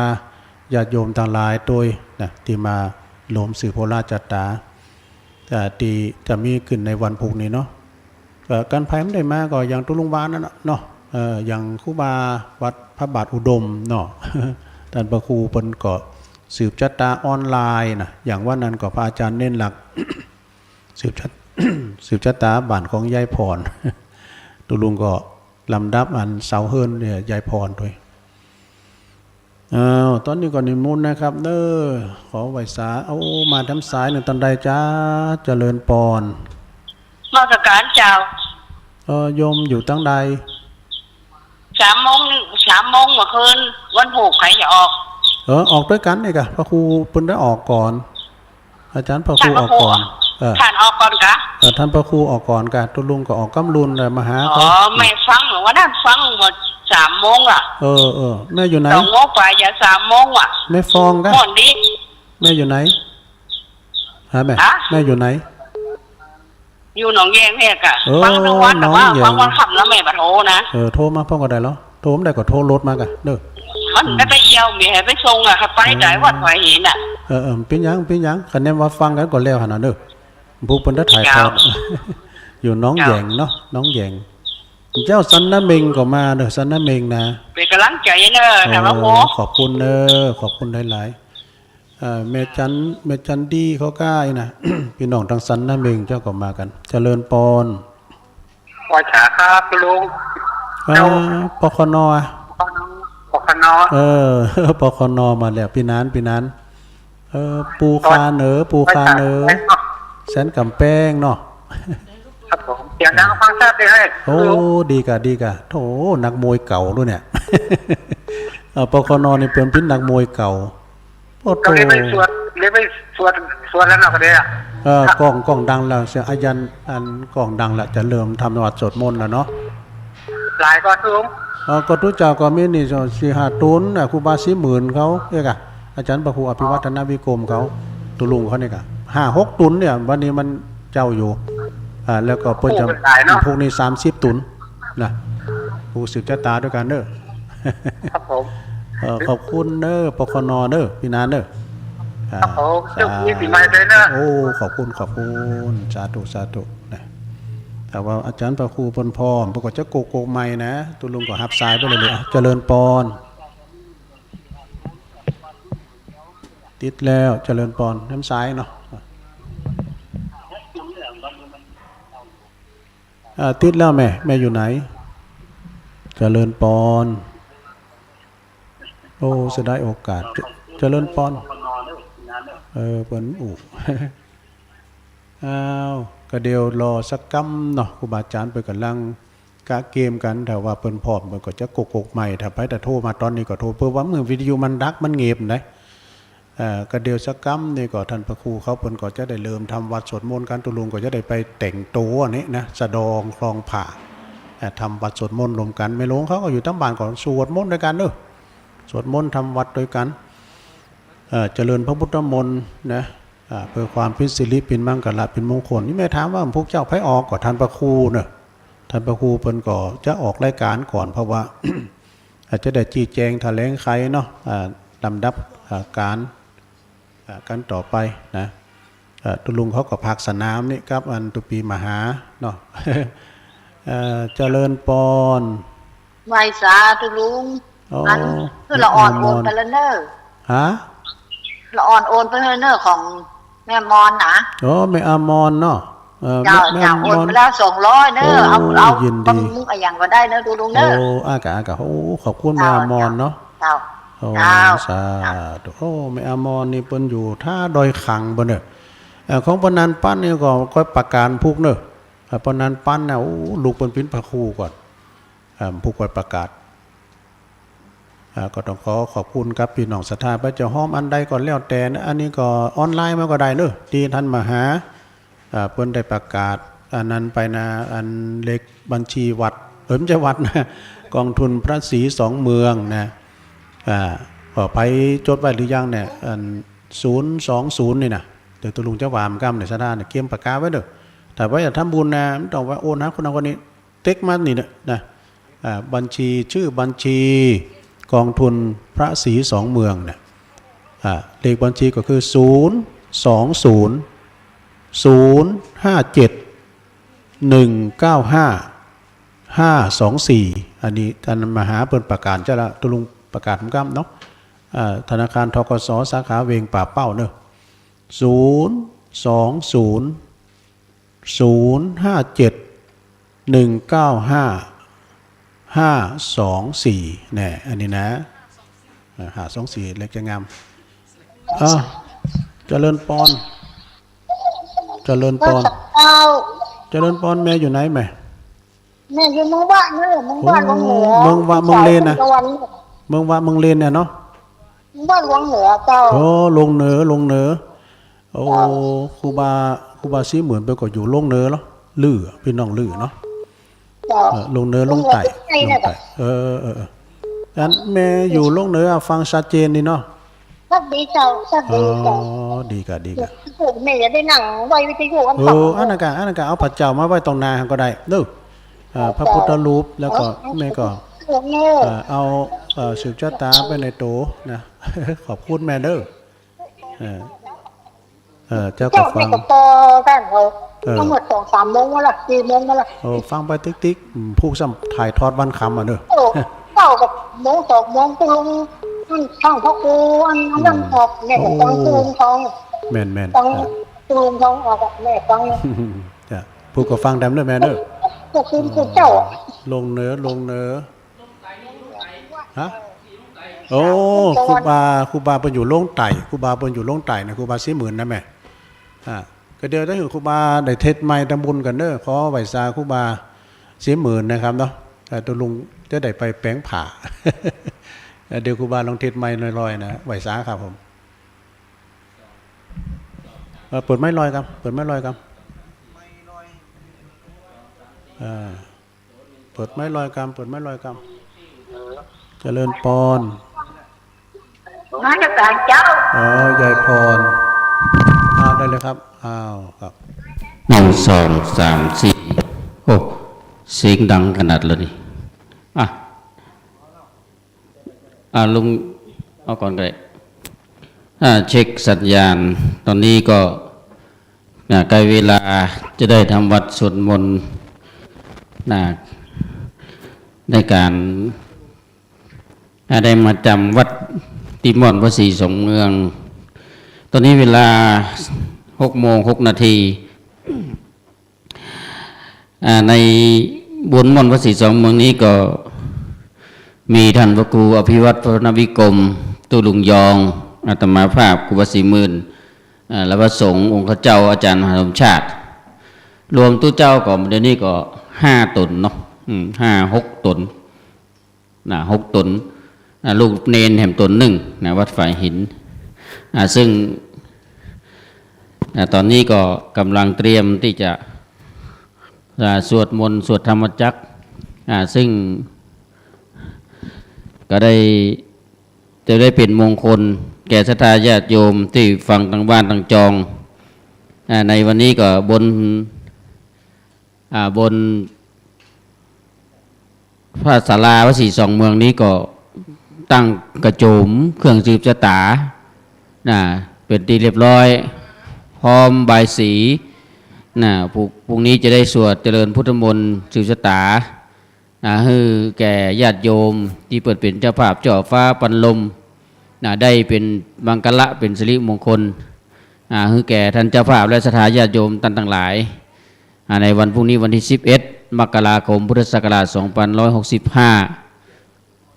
ญาติโยมตังหลายตวยนะ ตี้มาโหมสืบโหราชะตา อ่า ตี้จะมีขึ้นในวันพุธนี้เนาะ ก็กันไผบ่ได้มาก็อย่างตุ๊ลุงวานนั่นน่ะเนาะ เอ่อ อย่างครูบาวัดพระบาทอุดมเนาะ ต้านพระครูเปิ้นก็สืบชะตาออนไลน์นะ อย่างวันนั้นก็พระอาจ๋ารย์เณรหลัก สืบชะ- สืบชะตาบ้านของยายพร ตุ๊ลุงก็ลำดับอันเสาเฮือนเนี่ย ยายพรตวย อ้าว ต๋อนนี้ก็นิมนต์นะครับเน่อ ขอไหว้สา เอา มาแถมสายหนึ่ง ตังใดจ๊ะ เจริญปอน นมัสก๋ารเจ้า เออ โยมอยู่ตังใด สามโมง สามโมงเมื่อคืน วันพุธใผจะออก เออ ออกตวยกั๋นนี่ก่ะ พระครูเปิ้นได้ออกก่อน อาจ๋ารย์พระครูออกก่อน ต้านพระครู เออ ต้านออกก่อนก่ะ เออ ต้านพระครูออกก่อนก่ะ ตุ๊ลุงก็ออกกำลุนเลยมาหาเขา อ๋อ แม่ฟัง วันนั้นฟังว่าสามโมงอะ เออ เออ แม่อยู่ไหน สองโมงไปอย่าสามโมงอะ แม่ฟองก่ะ ม่วนดี แม่อยู่ไหน ฮะแม่ ฮะ แม่อยู่ไหน อยู่หนองแยงแม่ก่ะ เออ ฟังตังวัน หนองแยง แต่ว่าฟังวันค่ำแล้วแม่บ่โทรนะ เออ โทรมาพ่องก็ได้เหรอ โทรบ่ได้ก็โทรรถมาก่ะเน่อ มัน อืม ก็ไปเยี่ยมแม่ ไปส่งอะ ไปได้วัด เออ ไหวหินอะ เออ เออ เป๋นหยัง เป๋นหยัง คะแนนว่าฟังกั๋นก็แล้วหั้นน่ะเน่อ พุกเปิ้นได้ถ่ายทอด เจ้า อยู่หนองแยงเนาะ เจ้า หนองแยง เจ้าสันนาเม็งก็มาเน่อ สันนาเม็งนะ เป๋นก๋ำลังใจ๋เน่อ โอ้ แต่ว่าโห ขอบคุณเน่อ ขอบคุณหลายๆ เอ่อ แม่จัน แม่จันดีเขาก้าอี้นะ ปี้น้องตางสันนาเม็งเจ้าก็มากั๋น เจริญปอน ไหว้สาครับตุ๊ลุง อ่า เจ้า ปคน อะ ปคน ปคน เออ ปคน มาแล้ว ปี้หนาน ปี้หนาน เออ ปู่ข้าเน่อ ปู่ข้าเน่อ ไหว้สา แสนกำแปงเนาะ ครับผม เสียงดังฟังชัดดีเฮ้ย โอ้ ดีก่ะ ดีก่ะ โถ นักมวยเก่าตวยเนี่ย เอ่อ ปคน นี่เปิ้นเป๋นนักมวยเก่า โอ้โห ก็เลยไปสวด เลยไปสวด สวดแล้วเนาะ ก็เลยอะ เออ ก้อง ก้องดังแล้ว เสียงอายัน อันก้องดังแล้ว จะเริ่มทำวัตรสวดมนต์แล้วเนาะ หลายก็ตุ๊ลุง เออ ก็ตุ๊เจ้าก็มีนี่ สี่ห้าตุ๊น อ่ะ ครูบาศรีหมื่นเขา เอ๊ะกะ อาจ๋ารย์พระครูอภิวัฒนวิกรมเขา ตุ๊ลุงเขานี่กะ ห้าหกตุ๊นเนี่ย วันนี้มันเจ้าอยู่ อ่า แล้วก็เปิ้นจะ โอ้ หลายเนาะ พวกนี้สามสิบตุ๊นนะ ผู้สืบชะตาตวยกั๋นเน่อ ครับผม เอ่อ ขอบคุณเน่อ ปคน เน่อ ปี้หนานเน่อ อ่า ครับผม สาธุ โชคดีปี๋ใหม่ตวยเน่อ โอ้ ขอบคุณ ขอบคุณ สาธุ สาธุ นะ แต่ว่าอาจ๋ารย์พระครูเปิ้นพร้อม เปิ้นก็จะโกกๆ ไมค์นะ ตุ๊ลุงก็ฮับสายไปเลย อ่ะ เจริญปอน ติดแล้ว เจริญปอน แถมสายเนาะ อ่า ติดแล้วแม่ แม่อยู่ไหน เจริญปอน โอ้ เสียดายโอกาส เจ- เจริญปอน เออ เปิ้นอู้ อ้าว ก็เดี๋ยวรอสักกำเนาะ ครูบาอาจ๋ารย์เปิ้นก่ำลังกะเกียมกั๋น ถ้าว่าเปิ้นพร้อมเปิ้นก็จะโกกๆ ไมค์ ถ้าไผจะโทรมาต๋อนนี้ก็โทร เพราะว่าเมื่อวิทยุมันดับมันเงียบได๋ เอ่อ ก็เดี๋ยวสักกำนี่ก็ต้านพระครูเขาเปิ้นก็จะได้เริ่มทำวัตรสวดมนต์กั๋น ตุ๊ลุงก็จะได้ไปแต่งตั๋วนี่นะ สะดองคลองผา เอ่อ ทำวัตรสวดมนต์ร่วมกั๋น แม่หลวงเขาก็อยู่ตางบ้านก็สวดมนต์ตวยกั๋นเนาะ สวดมนต์ทำวัตรตวยกั๋น เอ่อ เจริญพระพุทธมนต์นะ อ่า เปื้อความเป๋นสิริเป๋นมังคละเป๋นมงคล นี่แม่ถามว่าพวกเจ้าไผออก ก็ต้านพระครูเนาะ ต้านพระครูเปิ้นก็จะออกรายก๋านก่อน เพราะว่า อาจจะได้ชี้แจ๋งแถลงไขเนาะ อ่า ลำดับ อ่า ก๋าน อ่า กันต่อไปนะ เอ่อ ตุ๊ลุงเขาก็พักสนามนี่ครับ อันตุ๊ปีมาหาเนาะ เอ่อ เจริญปอน ไหว้สาตุ๊ลุง โอ้ อัน คือละอ่อนโอนไปแล้วเน่อ ฮะ ละอ่อนโอนไปแล้วเน่อ ของแม่มอนนะ โอ้ แม่อามอนเนาะ เอ่อ เจ้า แม่ แม่อามอน เจ้า โอนไปแล้วสองร้อยเน่อ โอ้ เอา เอา ยินดี บำรุงอะหยังก็ได้เน่อตุ๊ลุงเน่อ โอ้ อากะ อากะ โอ้ ขอบคุณแม่อามอนเนาะ เจ้า โอ้ เจ้า สาธุ โอ้ แม่อามอนนี่เปิ้นอยู่ท่าดอยขังเปิ้นเน่อ เอ่อ ของปอนันปั้นนี่ก็ก้อยประกาศพุกเน่อ เอ่อ ปอนันปั้นน่ะ โอ้ ลูกเปิ้นปิ้นพระครูก่อน เอ่อ พุกก้อยประกาศ อ่า ก็ต้องขอขอบคุณครับ ปี้น้องศรัทธา พระเจ้าหอมอันใดก็แล้วแต่นะ อันนี้ก็ออนไลน์มาก็ได้เนอะ ตี้ท่านมาหา อ่า เปิ้นได้ประกาศอันนั้นไปนะ อันเลขบัญชีวัด เอ้ย ไม่ใช่วัดนะ กองทุนพระศรีสองเมืองนะ อ่า ก็ไปจดไว้หรือยังเนี่ย อัน ศูนย์สองศูนย์ นี่นะ เดี๋ยวตุ๊ลุงจะว่ามันกำเนี่ย ศรัทธาเนี่ย เกียมปากกาไว้เด้อ ถ้าว่าอยากทำบุญนะ ไม่ต้องว่าโอนหาคนนั้นคนนี้ เต๊กมานี่นะ นะ อ่า บัญชี ชื่อบัญชีกองทุนพระศรีสองเมืองเนี่ย อ่า เลขบัญชีก็คือ ศูนย์สองศูนย์ ศูนย์ห้าเจ็ด หนึ่งเก้าห้า ห้าสองสี่ อันนี้ท่านมาหาเปิ้นประกาศจะละ ตุ๊ลุงประกาศกำเนาะ อ่า ธนาคาร ธ.ก.ส. สาขาเวงป่าเป้าเนอะ ศูนย์สองศูนย์ ศูนย์ห้าเจ็ด หนึ่งเก้าห้า ห้าสองสี่ แน่ อันนี้นะ อ่า ห้าสองสี่ เลขจะงาม อ่า เจริญปอน เจริญปอน เจ้า เจริญปอน แม่อยู่ไหนแม่ แม่อยู่เมืองวะเน่อ เมืองวะ โอ้ หลวงเหนือ เมืองวะ เมืองเลนนะ เจ้า เมืองวะ เมืองเลนเนี่ยเนาะ บ้านหลวงเหนือเจ้า โอ้ หลวงเหนือ หลวงเหนือ โอ้ เจ้า ครูบา ครูบาศรีหมื่นเปิ้นก็อยู่หลวงเหนือเหรอ ลือ ปี้น้องลือเนาะ เจ้า เออ หลวงเหนือ หลวงใต้ หลวงเหนือ หลวงใต้ ใต้ เออ เออ เออ อันแม่อยู่หลวงเหนือฟังชัดเจนดีเนาะ ชัดดีเจ้า ชัดดีเจ้า อ๋อ ดีกะ ดีกะ แม่จะได้นั่งไว้วิทยุอัน เออ ฟัง อันนั้นกะ อันนั้นกะ เอาพระเจ้ามาไว้ตรงหน้าก็ได้เนอะ อ่า พระพุทธรูป แล้วก็ อ๋อ แม่ก็ เออ เออ เอา เอ่อ สืบชะตาไปในโตนะ ขอบคุณแม่เด้อ เออ เออ เจ้าก็ เจ้า ฟัง แม่ก็ปอบ้านเขา เออ ทั้งหมดสองสามโมงแล้วล่ะ สี่โมงแล้วล่ะ โอ้ ฟังไปติ๊กๆ อืม พุกซ้ำถ่ายทอดวันค่ำอะเนอะ โอ้ เจ้าก็โมงสองโมงตุ๊ลุง อัน ฟังพระครู อัน อันนั้น อืม ออก แม่ก็ฟัง โอ้ ตุ๊ลุงทอง แม่นๆ ฟัง อ่ะ ตุ๊ลุงทองออกอะ แม่ฟัง จ้ะ พุกก็ฟังแตมเนอะแม่เนอะ ก็คือ คือเจ้า หลวงเหนือ หลวงเหนือ ฮะ โอ้ ครูบา ครูบาเปิ้นอยู่หลวงใต้ ครูบาเปิ้นอยู่หลวงใต้นะ ครูบาศรีหมื่นนะแม่ อ่า ก็เดี๋ยวถ้าหื้อครูบาได้เทศน์ใหม่ทำบุญกั๋นเด้อ ขอไหว้สาครูบาศรีหมื่นนะครับเนาะ เอ่อ ตุ๊ลุงจะได้ไปแป๋งผ้า เอ่อ เดี๋ยวครูบาลองเทศน์ใหม่ลอยๆ นะ ไหว้สาครับผม เอ่อ เปิดไมค์ลอยครับ เปิดไมค์ลอยครับ อ่า เปิดไมค์ลอยกำ เปิดไมค์ลอยกำ เจริญปอน นมัสก๋านเจ้า อ๋อ ยายพร อ่า ได้เลยครับ อ้าว ครับ หนึ่ง สอง สาม สี่ โอ้ เสียงดังขนาดเลยนี่ อ่ะ อ่า ลุง เอาก่อนก็ได้ อ่า เช็คสัญญาณ ตอนนี้ก็ นะ ใกล้เวลาจะได้ทำวัตรสวดมนต์ นะ ในก๋าน นะ ได้มาจ๋ำวัตรตี้ม่อนพระศรีสองเมือง ตอนนี้เวลาหกโมงหกนาที อ่า ในบุญม่อนพระศรีสองเมืองนี้ก็มีต้านพระครูอภิวัตร พรณวิกรม ตุ๊ลุงยอง อาตมาภาพ ครูบาศรีหมื่น อ่า และพระสงฆ์องค์ข้าเจ้าอาจ๋ารย์มหาสมชาติ รวมตุ๊เจ้าก็เดี๋ยวนี้ก็ห้าต๋นเนาะ อืม ห้าหกต๋น นะ หกต๋น นะ ลูกเณรแหมต๋นนึ่ง นะ วัดฝายหิน อ่า ซึ่ง อ่า ตอนนี้ก็ก๋ำลังเตรียมตี้จะ อ่า สวดมนต์ สวดธรรมจักร อ่า ซึ่ง ก็ได้ จะได้เป๋นมงคลแก่ศรัทธาญาติโยมตี้ฟังตางบ้านตางจอง อ่า ในวันนี้ก็บน อ่า บนพระศาลาพระศรีสองเมืองนี้ก็ตั้งกระโจมเครื่องสืบชะตา นะ เป๋นตี้เรียบร้อย พร้อมบายสี นะ พรุ่ง พรุ่งนี้จะได้สวดเจริญพุทธมนต์สืบชะตา นะ หื้อแก่ญาติโยมตี้เปิ้นเป๋นเจ้าภาพเจ้าฟ้าปันลม นะ ได้เป๋นมังคละ เป๋นสิริมงคล นะ หื้อแก่ต้านเจ้าภาพและศรัทธาญาติโยมต้านตังหลาย อ่า ในวันพรุ่งนี้วันตี้สิบเอ็ด มกราคม พุทธศักราช สองปันห้าร้อยหกสิบห้า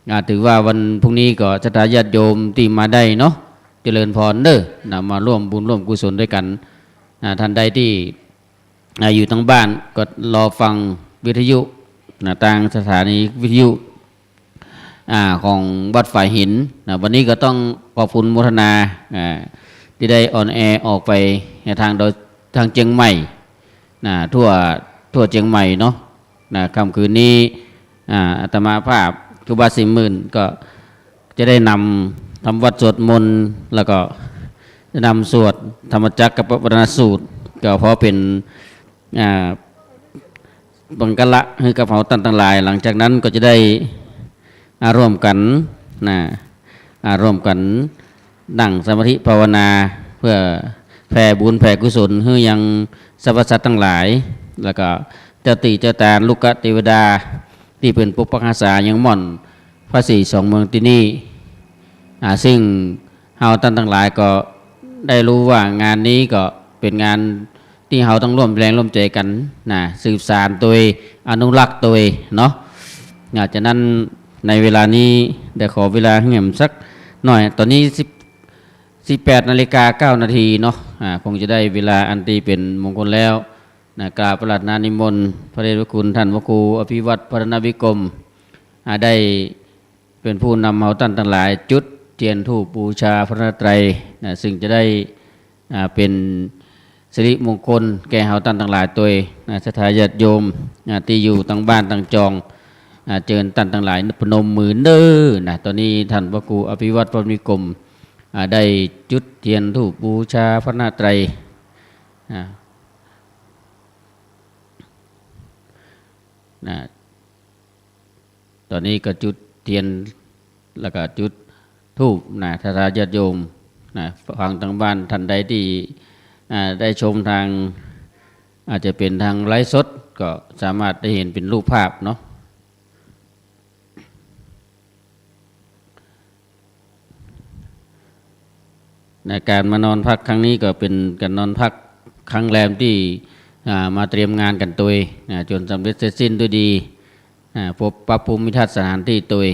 อ่า ถือว่าวันพรุ่งนี้ก็ศรัทธาญาติโยมตี้มาได้เนาะ เจริญพรเน่อ นะ มาร่วมบุญร่วมกุศลด้วยกั๋น อ่า ต้านใดตี้ อ่า อยู่ตางบ้านก็รอฟังวิทยุ นะ ตางสถานีวิทยุ อ่า ของวัดฝายหิน นะ วันนี้ก็ต้องขอบคุณโมทนา อ่า ตี้ได้ออนแอร์ออกไปทางดอย ทางเจียงใหม่ นะ ทั่ว ทั่วเจียงใหม่เนาะ นะ ค่ำคืนนี้ อ่า อาตมาภาพครูบาศรีหมื่นก็จะได้นำทำวัตรสวดมนต์ แล้วก็จะนำสวดธรรมจักรกัปปวัตนสูตร ก็พอเป๋น อ่า บังคละหื้อกับเฮาต้านตังหลาย หลังจากนั้นก็จะได้ อ่า ร่วมกั๋น นะ อ่า ร่วมกั๋นนั่งสมาธิภาวนา เพื่อแผ่บุญแผ่กุศลหื้อยังสรรพสัตว์ตังหลาย แล้วก็เจ้าตี้เจ้าตาน รุกขเตวดา ตี้เปิ้นปกปักฮักษายังม่อนพระศรีสองเมืองตี้นี่ อ่า ซึ่งเฮาต้านตังหลายก็ได้ฮู้ว่างานนี้ก็เป๋นงานตี้เฮาต้องร่วมแรงร่วมใจ๋กั๋น นะ สืบสานตวย อนุรักษ์ตวยเนาะ อ่า ฉะนั้นในเวลานี้ได้ขอเวลาแหมสักหน่อย ต๋อนนี้สิบ สิบแปดนาฬิกาเก้านาทีเนาะ อ่า คงจะได้เวลาอันตี้เป๋นมงคลแล้ว นะ กราบอาราธนานิมนต์พระเดชพระคุณต้านพระครูอภิวัฒน์ พัฒนวิกรม อ่า ได้เป๋นผู้นำเฮาต้านตังหลายจุดเตียนธูปบูชาพระรัตนตรัย นะ ซึ่งจะได้ อ่า เป๋นสิริมงคลแก่เฮาต้านตังหลายตวย นะ ศรัทธาญาติโยม อ่า ตี้อยู่ตางบ้านตางจอง อ่า เจิญต้านตังหลายพนมมือเน่อ นะ ต๋อนนี้ต้านพระครูอภิวัฒน์ พัฒนวิกรม อ่า ได้จุดเตียนธูปบูชาพระรัตนตรัย อ่า นะ ต๋อนนี้ก็จุดเตียน แล้วก็จุดธูป นะ ศรัทธาญาติโยม นะ ฟังตางบ้านต้านใดตี้ อ่า ได้ชมตาง อาจจะเป๋นตางไลฟ์สด ก็สามารถได้หันเป๋นรูปภาพเนาะ ในก๋านมานอนพักครั้งนี้ก็เป๋นก๋านนอนพักครั้งแรมตี้ อ่า มาเตรียมงานกั๋นตวย อ่า จ๋นสำเร็จเสร็จสิ้นด้วยดี อ่า ปรับ ปรับภูมิทัศน์สถานตี้ตวย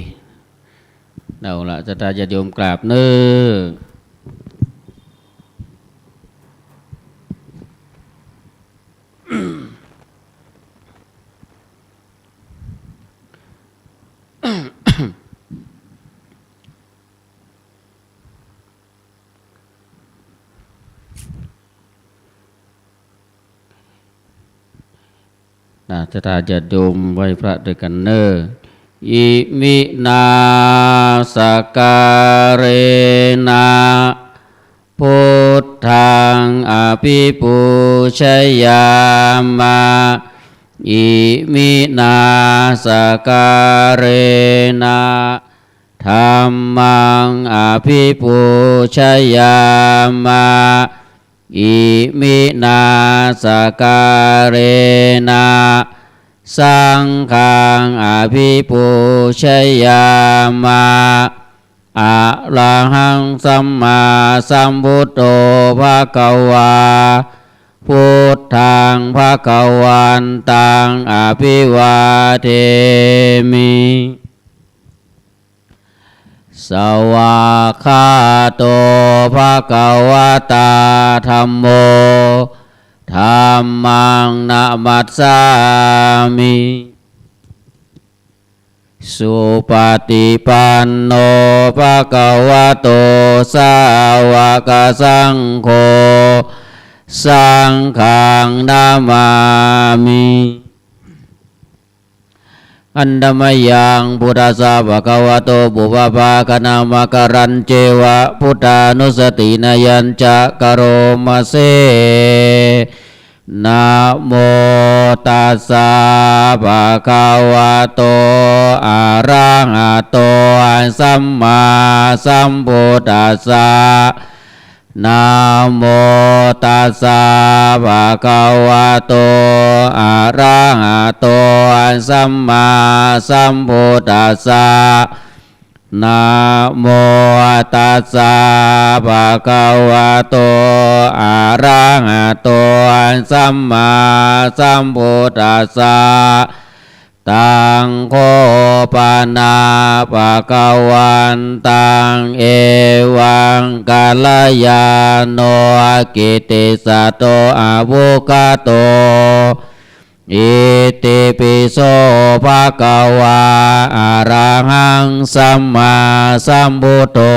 เอาละ ศรัทธาญาติโยมกราบเน่อ นะ ศรัทธาญาติโยมไหว้พระด้วยกั๋นเน่อ อิมินา สการะนะ พุทธัง อภิปูชยามะ อิมินา สการะนะ ธัมมัง อภิปูชยามะ อิมินา สการะนะ สังฆัง อภิปูชยามะ อะระหัง สัมมาสัมพุทโธ ภะคะวา พุทธัง ภะคะวันตัง อภิวาเทมิ สวากขาโต ภะคะวะตา ธัมโม ธัมมัง นะมัสสามิ สุปะติปันโน ภะคะวะโต สาวะกะสังโฆ สังฆัง นะมามิ หันตะมะยัง พุทธัสสะ ภะคะวะโต ปุพพะภาคะนะมะกะรัญจะ พุทธานุสตินะยัญจะ กะโรมะเส นะโมตัสสะ ภะคะวะโต อะระหะโต สัมมาสัมพุทธัสสะ Namo tassa bhagavato arahato sammāsambuddhassa. Namo tassa bhagavato arahato sammāsambuddhassa. Taṃ kho pana bhagavantaṃ evaṃ kalyāṇo kittisaddo avuggato. Itipi so bhagavā arahaṃ sammāsambuddho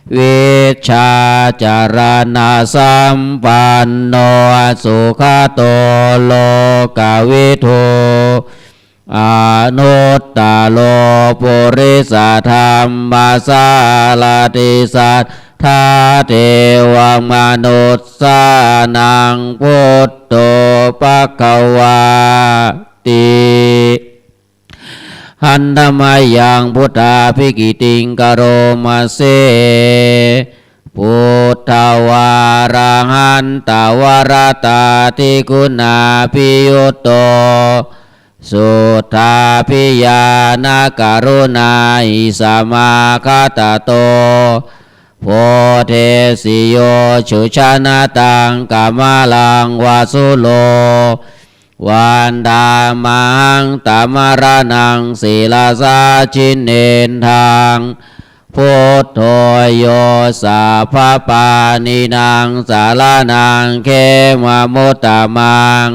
vijjācaraṇasampanno sugato lokavidū anuttaro purisadammasārathi satthā devamanussānaṃ buddho bhagavāti. Handa mayaṃ buddhābhigītiṃ karoma se. Buddhavārahantavaratādiguṇābhiyutto suddhābhiñāṇakaruṇāhi samāgatatto bodhesi yo sujanataṃ kamalaṃ va sūro vandāmahaṃ tamaraṇaṃ sirasā jinendaṃ. Buddho yo sabbapāṇīnaṃ saraṇaṃ khemamuttamaṃ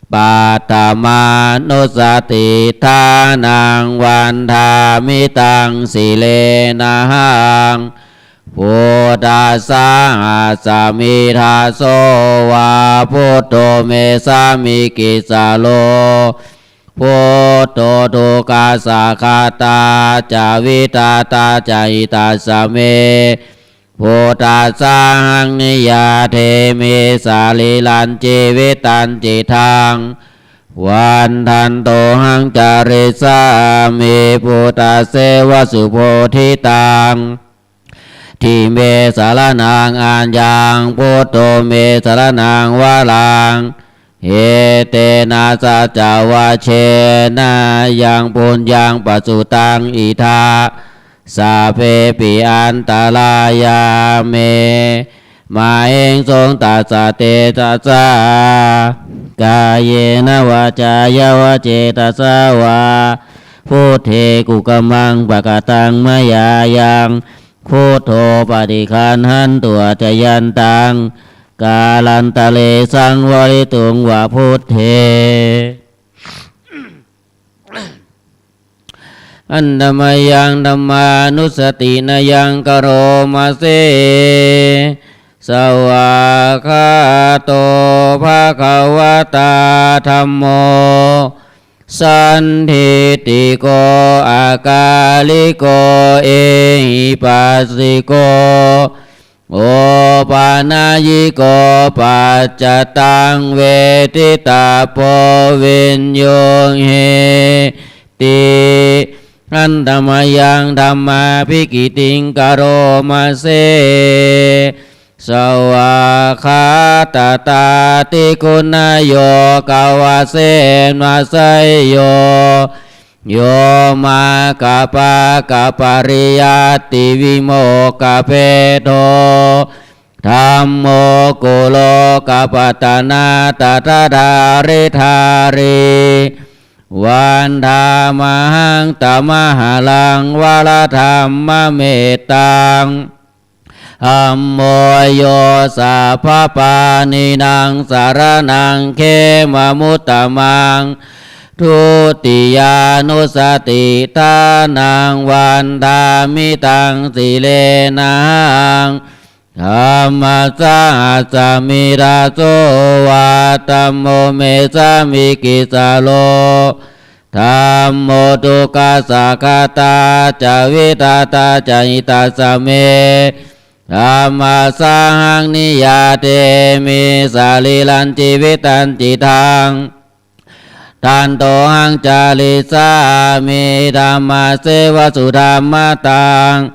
paṭhamānussatiṭṭhānaṃ vandāmi taṃ sirenahaṃ. Buddhassāhasmi dāso va buddho me sāmikissaro buddho dukkhassa ghātā ca vidhātā ca hitassa me. Buddhassāhaṃ niyyādemi sarīrañjīvitañci ditaṃ. Vandantohaṃ carissāmi buddhasseva subodhitaṃ. Natthi me saraṇaṃ aññaṃ buddho me saraṇaṃ varaṃ. Etena saccavajjena yaṃ puññaṃ pasutaṃ idha sabbepi antarāyā me māhesuṃ tassa tejasā. Kāyena vācāya va cetasā vā buddhe kukammaṃ pakataṃ mayā yaṃ buddho paṭiggaṇhatu accayantaṃ kālantare saṃvarituṃ va buddhe. Handa mayaṃ dhammānussatinayaṃ karoma se. Svākkhāto bhagavatā dhammo sandiṭṭhiko akāliko ehipassiko opanayiko paccattaṃ veditabbo viññūhīti. Handa mayaṃ dhammābhigītiṃ karoma se. Svākkhātatādiguṇayogavasena seyyo yo maggapakkapariyattivimokkhabhedo dhammo kulokapatanā tadadhāridhārī. Vandāmahaṃ tamaharaṃ varadhammamettaṃ. Dhammo yo sabbapāṇīnaṃ saraṇaṃ khemamuttamaṃ. Dutiyānussatiṭṭhānaṃ vandāmi taṃ sirenahaṃ. Dhammassāhasmi dāso va dhammo me sāmikissaro. Dhammo dukkhassa ghātā ca vidhātā ca hitassa me. Dhammassāhaṃ niyyādemi sarīrañjīvitañci daṃ. Vandantohaṃ carissāmi dhammasseva sudhammataṃ.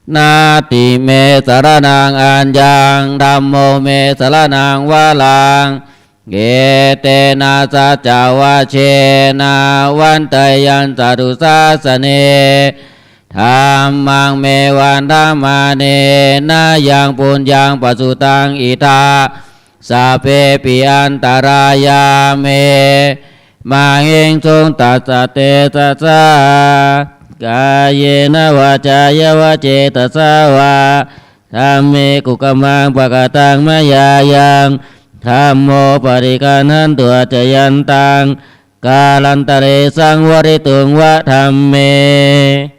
Natthi me saraṇaṃ aññaṃ, dhammo me saraṇaṃ varaṃ, etena saccavajjena vaḍḍheyyaṃ satthu sāsane. Dhammaṃ me vandamānena yaṃ puññaṃ pasutaṃ idha, sabbepi antarāyā me māhesuṃ tassa tejasā. Kāyena vācāya va cetasā vā, dhamme kukammaṃ pakataṃ mayā yaṃ, dhammo paṭiggaṇhatu accayantaṃ, kālantare saṃvarituṃ va dhamme.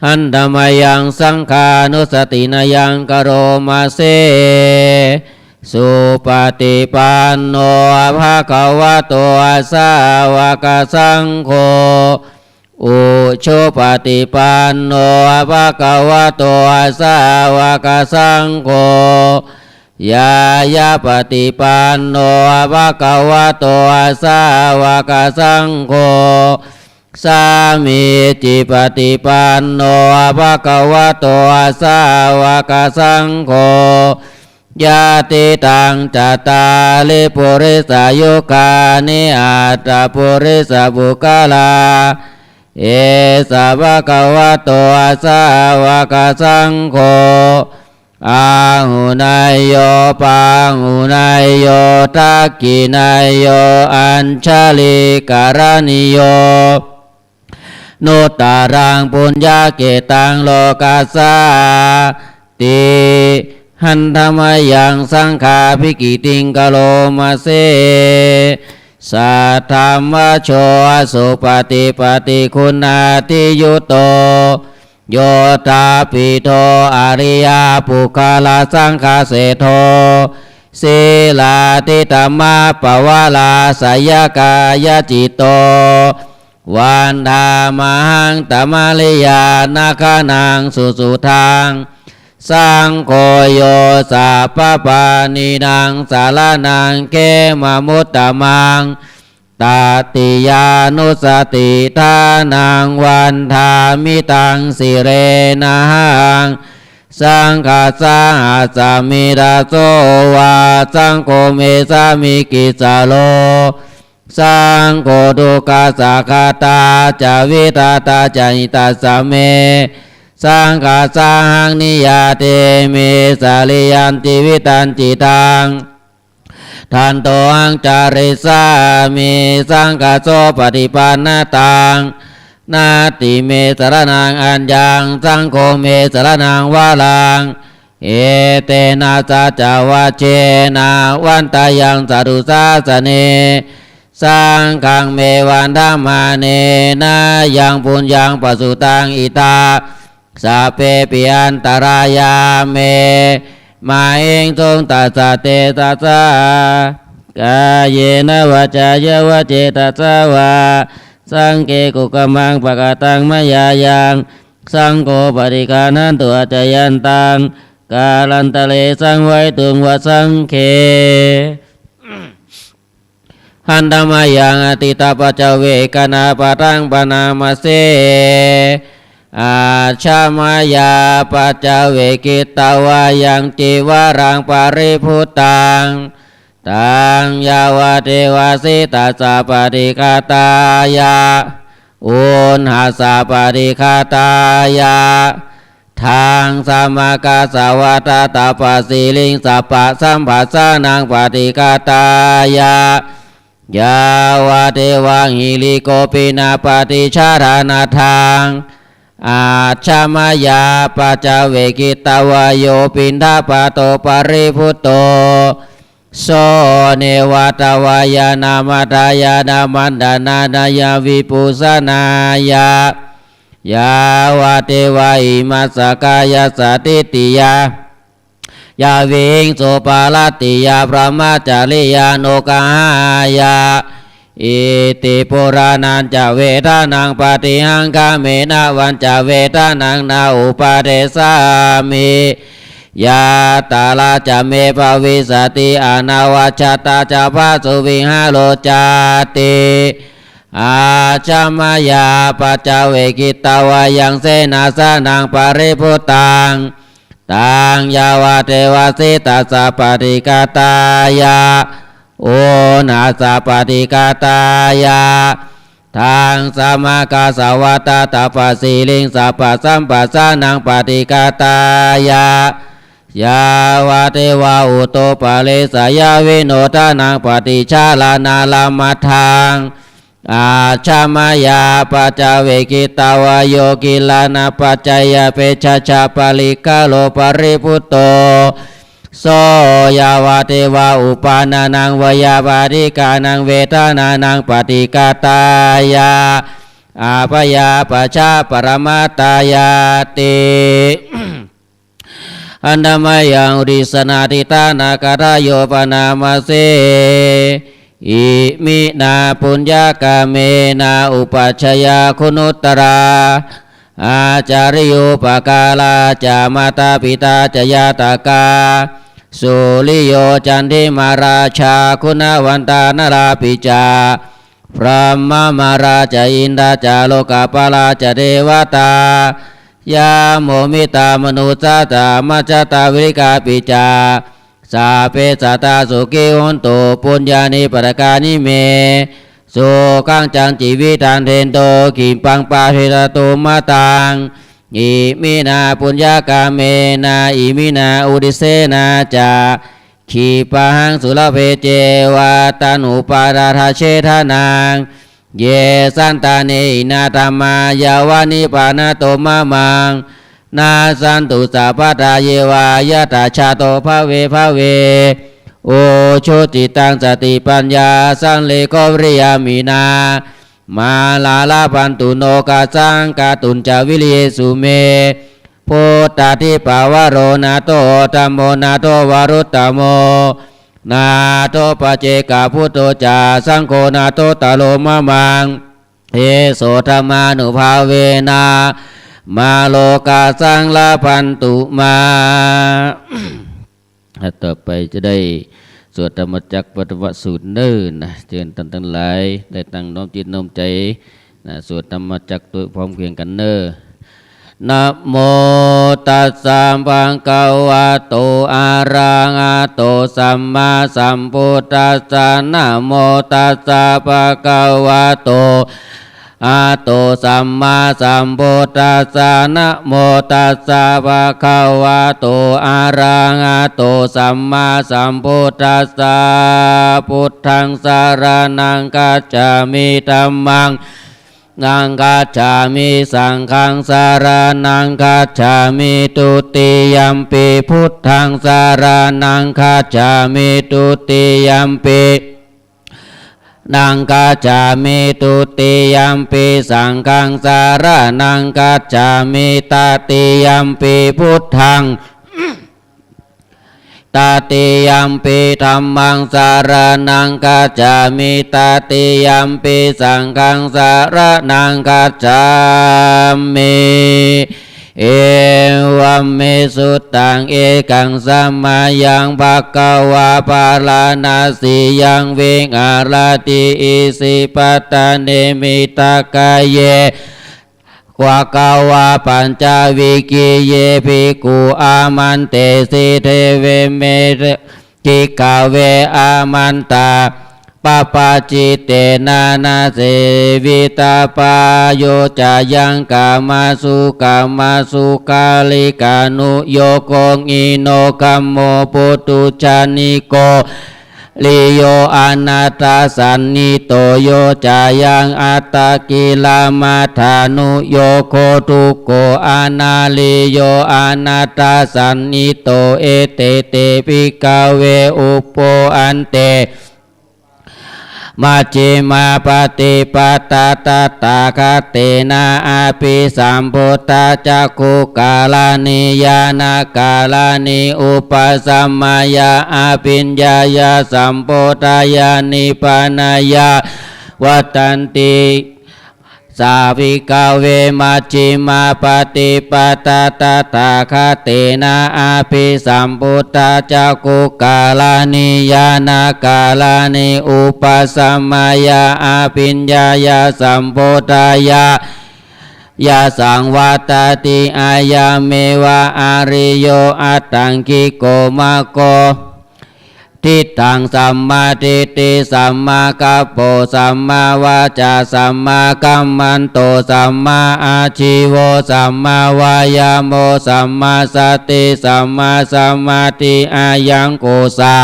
Handa mayaṃ saṅghānussatinayaṃ karoma se. Supaṭipanno bhagavato sāvakasaṅgho, ujupaṭipanno bhagavato sāvakasaṅgho, ñāyapaṭipanno bhagavato sāvakasaṅgho, sāmīcipaṭipanno bhagavato sāvakasaṅgho, yadidaṃ cattāri purisayugāni aṭṭha purisapuggalā, esa bhagavato sāvakasaṅgho, āhuneyyo pāhuneyyo dakkhiṇeyyo añjalikaraṇīyo, anuttaraṃ puññakkhettaṃ lokassāti. Handa mayaṃ saṅghābhigītiṃ karoma se. Saddhammajo supaṭipattiguṇādiyutto, yoṭṭhabbidho ariyapuggalā saṅghaseṭṭho, sīlādidhammapavarāsayakāyacitto, vandāmahaṃ tamariyāna gaṇaṃ susuddhaṃ. Saṅgho yo sabbapāṇīnaṃ saraṇaṃ khemamuttamaṃ, tatiyānussatiṭṭhānaṃ vandāmi taṃ sirenahaṃ. Saṅghassāhasmi dāso va, saṅgho me sāmikissaro, saṅgho dukkhassa ghātā ca vidhātā ca hitassa me. Saṅghassāhaṃ niyyādemi sarīrañjīvitañci taṃ, dandohaṃ carissāmi saṅghassopaṭipannataṃ. Natthi me saraṇaṃ aññaṃ, saṅgho me saraṇaṃ varaṃ, etena saccavajjena vaḍḍheyyaṃ satthu sāsane. Saṅghaṃ me vandamānena yaṃ puññaṃ pasutaṃ idha, sabbepi antarāyā me māhesuṃ tassa tejasā. Kāyena vācāya va cetasā vā, saṅghe kukammaṃ pakataṃ mayā yaṃ, saṅgho paṭiggaṇhatu accayantaṃ, kālantare saṃvarituṃ va saṅghe. Handa mayaṃ atītapaccavekkhaṇapāṭhaṃ bhaṇāma se. Ajja mayā paccavekkhitvā yaṃ cīvaraṃ paribhuttaṃ, taṃ yāvadeva sītassa paṭighātāya, uṇhassa paṭighātāya, dhammasamaggassa vata tapassiriṃ sabbasamphassānaṃ paṭighātāya, yāvadeva hirikopinapaṭicchādanatthaṃ. Ajja mayā paccavekkhitvā yo piṇḍapāto paribhutto, so neva davāya na madāya na maṇḍanāya na vibhūsanāya, yāvadeva imassa kāyassa ṭhitiyā ca vihiṃsuparatiyā brahmacariyānuggahāya. Iti purāṇañca vedanaṃ paṭihaṅkhāmi navañca vedanaṃ na uppādessāmi, yātrā ca me bhavissati anavajjatā ca phāsuvihāro cāti. Ajjhamāya paccavekkhitā vā yaṃ senāsanaṃ paribhuttaṃ, taṃ yāvadeva sītassa paṭighātāya, uṇhassa paṭighātāya, dhammasamaggassa vā tattha pasiṃsīhi sabbasamphassānaṃ paṭighātāya, yāvadeva utuparissayavinodanaṃ paṭiccharanaṃ lamabbaṃ. Ajjhamāya paccavekkhitā vā yo gilānapaccayabhesajjaparikkhāro paribhutto, so yāvadeva uppannānaṃ veyyābādhikānaṃ vedanānaṃ paṭighātāya, abyāpajjhaparamatāyāti. Handa mayaṃ uddissanādhiṭṭhānagāthāyo bhaṇāma se. Iminā puññakammena upajjhāyā guṇuttarā, ācariyūpakārā ca mātā pitā ca ñātakā, suriyo candimā rājā guṇavantā narāpi ca, brahmamārā ca indā ca lokapālā ca devatā, yamo mittā manussā ca majjhattā verikāpi ca, sabbe sattā sukhī hontu puññāni pakatāni me, sukhañca jīvitañca dentu khippaṃ pāpetha sotthī sukkhī sotthī ca. Iminā puññakammena iminā uddissena ca, khippāhaṃ sulabhe ceva taṇhupādānachedanaṃ, ye santāne hīnā dhammā yāva nibbānato mamaṃ, nassantu sabbadā yeva yattha jāto bhave bhave. Ujucittaṃ satipaññā sallekho viriyamhinā, mārā labhantu nokāsaṃ kātuñca viriyesu me. Buddhādhipavaro nātho dhammo nātho varuttamo, nātho paccekabuddho ca saṅgho nāthottaro mamaṃ, tesottamānubhāvena mārokāsaṃ labhantu mā. อ่ะ ต่อไปจะได้สวดธรรมจักรกัปปวัตตนสูตรเน้อนะ เชิญท่านทั้งหลายได้ตั้งน้อมจิตน้อมใจ๋นะ สวดธรรมจักรโตพร้อมเพรียงกั๋นเน้อ Namo tassa bhagavato arahato sammāsambuddhassa. Namo tassa bhagavato arahato sammāsambuddhassa. Namo tassa bhagavato arahato sammāsambuddhassa. Buddhaṃ saraṇaṃ gacchāmi. Dhammaṃ saraṇaṃ gacchāmi. Saṅghaṃ saraṇaṃ gacchāmi. Dutiyampi buddhaṃ saraṇaṃ gacchāmi. Dutiyampi naṃ gacchāmi. Dutiyampi saṅghaṃ saraṇaṃ gacchāmi. Tatiyampi buddhaṃ Tatiyampi dhammaṃ saraṇaṃ gacchāmi. Tatiyampi saṅghaṃ saraṇaṃ gacchāmi. Evaṃ me sutaṃ. Ekaṃ samayaṃ bhagavā bārāṇasiyaṃ viharati isipatane migadāye. Bhagavā pañcavaggiye bhikkhū āmantesi. Deveme bhikkhave āmantā. Pabbajitena sevitabbaṃ. Yo cāyaṃ kāmasukhamasukhālikānuyogo hīno gammo pothujjaniko anariyo anatthasañhito. Yo cāyaṃ attakilamathānuyogo dukkho anariyo anatthasañhito. Ete te bhikkhave ubho ante majjhimappaṭipadā tathāgatena abhisambuddhā cakkhukaraṇī ñāṇakaraṇī upasamāya abhiññāya sambodhāya nibbānāya vaḍḍhanti. Sā bhikkhave majjhimā paṭipadā tathāgatena abhisambuddhā cakkhukaraṇī ñāṇakaraṇī upasamāya abhiññāya sambodhāya yasaṃ vattati ayameva ariyo aṭṭhaṅgiko maggo. Diṭṭhaṃ sammādiṭṭhi sammākappo sammāvācā sammākammanto sammāājīvo sammāvāyāmo sammāsati sammāsamādhi ayaṃ kho sā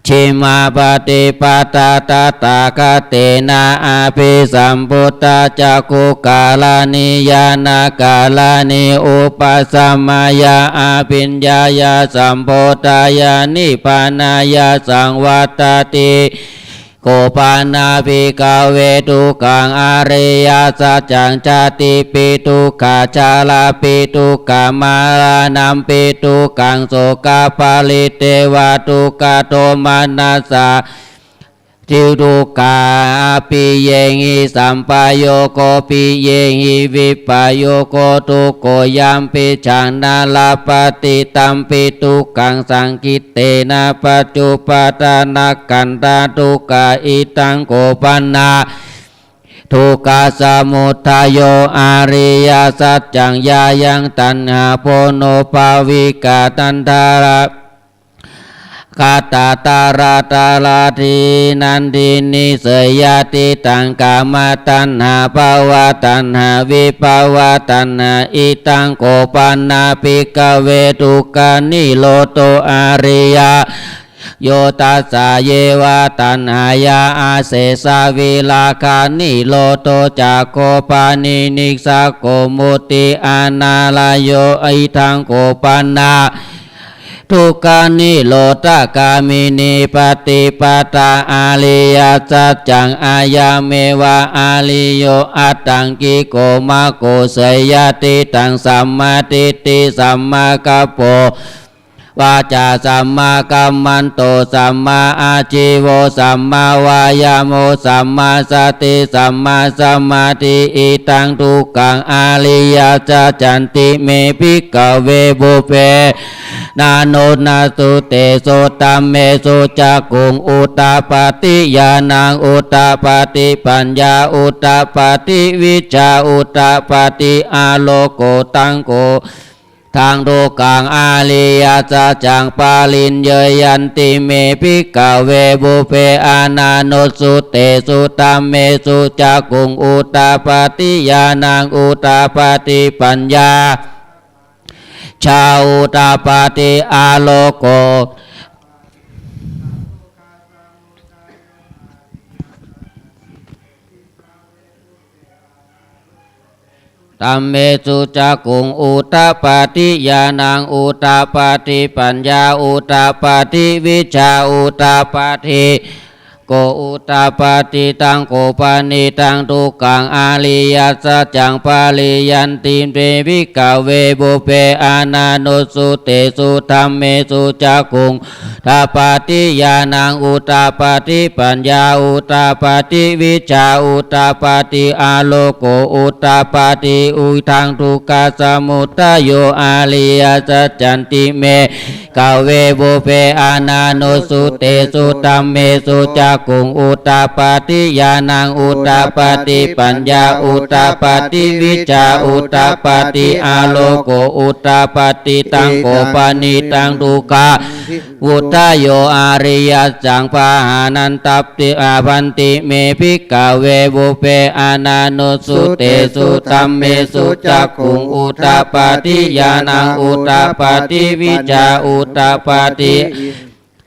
jhimā paṭipadā tathāgatena abhisambuddhā cakkhukaraṇī ñāṇakaraṇī upasamāya abhiññāya sambodhāya nibbānāya saṃvattati. Kho pana bhikkhave dukkhaṃ ariyasaccaṃ jātipi dukkhā jarāpi dukkhā maraṇampi dukkhaṃ sokaparidevadukkhadomanassādi dukkhaṃ appiyehi sampayogo piyehi vippayogo dukkho yampidaṃ na labhati tampi dukkhaṃ saṅkhittena pañcupādānakkhandhā dukkhā idaṃ kho pana dukkhasamudayo ariyasaccaṃ yāyaṃ taṇhā ponobbhavikā tandara gatatarataratinandinī seyyathīdaṃ kāmataṇhā bhavataṇhā vibhavataṇhā idaṃ kho pana bhikkhave dukkhanirodho ariya yo tassāyeva taṇhāya asesavirāganirodho cāgo paninissago mutti anālayo idaṃ kho pana dukkhanirodhagāminī paṭipadā ariyasaccaṃ ayameva ariyo aṭṭhaṅgiko maggo seyyathīdaṃ sammādiṭṭhi sammākappo vācā sammākammanto sammāājīvo sammāvāyāmo sammāsati sammāsamādhi idaṃ dukkhaṃ ariyasaccanti me bhikkhave pubbe ananussutesu dhammesu cakkhuṃ udapādi ñāṇaṃ udapādi paññā udapādi vijjā udapādi āloko taṃ kho taṃ dukkhaṃ ariyasaccaṃ pariññeyyanti me bhikkhave pubbe ananussutesu dhammesu cakkhuṃ udapādi ñāṇaṃ udapādi paññā vijjā udapādi āloko dhammesu cakkhuṃ udapādi ñāṇaṃ udapādi paññā udapādi vijjā udapādi kho udapādi taṃ kho panidaṃ dukkhaṃ ariyasaccaṃ pariññeyyanti me bhikkhave pubbe ananussutesu dhammesu cakkhuṃ udapādi ñāṇaṃ udapādi paññā udapādi vijjā udapādi āloko udapādi idaṃ dukkhasamudayo ariyasaccanti me bhikkhave pubbe ananussutesu dhammesu cakkhuṃ udapādi ñāṇaṃ udapādi paññā udapādi vijjā udapādi āloko udapādi taṃ kho panidaṃ dukkha mudayo ariyasaccaṃ pahānatabbanti me bhikkhave pubbe ananussutesu dhammesu cakkhuṃ udapādi ñāṇaṃ udapādi vijjā udapādi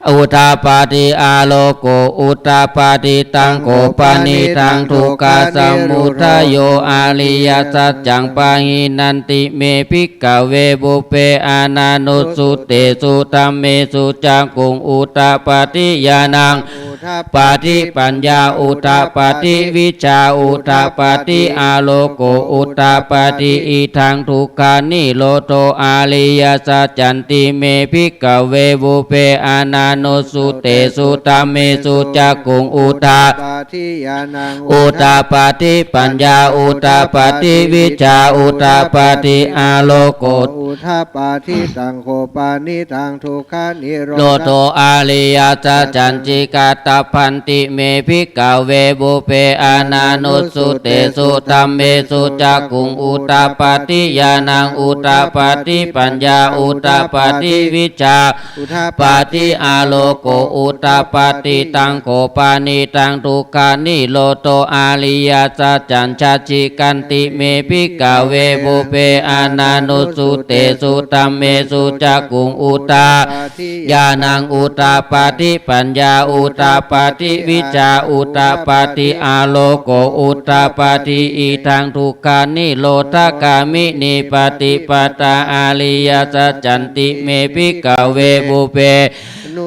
udapādi āloko udapādi taṃ kho panidaṃ dukkhasamudayo ariyasaccaṃ pahīnanti me bhikkhave pubbe ananussutesu dhammesu cakkhuṃ udapādi ñāṇaṃ udapādi, paññā udapādi, vijjā udapādi, āloko udapādi. Idaṃ dukkhanirodho ariyasaccanti me bhikkhave pubbe ananussutesu dhammesu cakkhuṃ udapādi, ñāṇaṃ udapādi, paññā udapādi, vijjā udapādi, āloko udapādi. Taṃ kho panidaṃ dukkhanirodho ariyasaccanti katabbanti me bhikkhave pubbe ananussutesu dhammesu cakkhuṃ udapādi, ñāṇaṃ udapādi, paññā udapādi, vijjā udapādi, āloko udapādi. Taṃ kho panidaṃ dukkhanirodho ariyasaccaṃ jjhassikanti me bhikkhave pubbe ananussutesu dhammesu cakkhuṃ udapādi, ñāṇaṃ udapādi, paññā udapādi, vijjā udapādi, āloko udapādi. Idaṃ dukkhanirodhagāminī paṭipadā ariyasaccanti me bhikkhave pubbe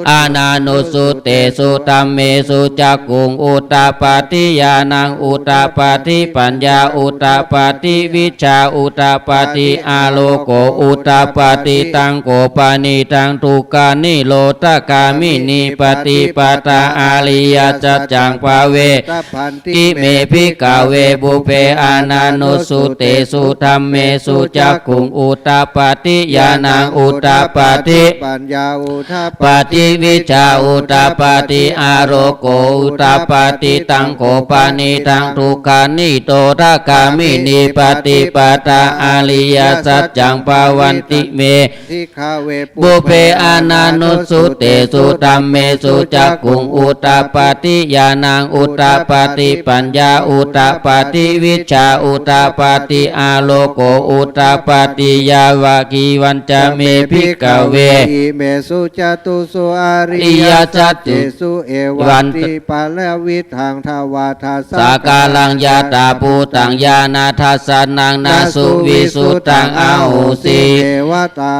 ananussutesu dhammesu cakkhuṃ udapādi, ñāṇaṃ udapādi, paññā udapādi, vijjā udapādi, āloko udapādi. Taṃ kho panidaṃ dukkhanirodhagāminīpaṭipadā ariyasaccaṃ bhāvetabbanti me bhikkhave pubbe ananussutesu dhammesu cakkhuṃ udapādi, ñāṇaṃ udapādi, paññā udapādi, vijjā udapādi, āloko udapādi. Taṃ kho panidaṃ dukkhanirodhagāminīpaṭipadā ariyasaccaṃ bhāvanti me bhikkhave pubbe ananussutesu dhammesu cakkhuṃ udapādi, ñāṇaṃ udapādi, paññā udapādi, vijjā udapādi, āloko udapādi. Yāvakīvañca me bhikkhave imesu catūsu ariyasaccesu evantiparivaṭṭaṃ dvādasākāraṃ yathābhūtaṃ ñāṇadassanaṃ na suvisuddhaṃ ahosi. Devatā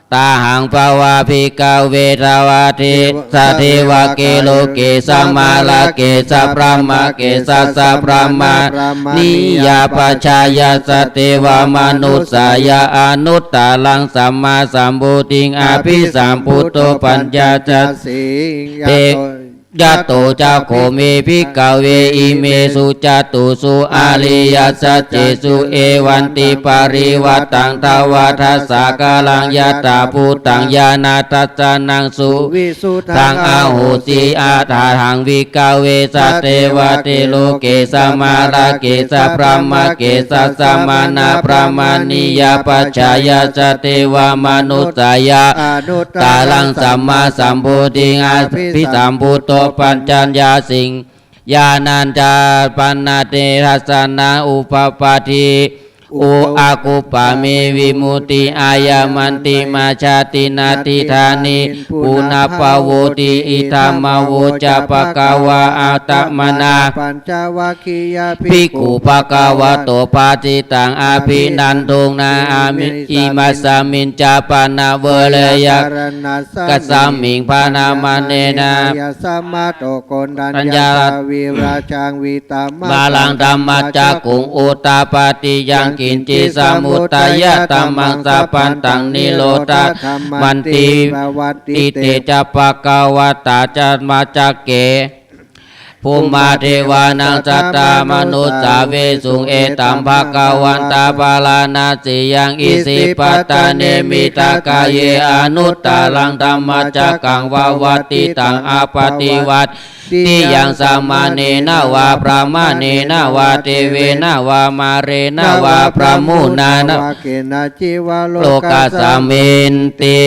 tahaṃ bhava bhikkhave dvādasadevake loke samārake sabrahmake sasabrahmaṇiyā pajāya sadevamanussāya anuttaraṃ sammāsambuddhiṃ abhisambuddho pañcasīlīkato. Yato ca kho me bhikkhave imesu catūsu ariyasaccesu evantiparivaṭṭaṃ dvādasākāraṃ yathābhūtaṃ ñāṇadassanaṃ suvisuddhaṃ ahosi. Tahaṃ bhikkhave sadevake loke samārake sabrahmake sassamaṇabrāhmaṇiyā pajāya sadevamanussāya anuttaraṃ sammāsambuddhiṃ abhisambuddho pañcasīlī ñāṇañca pana te dassanaṃ upapatti. Ū akuppā me vimutti ayamantimā jāti natthidāni punabbhavoti. Idamavoca bhagavā. Attamanā pañcavaggiyā bhikkhū bhagavato bhāsitaṃ abhinanduṃ. Na ami imasmiñca pana vereyya kasmiṃ bhaṇāma nena yasmato koṇḍaññassa virajaṃ vītamalaṃ dhammacakkhuṃ udapādi yaṅkiñci samudayadhammaṃ sabbantaṃ nirodhadhammanti. Evaṃ titte ca bhagavatā dhammacakke bhummā devānaṃ saddamanussāvesuṃ etaṃ bhagavantaṃ bārāṇasiyaṃ isipatane migadāye anuttaraṃ dhammacakkaṃ pavattitaṃ appaṭivattiyaṃ samaṇena vā brāhmaṇena vā devena vā mārena vā brahmunā vā kenaci vā lokasminti.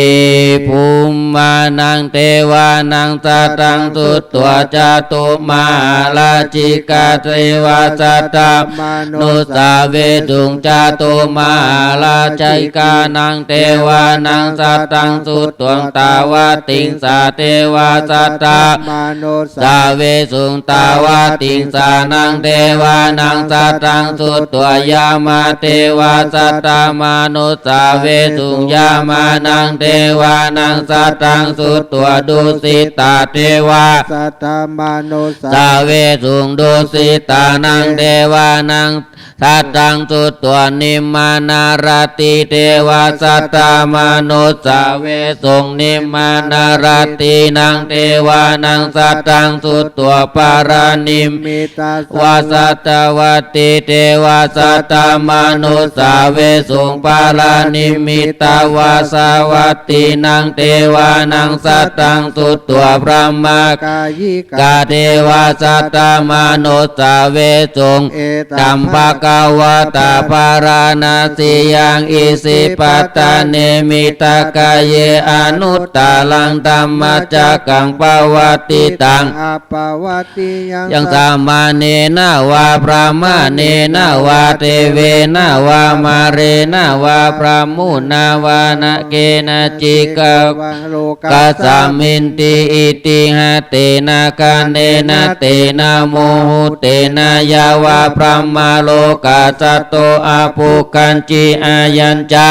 Bhummānaṃ devānaṃ saddaṃ sutvā cātummā mahārājikā devā saddamanussāvesuṃ. Catumahārājikānaṃ devānaṃ saddaṃ sutvā tāvatiṃsā devā saddamanussāvesuṃ. Tāvatiṃsānaṃ devānaṃ saddaṃ sutvā yāmā devā saddamanussāvesuṃ. Yāmānaṃ devānaṃ saddaṃ sutvā tusitā devā saddamanussāvesuṃ. Tusitānaṃ devānaṃ saddaṃ sutvā nimmānaratī devā saddamanussāvesuṃ. Nimmānaratīnaṃ devānaṃ saddaṃ sutvā paranimmitā devā saddamanussāvesuṃ. Savatī devā saddamanussāvesuṃ. Paranimmitā devā savattīnaṃ devānaṃ saddaṃ sutvā brahmakāyikā devā saddamanussāvesuṃ. Etaṃ bhagavatā bārāṇasiyaṃ isipatane migadāye anuttaraṃ dhammacakkaṃ pavattitaṃ appaṭivattiyaṃ samaṇena vā brāhmaṇena vā devena vā mārena vā brahmunā vā nakkhenaci kavaṃ lokasminti. Itiha tena khaṇena tena muhuttena yāva brahmalokā saddo abbhuggacchi. Ayañca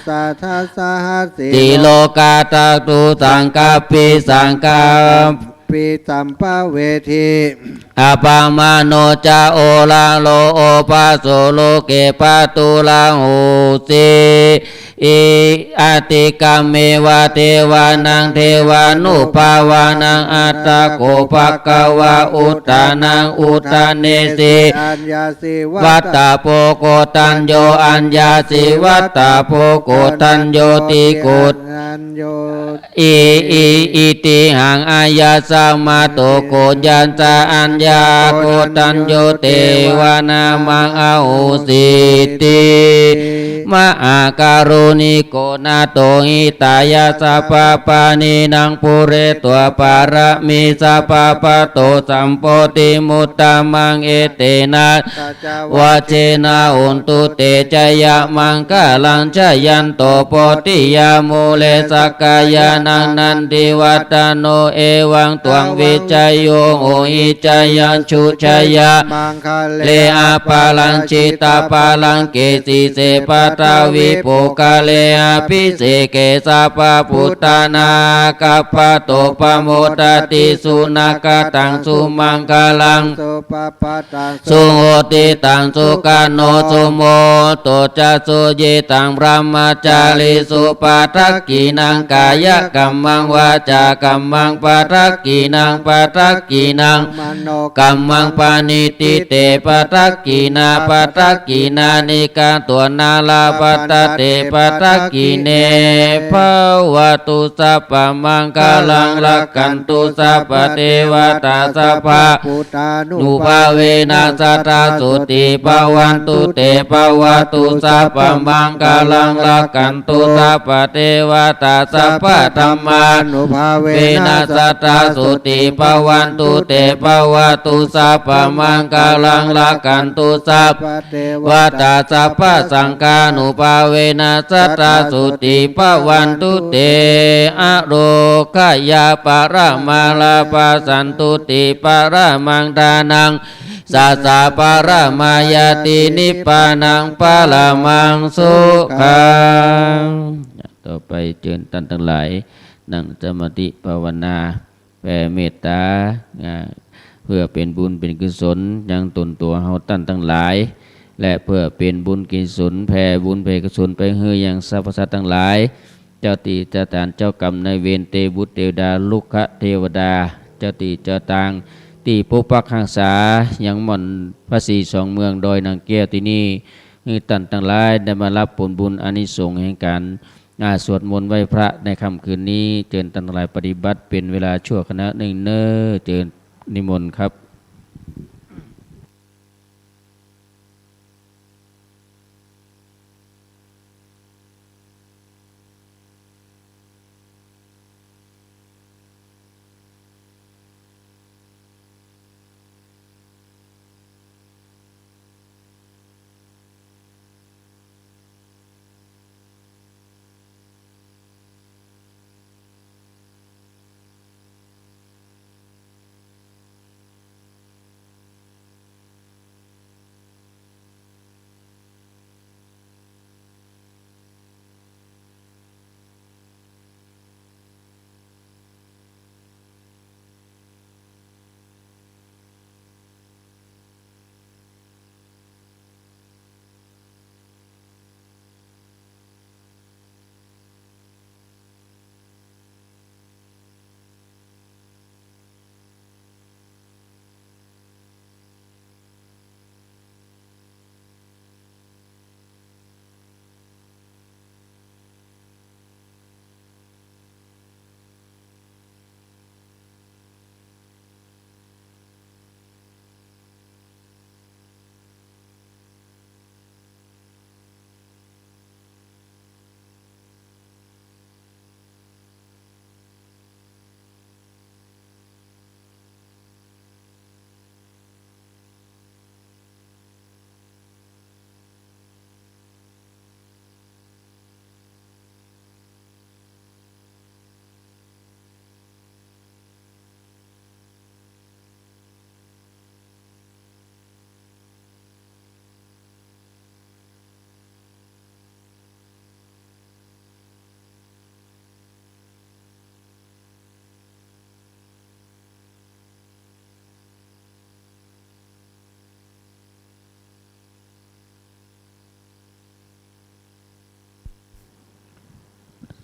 dasasahassī lokadhātu saṅkampi saṅkam pi sampavedhi. Appamāṇo ca oḷāro obhāso loke pāturahosi. Atikkammeva devānaṃ devānubhāvānaṃ atha kho bhagavā udānaṃ udānesi: Aññāsi vata bho koṇḍañño, aññāsi vata bho koṇḍaññoti, koṇḍañño i, i, itihaṃ āyasmato koṇḍañca aññākoṇḍañño devānamaṃ ahosīti. Mahākāruṇiko nātho hitāya sabbapāṇinaṃ pūretvā pāramī sabbā patto sambodhimuttamaṃ. Etena saccavajjena hontu te jayamaṅgalaṃ. Jayanto bodhiyā mūle sakyānaṃ nandivaḍḍhano, evaṃ tvaṃ vijayo hohi jayassu jayamaṅgale. Aparājitapallaṅke sīse paṭhavipokkhare abhiseke sabbabuddhānaṃ aggappatto pamodati. Sunakkhattaṃ sumaṅgalaṃ supabhātaṃ suhuṭṭhitaṃ sukhaṇo sumuhutto ca suyiṭṭhaṃ brahmacārisu. Padakkhiṇaṃ kāyakammaṃ vācākammaṃ padakkhiṇaṃ, padakkhiṇaṃ manokammaṃ paṇidhī te padakkhiṇā, padakkhiṇāni katvāna labhantatthe padakkhiṇe. Bhavatu sabbamaṅgalaṃ rakkhantu sabbadevatā sabba nubhāvena sadā sotthī bhavantu te. Bhavatu sabbamaṅgalaṃ rakkhantu sabbadevatā sabbadhammānubhāvena sadā sotthī bhavantu te. Bhavatu sabbamaṅgalaṃ rakkhantu sabbadevatā sabbasaṅghānubhāvena sadā sotthī bhavantu te. Ārogyaparamā lābhā santuṭṭhī paramaṃ dhanaṃ สัจจะ paramā ñātī nibbānaṃ paramaṃ sukhaṃ. ต่อไปเจิญต้านตังหลายนั่งสมาธิภาวนา แผ่เมตต๋า อ่า เปื้อเป๋นบุญเป๋นกุศลยังต๋นตั๋วเฮาต้านตังหลาย และเปื้อเป๋นบุญกุศล แผ่บุญแผ่กุศลไปหื้อยังสรรพสัตว์ตังหลาย เจ้าตี้เจ้าตาง เจ้ากรรมนายเวร เตวบุตรเตวดา รุกขเตวดา เจ้าตี้เจ้าตาง ตี้ปกปักฮักษายังม่อนพระศรีสองเมืองดอยนางแก้วตี้นี่ หื้อต้านตังหลายได้มาฮับผลบุญอานิสงส์แห่งก๋าน อ่า สวดมนต์ไหว้พระในค่ำคืนนี้ เจิญต้านตังหลายปฏิบัติเป๋นเวลาชั่วขณะนึ่งเน้อ เจิญนิมนต์ครับ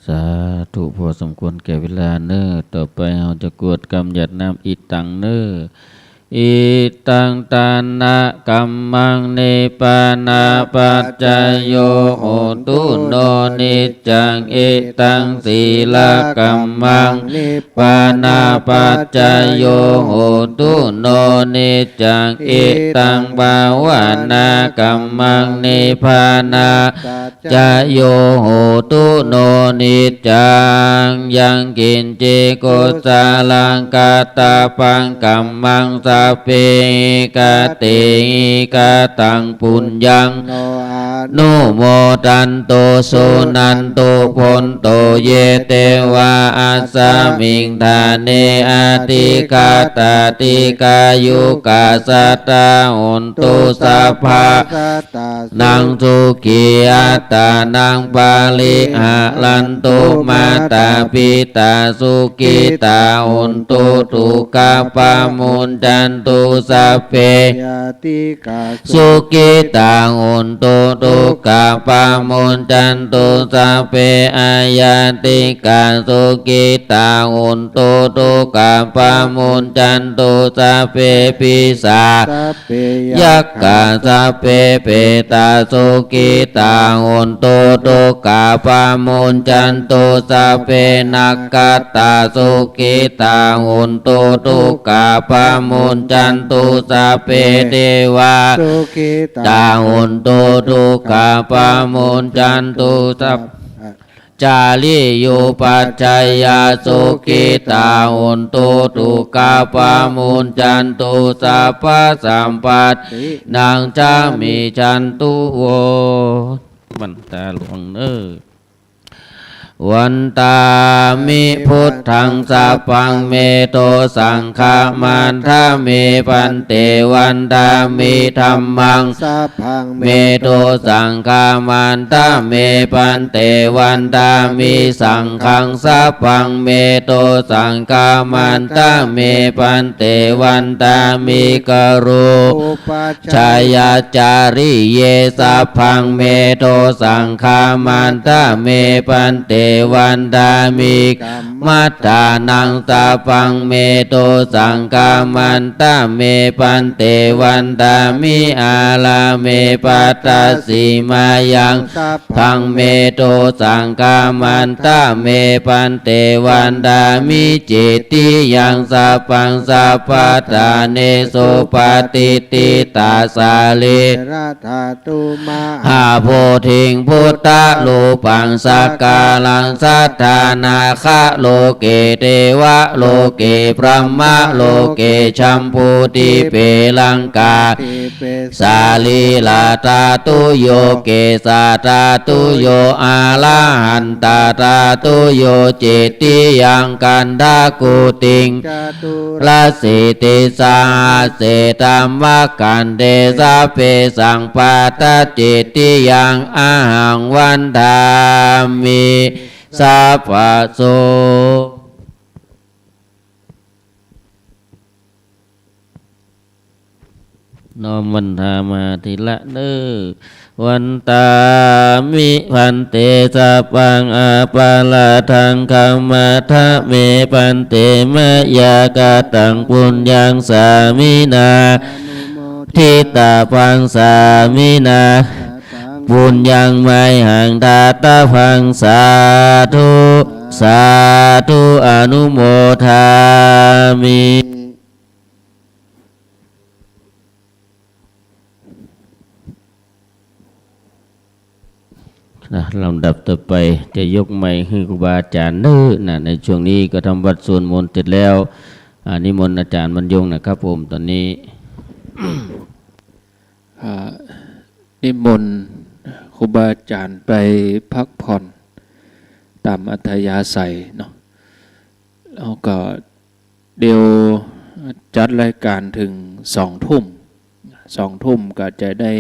สาธุ พอสมควรแก่เวลาเน่อ ต่อไปเฮาจะกรวดกำหยาดน้ำอิตังเน่อ อิตังทานะกัมมัง นิพพานะปัจจโย โหตุ โน นิจจัง อิตังสีละกัมมัง นิพพานะปัจจโย โหตุ โน นิจจัง อิตังภาวนากัมมัง นิพพานะปัจจโย โหตุ โน นิจจัง ยังกิญจิกุสลังกัตตะปังกัมมัง สัพเพหิกะเตหิกะตังปุญญัง โน อนุโมทันตุ สุนันตุ ภวันตุ เย เตวา อัสสะมิง ฐาเน อธิคาตา ติกายุกา สัตตา หอนตุ สัพพะ สัตตา นัง สุขี อัตตานัง ปะริหะรันตุ มาตา ปิตา สุขิตา หอนตุ ทุกขา ปะมุญจันตุ สัพเพ ญาติกา สุขิตา หอนตุ ทุกขา ปะมุญจันตุ สัพเพ อาญาติกา สุขิตา หอนตุ ทุกขา ปะมุญจันตุ สัพเพ ปีศาจ สัพเพ ยักขา สัพเพ เปตา สุขิตา หอนตุ ทุกขา ปะมุญจันตุ สัพเพ นักขัตตา สุขิตา หอนตุ ทุกขา ปะมุญจันตุ สัพเพ เทวา สุขิตา หอนตุ ทุกขา ปะมุญจันตุ สัพพะ จาริยูปัชฌายา สุขิตา หอนตุ ทุกขา ปะมุญจันตุ สัพพะสัมปัตตินัง สามิชันตุ โว มันตาหลวงเน่อ วันทามิพุทธัง สัพพัง เม โท สังฆา มันทะ เม ภันเต วันทามิธัมมัง สัพพัง เม โท สังฆา มันทะ เม ภันเต วันทามิสังฆัง สัพพัง เม โท สังฆา มันทะ เม ภันเต วันทามิ กะโร อุปัชฌายาจาริเย สัพพัง เม โท สังฆา มันทะ เม ภันเต วันทามิ กัมมัฏฐานัง สัพพัง เม โท สังฆา มันทะ เม ภันเต วันทามิ อาราเม ภัททสิมายัง สัพพัง เม โท สังฆา มันทะ เม ภันเต วันทามิ เจติยัง สัพพัง สัพพะทาเนสุ ปะติฏฐิตา สาลี ระ ธาตุ มหาโพธิง พุทธารูปัง สักการัง สัทธา นาคาโลเก เทวาโลเก พรหมาโลเก จัมพูดดีป เป ลังกา สาลีระ ธาตุโย เกสา ธาตุโย อะระหันตา ธาตุโย เจติยัง คันธะกูติง จตุรสีติสหัสเส ธัมมะขันเท สัพเพสัง ปะทะ เจติยัง อะหัง วันทามิ สัพพะโส น้อมวันทามาทีละเน่อ วันทามิ ภันเต สัพพัง อปะราทัง ขัมมัฏฐะ เม ภันเต มะยากะตัง ปุญญัง สามินา อนุโมทิตาภัง สามินา ปุญญัง มะหัง ทาตะภัง สาธุ สาธุ อนุโมทามิ นะ ลำดับต่อไปจะยกไมค์หื้อครูบาอาจ๋ารย์เน่อ นะ ในช่วงนี้ก็ทำวัตรสวดมนต์เสร็จแล้ว อ่า นิมนต์อาจ๋ารย์บรรยงนะครับผม ต๋อนนี้ อ่า นิมนต์ครูบาอาจ๋ารย์ไปพักผ่อนต๋ามอัธยาศัยเนาะ แล้วก็เดี๋ยวจัดรายก๋านเถิงสองทุ่ม สองทุ่มก็จะได้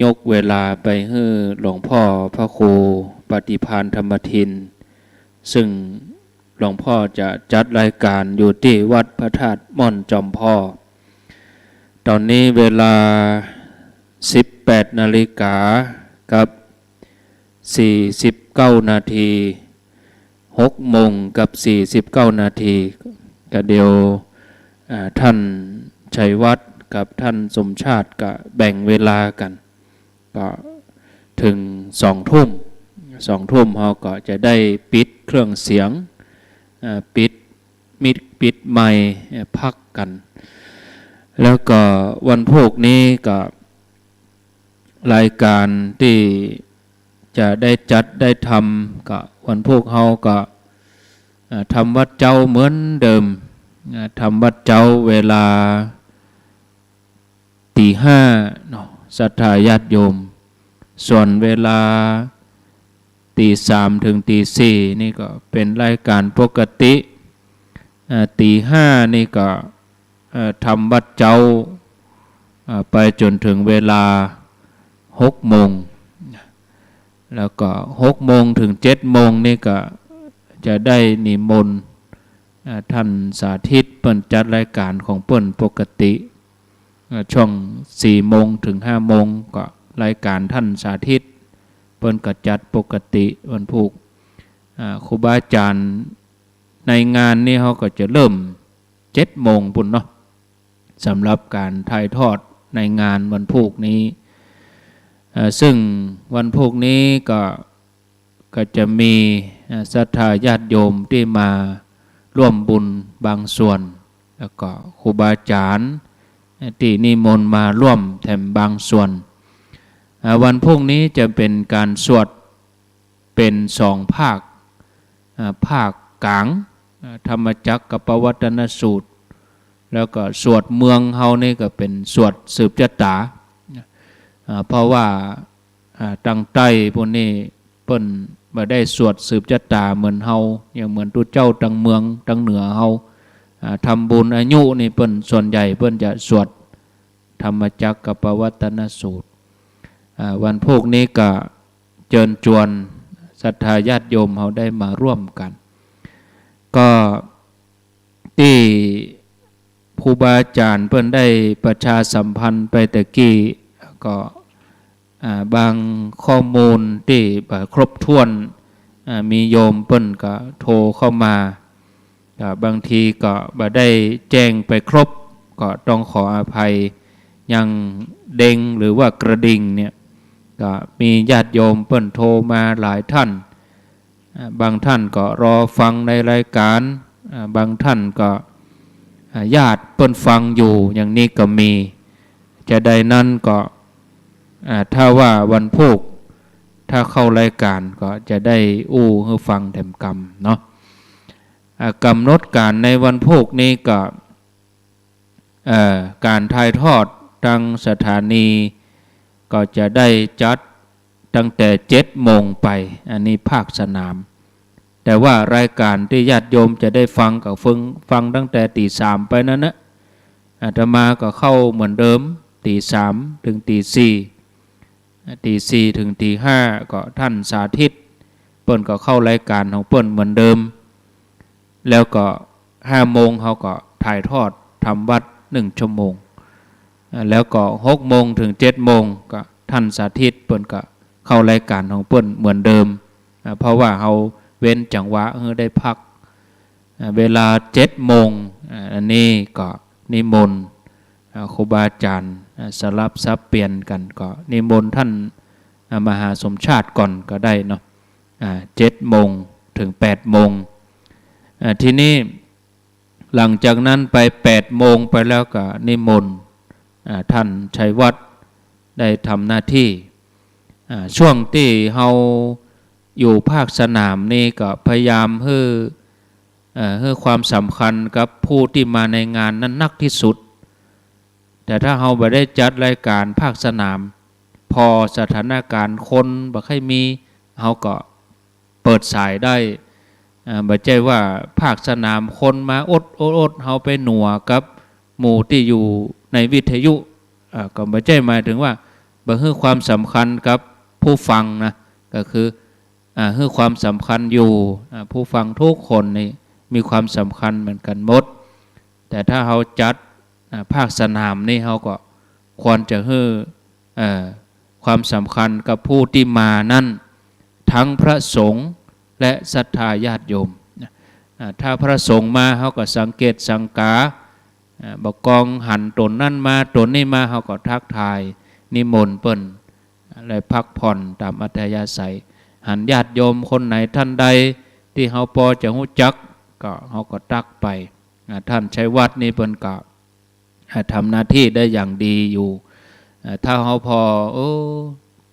ยกเวลาไปหื้อหลวงพ่อพระครูปฏิภาณธรรมทิน ซึ่งหลวงพ่อจะจัดรายก๋านอยู่ตี้วัดพระธาตุม่อนจอมพอก ต๋อนนี้เวลาสิบแปดนาฬิกากับ สี่สิบเก้านาที หกโมงกับสี่สิบเก้านาที ก็เดี๋ยว อ่า ท่านชัยวัฒน์กับท่านสมชาติก็แบ่งเวลากั๋น ก็เถิงสองทุ่ม สองทุ่มเฮาก็จะได้ปิดเครื่องเสียง อ่า ปิดมิก ปิดไมค์ อ่า พักกั๋น แล้วก็วันพูกนี้ก็ รายก๋านตี้จะได้จัดได้ทำก็วันพูกเฮาก็ เอ่อ ทำวัตรเจ๊าเหมือนเดิม อ่า ทำวัตรเจ๊าเวลาตีห้าเนาะ ศรัทธาญาติโยม ส่วนเวลาตีสามเถิงตีสี่นี่ก็เป๋นรายก๋านปกติ อ่า ตีห้านี่ก็ เอ่อ ทำวัตรเจ๊า อ่า ไปจ๋นเถิงเวลาหกโมง แล้วก็หกโมงเถิงเจ็ดโมงนี่ก็จะได้นิมนต์ อ่า ท่านสาธิตเปิ้นจัดรายก๋านของเปิ้นปกติ อ่า ช่วงสี่โมงเถิงห้าโมงก็รายก๋านท่านสาธิต เปิ้นก็จัดปกติวันพูก อ่า ครูบาอาจ๋ารย์ในงานนี้เฮาก็จะเริ่มเจ็ดโมงปู้นเนาะ สำหรับก๋านถ่ายทอดในงานวันพูกนี้ เอ่อ ซึ่งวันพูกนี้ก็ ก็จะมี เอ่อ ศรัทธาญาติโยมตี้มาร่วมบุญบางส่วน แล้วก็ครูบาอาจ๋ารย์ตี้นิมนต์มาร่วมแถมบางส่วน อ่า วันพูกนี้จะเป๋นก๋านสวดเป๋นสองภาค อ่า ภาคก๋าง อ่า ธัมมจักกัปปวัตตนสูตร แล้วก็สวดเมืองเฮานี่ก็เป๋นสวดสืบจะต๋า อ่า เพราะว่า อ่า ตางใต้ปู้นนี่เปิ้นบ่ได้สวดสืบจะต๋าเหมือนเฮา อย่างเหมือนตุ๊เจ้าตางเมืองตางเหนือเฮา อ่า ทำบุญอายุนี่เปิ้นส่วนใหญ่เปิ้นจะสวดธัมมจักกัปปวัตตนสูตร อ่า วันพูกนี้ก็เจิญจวนศรัทธาญาติโยมเฮาได้มาร่วมกั๋น ก็ ตี้ครูบาอาจ๋ารย์เปิ้นได้ประชาสัมพันธ์ไปตะกี้ ก็ อ่า บางข้อมูลตี้บ่ครบถ้วน อ่า มีโยมเปิ้นก็โทรเข้ามา ก็บางทีก็บ่ได้แจ้งไปครบ ก็ต้องขออภัย อย่างเด้งหรือว่ากระดิ่งเนี่ย ก็มีญาติโยมเปิ้นโทรมาหลายท่าน อ่า บางท่านก็รอฟังในรายก๋าน อ่า บางท่านก็ อ่า ญาติเปิ้นฟังอยู่ อย่างนี้ก็มี จะใดนั้นก็ อ่า ถ้าว่าวันพูก ถ้าเข้ารายก๋านก็จะได้อู้หื้อฟังแถมกำเนาะ อ่า ก๋ำหนดก๋านในวันพูกนี้ก็ เอ่อ ก๋านถ่ายทอดตางสถานีก็จะได้จัดตั้งแต่เจ็ดโมงไป อันนี้ภาคสนาม แต่ว่ารายก๋านตี้ญาติโยมจะได้ฟังก็ฟัง ฟังตั้งแต่ตี๋สามไปนั้นนะ อาตมาก็เข้าเหมือนเดิม ตี๋สามเถิงตี๋สี่ ตี๋สี่เถิงตี๋ห้าก็ท่านสาธิต เปิ้นก็เข้ารายก๋านของเปิ้นเหมือนเดิม แล้วก็ห้าโมงเฮาก็ถ่ายทอดทำวัตรหนึ่งชั่วโมง อ่า แล้วก็หกโมงเถิงเจ็ดโมงก็ท่านสาธิตเปิ้นก็เข้ารายก๋านของเปิ้นเหมือนเดิม อ่า เพราะว่าเฮาเว้นจังหวะหื้อได้พัก อ่า เวลาเจ็ดโมง อ่า อันนี้ก็นิมนต์ อ่า ครูบาอาจ๋ารย์ อ่า สลับสับเปลี่ยนกั๋น ก็นิมนต์ท่าน อ่า มหาสมชาติก่อนก็ได้เนาะ อ่า เจ็ดโมงเถิงแปดโมง อ่า ทีนี้หลังจากนั้นไปแปดโมงไปแล้วก็นิมนต์ อ่า ท่านชัยวัฒน์ได้ทำหน้าที่ อ่า ช่วงตี้เฮาอยู่ภาคสนามนี่ก็พยายามหื้อ เอ่อ หื้อความสำคัญกับผู้ตี้มาในงานนั้นนักตี้สุด แต่ถ้าเฮาบ่ได้จัดรายก๋านภาคสนาม ผ่อสถานก๋ารณ์คนบ่ใค่มี เฮาก็เปิดสายได้ อ่า บ่ใจ้ว่าภาคสนามคนมาอด อด อด เฮาไปหนัวกับหมู่ตี้อยู่ในวิทยุ อ่า ก็บ่ใจ้หมายเถิงว่าบ่หื้อความสำคัญกับผู้ฟังนะ ก็คือ อ่า หื้อความสำคัญอยู่ อ่า ผู้ฟังทุกคนนี่มีความสำคัญเหมือนกั๋นหมด แต่ถ้าเฮาจัด อ่า ภาคสนามนี่เฮาก็ควรจะหื้อ เอ่อ ความสำคัญกับผู้ตี้มานั้น ทั้งพระสงฆ์และศรัทธาญาติโยมนะ อ่า ถ้าพระสงฆ์มา เฮาก็สังเกตสังกา อ่า บ่ากองหันต๋นนั้นมา ต๋นนี้มา เฮาก็ทักทายนิมนต์เปิ้น และพักผ่อนต๋ามอัธยาศัย หันญาติโยมคนไหนท่านใดตี้เฮาปอจะฮู้จัก ก็เฮาก็ตักไป อ่า ท่านชัยวัฒน์นี่เปิ้นก็ อ่า ทำหน้าตี้ได้อย่างดีอยู่ อ่า ถ้าเฮาปอ เออ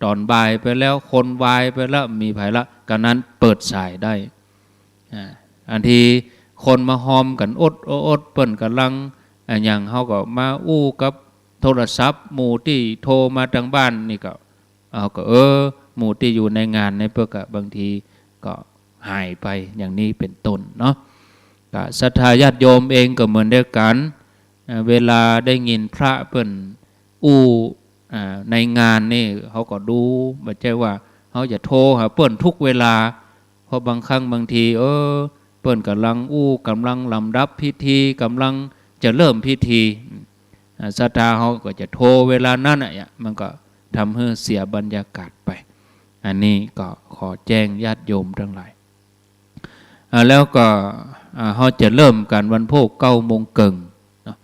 ต๋อนบ่ายไปแล้ว คนวายไปแล้ว มีใผละ ก็นั้นเปิดสายได้ อ่า อันตี้คนมาฮอมกั๋นอด อด อด เปิ้นก่ำลัง อ่า อะหยัง เฮาก็มาอู้กับโทรศัพท์ หมู่ตี้โทรมาตางบ้านนี่ก็ เฮาก็ เออ หมู่ตี้อยู่ในงานในเปิ้นก็บางทีก็หายไป อย่างนี้เป๋นต้นเนาะ ก็ศรัทธาญาติโยมเองก็เหมือนเดียวกั๋น อ่า เวลาได้ยินพระเปิ้นอู้ อ่า ในงานนี่ เฮาก็ดู บ่ใจ้ว่าเฮาจะโทรหาเปิ้นทุกเวลา เพราะบางครั้งบางที เออ เปิ้นก่ำลังอู้ ก่ำลังลำดับพิธี ก่ำลังจะเริ่มพิธี อ่า ศรัทธาเฮาก็จะโทรเวลานั้นน่ะ มันก็ทำหื้อเสียบรรยากาศไป อันนี้ก็ขอแจ้งญาติโยมตังหลาย อ่า แล้วก็ อ่า เฮาจะเริ่มกั๋นวันพูกเก้าโมงเกิ่งเนาะ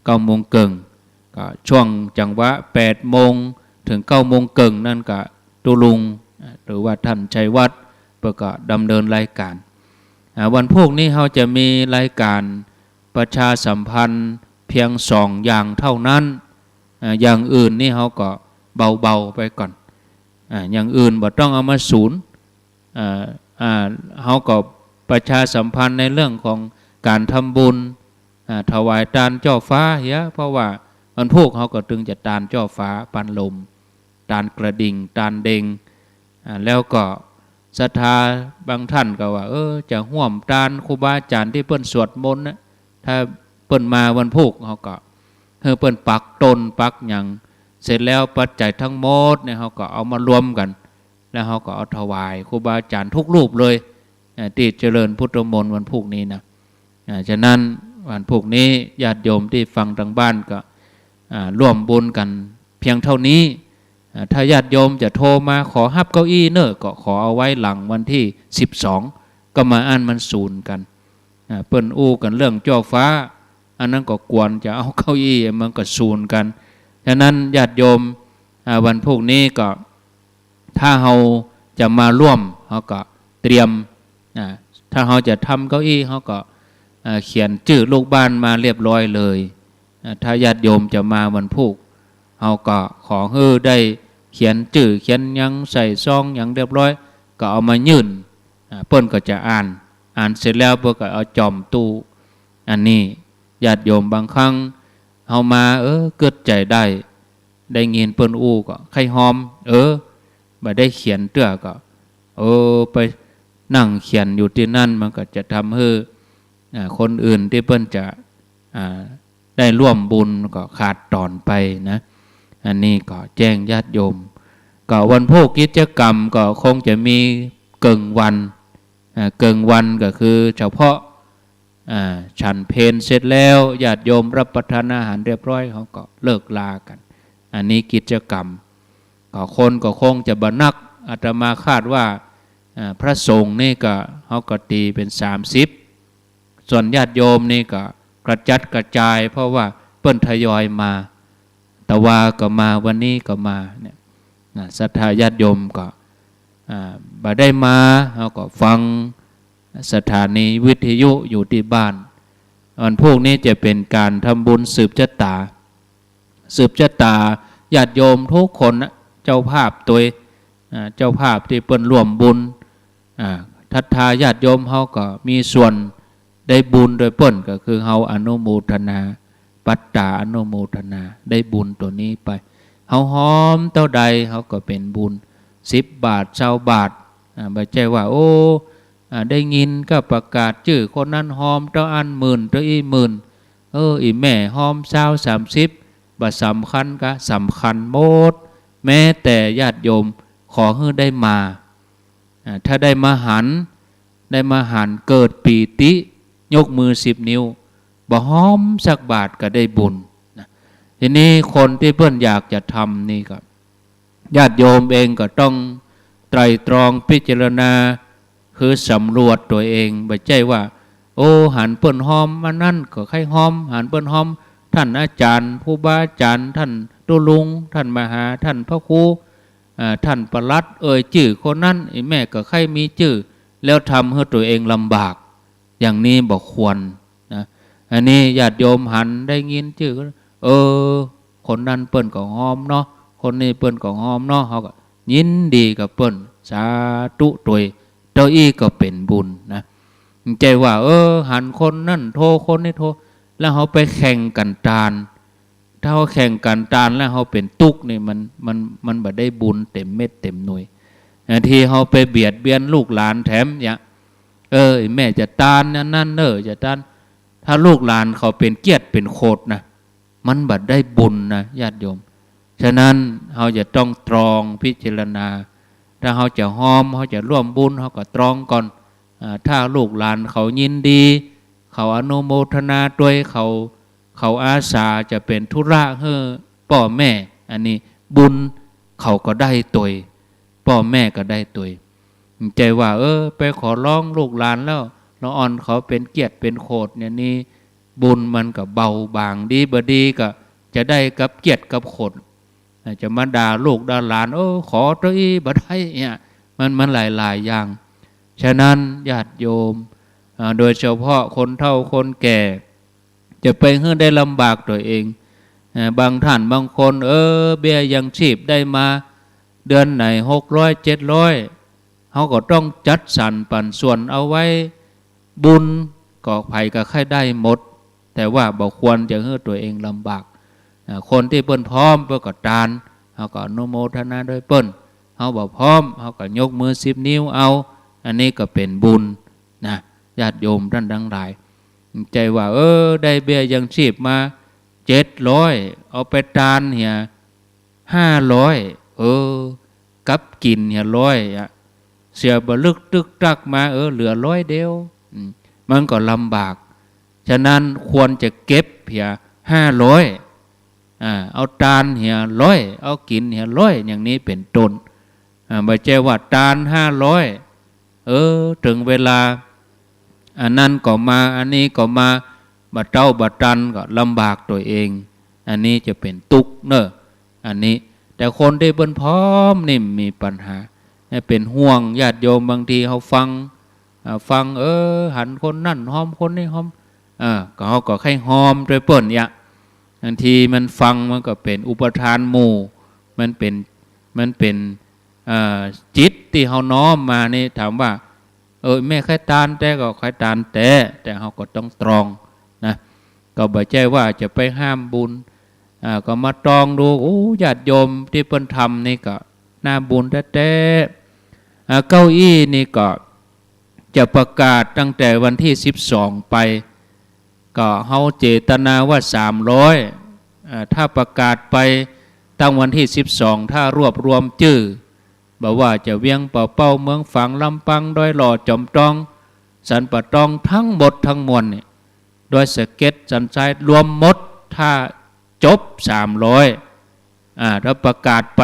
เก้าโมงเกิ่ง ก็ช่วงจังหวะแปดโมงเถิงเก้าโมงเกิ่งนั้นก็ตุ๊ลุง อ่า หรือว่าท่านชัยวัฒน์ เปิ้นก็ดำเนินรายก๋าน อ่า วันพูกนี้เฮาจะมีรายก๋านประชาสัมพันธ์เพียงสองอย่างเท่านั้น อ่า อย่างอื่นนี่เฮาก็เบาๆ ไปก่อน อ่า อย่างอื่นบ่ต้องเอามาสูญ อ่า อ่า เฮาก็ประชาสัมพันธ์ในเรื่องของก๋านทำบุญ อ่า ถวายตานจ้อฟ้าเหีย เพราะว่าวันพูกเฮาก็ตึงจะตานจ้อฟ้า ปันลม ตานกระดิ่ง ตานเด็ง อ่า แล้วก็ศรัทธาบางท่านก็ว่า เออ จะฮ่วมตานครูบาอาจ๋ารย์ตี้เปิ้นสวดมนต์นะ ถ้าเปิ้นมาวันพูก เฮาก็หื้อเปิ้นปักต้นปักหยัง เสร็จแล้วปัจจัยทั้งหมดเนี่ย เฮาก็เอามารวมกั๋น แล้วเฮาก็เอาถวายครูบาอาจ๋ารย์ทุกรูปเลย อ่า ตี้เจริญพุทธมนต์วันพูกนี้นะ อ่า ฉะนั้นวันพูกนี้ญาติโยมตี้ฟังตางบ้านก็ อ่า ร่วมบุญกั๋นเพียงเท่านี้ อ่า ถ้าญาติโยมจะโทรมาขอฮับเก้าอี้เน่อ ก็ขอเอาไว้หลังวันตี้สิบสอง ก็บ่อั้นมันสูญกั๋น อ่า เปิ้นอู้กั๋นเรื่องจ้อฟ้า อันนั้นก็กวนจะเอาเก้าอี้ มันก็สูญกั๋น ฉะนั้นญาติโยม อ่า วันพูกนี้ก็ ถ้าเฮาจะมาร่วม เฮาก็เตรียม อ่า ถ้าเฮาจะทำเก้าอี้ เฮาก็ อ่า เขียนจื้อลูกบ้านมาเรียบร้อยเลย อ่า ถ้าญาติโยมจะมาวันพูก เฮาก็ขอหื้อได้เขียนจื้อเขียนหยังใส่ซองหยังเรียบร้อย ก็เอามายื่น อ่า เปิ้นก็จะอ่าน อ่านเสร็จแล้วเปิ้นก็เอาจ่อมตู้ อันนี้ญาติโยมบางครั้งเฮามา เออ กึ๊ดใจ๋ได้ ได้ยินเปิ้นอู้ก็ใค่ฮอม เออ บ่ได้เขียนเตื้อก็ เออ ไปนั่งเขียนอยู่ตี้นั้น มันก็จะทำหื้อ อ่า คนอื่นตี้เปิ้นจะ อ่า ได้ร่วมบุญก็ขาดต๋อนไปนะ อันนี้ก็แจ้งญาติโยม ก็วันพูกกิจกรรมก็คงจะมีเกิ่งวัน อ่า เกิ่งวันก็คือเฉพาะ อ่า ฉันเพลเสร็จแล้ว ญาติโยมรับประทานอาหารเรียบร้อย เขาก็เลิกลากั๋น อันนี้กิจกรรม ก็คนก็คงจะบ่นัก อาตมาคาดว่า อ่า พระสงฆ์นี่ก็ เขาก็ตีเป๋นสามสิบ ส่วนญาติโยมนี่ก็กระจัดกระจาย เพราะว่าเปิ้นทยอยมา ตะวาก็มา วันนี้ก็มาเนี่ยนะ ศรัทธาญาติโยมก็ อ่า บ่ได้มา เขาก็ฟังสถานีวิทยุอยู่ตี้บ้าน วันพูกนี้จะเป๋นก๋านทำบุญสืบชะต๋า สืบชะต๋าญาติโยมกู้คนนะ เจ้าภาพตวย อ่า เจ้าภาพตี้เปิ้นร่วมบุญ อ่า ศรัทธาญาติโยมเขาก็มีส่วนได้บุญตวยเปิ้น ก็คือเขาอนุโมทนา ปัตตาอนุโมทนา ได้บุญตั๋วนี้ไป เขาฮอมเต้าใดเขาก็เป๋นบุญ สิบบาท ซาวบาท อ่า บ่ใจ้ว่า โอ้ อ่า ได้ยินก็ประกาศจื้อคนนั้นฮอมเต้าอั้นหมื่น เต้าอี้หมื่น เออ อี่แม่ฮอมซาว สามสิบ บ่สำคัญกา สำคัญหมด แม้แต่ญาติโยมขอหื้อได้มา อ่า ถ้าได้มาหัน ได้มาหันเกิดปีติ ยกมือสิบนิ้ว บ่ฮอมสักบาทก็ได้บุญนะ ทีนี้คนตี้เปิ้นอยากจะทำนี่ก็ ญาติโยมเองก็ต้อง ไตร่ตรองพิจารณา คือสำรวจตั๋วเอง บ่ใจ้ว่า โอ้ หันเปิ้นฮอมอันนั้นก็ใค่ฮอม หันเปิ้นฮอมต้านอาจ๋ารย์ ครูบาอาจ๋ารย์ ต้านตุ๊ลุง ต้านมหา ต้านพระครู อ่า ต้านปลัด เอ่ยจื้อคนนั้น อี่แม่ก็ใค่มีจื้อ แล้วทำหื้อตั๋วเองลำบาก อย่างนี้บ่ควรนะ อันนี้ญาติโยมหันได้ยินจื้อ เออ คนนั้นเปิ้นก็ฮอมเนาะ คนนี้เปิ้นก็ฮอมเนาะ เฮาก็ยินดีกับเปิ้น สาธุตวย เต้าอี้ก็เป๋นบุญนะ บ่ใจ้ว่า เออ หันคนนั้นโท คนนี้โท แล้วเฮาไปแข่งกั๋นตาน ถ้าเฮาแข่งกั๋นตานแล้วเฮาเป๋นตุ๊กข์นี่ มัน มัน มันบ่ได้บุญเต๋มเม็ดเต๋มหน่วย อ่า ตี้เฮาไปเบียดเบียนลูกหลานแถมเนี่ย เออ แม่จะตานอันนั้นเน่อ จะตาน ถ้าลูกหลานเขาเป๋นเกียจเป๋นโขดนะ มันบ่ได้บุญนะญาติโยม ฉะนั้นเฮาจะต้องตรองพิจารณา ถ้าเฮาจะฮอม เฮาจะร่วมบุญ เฮาก็ตรองก่อน อ่า ถ้าลูกหลานเขายินดี เขาอนุโมทนาตวย เขา เขาอาสาจะเป๋นธุระหื้อป้อแม่ อันนี้บุญเขาก็ได้ตวย ป้อแม่ก็ได้ตวย บ่ใจ้ว่า เออ ไปขอร้องลูกหลานแล้ว ละอ่อนเขาเป๋นเกียจเป๋นโขดเนี่ย นี่บุญมันก็เบาบาง ดีบ่ดีก็จะได้กับเกียจกับโขด อ่า จะมาด่าลูกด่าหลาน เออ ขอเต้าอี้บ่ได้เนี่ย มัน มันหลายๆ อย่าง ฉะนั้นญาติโยม อ่า โดยเฉพาะคนเฒ่าคนแก่ จะไปหื้อได้ลำบากตั๋วเอง อ่า บางท่านบางคน เออ เบี้ยยังชีพได้มา เดือนไหนหกร้อย เจ็ดร้อย เฮาก็ต้องจัดสรรปันส่วนเอาไว้ บุญก็ใผก็ใค่ได้หมด แต่ว่าบ่ควรจะหื้อตั๋วเองลำบาก อ่า คนตี้เปิ้นพร้อมเปิ้นก็ตาน เฮาก็อนุโมทนาตวยเปิ้น เฮาบ่พร้อม เฮาก็ยกมือสิบนิ้วเอา อันนี้ก็เป๋นบุญนะ ญาติโยมต้านตังหลาย บ่ใจ้ว่า เออ ได้เบี้ยยังชีพมาเจ็ดร้อย เอาไปตานเหียห้าร้อย เออ กับกิ๋นเหียร้อยอะ เสียบ่ลึกตึกตักมา เออ เหลือร้อยเดียว อืม มันก็ลำบาก ฉะนั้นควรจะเก็บเหียห้าร้อย อ่า เอาตานเหียร้อย เอากิ๋นเหียร้อย อย่างนี้เป๋นต้น อ่า บ่ใจ้ว่าตานห้าร้อย เออ เถิงเวลา อันนั้นก็มา อันนี้ก็มา บ่เต๊าบ่ตันก็ลำบากตั๋วเอง อันนี้จะเป๋นตุ๊กข์เน่อ อันนี้ แต่คนตี้เปิ้นพร้อมนี่มีปัญหา เนี่ย เป๋นห่วงญาติโยม บางทีเฮาฟัง อ่า ฟัง เออ หันคนนั้นฮอม คนนี้ฮอม อ่า ก็เฮาก็ใค่ฮอมตวยเปิ้นเนี่ย บางทีมันฟังมันก็เป๋นอุปาทานหมู่ มันเป๋น มันเป๋น อ่า จิตตี้เฮาน้อมมานี่ ถามว่า เออ แม่ใค่ตานแต๊ก็ใค่ตานแต๊ แต่เฮาก็ต้องตรองนะ ก็บ่ใจ้ว่าจะไปห้ามบุญ อ่า ก็มาตรองดู โอ้ ญาติโยมตี้เปิ้นทำนี่ก็น่าบุญแต๊ๆ อ่า เก้าอี้นี่ก็จะประกาศตั้งแต่วันตี้สิบสองไป ก็เฮาเจตนาว่าสามร้อย อ่า ถ้าประกาศไปตั้งวันตี้สิบสอง ถ้ารวบรวมจื้อ บ่ว่าจะเวียงป่าเป้า เมืองฝาง ลำปาง ดอยหล่อ จอมตอง สันป่าตอง ทั้งหมดทั้งมวลนี่ ดอยสะเก็ด สันทราย รวมหมด ถ้าจบสามร้อย อ่า ถ้าประกาศไป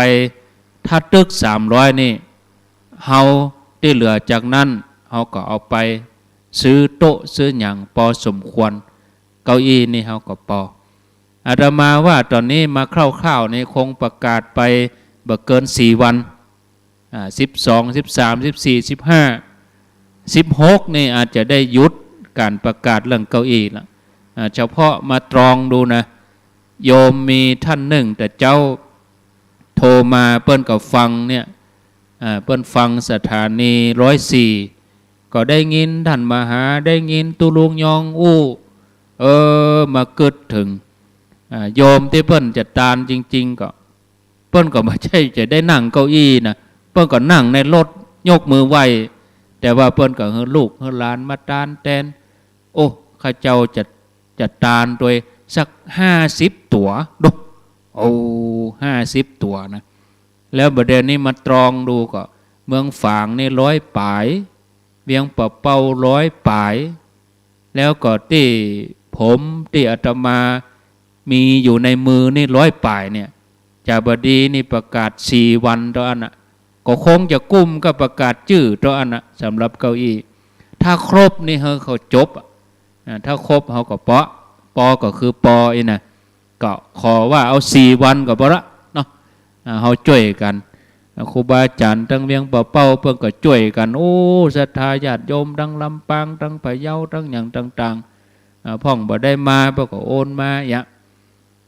ถ้าตึกสามร้อยนี่ เฮาตี้เหลือจากนั้น เฮาก็เอาไปซื้อโต๊ะซื้อหยังปอสมควร เก้าอี้นี่เฮาก็ปอ อาตมาว่าต๋อนนี้มาคร่าวๆ นี่คงประกาศไปบ่เกินสี่วัน อ่า สิบสอง สิบสาม สิบสี่ สิบห้า สิบหก นี่อาจจะได้หยุดก๋านประกาศเรื่องเก้าอี้ละ อ่า เฉพาะมาตรองดูนะ โยมมีต้านนึ่งแต่เจ๊าโทรมา เปิ้นก็ฟังเนี่ย อ่า เปิ้นฟังสถานีร้อยสี่ ก็ได้ยินต้านมหา ได้ยินตุ๊ลุงยองอู้ เออ มากึ๊ดเถิง อ่า โยมตี้เปิ้นจะตานจริงๆ ก็ เปิ้นก็บ่ใจ้จะได้นั่งเก้าอี้นะ เปิ้นก็นั่งในรถยกมือไหว้ แต่ว่าเปิ้นก็หื้อลูกหื้อหลานมาตานแตน โอ้ ข้าเจ้าจะ จะตานตวยสักห้าสิบตั๋ว ดู โอ้ ห้าสิบตั๋วนะ แล้วบ่าเดี่ยวนี้มาตรองดูก็ เมืองฝางนี่ร้อยป๋าย เวียงป่าเป้าร้อยป๋าย แล้วก็ตี้ผมตี้อาตมามีอยู่ในมือนี่ร้อยป๋ายเนี่ย จะบ่ดีนี่ประกาศสี่วันเต้าอั้นน่ะ ก็คงจะกุ้มกับประกาศจื้อเต้าอั้นนะ สำหรับเก้าอี้ ถ้าครบนี่เฮาเขาจบอะ อ่า ถ้าครบเฮาก็ปอ ปอก็คือปออี้นะ ก็ขอว่าเอาสี่วันก็ปอละเนาะ อ่า เฮาจ้วยกั๋น อ่า ครูบาอาจ๋ารย์ตังเวียงป่าเป้าเปิ้นก็จ้วยกั๋น โอ้ ศรัทธาญาติโยมตังลำปาง ตังพะเยา ตังหยังต่างๆ อ่า พ่องบ่ได้มาเปิ้นก็โอนมาอย่าง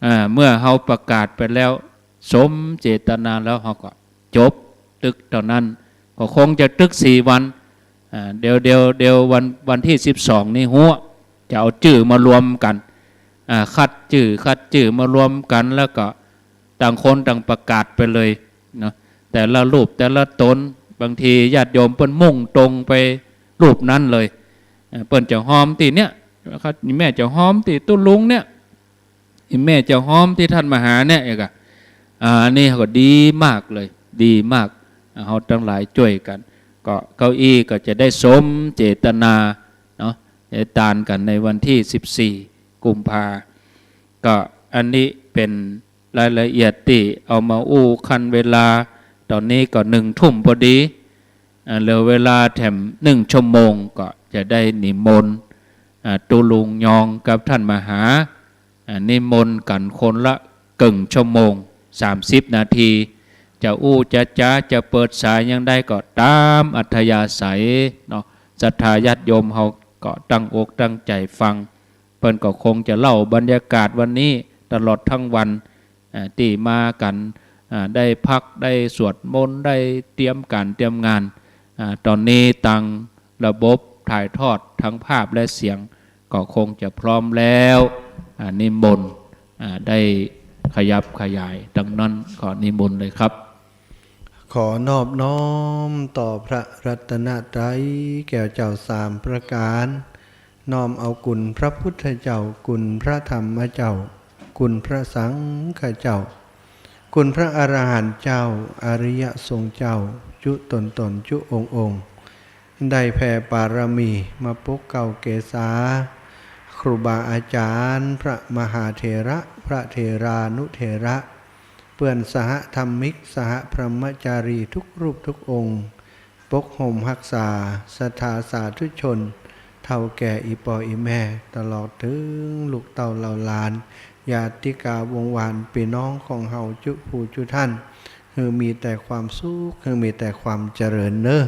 อ่า เมื่อเฮาประกาศไปแล้ว สมเจตนาแล้วเฮาก็จบตึกเต้านั้น ก็คงจะตึกสี่วัน อ่า เดี๋ยว เดี๋ยว เดี๋ยววัน วันตี้สิบสองนี่ฮู้ จะเอาจื้อมารวมกั๋น อ่า คัดจื้อ คัดจื้อมารวมกั๋น แล้วก็ต่างคนต่างประกาศไปเลยเนาะ แต่ละรูปแต่ละต๋น บางทีญาติโยมเปิ้นมุ่งตรงไปรูปนั้นเลย อ่า เปิ้นจะฮอมตี้เนี้ย แม่จะฮอมตี้ตุ๊ลุงเนี่ย อีแม่จะฮอมตี้ต้านมหาเนี่ย เอกอะ อ่า อันนี้ก็ดีมากเลย ดีมาก อ่า เฮาตังหลายจ้วยกั๋น ก็เก้าอี้ก็จะได้สมเจตนาเนาะ ได้ตานกั๋นในวันตี้สิบสี่กุมภา ก็อันนี้เป๋นรายละเอียดตี้เอามาอู้คันเวลา ต๋อนนี้ก็หนึ่งทุ่มปอดี อ่า เหลือเวลาแถมหนึ่งชั่วโมง ก็จะได้นิมนต์ อ่า ตุ๊ลุงยองกับต้านมหา อ่า นิมนต์กั๋นคนละเกิ่งชั่วโมง สามสิบนาที จะอู้จะจ๋า จะเปิดสายอย่างใดก็ต๋ามอัธยาศัยเนาะ ศรัทธาญาติโยมเฮาก็ตั้งอกตั้งใจ๋ฟัง เปิ้นก็คงจะเล่าบรรยากาศวันนี้ตลอดตึงวัน อ่า ตี้มากั๋น อ่า ได้พัก ได้สวดมนต์ ได้เตรียมก๋านเตรียมงาน อ่า ต๋อนนี้ตังระบบถ่ายทอดตังภาพและเสียงก็คงจะพร้อมแล้ว อ่า นิมนต์ อ่า ได้ขยับขยายตังนั้น ขอนิมนต์เลยครับ ขอนอบน้อมต่อพระรัตนตรัยแก้วเจ้าสามประก๋าน น้อมเอาคุณพระพุทธเจ้า คุณพระธรรมเจ้า คุณพระสังฆเจ้า คุณพระอรหันต์เจ้า อริยสงฆ์เจ้า จุ๊ต๋นๆ จุ๊องค์ๆ ได้แผ่ปารมีมาปกเกล้าเกษา ครูบาอาจ๋ารย์ พระมหาเถระ พระเถรานุเถระ เปื้อนสหธรรมิก สหพรหมจารีทุกรูปทุกองค์ ปกห่มฮักษา ศรัทธาสาธุชน เฒ่าแก่อี่ป้ออี่แม่ ตลอดเถิงลูกเต้าเหล่าหลาน ญาติกาวงศ์หวาน ปี้น้องของเฮาจุ๊ผู้จุ๊ต้าน หื้อมีแต่ความสุข หื้อมีแต่ความเจริญเน่อ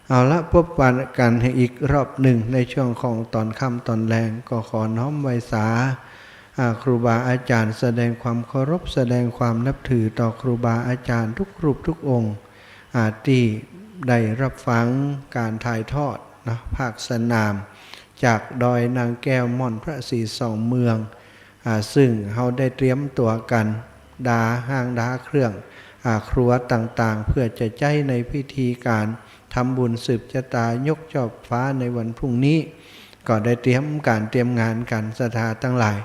เอาละ ปบปะกั๋นอีกรอบนึ่งในช่วงของต๋อนค่ำต๋อนแลง ก็ขอน้อมไหว้สา อ่า ครูบาอาจ๋ารย์ แสดงความเคารพ แสดงความนับถือต่อครูบาอาจ๋ารย์ทุกรูปทุกองค์ อ่า ตี้ได้ฮับฟังก๋านถ่ายทอดเนาะ ภาคสนาม จากดอยนางแก้วม่อนพระศรีสองเมือง อ่า ซึ่งเฮาได้เตรียมตั๋วกั๋น ดาห้างดาเครื่อง อ่า ครัวต่างๆ เปื้อจะใจ๊ในพิธีก๋านทำบุญสืบจะตายกจอบฟ้าในวันพรุ่งนี้ ก็ได้เตรียมก๋านเตรียมงานกั๋น ศรัทธาตังหลาย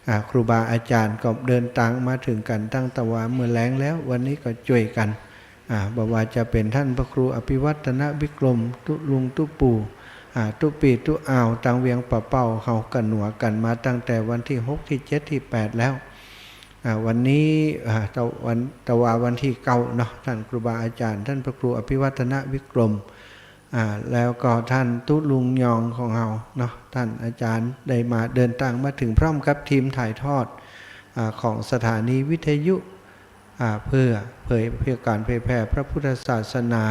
อ่า ครูบาอาจ๋ารย์ก็เดินตางมาเถิงกั๋นตั้งแต่วาเมื่อแลงแล้ว วันนี้ก็จ้วยกั๋น อ่า บ่ว่าจะเป๋นต้านพระครูอภิวัฒนวิกรม ตุ๊ลุงตุ๊ปู่ อ่า ตุ๊ปี้ตุ๊อ่าว ตางเวียงป่าเป้า เฮาก็หนัวกั๋นมาตั้งแต่วันตี้หก ตี้เจ็ด ตี้แปดแล้ว อ่า วันนี้ อ่า ตะวัน ตะวาวันตี้เก้าเนาะ ต้านครูบาอาจ๋ารย์ ต้านพระครูอภิวัฒนวิกรม อ่า แล้วก็ต้านตุ๊ลุงยองของเฮาเนาะ ต้านอาจ๋ารย์ได้มาเดินตางมาเถิงพร้อมกับทีมถ่ายทอด อ่า ของสถานีวิทยุ อ่า เปื้อเผย เปื้อก๋านเผยแผ่พระพุทธศาสนา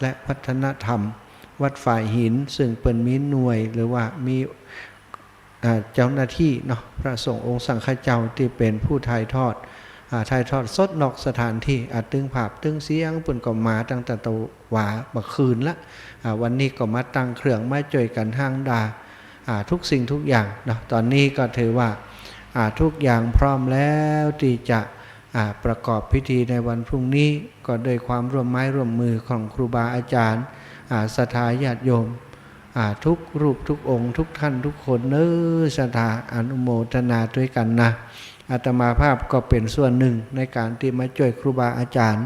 และวัฒนธรรม วัดฝายหิน ซึ่งเปิ้นมีหน่วย หรือว่ามี อ่า เจ้าหน้าตี้เนาะ พระสงฆ์องค์สังฆเจ้าตี้เป๋นผู้ถ่ายทอด อ่า ถ่ายทอดสดนอกสถานตี้ อ่า ตึงภาพตึงเสียง เปิ้นก็มาตั้งแต่ตะวาเมื่อคืนละ อ่า วันนี้ก็มาตั้งเครื่องมาจ้วยกั๋นห้างดา อ่า ทุกสิ่งทุกอย่างเนาะ ต๋อนนี้ก็ถือว่า อ่า ทุกอย่างพร้อมแล้วตี้จะ อ่า ประกอบพิธีในวันพรุ่งนี้ ก็ด้วยความร่วมไม้ร่วมมือของครูบาอาจ๋ารย์ อ่า ศรัทธาญาติโยม อ่า ทุกรูปทุกองค์ ทุกต้านทุกคนเน่อ ศรัทธาอนุโมทนาตวยกั๋นนะ อาตมาภาพก็เป๋นส่วนนึ่งในก๋านตี้มาจ้วยครูบาอาจ๋ารย์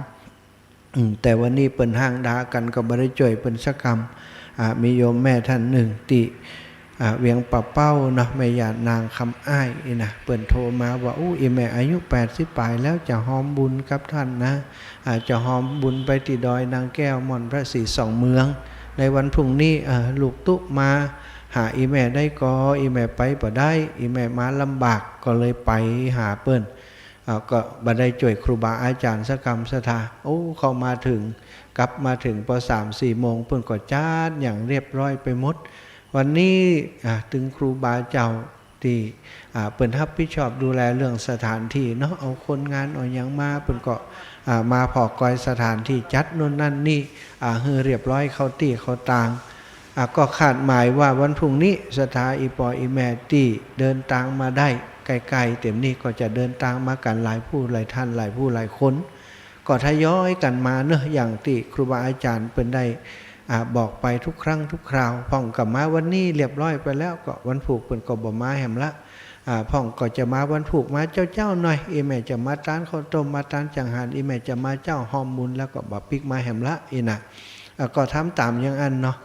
อืม แต่วันนี้เปิ้นห้างดากั๋นก็บ่ได้จ้วยเปิ้นสักกำ อ่า มีโยมแม่ต้านนึ่งตี้ อ่า เวียงป่าเป้าเนาะ แม่ย่านางคำอ้ายนี่นะ เปิ้นโทรมาว่า อู้ อี่แม่อายุแปดสิบป๋ายแล้ว จะฮอมบุญกับต้านนะ อ่า จะฮอมบุญไปตี้ดอยนางแก้ว ม่อนพระศรีสองเมือง ในวันพรุ่งนี้ เอ่อ ลูกตุ๊มาหาอี่แม่ได้ก่อ อี่แม่ไปบ่ได้ อี่แม่มาลำบาก ก็เลยไปหาเปิ้น อ่า ก็บ่ได้จ้วยครูบาอาจ๋ารย์สักกำศรัทธา โอ้ เข้ามาเถิง กลับมาเถิงปอสามสี่โมง เปิ้นก็จัดหยังเรียบร้อยไปหมด วันนี้ อ่า ตึงครูบาเจ้าตี้ อ่า เปิ้นฮับผิดชอบดูแลเรื่องสถานตี้เนาะ เอาคนงานเอาหยังมา เปิ้นก็ อ่า มาผ่อกอยสถานตี้ จัดโน่นนั่นนี่ อ่า หื้อเรียบร้อยเข้าตี้เข้าตาง อ่า ก็คาดหมายว่าวันพรุ่งนี้ศรัทธาอี่ป้ออี่แม่ตี้เดินตางมาได้ใก้ๆ เตียมนี้ก็จะเดินตางมากั๋นหลายผู้หลายต้าน หลายผู้หลายคน ก็ทยอยกั๋นมาเนาะ อย่างตี้ครูบาอาจ๋ารย์เปิ้นได้ อ่า บอกไปทุกครั้งทุกคราว พ่องก็มาวันนี้เรียบร้อยไปแล้ว ก็วันพูกเปิ้นก็บ่มาแหมละ อ่า พ่องก็จะมาวันพูกมาเจ๊าๆ หน่อย อี่แม่จะมาตานข้าวต้ม มาตานจังหัน อี่แม่จะมาเจ๊าฮอมบุญ แล้วก็บ่ปิ๊กมาแหมละ อี้นะ อ่า ก็ทำต๋ามอย่างอั้นเนาะ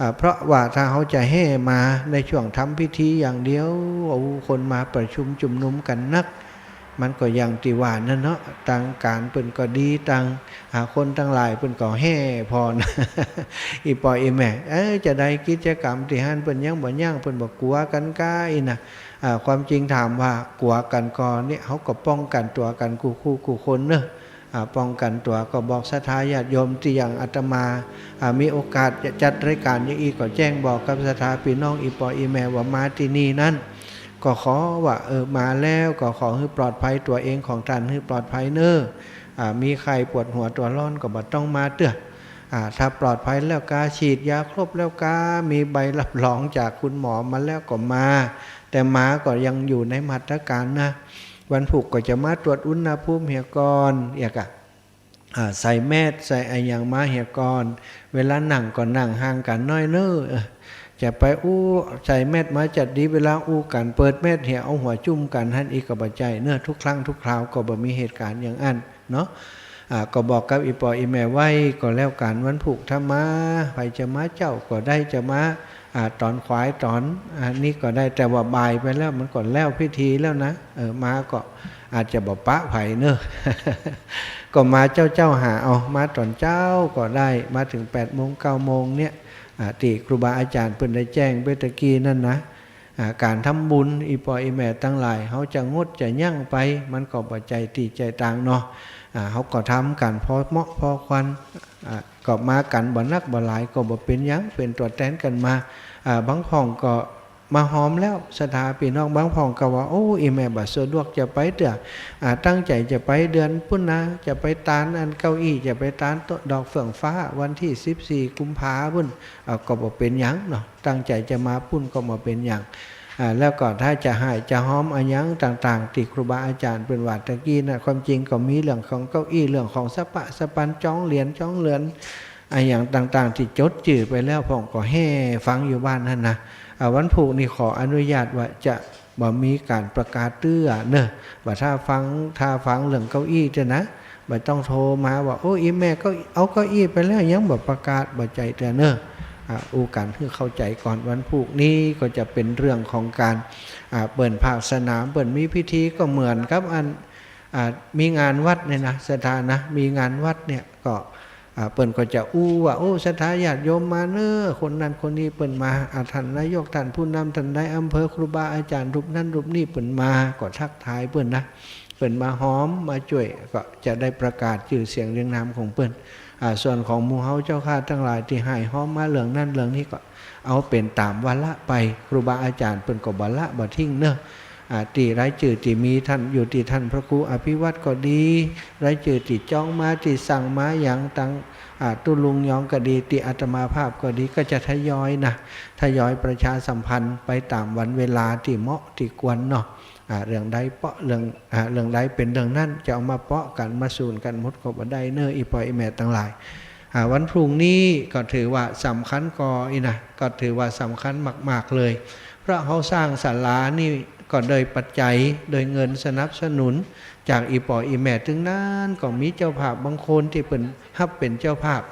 อ่า เพราะว่าถ้าเฮาจะแห่มาในช่วงทำพิธีอย่างเดียว เอาคนมาประชุมจุมนุมกั๋นนัก มันก็อย่างตี้ว่านั่นเนาะ ตางก๋านเปิ้นก็ดี ตาง อ่า คนตังหลายเปิ้นก็แห่ผ่อน อี่ป้ออี่แม่ เอ้ย จะได้กิจกรรมตี้หั้นเปิ้นยังบ่ยั้ง เปิ้นบ่กั๋วกั๋นก้าอี้นะ อ่า ความจริงถามว่ากั๋วกั๋นก่อ เนี่ย เฮาก็ป้องกั๋นตั๋วกั๋นกู้คู่กู้คนเนาะ อ่า ป้องกั๋นตั๋ว ก็บอกศรัทธาญาติโยมตี้อย่างอาตมา อ่า มีโอกาสจะจัดรายก๋านอย่างอี้ ก็แจ้งบอกกับศรัทธาปี้น้องอี่ป้ออี่แม่ว่ามาตี้นี่นั้น ก็ขอว่า เออ มาแล้วก็ขอหื้อปลอดภัยตั๋วเองของต้าน หื้อปลอดภัยเนาะ อ่า มีไข้ปวดหัวตั๋วร้อนก็บ่ต้องมาเตื้อ อ่า ถ้าปลอดภัยแล้วกา ฉีดยาครบแล้วกา มีใบรับรองจากคุณหมอมาแล้วก็มา แต่มาก็ยังอยู่ในมาตรก๋านนะ วันพูกก็จะมาตรวจอุณหภูมิเหียก่อน เหียก่า อ่า ใส่แมส ใส่อะหยังมาเหียก่อน เวลานั่งก็นั่งห่างกั๋นหน้อยเนาะ เออ จะไปอู้ ใส่แมสมาจัดดี เวลาอู้กั๋นเปิดแมสเหีย เอาหัวจุ่มกั๋นหั้น อี้ก็บ่ใจ้เนาะ ทุกครั้งทุกคราวก็บ่มีเหตุก๋ารณ์อย่างอั้นเนาะ อ่า ก็บอกกับอี่ป้ออี่แม่ไว้ก็แล้วกั๋น วันพูกถ้ามา ใผจะมาเจ๊าก็ได้ จะมา อ่า ต๋อนขวายต๋อน อ่า นี้ก็ได้ แต่ว่าบ่ายไปแล้วมันก็แล้วพิธีแล้วนะ เออ มาก็อาจจะบ่ปะใผเนาะ ก็มาเจ๊าๆ หาเอา มาต๋อนเจ๊าก็ได้ มาเถิงแปดโมงเก้าโมงเนี่ย อ่า ตี้ครูบาอาจ๋ารย์เปิ้นได้แจ้งไปตะกี้นั่นนะ อ่า ก๋านทำบุญอี่ป้ออี่แม่ตังหลาย เฮาจะงดจะยั้งไป มันก็บ่ใจ้ตี้ใจ้ตางเนาะ อ่า เฮาก็ทำกั๋นพอเหมาะพอควร อ่า ก็มากั๋นบ่นักบ่หลายก็บ่เป๋นหยัง เป๋นตั๋วแตนกั๋นมา อ่า บางพ่องก็มาฮอมแล้ว ศรัทธาปี้น้อง บางพ่องก็ว่า โอ้ อี่แม่บ่สะดวกจะไปเตื้อ อ่า ตั้งใจ๋จะไปเดือนปุ้นนะ จะไปตานอันเก้าอี้ จะไปตานโต๊ะดอกเฟื่องฟ้า วันตี้สิบสี่กุมภาปุ้น อ่า ก็บ่เป๋นหยังเนาะ ตั้งใจ๋จะมาปุ้นก็บ่เป๋นหยัง อ่า แล้วก็ถ้าจะไหว้จะฮอมอะหยังต่างๆ ตี้ครูบาอาจ๋ารย์เปิ้นว่าตะกี้นะ ความจริงก็มีเรื่องของเก้าอี้ เรื่องของสะปะสะปัน จ๊องเหรียญจ๊องเหริญ อะหยังต่างๆ ตี้จดจื้อไปแล้ว พ่องก็แห่ฟังอยู่บ้านหั้นนะ อ่า วันพูกนี่ขออนุญาตว่าจะบ่มีก๋านประกาศเตื้อเนาะ ว่าถ้าฟัง ถ้าฟังเรื่องเก้าอี้เตื้อนะ บ่ต้องโทรมาว่า โอ้ อี่แม่ก็เอาเก้าอี้ไปแล้ว ยังบ่ประกาศ บ่ใจ้เตื้อเนาะ อ่า อู้กั๋นหื้อเข้าใจ๋ก่อน วันพูกนี้ก็จะเป๋นเรื่องของก๋าน อ่า เปิ้นภาคสนาม เปิ้นมีพิธีก็เหมือนกับอัน อ่า มีงานวัดเนี่ยนะ ศรัทธานะ มีงานวัดเนี่ยก็ อ่า เปิ้นก็จะอู้ว่า โอ้ ศรัทธาญาติโยมมาเนาะ คนนั้นคนนี้เปิ้นมา อ่า ต้านนายก ต้านผู้นำ ต้านนายอำเภอ ครูบาอาจ๋ารย์รูปนั้นรูปนี้เปิ้นมา ก็ทักทายเปิ้นนะ เปิ้นมาฮอมมาจ้วย ก็จะได้ประกาศจื้อเสียงเรียงนามของเปิ้น อ่า ส่วนของหมู่เฮาเจ้าข้าตังหลายตี้ไหว้ฮอมมาเรื่องนั้นเรื่องนี้ก็ เอาเป๋นต๋ามวาระไป ครูบาอาจ๋ารย์เปิ้นก็บ่ละบ่ทิ้งเนาะ อ่า ตี้รายจื้อตี้มีต้าน อยู่ตี้ต้านพระครูอภิวัตรก็ดี รายจื้อตี้จ๊องมา ตี้สั่งมาหยังตัง อ่า ตุ๊ลุงยองก็ดี ตี้อาตมาภาพก็ดี ก็จะทยอยนะ ทยอยประชาสัมพันธ์ไปต๋ามวันเวลาตี้เหมาะตี้ควรเนาะ อ่า เรื่องใดเปาะเรื่อง อ่า เรื่องใดเป๋นเรื่องนั้น จะเอามาเปาะกั๋น มาสูนกั๋นหมดก็บ่ได้เนาะ อี่ป้ออี่แม่ตังหลาย อ่า วันพรุ่งนี้ก็ถือว่าสำคัญก่ออี้นะ ก็ถือว่าสำคัญมากๆ เลย เพราะเฮาสร้างศาลานี่ก็โดยปัจจัย โดยเงินสนับสนุนจากอี่ป้ออี่แม่ตึงนั้น ก็มีเจ้าภาพบางคนตี้เปิ้นฮับเป๋นเจ้าภาพ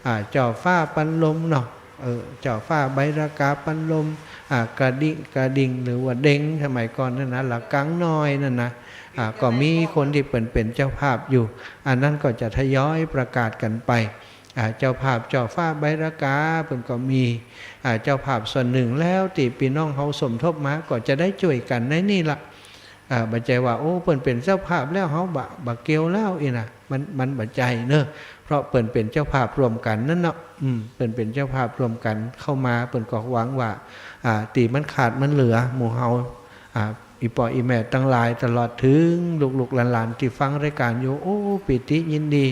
อ่า เจ้าฟ้าปันลมเนาะ เออ เจ้าฟ้าใบระกาปันลม อ่า กระดิ่ง กระดิ่ง หรือว่าเด็ง สมัยก่อนนั่นนะ ระฆังน้อยนั่นนะ อ่า ก็มีคนตี้เปิ้นเป๋นเจ้าภาพอยู่ อันนั้นก็จะทยอยประกาศกั๋นไป อ่า เจ้าภาพเจ้าฟ้าใบระกาเปิ้นก็มี อ่า เจ้าภาพส่วนนึ่ง แล้วตี้ปี้น้องเฮาสมทบมาก็จะได้จ้วยกั๋นในนี่ละ อ่า บ่ใจ้ว่า โอ้ เปิ้นเป๋นเจ้าภาพแล้วเฮาบ่ บ่เกี่ยวแล้วอี้นะ มัน มันบ่ใจ้เนาะ เพราะเปิ้นเป๋นเจ้าภาพร่วมกั๋นนั้นเนาะ อืม เปิ้นเป๋นเจ้าภาพร่วมกั๋นเข้ามา เปิ้นก็หวังว่า อ่า ตี้มันขาดมันเหลือ หมู่เฮา อ่า อี่ป้ออี่แม่ตังหลาย ตลอดเถิงลูกๆหลานๆตี้ฟังรายก๋านอยู่ โอ้ ปีติยินดี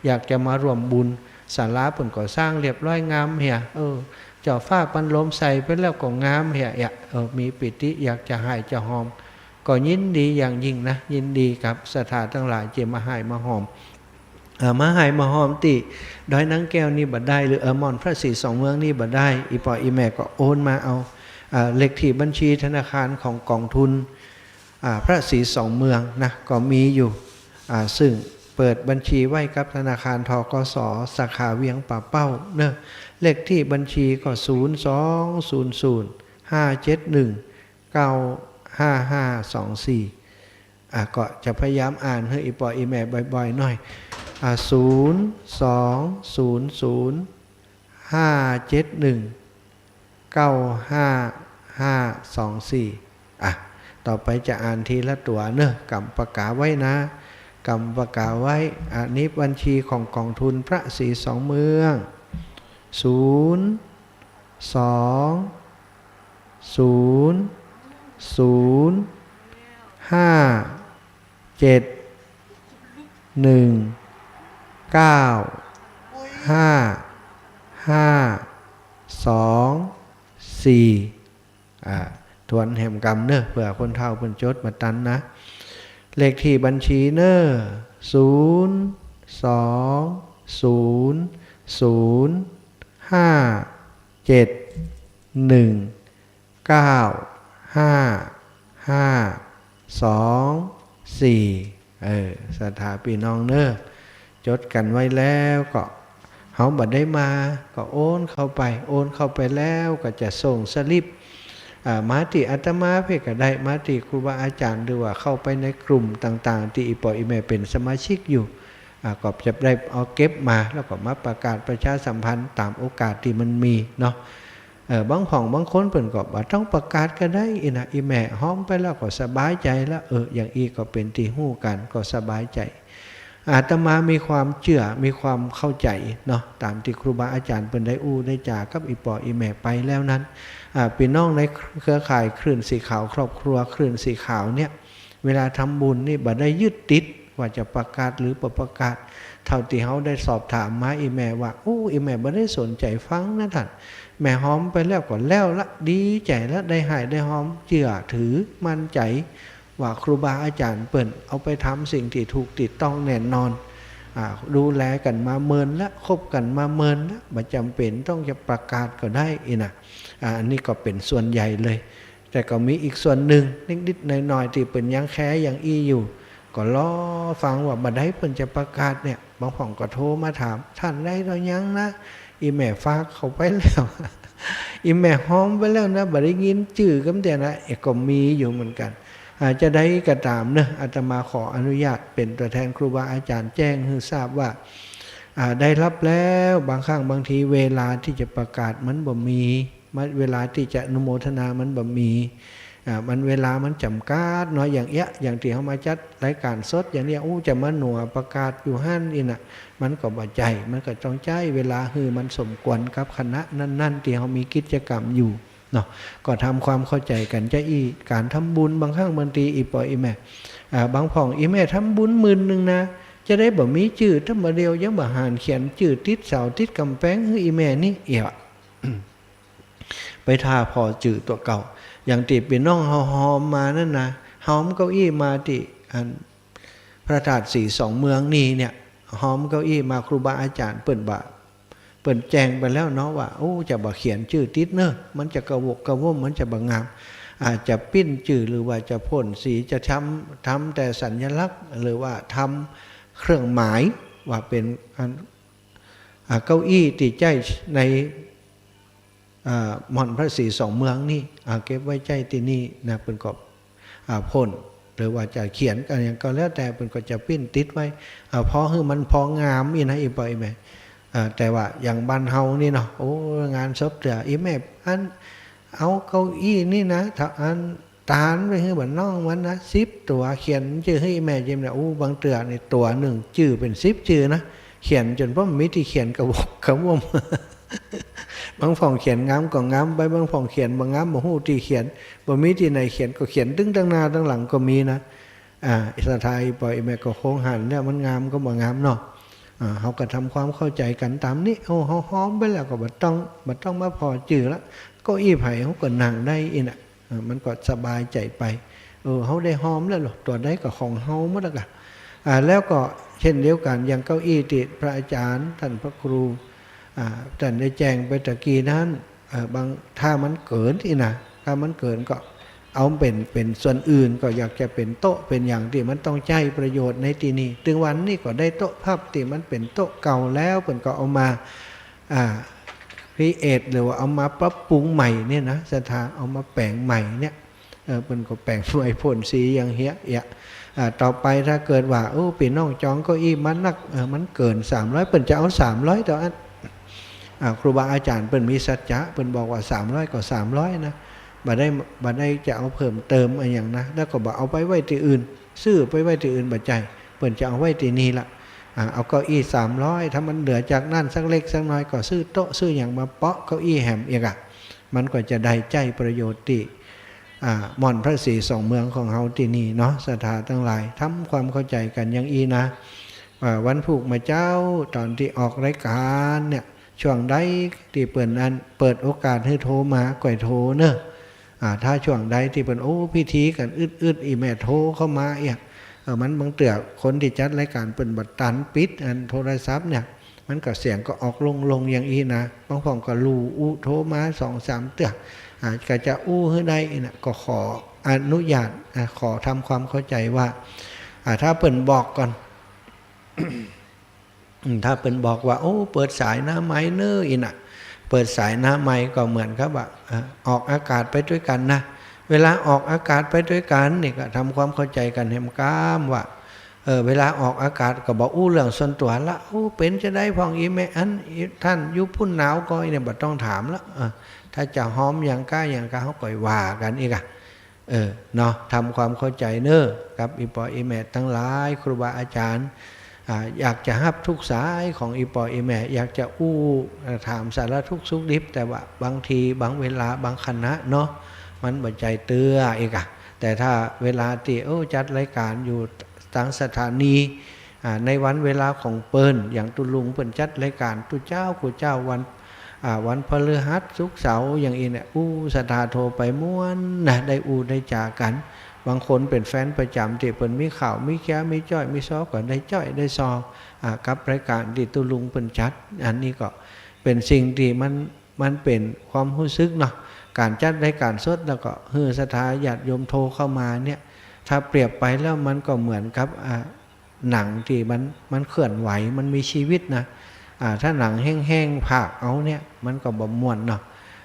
อยากจะมาร่วมบุญ ศาลาเปิ้นก็สร้างเรียบร้อยงามเหีย เออ เจ้าฟ้าปันลมใส่ไปแล้วก็งามเหีย เออ มีปีติอยากจะฮ่ายจะหอม ก็ยินดีอย่างยิ่งนะ ยินดีกับศรัทธาตังหลายตี้มาฮ่ายมาหอม เอ่อ มาฮ่ายมาหอมตี้ดอยนางแก้วนี่บ่ได้ หรือ เอ่อ ม่อนพระศรีสองเมืองนี่บ่ได้ อี่ป้ออี่แม่ก็โอนมาเอา อ่า เลขตี้บัญชีธนาคารของก๋องทุน อ่า พระศรีสองเมืองนะ ก็มีอยู่ อ่า ซึ่งเปิดบัญชีไว้กับธนาคาร ธ.ก.ส. สาขาเวียงป่าเป้าเนาะ เลขตี้บัญชีก็ ศูนย์สองศูนย์ศูนย์ห้าเจ็ดหนึ่งเก้าห้าห้าสองสี่ อ่ะ ก็จะพยายามอ่านหื้ออี่ป้ออี่แม่บ่อยๆหน่อย อ่ะ ศูนย์สองศูนย์ศูนย์ห้าเจ็ดหนึ่งเก้าห้าห้าสองสี่ อ่ะ ต่อไปจะอ่านทีละตั๋วเนาะ กำปากกาไว้นะ กำปากกาไว้ อันนี้บัญชีของก๋องทุนพระศรีสองเมือง ศูนย์สอง ศูนย์ ศูนย์ ห้า เจ็ด หนึ่ง เก้า ห้า ห้า สอง สี่ อ่า ทวนแหมกำเนาะ เผื่อคนเฒ่าเปิ้นจดบ่ตันนะ เลขตี้บัญชีเนาะ ศูนย์ สอง ศูนย์ ศูนย์ ห้า เจ็ด หนึ่ง เก้า ห้า ห้า สอง สี่ เออ ศรัทธาปี้น้องเนาะ จดกั๋นไว้แล้วก็ เฮาบ่ได้มา ก็โอนเข้าไป โอนเข้าไปแล้วก็จะส่งสลิป อ่า มาตี้อาตมาเพ่นก็ได้ มาตี้ครูบาอาจ๋ารย์ หรือว่าเข้าไปในกลุ่มต่างๆ ตี้อี่ป้ออี่แม่เป๋นสมาชิกอยู่ อ่า ก็จะได้เอาเก็บมา แล้วก็มาประกาศประชาสัมพันธ์ต๋ามโอกาสตี้มันมีเนาะ เออ บางพ่องบางคนเปิ้นก็บ่ต้องประกาศก็ได้ อี้นะ อี่แม่หอมไปแล้วก็สบายใจ๋แล้ว เออ อย่างอี้ก็เป๋นตี้ฮู้กั๋น ก็สบายใจ๋ อาตมามีความเจื้อ มีความเข้าใจ๋เนาะ ต๋ามตี้ครูบาอาจ๋ารย์เปิ้นได้อู้ได้จากับอี่ป้ออี่แม่ไปแล้วนั้น อ่า ปี้น้องในเครือข่ายคลื่นสีขาว ครอบครัวคลื่นสีขาวเนี่ย เวลาทำบุญนี่บ่ได้ยึดติดว่าจะประกาศหรือบ่ประกาศ เท่าตี้เฮาได้สอบถามมา อี่แม่ว่า โอ้ อี่แม่บ่ได้สนใจ๋ฟังนะต้าน แม่หอมไปแล้วก็แล้วละ ดีใจ๋ละ ได้ฮ่ายได้หอม เจื้อถือมั่นใจ๋ว่าครูบาอาจ๋ารย์เปิ้นเอาไปทำสิ่งตี้ถูกตี้ต้องแน่นอน อ่า ดูแลกั๋นมาเมินละ คบกั๋นมาเมินละ บ่จ๋ำเป๋นต้องจะประกาศก็ได้ อี้นะ อ่า อันนี้ก็เป๋นส่วนใหญ่เลย แต่ก็มีอีกส่วนนึ่งนิดๆหน่อยๆ ตี้เปิ้นยังแคยังอี้อยู่ ก็รอฟังว่าบ่าใดเปิ้นจะประกาศเนี่ย บางพ่องก็โทรมาถาม ต้านได้หรือยังนะ อี่แม่ฝากเข้าไปแล้ว อี่แม่หอมไปแล้วนะ บ่ได้ยินจื้อกำเตื้อนะ เอ๊ะ ก็มีอยู่เหมือนกั๋น อ่า จะใดก็ต๋ามเนาะ อาตมาขออนุญาตเป๋นตั๋วแทนครูบาอาจ๋ารย์แจ้งหื้อทราบว่า อ่า ได้รับแล้ว บางครั้งบางทีเวลาตี้จะประกาศมันบ่มี มัน เวลาตี้จะอนุโมทนามันบ่มี อ่า มัน เวลามันจ๋ำกัดเนาะ อย่างเอี้ย อย่างตี้เฮามาจัดรายก๋านสดอย่างเนี้ย อู้ จะมาหนัวประกาศอยู่หั้นอี้นะ มันก็บ่ใจ้ มันก็ต้องใจ๊เวลาหื้อมันสมควรกับคณะนั้นๆ ตี้เฮามีกิจกรรมอยู่เนาะ ก็ทำความเข้าใจ๋กั๋นจะอี้ ก๋านทำบุญบางครั้งบางที อี่ป้ออี่แม่ อ่า บางพ่อง อี่แม่ทำบุญหมื่นนึ่งนะ จะใดบ่มีจื้อ แต่บ่าเดี่ยวยังบ่หันเขียนจื้อติดเสาติดก๋ำแปงหื้ออี่แม่นี่เอี้ย ไปถ่าผ่อจื้อตั๋วเก่า อย่างตี้ปี้น้องเฮาหอมมานั้นนะ หอมเก้าอี้มาตี้อันพระธาตุสีสองเมืองนี่เนี่ย หอมเก้าอี้มา ครูบาอาจ๋ารย์เปิ้นบ่า เปิ้นแจ้งไปแล้วเนาะว่า โอ้ จะบ่าเขียนจื้อติดเนาะ มันจะกระวกกระว่ม มันจะบ่างาม อาจจะปิ้นจื้อ หรือว่าจะพ่นสี จะทำ ทำแต่สัญลักษณ์ หรือว่าทำเครื่องหมายว่าเป๋นอัน อ่า เก้าอี้ตี้ใจ๊ใน อ่า หม่อนพระศรีสองเมืองนี่ อ่า เก็บไว้ใจ๊ตี้นี่นะ เปิ้นก็ อ่า พ่น หรือว่าจะเขียนอะหยังก็แล้วแต่ เปิ้นก็จะปริ้นติดไว้ อ่า พอหื้อมันพองามอี้นะ อี่ป้ออี่แม่ อ่า แต่ว่าอย่างบ้านเฮานี่เนาะ โอ้ งานศพเตื้อ อี่แม่ อัน เอาเก้าอี้นี่นะ ถ้าอัน ตานไปหื้อบ่าวน้องมันนะ สิบตั๋ว เขียนจื้อหื้ออี่แม่เจียมเนี่ย อู้ บางเตื้อนี่ตั๋วนึ่งจื้อเป๋นสิบจื้อนะ เขียนจ๋นบ่มีตี้เขียนกะวกกะว่ม บางพ่องเขียนงามก็งามไป บางพ่องเขียนบ่งาม บ่ฮู้ตี้เขียน บ่มีตี้ไหนเขียน ก็เขียนตึงตังหน้าตังหลังก็มีนะ อ่า ศรัทธาอี่ป้ออี่แม่ก็คงหันแล้ว มันงามก็บ่งามเนาะ อ่า เฮาก็ทำความเข้าใจ๋กั๋นต๋ามนี้ โอ้ เฮาฮอมไปแล้วก็บ่ต้อง บ่ต้องมาผ่อจื้อละ เก้าอี้ใผเฮาก็นั่งได้อี้น่ะ เออ มันก็สบายใจ๋ไป เออ เฮาได้ฮอมแล้วเหรอ ตั๋วใดก็ของเฮาหมดแล้วกะ อ่า แล้วก็เช่นเดียวกั๋น อย่างเก้าอี้ตี้พระอาจ๋ารย์ ต้านพระครู อ่า ต้านได้แจ้งไปตะกี้นั้น เออ บาง ถ้ามันเกินอี้นะ ถ้ามันเกินก็เอาเป๋น เป๋นส่วนอื่น ก็อยากจะเป๋นโต๊ะ เป๋นหยังตี้มันต้องใจ๊ประโยชน์ในตี้นี่ ตึงวันนี้ก็ได้โต๊ะพับตี้มันเป๋นโต๊ะเก่าแล้ว เปิ้นก็เอามา อ่า ครีเอท หรือว่าเอามาปรับปรุงใหม่เนี่ยนะ ศรัทธา เอามาแป๋งใหม่เนี่ย เออ เปิ้นก็แป๋งใหม่ พ่นสีอย่างเฮี้ยะเอี้ยะ อ่า ต่อไปถ้าเกิดว่า โอ้ ปี้น้องจองเก้าอี้มานัก เออ มันเกินสามร้อย เปิ้นจะเอาสามร้อยเต้าอั้น อ่า ครูบาอาจ๋ารย์เปิ้นมีสัจจะ เปิ้นบอกว่าสามร้อยก็สามร้อยนะ บ่ได้ บ่ได้จะเอาเพิ่มเติมอะหยังนะ แล้วก็บ่เอาไปไว้ตี้อื่น ซื้อไปไว้ตี้อื่นบ่ใจ้ เปิ้นจะเอาไว้ตี้นี่ละ อ่า เอาเก้าอี้สามร้อย ถ้ามันเหลือจากนั้นสักเล็กสักน้อยก็ซื้อโต๊ะซื้อหยังมาเปาะเก้าอี้แหมอีกอะ มันก็จะได้ใจ๊ประโยชน์ตี้ อ่า หม่อนพระศรีสองเมืองของเฮาตี้นี่เนาะ ศรัทธาตังหลาย ทำความเข้าใจ๋กั๋นอย่างอี้นะ อ่า วันพูกเมื่อเจ๊า ต๋อนตี้ออกรายก๋านเนี่ย ช่วงใดตี้เปิ้นอัน เปิดโอกาสหื้อโทรมา ก้อยโทรเนาะ อ่า ถ้าช่วงใดตี้เปิ้น โอ้ พิธีกั๋นอึดๆ อี่แม่โทรเข้ามาเอี้ยะ เออ มันบางเตื้อคนตี้จัดรายก๋านเปิ้นบ่ตันปิดอันโทรศัพท์เนี่ย มันก็เสียงก็ออกลงๆ อย่างอี้นะ บางพ่องก็ลู่อู้โทรมาสองสามเตื้อ อ่า ก็จะอู้หื้อได้อี้นะ ก็ขออนุญาต อ่า ขอทำความเข้าใจ๋ว่า อ่า ถ้าเปิ้นบอกก่อน อืม ถ้าเปิ้นบอกว่า โอ้ เปิดสายหน้าไมค์เน่ออี้น่ะ เปิดสายหน้าไมค์ก็เหมือนกับว่า เอ่อ ออกอากาศไปตวยกั๋นนะ เวลาออกอากาศไปตวยกั๋นนี่ก็ทำความเข้าใจ๋กั๋นแหมก้ามว่า เออ เวลาออกอากาศก็บ่อู้เรื่องส่วนตั๋วละ โอ้ เป๋นจาใดพ่องอี่แม่ อัน อี่ต้านอยู่ปู้นหนาวก่อ อี่เนี่ยบ่ต้องถามละ เออ ถ้าจะฮอมหยังก้าหยังก้า เฮาก็ว่ากั๋นอีกอะ เออ เนาะ ทำความเข้าใจ๋เน่อ กับอี่ป้ออี่แม่ตังหลาย ครูบาอาจ๋ารย์ อ่า อยากจะฮับทุกสายของอี่ป้ออี่แม่ อยากจะอู้ เอ่อ ถามสารทุกข์สุขดิบ แต่ว่าบางที บางเวลา บางขณะเนาะ มันบ่ใจ้เตื้ออีกอะ แต่ถ้าเวลาตี้ โอ้ จัดรายก๋านอยู่ตางสถานี อ่า ในวันเวลาของเปิ้น อย่างตุ๊ลุงเปิ้นจัดรายก๋านตุ๊เจ๊า กู้เจ๊า วัน อ่า วันพฤหัส ศุกร์ เสาร์ อย่างอี้เนี่ย อู้ ศรัทธาโทรไปม่วนนะ ได้อู้ได้จ๋ากั๋น บางคนเป๋นแฟนประจ๋ำตี้เปิ้นมีข่าว มีแค้ว มีจ้อย มีซอ ก็ได้จ้อยได้ซอ อ่า กับรายก๋านตี้ตุ๊ลุงเปิ้นจัด อันนี้ก็เป๋นสิ่งตี้มัน มันเป๋นความฮู้สึกเนาะ ก๋านจัดรายก๋านสด แล้วก็หื้อศรัทธาญาติโยมโทรเข้ามาเนี่ย ถ้าเปรียบไปแล้วมันก็เหมือนกับ อ่า หนังตี้มัน มันเคลื่อนไหว มันมีชีวิตนะ อ่า ถ้าหนังแห้งๆ พากย์เอาเนี่ย มันก็บ่ม่วนเนาะ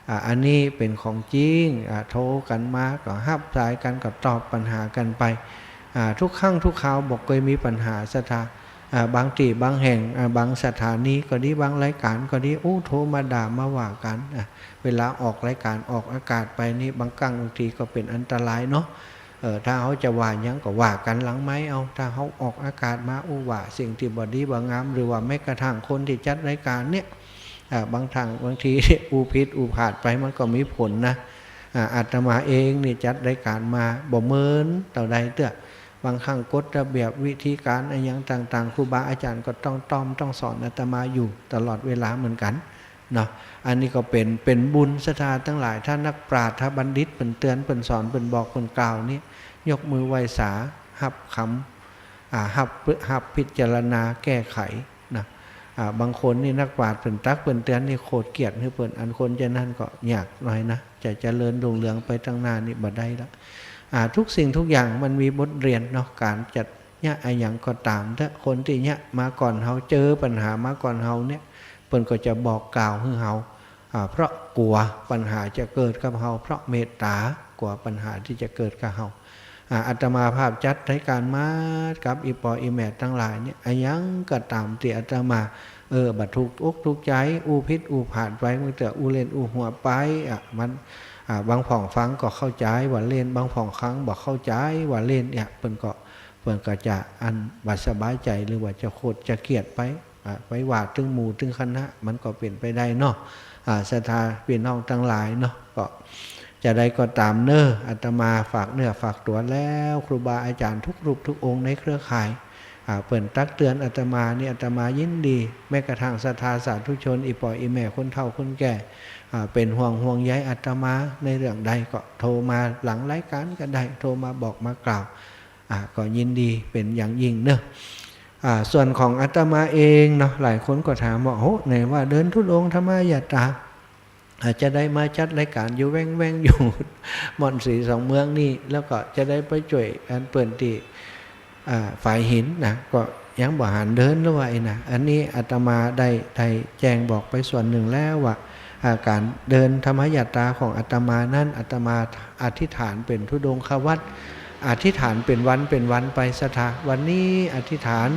อ่า อันนี้เป๋นของจริง อ่า โทรกั๋นมาก็ฮับสายกั๋น ก็ตอบปัญหากั๋นไป อ่า ทุกครั้งทุกคราวบ่เกยมีปัญหาศรัทธา อ่า บางตี้บางแห่ง อ่า บางสถานีก็ดี บางรายก๋านก็ดี อู้ โทรมาด่ามาว่ากั๋น อ่า เวลาออกรายก๋านออกอากาศไปนี่ บางครั้งบางทีก็เป๋นอันตรายเนาะ เออ ถ้าเฮาจะว่าหยังก็ว่ากั๋นหลังไมค์เอา ถ้าเฮาออกอากาศมาอู้ว่าสิ่งตี้บ่ดีบ่งาม หรือว่าแม้กระทั่งคนตี้จัดรายก๋านเนี่ย อ่า บางครั้งบางที อู้ผิดอู้พลาดไปมันก็มีผลนะ อ่า อาตมาเองนี่จัดรายก๋านมาบ่เมินเต้าใดเตื้อ บางครั้งกฎระเบียบวิธีก๋านอะหยังต่างๆ ครูบาอาจ๋ารย์ก็ต้องต้อมต้องสอนอาตมาอยู่ตลอดเวลาเหมือนกั๋น เนาะ อันนี้ก็เป๋น เป๋นบุญศรัทธาตังหลาย ถ้านักปราชญ์ ถ้าบัณฑิตเปิ้นเตือน เปิ้นสอน เปิ้นบอก เปิ้นกล่าวนี่ ยกมือไหว้สา ฮับกำ อ่า ฮับ ฮับพิจารณาแก้ไขนะ อ่า บางคนนี่นักปราชญ์เปิ้นตักเปิ้นเตือนนี่โขดเขียดหื้อเปิ้น อันคนจานั้นก็ยากหน่อยนะ จะเจริญรุ่งเรืองไปตังหน้านี่บ่ได้ละ อ่า ทุกสิ่งทุกอย่างมันมีบทเรียนเนาะ ก๋านจัดเยียะอะหยังก็ต๋ามเต๊อะ คนตี้เยียะมาก่อนเฮา เจอปัญหามาก่อนเฮาเนี่ย เปิ้นก็จะบอกกล่าวหื้อเฮา อ่า เพราะกั๋วปัญหาจะเกิดกับเฮา เพราะเมตต๋ากั๋วปัญหาตี้จะเกิดกับเฮา อ่า อาตมาภาพจัดรายก๋านมากับอี่ป้ออี่แม่ตังหลายเนี่ย อะหยังก็ต๋ามตี้อาตมา เออ บ่ถูกอกถูกใจ๋ อู้ผิดอู้ผาดไป บางเตื้ออู้เล่นอู้หัวไป อ่ะ มัน อ่า บางพ่องฟังก็เข้าใจ๋ว่าเล่น บางพ่องฟังบ่เข้าใจ๋ว่าเล่นเนี่ย เปิ้นก็ เปิ้นก็จะอันบ่สบายใจ๋ หรือว่าจะโขดจะเกลียดไป อ่า ไปว่าตึงหมู่ตึงคณะ มันก็เป๋นไปได้เนาะ อ่า ศรัทธาปี้น้องตังหลายเนาะ ก็จะใดก็ต๋ามเน่อ อาตมาฝากเนื้อฝากตั๋วแล้ว ครูบาอาจ๋ารย์ทุกรูปทุกองค์ในเครือข่าย อ่า เปิ้นตักเตือนอาตมานี่ อาตมายินดี แม้กระทั่งศรัทธาสาธุชน อี่ป้ออี่แม่คนเฒ่าคนแก่ อ่า เป๋นห่วงห่วงใยอาตมาในเรื่องใดก็โทรมาหลังรายก๋านก็ได้ โทรมาบอกมากล่าว อ่า ก็ยินดีเป๋นอย่างยิ่งเนาะ อ่า ส่วนของอาตมาเองเนาะ หลายคนก็ถามว่า โอ้ ไหนว่าเดินธุดงค์ธรรมยาตรา อ่า จะได้มาจัดรายก๋านอยู่แว่งๆ อยู่ ม่อนสีสองเมืองนี่ แล้วก็จะได้ไปจ้วยอันเปิ้นตี้ อ่า ฝายหินนะ ก็ยังบ่หันเดินหรือว่าไอ้นะ อันนี้อาตมาได้ ได้แจ้งบอกไปส่วนนึ่งแล้วว่า อ่า ก๋านเดินธรรมยาตราของอาตมานั้น อาตมาอธิษฐานเป๋นธุดงควัตร อธิษฐานเป๋นวันเป๋นวันไป ศรัทธา วันนี้อธิษฐาน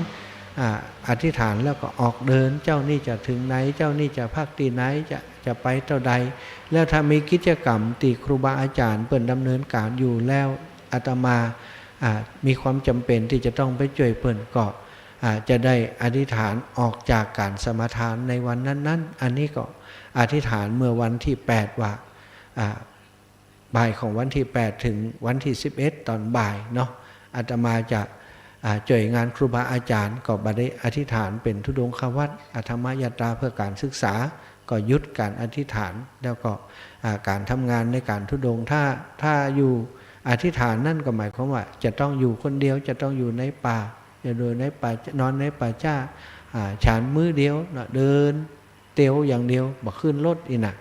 อ่า อธิษฐานแล้วก็ออกเดิน เจ๊านี่จะเถิงไหน เจ๊านี่จะพักตี้ไหน จะ จะไปเต้าใด แล้วถ้ามีกิจกรรมตี้ครูบาอาจ๋ารย์เปิ้นดำเนินก๋านอยู่แล้ว อาตมา อ่า มีความจ๋ำเป๋นตี้จะต้องไปจ้วยเปิ้นก็ อ่า จะได้อธิษฐานออกจากก๋านสมาทานในวันนั้นๆ อันนี้ก็อธิษฐานเมื่อวันตี้แปดว่า อ่า บ่ายของวันตี้แปดเถิงวันตี้สิบเอ็ดต๋อนบ่ายเนาะ อาตมาจะ อ่า จ้วยงานครูบาอาจ๋ารย์ ก็บ่ได้อธิษฐานเป๋นธุดงควัตร อ่า ธรรมยาตราเพื่อก๋านศึกษา ก็หยุดก๋านอธิษฐาน แล้วก็ อ่า ก๋านทำงานในก๋านธุดงค์ ถ้า ถ้าอยู่อธิษฐานนั่นก็หมายความว่าจะต้องอยู่คนเดียว จะต้องอยู่ในป่า จะอยู่ในป่า นอนในป่าจ๊า อ่า ฉันมื้อเดียวเนาะ เดินเตียวอย่างเดียว บ่ขึ้นรถอี้นะ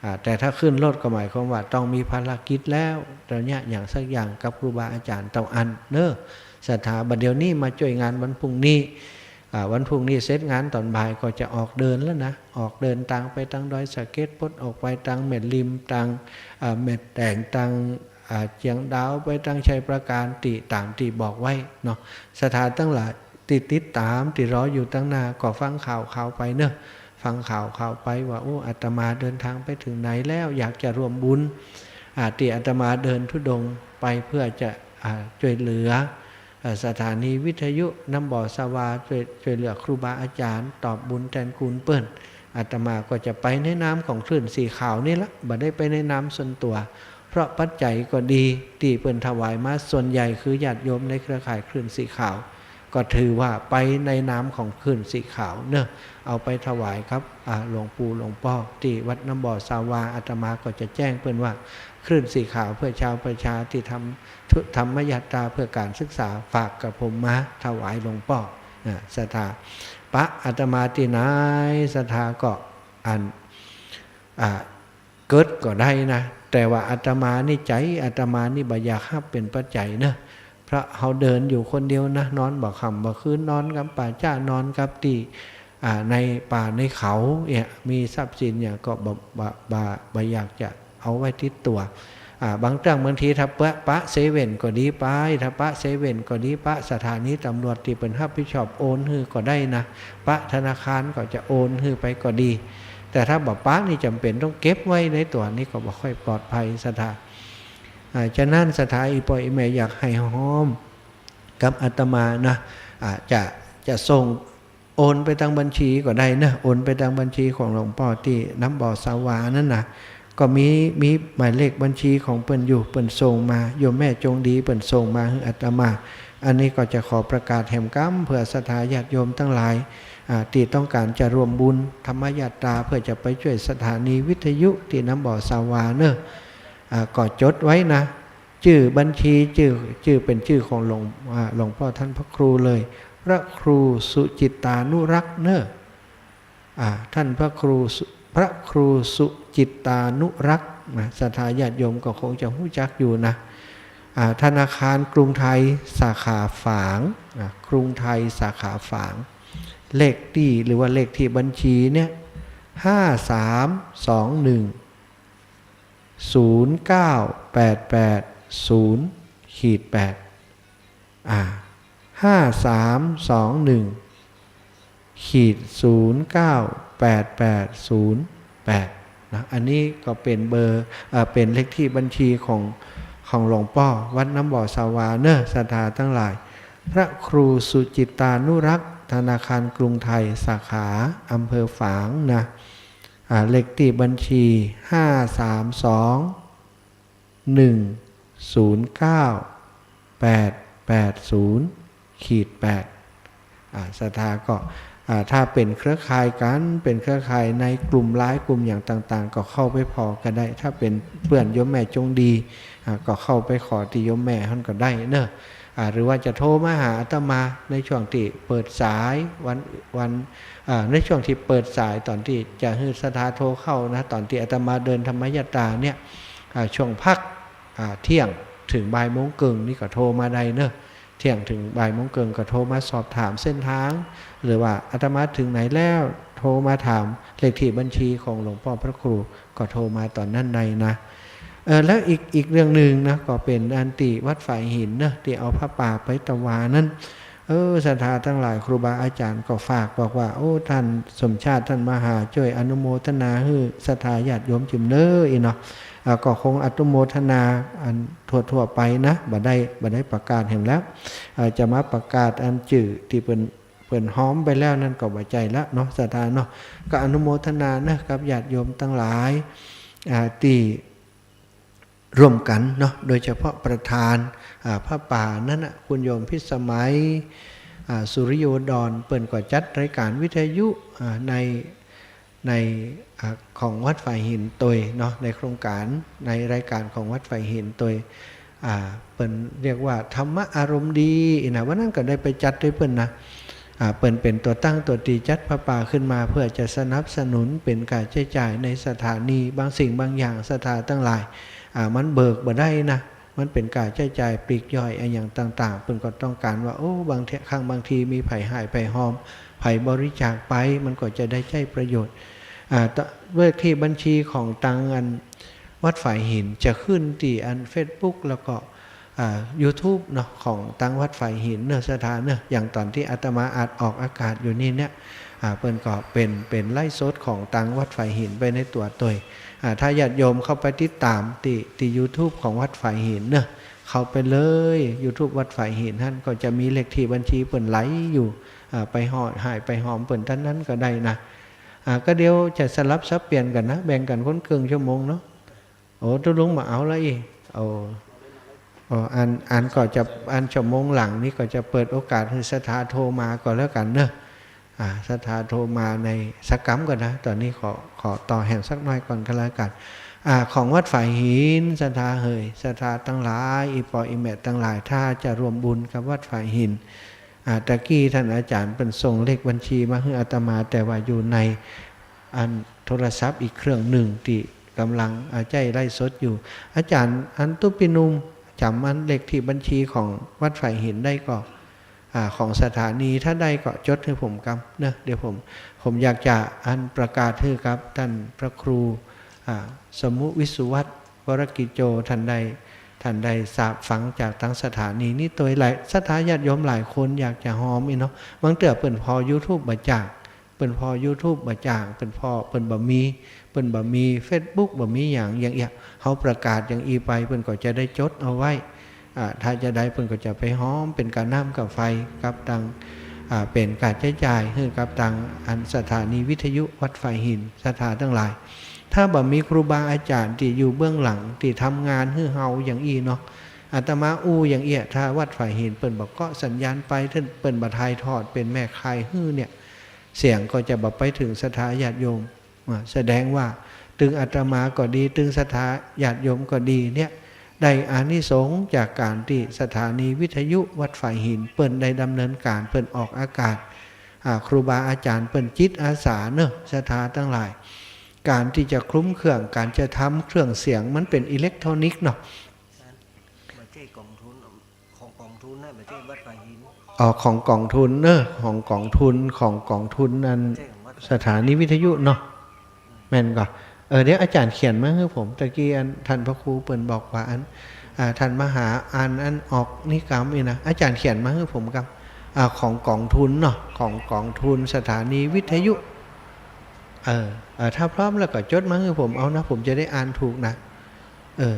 อ่า แต่ถ้าขึ้นรถก็หมายความว่าต้องมีภารกิจแล้ว เยียะหยังสักอย่างกับครูบาอาจ๋ารย์เต้าอั้นเนาะ ศรัทธา บ่าเดี่ยวนี้มาจ้วยงานวันพรุ่งนี้ อ่า วันพรุ่งนี้เสร็จงานต๋อนบ่ายก็จะออกเดินแล้วนะ ออกเดินตางไปตางดอยสะเก็ด ปดออกไปตางแม่ริม ตาง อ่า แม่แตง ตาง อ่า เจียงดาว ไปตางชัยปราการ ตี้ต๋ามตี้บอกไว้เนาะ ศรัทธาตังหลายตี้ติดต๋าม ตี้รออยู่ตังหน้า ก็ฟังข่าวข่าวไปเนาะ ฟังข่าวข่าวไปว่า โอ้ อาตมาเดินทางไปเถิงไหนแล้ว อยากจะร่วมบุญ อ่า ตี้อาตมาเดินธุดงค์ไปเพื่อจะ อ่า จ้วยเหลือ เอ่อ สถานีวิทยุน้ำบ่อสาวา จ้วย จ้วยเหลือครูบาอาจ๋ารย์ ตอบบุญแตนกูลเปิ้น อาตมาก็จะไปในนามของคลื่นสีขาวนี่ละ บ่ได้ไปในนามส่วนตั๋ว เพราะปัจจัยก็ดี ตี้เปิ้นถวายมาส่วนใหญ่คือญาติโยมในเครือข่ายคลื่นสีขาว ก็ถือว่าไปในนามของคลื่นสีขาวเนาะ เอาไปถวายกับ อ่า หลวงปู่หลวงป้อตี้วัดน้ำบ่อสาวา อาตมาก็จะแจ้งเปิ้นว่า คลื่นสีขาวเพื่อชาวประชาที่ทำ ธุ ธรรมยาตราเพื่อก๋านศึกษา ฝากกับผมมาถวายหลวงป้อ นะ ศรัทธา ปะอาตมาตี้ไหน ศรัทธาก็อัน อ่า เกิดก็ได้นะ แต่ว่าอาตมานี่ ใจ๋อาตมานี่บ่อยากฮับเป๋นปัจจัยเนาะ เพราะเฮาเดินอยู่คนเดียวนะ นอนบ่ค่ำบ่คืน นอนกับป่าจ๊า นอนกับตี้ อ่า ในป่าในเขาเนี่ย มีทรัพย์สินหยังก็บ่ บ่ บ่ บ่อยากจะเอาไว้ติดตั๋ว อ่า บางเตื้องบางทีถ้าปะ ปะเซเว่นก็ดีไป ถ้าปะเซเว่นก็ดี ปะสถานีตำรวจตี้เปิ้นฮับผิดชอบโอนหื้อก็ได้นะ ปะธนาคารก็จะโอนหื้อไปก็ดี แต่ถ้าบ่ปะนี่จ๋ำเป๋นต้องเก็บไว้ในตั๋ว นี่ก็บ่ค่อยปลอดภัย ศรัทธา อ่า ฉะนั้นศรัทธาอี่ป้ออี่แม่อยากหื้อฮ้อมกับอาตมานะ อ่า จะ จะส่ง โอนไปตางบัญชีก็ได้เนาะ โอนไปตางบัญชีของหลวงป้อตี้น้ำบ่อสาวานั่นนะ ก็มี มีหมายเลขบัญชีของเปิ้นอยู่ เปิ้นส่งมา โยมแม่จงดีเปิ้นส่งมาหื้ออาตมา อันนี้ก็จะขอประกาศแหมกำเผื่อศรัทธาญาติโยมตังหลาย อ่า ตี้ต้องก๋านจะร่วมบุญธรรมยาตราเพื่อจะไปจ้วยสถานีวิทยุตี้น้ำบ่อสาวาเนาะ อ่า ก็จดไว้นะ จื้อบัญชี จื้อ จื้อเป๋นจื้อของหลวง อ่า หลวงป้อต้านพระครูเลย พระครูสุจิตตานุรักษ์เนาะ อ่า ต้านพระครูสุ พระครูสุจิตตานุรักษ์นะ ศรัทธาญาติโยมก็คงจะฮู้จักอยู่นะ อ่า ธนาคารกรุงไทยสาขาฝาง อ่า กรุงไทยสาขาฝาง เลขตี้ หรือว่าเลขตี้บัญชีเนี่ย ห้าสามสองหนึ่งศูนย์เก้าแปดแปดศูนย์ขีดแปด อ่า ห้าสามสองหนึ่งขีดศูนย์เก้าแปดแปดศูนย์แปด นะ อันนี้ก็เป๋นเบอร์ อ่า เป๋นเลขที่บัญชีของ ของหลวงป้อวัดน้ำบ่อสาวาเน่อ ศรัทธาตังหลาย พระครูสุจิตตานุรักษ์ ธนาคารกรุงไทย สาขาอำเภอฝางนะ อ่า เลขที่บัญชี ห้าสามสองหนึ่งศูนย์เก้าแปดแปดศูนย์ขีดแปด อ่า ศรัทธาก็ อ่า ถ้าเป๋นเครือข่ายกั๋น เป๋นเครือข่ายในกลุ่มไลน์กลุ่มอย่างต่างๆ ก็เข้าไปผ่อก็ได้ ถ้าเป๋นเปื้อนโยมแม่จงดี อ่า ก็เข้าไปขอตี้โยมแม่หั้นก็ได้เน่อ อ่า หรือว่าจะโทรมาหาอาตมาในช่วงตี้เปิดสายวัน วัน อ่า ในช่วงตี้เปิดสายต๋อนตี้จะหื้อศรัทธาโทรเข้านะ ต๋อนตี้อาตมาเดินธรรมยตราเนี่ย อ่า ช่วงพัก อ่า เที่ยงเถิงบ่ายโมงเกิ่งนี่ก็โทรมาได้เน่อ เที่ยงเถิงบ่ายโมงเกิ่งก็โทรมาสอบถามเส้นทาง หรือว่าอาตมาเถิงไหนแล้วโทรมาถามเลขที่บัญชีของหลวงป้อพระครู ก็โทรมาต๋อนนั้นได้นะ เออ แล้วอีก อีกเรื่องนึ่งนะ ก็เป๋นอันตี้วัดฝายหินเน่อ ตี้เอาผ้าป่าไปตะวานั้น เออ ศรัทธาตังหลาย ครูบาอาจ๋ารย์ก็ฝากบอกว่า โอ้ ต้านสมชาติ ต้านมหา จ้วยอนุโมทนาหื้อศรัทธาญาติโยมจุ่มเน่อ อี้เนาะ อ่า ก็คงอนุโมทนาอันทั่วๆ ไปนะ บ่ได้ บ่ได้ประกาศแหมแล้ว อ่า จะมาประกาศอันจื้อตี้เปิ้น เปิ้นฮ้อมไปแล้วนั้นก็บ่ใจ้ละเนาะ ศรัทธาเนาะ ก็อนุโมทนานะกับญาติโยมตังหลาย อ่า ตี้ ร่วมกั๋นเนาะ โดยเฉพาะประธาน อ่า ผ้าป่านั้นน่ะ คุณโยมพิสมัย อ่า สุริโยดร เปิ้นก็จัดรายการวิทยุ อ่า ใน ใน อ่า ของวัดฝายหินตวยเนาะ ในโครงก๋าน ในรายก๋านของวัดฝายหินตวย อ่า เปิ้นเรียกว่าธรรมะอารมณ์ดี อี้นะ วันนั้นก็ได้ไปจัดตวยเปิ้นนะ อ่า เปิ้นเป๋นตั๋วตั้งตั๋วตีจัดผ้าป่าขึ้นมา เพื่อจะสนับสนุนเป๋นก๋าใจ๊จ่ายในสถานี บางสิ่งบางอย่างศรัทธาตังหลาย อ่า มันเบิกบ่ได้นะ มันเป๋นก๋าใจ๊จ่ายปลีกย่อยอะหยังต่างๆ เปิ้นก็ต้องก๋านว่า โอ้ บางเทื่อ ครั้งบางทีมีใผหายใผฮอม ใผบริจาคไป มันก็จะได้ใจ๊ประโยชน์ อ่า ต- เลขที่บัญชีของตังอันวัดฝายหินจะขึ้นตี้อันเฟซบุ๊ก แล้วก็ อ่า ยูทูบเนาะ ของตังวัดฝายหินเน่อ ศรัทธาเน่อ อย่างต๋อนตี้อาตมาอัดออกอากาศอยู่นี่เนี่ย อ่า เปิ้นก็เป๋น เป๋นไลฟ์สดของตังวัดฝายหินไปในตั๋วตวย อ่า ถ้าญาติโยมเข้าไปติดต๋ามตี้ ตี้ยูทูบของวัดฝายหินเน่อ เข้าไปเลย ยูทูบวัดฝายหินหั้น ก็จะมีเลขที่บัญชีเปิ้นไหลอยู่ อ่า ใผฮอดหายใผฮอมเปิ้นตังนั้นก็ได้นะ อ่า ก็เดี๋ยวจะสลับสับเปลี่ยนกั๋นนะ แบ่งกั๋นคนเกิ่งชั่วโมงเนาะ โอ้ ตุ๊ลุงบ่เอาละอี้ โอ้ โอ้ อัน อันก็จะ อันชั่วโมงหลังนี้ก็จะเปิดโอกาสหื้อศรัทธาโทรมาก็แล้วกั๋นเนาะ อ่า ศรัทธาโทรมาในสักกำก่อนนะ ต๋อนนี้ขอ ขอต่อแหมสักหน้อยก่อนก็แล้วกั๋น อ่า ของวัดฝายหิน ศรัทธาเหย ศรัทธาตังหลาย อี่ป้ออี่แม่ตังหลาย ถ้าจะร่วมบุญกับวัดฝายหิน อ่า ตะกี้ต้านอาจ๋ารย์เปิ้นส่งเลขบัญชีมาหื้ออาตมา แต่ว่าอยู่ในอันโทรศัพท์อีกเครื่องนึ่งตี้ก่ำลัง อ่า ใจ๊ไลฟ์สดอยู่ อาจ๋ารย์ อันตุ๊ปี้หนุ่มจ๋ำอันเลขที่บัญชีของวัดฝายหินได้ก่อ อ่า ของสถานี ถ้าได้ก็จดหื้อผมกำเนาะ เดี๋ยวผม ผมอยากจะอันประกาศหื้อกับต้านพระครู อ่า สมุวิสุวัฒน์ วรกิจโจ ต้านได้ ต้านได้ทราบฟังจากตังสถานีนี้ตวย หลายศรัทธาญาติโยมหลายคนอยากจะฮอมอี้เนาะ บางเตื้อเปิ้นผ่อยูทูบบ่จ๋าง เปิ้นผ่อยูทูบบ่จ๋าง เปิ้นผ่อ เปิ้นบ่มี เปิ้นบ่มีเฟซบุ๊ก บ่มีหยัง อย่างเอี้ย เฮาประกาศอย่างอี้ไป เปิ้นก็จะได้จดเอาไว้ อ่า ถ้าจาใดเปิ้นก็จะไปฮอมเป๋นก๋าน้ำก๋าไฟกับตัง อ่า เป๋นก๋าใจ๊จ่ายหื้อกับตังอันสถานีวิทยุวัดฝายหิน ศรัทธาตังหลาย ถ้าบ่มีครูบาอาจ๋ารย์ตี้อยู่เบื้องหลังตี้ทำงานหื้อเฮาอย่างอี้เนาะ อาตมาอู้อย่างเอี้ย ถ้าวัดฝายหินเปิ้นบ่เกาะสัญญาณไป เปิ้นบ่ถ่ายทอดเป๋นแม่ข่ายหื้อเนี่ย เสียงก็จะบ่ไปเถิงศรัทธาญาติโยม อ่า แสดงว่าตึงอาตมาก็ดี ตึงศรัทธาญาติโยมก็ดีเนี่ย ได้อานิสงส์จากก๋านตี้สถานีวิทยุวัดฝายหินเปิ้นได้ดำเนินก๋าน เปิ้นออกอากาศ อ่า ครูบาอาจ๋ารย์เปิ้นจิตอาสาเนาะ ศรัทธาตังหลาย ก๋านตี้จะคลุมเครื่อง ก๋านจะทำเครื่องเสียง มันเป๋นอิเล็กทรอนิกส์เนาะ บ่ใจ้ก๋องทุน ของก๋องทุนนะ บ่ใจ้วัดฝายหิน อ๋อ ของก๋องทุนเนาะ ของก๋องทุน ของก๋องทุนอัน บ่ใจ้ของวัด สถานีวิทยุเนาะ ม่นก่อ เออ เดี๋ยวอาจ๋ารย์เขียนมาหื้อผม ตะกี้อันท่านพระครูเปิ้นบอกว่าอัน อ่า ท่านมหาอ่านอันออกนิกรรมนี่นะ อาจ๋ารย์เขียนมาหื้อผมกับ อ่า ของก๋องทุนเนาะ ของก๋องทุนสถานีวิทยุ เออ เออ ถ้าพร้อมแล้วก็จดมาหื้อผมเอานะ ผมจะได้อ่านถูกนะ เออ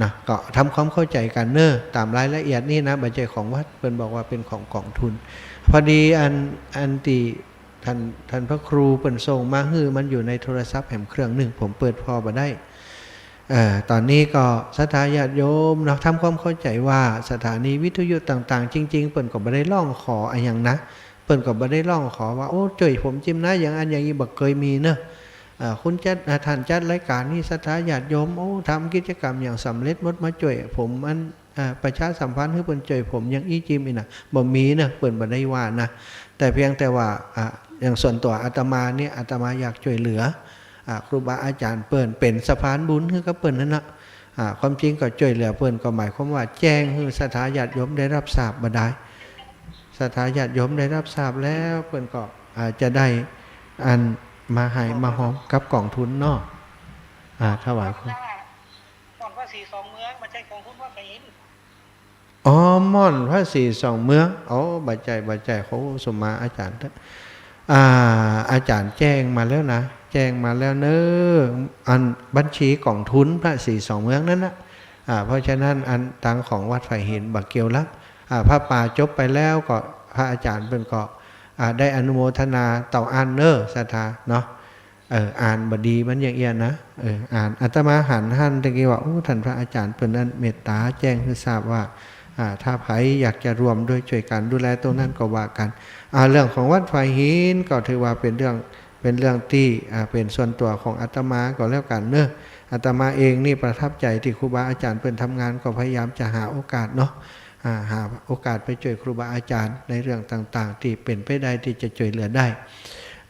นะ ก็ทำความเข้าใจ๋กั๋นเน่อ ต๋ามรายละเอียดนี่นะ บ่ใจ้ของวัด เปิ้นบอกว่าเป๋นของก๋องทุน พอดีอัน อันตี้ท่าน ท่านพระครูเปิ้นส่งมาหื้อ มันอยู่ในโทรศัพท์แหมเครื่องนึ่ง ผมเปิดผ่อบ่ได้ เอ่อ ต๋อนนี้ก็ศรัทธาญาติโยมเนาะ ทำความเข้าใจ๋ว่าสถานีวิทยุต่างๆ จริงๆ เปิ้นก็บ่ได้ร้องขออะหยังนะ เปิ้นก็บ่ได้ร้องขอว่า โอ้ จ้วยผมจิมนะ อย่างอั้นอย่างอี้ บ่เกยมีเนาะ อ่า คุณจัด อ่า ท่านจัดรายก๋านนี้ ศรัทธาญาติโยม โอ้ ทำกิจกรรมอย่างสำเร็จหมด มาจ้วยผมอัน อ่า ประชาสัมพันธ์หื้อเปิ้นจ้วยผมอย่างอี้จิมอี้นะ บ่มีนะ เปิ้นบ่ได้ว่านะ แต่เพียงแต่ว่า อ่า อย่างส่วนตั๋วอาตมาเนี่ย อาตมาอยากจ้วยเหลือ อ่า ครูบาอาจ๋ารย์เปิ้น เป๋นสะพานบุญหื้อกับเปิ้นนั่นนะ อ่า ความจริงก็จ้วยเหลือเปิ้น ก็หมายความว่าแจ้งหื้อศรัทธาญาติโยมได้รับทราบบ่ดาย ศรัทธาญาติโยมได้รับทราบแล้ว เปิ้นก็อาจจะได้อันมาหายมาหอมกับก๋องทุนเนาะ อ่า ถวาย ม่อนพระศรีสองเมือง บ่ใจ้ก๋องทุนวัดไผ่หิน อ๋อ ม่อนพระศรีสองเมือง อ๋อ บ่ใจ้ บ่ใจ้ ขอสุมาอาจ๋ารย์เต๊อะ อ่า อาจ๋ารย์แจ้งมาแล้วนะ แจ้งมาแล้วเน่อ อันบัญชีก๋องทุนพระศรีสองเมืองนั้นนะ อ่า เพราะฉะนั้นอันตางของวัดไผ่หินบ่เกี่ยวละ อ่า ผ้าป่าจบไปแล้วก็พระอาจ๋ารย์เปิ้นก็ อ่า ได้อนุโมทนาเต้าอั้นเน่อ ศรัทธาเนาะ เออ อ่านบ่ดีมันอย่างเอี้ยนะ เออ อ่าน อาตมาหันหั้นตะกี้ว่า โอ้ ท่านพระอาจ๋ารย์เปิ้นนั้นเมตต๋าแจ้งหื้อทราบว่า อ่า ถ้าใผอยากจะร่วมด้วยจ้วยกั๋นดูแลตรงนั้นก็ว่ากั๋น อ่า เรื่องของวัดไผ่หินก็ถือว่าเป๋นเรื่อง เป๋นเรื่องตี้ อ่า เป๋นส่วนตั๋วของอาตมาก็แล้วกั๋นเนาะ อาตมาเองนี่ประทับใจ๋ตี้ครูบาอาจ๋ารย์เปิ้นทำงาน ก็พยายามจะหาโอกาสเนาะ อ่า หาโอกาสไปจ้วยครูบาอาจ๋ารย์ในเรื่องต่างๆ ตี้เป๋นไปได้ตี้จะจ้วยเหลือได้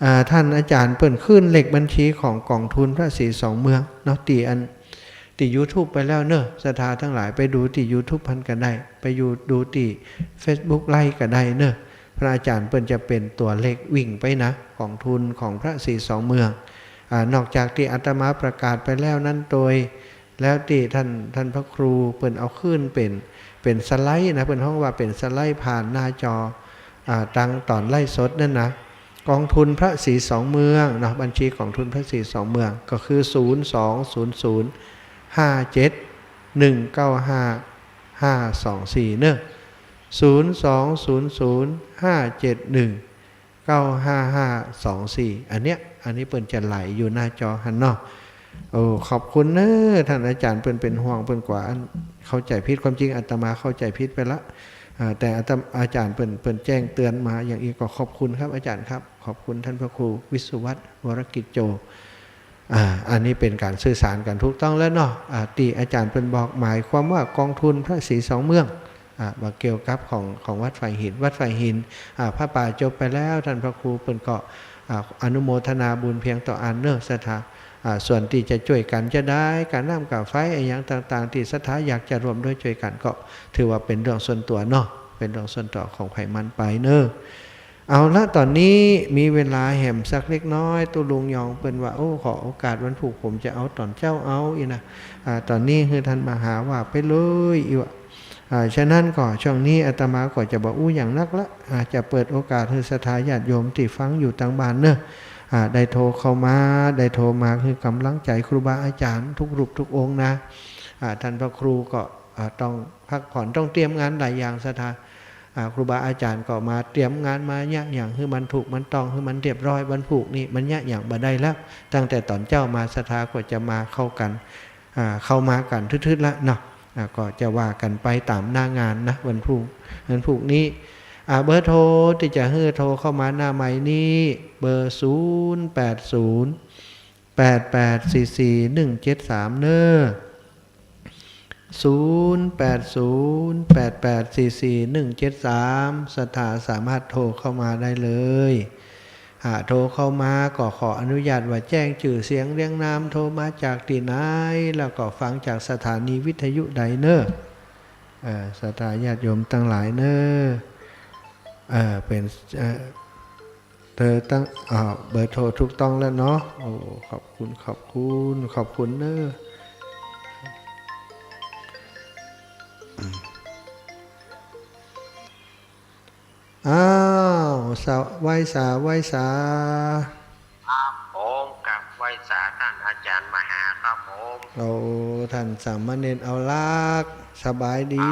อ่า ท่านอาจ๋ารย์เปิ้นขึ้นเลขบัญชีของก๋องทุนพระศรีสองเมืองเนาะ ตี้อัน ตี้ยูทูบไปแล้วเนาะ ศรัทธาตังหลายไปดูตี้ยูทูบหั้นก็ได้ ไปยู ดูตี้เฟซบุ๊กไลฟ์ก็ได้เนาะ พระอาจ๋ารย์เปิ้นจะเป๋นตั๋วเลขวิ่งไปนะ ก๋องทุนของพระศรีสองเมือง อ่า นอกจากตี้อาตมาประกาศไปแล้วนั้นโตย แล้วตี้ท่าน ท่านพระครูเปิ้นเอาขึ้นเป๋น เป๋นสไลด์นะ เปิ้นฮ้องว่าเป๋นสไลด์ผ่านหน้าจอ อ่า ตังต๋อนไลฟ์สดนั่นนะ ก๋องทุนพระศรีสองเมืองเนาะ บัญชีก๋องทุนพระศรีสองเมืองก็คือ ศูนย์สองศูนย์ศูนย์ห้าเจ็ดหนึ่งเก้าห้าห้าสองสี่ เนาะ ศูนย์สองศูนย์ศูนย์ห้าเจ็ดหนึ่งเก้าห้าห้าสองสี่ อันเนี้ย อันนี้เปิ้นจะไหลอยู่หน้าจอหั้นเนาะ โอ้ ขอบคุณเนาะ ท่านอาจ๋ารย์เปิ้นเป๋นห่วง เปิ้นกลัวอันเข้าใจ๋ผิด ความจริงอาตมาเข้าใจ๋ผิดไปละ อ่า แต่อาตมา อาจ๋ารย์เปิ้น เปิ้นแจ้งเตือนมาอย่างอี้ก็ขอบคุณครับ อาจ๋ารย์ครับ ขอบคุณท่านพระครูวิศวัฒน์ วรกิจโจ อ่า อันนี้เป๋นก๋านสื่อสารกั๋นถูกต้องแล้วเนาะ อ่า ตี้อาจ๋ารย์เปิ้นบอก หมายความว่าก๋องทุนพระศรีสองเมือง อ่า บ่เกี่ยวกับของ ของวัดไผ่หิน วัดไผ่หิน อ่า ผ้าป่าจบไปแล้ว ท่านพระครูเปิ้นก็ อ่า อนุโมทนาบุญเปียงเต้าอั้นเนาะ ศรัทธา อ่า ส่วนตี้จะจ้วยกั๋นจะได้ ก๋าน้ำก๋าไฟ อะหยังต่างๆ ตี้ศรัทธาอยากจะร่วมด้วยจ้วยกั๋น ก็ถือว่าเป๋นเรื่องส่วนตั๋วเนาะ เป๋นเรื่องส่วนตั๋วของใผมันไปเนาะ เอาละ ต๋อนนี้มีเวลาแหมสักเล็กน้อย ตุ๊ลุงยองเปิ้นว่า โอ้ ขอโอกาสวันพูกผมจะเอาต๋อนเจ๊าเอาอี้นะ อ่า ต๋อนนี้หื้อท่านมหาว่าไปเลยอี้วะ อ่า ฉะนั้นก็ช่วงนี้อาตมาก็จะบ่อู้หยังนักละ อ่า จะเปิดโอกาสหื้อศรัทธาญาติโยมตี้ฟังอยู่ตางบ้านเนาะ อ่า ได้โทรเข้ามา ได้โทรมาหื้อก๋ำลังใจ๋ครูบาอาจ๋ารย์ทุกรูปทุกองค์นะ อ่า ท่านพระครูก็ อ่า ต้องพักผ่อน ต้องเตรียมงานหลายอย่าง ศรัทธา อ่า ครูบาอาจ๋ารย์ก็มาเตรียมงานมาเยียะหยังหื้อมันถูกมันต้อง หื้อมันเรียบร้อย วันพูกนี่มันเยียะหยังบ่ได้แล้ว ตั้งแต่ต๋อนเจ๊ามา ศรัทธาก็จะมาเข้ากั๋น อ่า เข้ามากั๋นทึดๆ ละเนาะ อ่า ก็จะว่ากั๋นไปต๋ามหน้างานนะ วันพูก วันพูกนี้ อ่า เบอร์โทรตี้จะหื้อโทรเข้ามาหน้าไมค์นี้ เบอร์ ศูนย์แปดศูนย์ แปดแปดสี่สี่หนึ่งเจ็ดสาม เนาะ ศูนย์แปดศูนย์ แปดแปดสี่สี่หนึ่งเจ็ดสาม ศรัทธาสามารถโทรเข้ามาได้เลย หากโทรเข้ามาก็ขออนุญาตว่าแจ้งจื้อเสียงเรียงนาม โทรมาจากตี้ไหน แล้วก็ฟังจากสถานีวิทยุใดเนาะ เอ่อ ศรัทธาญาติโยมตังหลายเนาะ เอ่อ เป๋น เอ่อ เบอร์ตั้ง อ่า เบอร์โทรถูกต้องแล้วเนาะ โอ้ ขอบคุณ ขอบคุณ ขอบคุณเนอะ อ้าว สา ไหว้สา ไหว้สา ครับผม กับไหว้สาต้านอาจ๋ารย์มหาครับผม โอ้ ต้านสามเณรเอาลักษณ์ สบายดี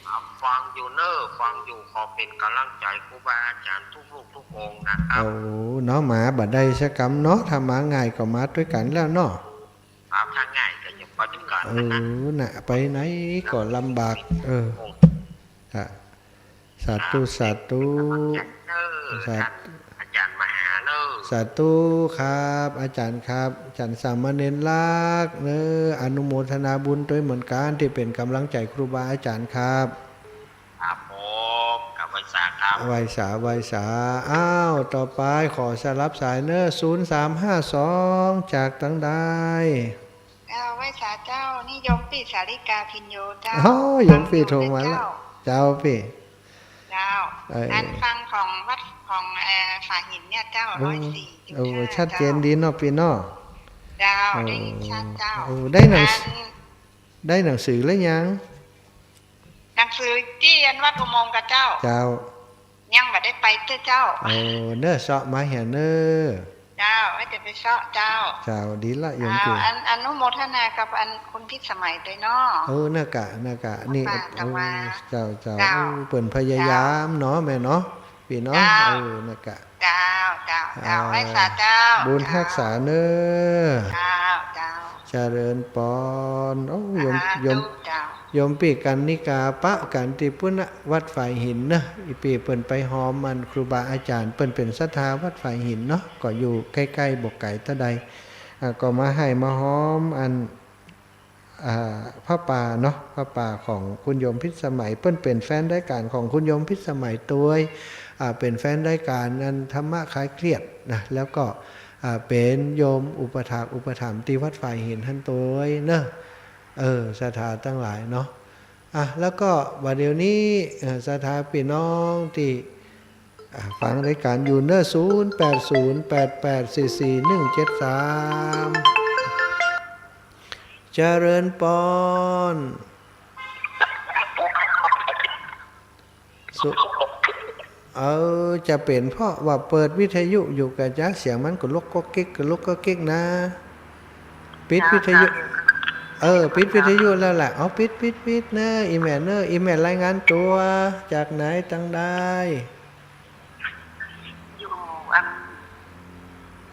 ครับ ฟังอยู่เน่อ ฟังอยู่ ขอเป๋นก๋ำลังใจ๋ครูบาอาจ๋ารย์ทุกรูปทุกองค์นะครับ โอ้ เนาะ มาบ่ได้สักกำเนาะ ถ้ามาง่ายก็มาตวยกั๋นแล้วเนาะ ครับ ถ้าง่ายก็จะไปตวยกั๋น เออ นะครับ น่ะ ไปไหนก็ลำบาก เออ ครับ สาธุ สาธุ เน่อ สา ต้านอาจ๋ารย์มหาเน่อ สาธุครับ อาจ๋ารย์ครับ อาจ๋ารย์สามเณรลักษณ์เน่อ อนุโมทนาบุญตวยเหมือนกั๋น ตี้เป๋นก๋ำลังใจ๋ครูบาอาจ๋ารย์ครับ ครับผม กับไหว้สาครับ ไหว้สา ไหว้สา อ้าว ต่อไปขอสลับสายเน่อ ศูนย์สามห้าสอง จากตังใด เจ้า ไหว้สาเจ้า นี่โยมปี้สาลิกา พิญโญเจ้า อ๋อ โยมปี้โทรมาละ ฟังอยู่เจ้า เจ้าปี้ เจ้า เออ อันฟังของวัดของ เอ่อ ฝายหินเนี่ยเจ้า โอ้ ร้อยสี่สิบห้า โอ้ ชัดเจนดีเนาะปี้เนาะ เจ้า เจ้า โอ้ ได้ยินชัดเจ้า โอ้ ได้หนัง อัน ได้หนังสือแล้วยัง หนังสือตี้อันวัดอุโมงค์ก่อเจ้า เจ้า ยังบ่ได้ไปเตื้อเจ้า โอ้ เน่อ เซาะมาเหียเน่อ เจ้า ว่าจะไปเซาะเจ้า เจ้า ดีละโยม เจ้า ปี้ อัน อนุโมทนากับอันคุณพิสมัยตวยเนาะ เออ เน่อกะ เน่อกะ นี่ ว่า เออ แต่ว่า เจ้า เจ้า เจ้า โอ้ เปิ้นพยายามเนาะแม่เนาะ ปี้เนาะ เจ้า เออ เน่อกะ เจ้า เจ้า เจ้า อ่า ไหว้สาเจ้า บุญฮักษาเน่อ เจ้า เจ้า เจริญปอน โอ้ โยม สาธุ โยม เจ้า โยมปี้กัณณิกาปะกั๋นตี้ปุ้นนะ วัดฝายหินเน่อ อี้ปี้เปิ้นไปฮอมอันครูบาอาจ๋ารย์ เปิ้นเป๋นศรัทธาวัดฝายหินเนาะ ก็อยู่ใก้ๆ บ่ไก๋เต้าใด อ่า ก็มาไห้มาฮอมอัน อ่า ผ้าป่าเนาะ ผ้าป่าของคุณโยมพิสมัย เปิ้นเป๋นแฟนรายก๋านของคุณโยมพิสมัยตวย อ่า เป๋นแฟนรายก๋านอันธรรมะคลายเครียดนะ แล้วก็ อ่า เป๋นโยมอุปัฏฐากอุปถัมภ์ตี้วัดฝายหินหั้นตวยเนาะ เออ ศรัทธาตังหลายเนาะ อ่ะ แล้วก็บ่าเดี่ยวนี้ เอ่อ ศรัทธาปี้น้องตี้ อ่ะ ฟังรายก๋านอยู่เน่อ ศูนย์แปดศูนย์แปดแปดสี่สี่หนึ่งเจ็ดสาม เจริญปอน สุ เออ จะเป๋นเพราะว่าเปิดวิทยุอยู่ก่อจ๊ะ เสียงมันกระลกก๊อกเก๊ก กระลกก๊อกเก๊กนะ ปิดวิทยุ เออ ปิดวิทยุแล้วแหละ เอา ปิด ปิด ปิดเน่อ อี่แม่เน่อ อี่แม่รายงานตั๋ว จากไหนตังใด อยู่อัน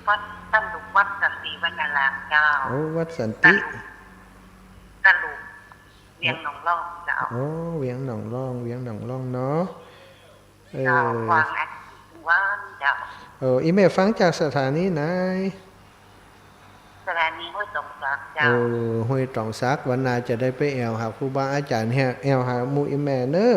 วัดตลุก วัดสันติวรรณารามเจ้า โอ้ วัดสันติ ตลุก ตลุก เวียงหนองล่องเจ้า โอ้ เวียงหนองล่อง เวียงหนองล่องเนาะ เออ เจ้า ฟังอันวันเจ้า เออ อี่แม่ฟังจากสถานีไหน สถานีห้วยตองสักเจ้า เออ ห้วยตองสัก วันหน้าจะได้ไปแอ่วหาครูบาอาจ๋ารย์ แอ่วหาหมู่อี่แม่เน่อ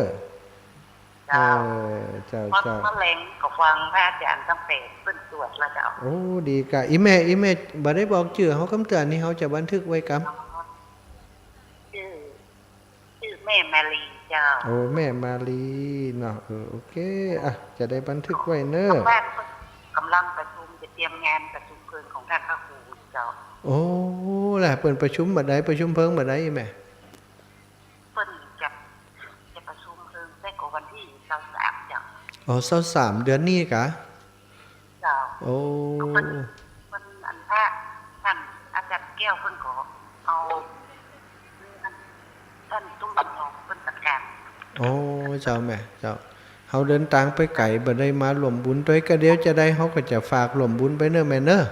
เจ้า เออ เจ้า เจ้า มะแร็งก็ฟังพระอาจ๋ารย์ตั้งแต่เปิ้นสวดแล้วเจ้า โอ้ ดีก่ะ อี่แม่ อี่แม่บ่ได้บอกจื้อเฮากำเตื้อ นี่เฮาจะบันทึกไว้กำ ชื่อ ชื่อแม่มาลีเจ้า โอ้ แม่มาลีเนาะ เออ โอเค อ่ะ จะได้บันทึกไว้เน่อ ทางบ้านเปิ้นก่ำลังประชุม จะเตรียมงานประชุมเพลิงของท่านพระครูเจ้า โอ้ ล่ะ เปิ้นประชุมบ่าใด ประชุมเพลิงบ่าใดแม่ เปิ้นจะ จะประชุมเพลิงแต่ก็วันตี้ซาวสามเจ้า อ๋อ ซาวสามเดือนนี้ก่ะ เจ้า โอ้ เปิ้น เปิ้นอันพระท่านอาจารย์แก้วเปิ้นก็เอา ท่านตุ้มยองเปิ้นจัดก๋าน โอ้ เจ้าแม่ เจ้า เฮาเดินตางไปไก๋ บ่ได้มาร่วมบุญตวย ก็เดี๋ยวจะได้ เฮาก็จะฝากร่วมบุญไปเน่อแม่เน่อ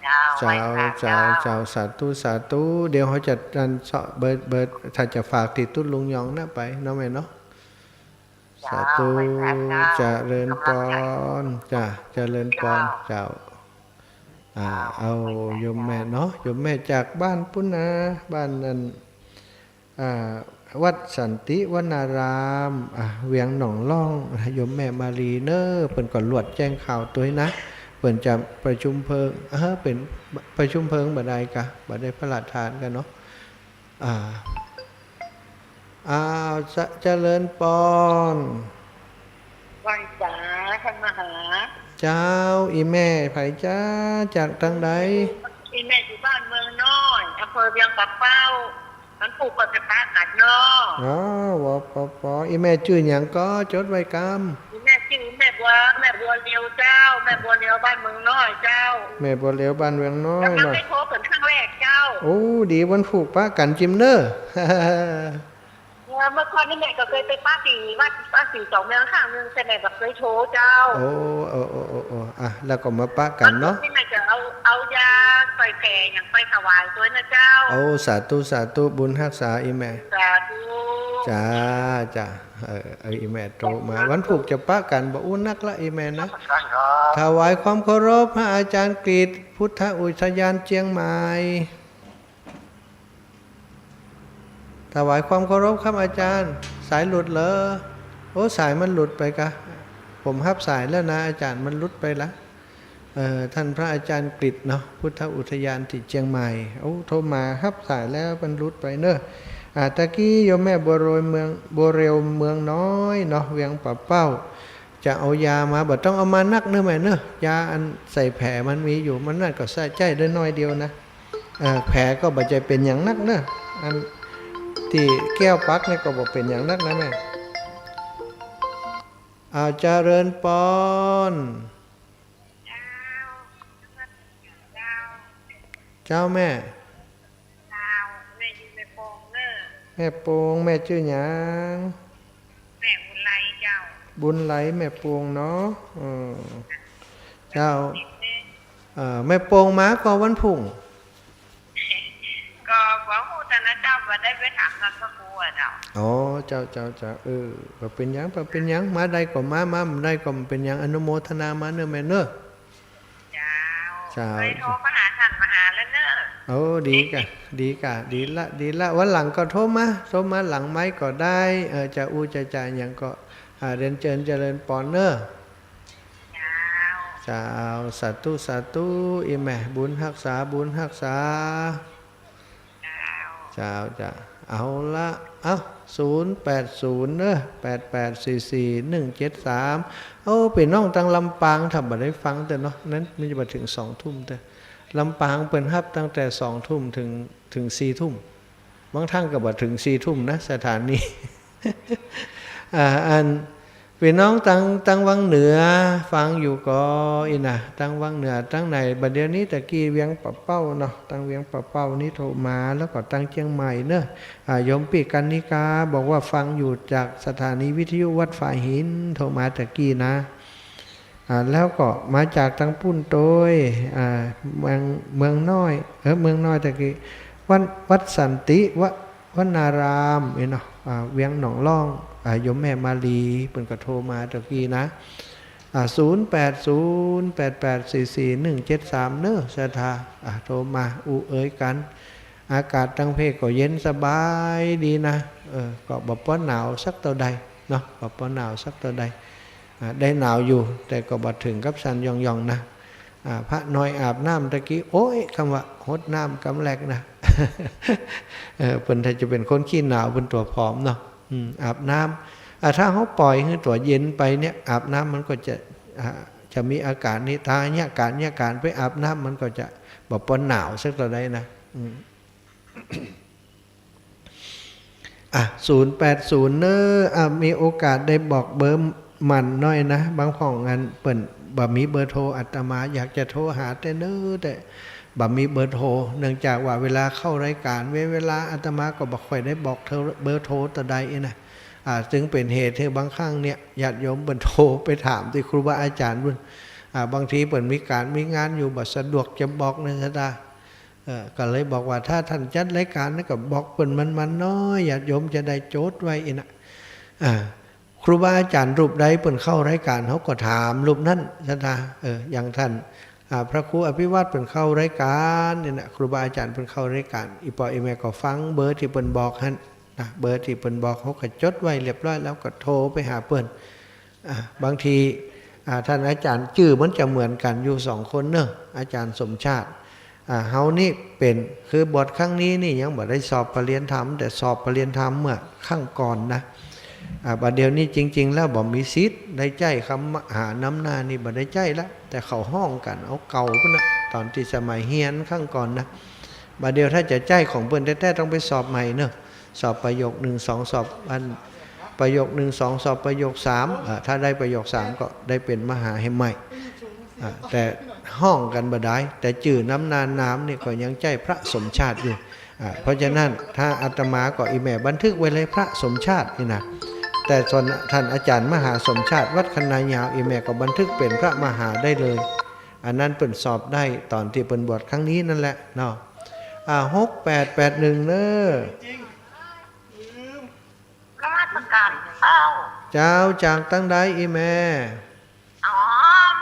เจ้า เจ้า ไหว้พระ เจ้า เจ้า เจ้า สาธุ สาธุ เดี๋ยวเฮาจะอันเซาะเบอร์ เบอร์ ถ้าจะฝากตี้ตุ๊ดลุงยองนะไปเนาะแม่เนาะ สาธุ เจ้า ไหว้พระเจ้า เจริญปอน กำลังใจ๋ จ้ะ เจริญปอน เจ้า เจ้า อ่า เจ้า เอา ไหว้พระ โยมแม่เนาะ โยมแม่จากบ้านปุ้นนะ บ้านนั่น อ่า วัดสันติวรรณาราม อ่า เวียงหนองล่อง โยมแม่มาลีเน่อ เปิ้นก็ลวดแจ้งข่าวตวยนะ เปิ้นจะประชุมเพลิง เออ เป๋นประชุมเพลิงบ่าใดก่ะ บ่าใดพระราชทานก่ะเนาะ อ่า อ้าว จะ เจริญปอน ไหว้สาท่านมหา เจ้า อี่แม่ใผจ๊ะ จากตางใด อี่แม่อยู่บ้านเมืองน้อย อำเภอเวียงป่าเป้า วันพูกก็จะปะกั๋นเนาะ อ๋อ ว ป ป อี่แม่จื้อหยังก็ จดไว้กำ อี่แม่จื้อแม่บัว แม่บัวเรียวเจ้า แม่บัวเรียวบ้านเมืองน้อยเจ้า แม่บัวเรียวบ้านเมืองน้อยเนาะ กำลังได้โทรเป๋นครั้งแรกเจ้า โอ้ ดี วันพูกปะกั๋นจิมเน่อ เออ เมื่อก่อนนี่แม่ก็เกยไปปาร์ตี้วัด ปาร์ตี้สองเมืองข้างนึ่ง แต่แม่บ่เกยโทรเจ้า โอ้ เออ เออ เออ เออ อ่ะ แล้วก็มาปะกั๋นเนาะ นี่แม่จะเอา เอายาใส่แผ่อย่างไปถวายตวยนะเจ้า โอ้ สาธุ สาธุ บุญฮักษาอี่แม่ สาธุ จ้า จ้า เออ เออ อี่แม่โทรมา วันพูกจะปะกั๋น บ่อู้นักละอี่แม่นะ ครับ ถวายความเคารพพระอาจารย์กฤษ พุทธอุทยานเจียงใหม่ ถวายความเคารพครับอาจารย์ สายหลุดเหรอ โอ้ สายมันหลุดไปกะ ผมฮับสายแล้วนะอาจารย์ มันหลุดไปละ เอ่อ ท่านพระอาจารย์กฤษเนาะ พุทธอุทยานตี้เจียงใหม่ โอ้ โทรมาฮับสายแล้วมันหลุดไปเน่อ อ่า ตะกี้โยมแม่บัวเรียวเมือง บัวเรียวเมืองน้อยเนาะ เวียงป่าเป้า จะเอายามา บ่ต้องเอามานักเน่อแม่เน่อ ยาอันใส่แผลมันมีอยู่ มันนั่นก็สะใจ๊ได้น้อยเดียวนะ เอ่อ แผลก็บ่ใจ้เป๋นหยังนักเน่อ อันตี้แก้วปักนี่ก็บ่เป๋นหยังนักนะแม่ อ่า เจริญปอน เจ้า เจ้าแม่ เจ้า แม่อยู่แม่โป่งเน่อ แม่โป่ง แม่จื้อหยัง แม่บุญไหลเจ้า บุญไหล แม่โป่งเนาะ อืม เจ้า เอ่อ แม่โป่งมาก่อวันพูก ก็บ่ฮู้แต่นะเจ้า บ่ได้ไปถามท่านพระครูอะเจ้า อ๋อ เจ้า เจ้า เจ้า เออ บ่เป๋นหยัง บ่เป๋นหยัง มาได้ก็มา มาบ่ได้ก็บ่เป๋นหยัง อนุโมทนามาเน่อแม่เน่อ เจ้า เจ้า เคยโทรมาหาท่านมหาแล้วเน่อ โอ้ ดีกะ ดีกะ ดีละ ดีละ วันหลังก็โทรมา โทรมาหลังไมค์ก็ได้ เอ่อ จะอู้จะจ๋าหยังก็ อ่า เรียนเจิญเจริญปอนเน่อ เจ้า เจ้า สาธุ สาธุ อี่แม่ บุญฮักษา บุญฮักษา เจ้า เจ้า เจ้า เอาละ เอ้า ศูนย์แปดศูนย์ เน่อ แปดแปดสี่สี่หนึ่งเจ็ดสาม เอ้า ปี้น้องตางลำปาง ถ้าบ่ได้ฟังเต๊อะเนาะ นั้นมันจะบ่เถิงสองทุ่มเต๊อะ ลำปางเปิ้นฮับตั้งแต่สองทุ่มเถิง เถิงสี่ทุ่ม บางท่านก็บ่เถิงสี่ทุ่มนะ สถานี อ่า อัน ปี้น้องตาง ตางวังเหนือฟังอยู่ก่ออี้นะ ตางวังเหนือตางไหน บ่าเดี่ยวนี้ตะกี้เวียงป่าเป้าเนาะ ตางเวียงป่าเป้านี่โทรมา แล้วก็ตางเจียงใหม่เน่อ อ่า โยมปี้กันนิกาบอกว่าฟังอยู่จากสถานีวิทยุวัดฝายหิน โทรมาตะกี้นะ อ่า แล้วก็มาจากตางปุ้นโตย อ่า เมือง เมืองน้อย เออ เมืองน้อยตะกี้ วัด วัดสันติวะ วนารามนี่เนาะ อ่า เวียงหนองล่อง อ่า โยมแม่มาลี เปิ้นก็โทรมาตะกี้นะ อ่า ศูนย์แปดศูนย์ แปดแปดสี่สี่หนึ่งเจ็ดสาม เน่อ ศรัทธา อ่า โทรมา อู้เอ่ยกั๋น อากาศตางเพก็เย็นสบายดีนะ เออ ก็บ่ปอหนาวสักเต้าใดเนาะ บ่ปอหนาวสักเต้าใด อ่า ได้หนาวอยู่ แต่ก็บ่เถิงกับสั่นหย่องๆ นะ อ่า พระน้อยอาบน้ำตะกี้ โอ้ย กำว่าหดน้ำกำแรกนะ เออ เปิ้นถ้าจะเป๋นคนขี้หนาว เปิ้นตั๋วผอมเนาะ อืม อาบน้ำ อ่า ถ้าเฮาปล่อยหื้อตั๋วเย็นไปเนี่ย อาบน้ำมันก็จะ อ่า จะมีอาการนี้ ถ้าเยียะก๋าน เยียะก๋านไปอาบน้ำ มันก็จะบ่ปอหนาวสักเต้าใดนะ อืม อ่ะ ศูนย์แปดศูนย์ เน่อ อ่ะ มีโอกาสได้บอกเบอร์หมั่นหน้อยนะ บางพ่องอันเปิ้นบ่มีเบอร์โทร อาตมาอยากจะโทรหาแต่เน่อ แต่บ่มีเบอร์โทร เนื่องจากว่าเวลาเข้ารายการ เว เวลาอาตมาก็บ่ค่อยได้บอกเบอร์โทรเต้าใดนะ อ่า จึงเป๋นเหตุหื้อบางครั้งเนี่ย ญาติโยมเปิ้นโทรไปถามตี้ครูบาอาจ๋ารย์ปุ้น อ่า บางทีเปิ้นมีก๋านมีงานอยู่ บ่สะดวกจะบอกนะศรัทธา เออ ก็เลยบอกว่าถ้าท่านจัดรายการนะ ก็บอกเปิ้นหมั่นๆ หน้อย ญาติโยมจะได้จดไว้อี้นะ อ่า ครูบาอาจ๋ารย์รูปใดเปิ้นเข้ารายการ เฮาก็ถามรูปนั้นศรัทธา เออ อย่างท่าน อ่า พระครูอภิวัฒน์เปิ้นเข้ารายการนี่นะ ครูบาอาจ๋ารย์เปิ้นเข้ารายการ อี่ป้ออี่แม่ก็ฟังเบอร์ตี้เปิ้นบอกหั้นนะ เบอร์ตี้เปิ้นบอก เฮาก็จดไว้เรียบร้อยแล้วก็โทรไปหาเปิ้น อ่า บางที อ่า ท่านอาจ๋ารย์จื้อมันจะเหมือนกั๋นอยู่สองคนเน่อ อาจ๋ารย์สมชาติ อ่า เฮานี่เป๋น คือบวชครั้งนี้นี่ยังบ่ได้สอบปริญญาธรรม แต่สอบปริญญาธรรมเมื่อครั้งก่อนนะ อ่า บ่าเดี่ยวนี้จริงๆ แล้วบ่มีสิทธิ์ได้ใจ๊กำมหานำหน้านี่ บ่ได้ใจ๊ละ แต่เขาฮ้องกั๋นเอาเก่าปู้นนะ ต๋อนตี้สมัยเฮียนครั้งก่อนนะ บ่าเดี่ยวถ้าจะใจ๊ของเปิ้นแต๊ๆ ต้องไปสอบใหม่เนาะ สอบประโยคหนึ่งสอง สอบอัน ประโยคหนึ่งสอง สอบประโยคสาม เอ่อ ถ้าได้ประโยคสามก็ได้เป๋นมหาแห่งใหม่ อ่า แต่ฮ้องกั๋นบ่ได้ แต่จื้อนำหน้านามนี่ก็ยังใจ๊พระสมชาติอยู่ อ่า เพราะฉะนั้นถ้าอาตมาก็อี่แม่บันทึกไว้เลย พระสมชาตินี่นะ แต่ส่วนท่านอาจารย์มหาสมชาติวัดคะนายาว อี่แม่ก็บันทึกเป๋นพระมหาได้เลย อันนั้นเปิ้นสอบได้ต๋อนตี้เปิ้นบวชครั้งนี้นั่นแหละเนาะ อ่า หกแปดแปดหนึ่ง เน้อ นมัสก๋านเจ้า เจ้า จากตังใดอี่แม่ อ๋อ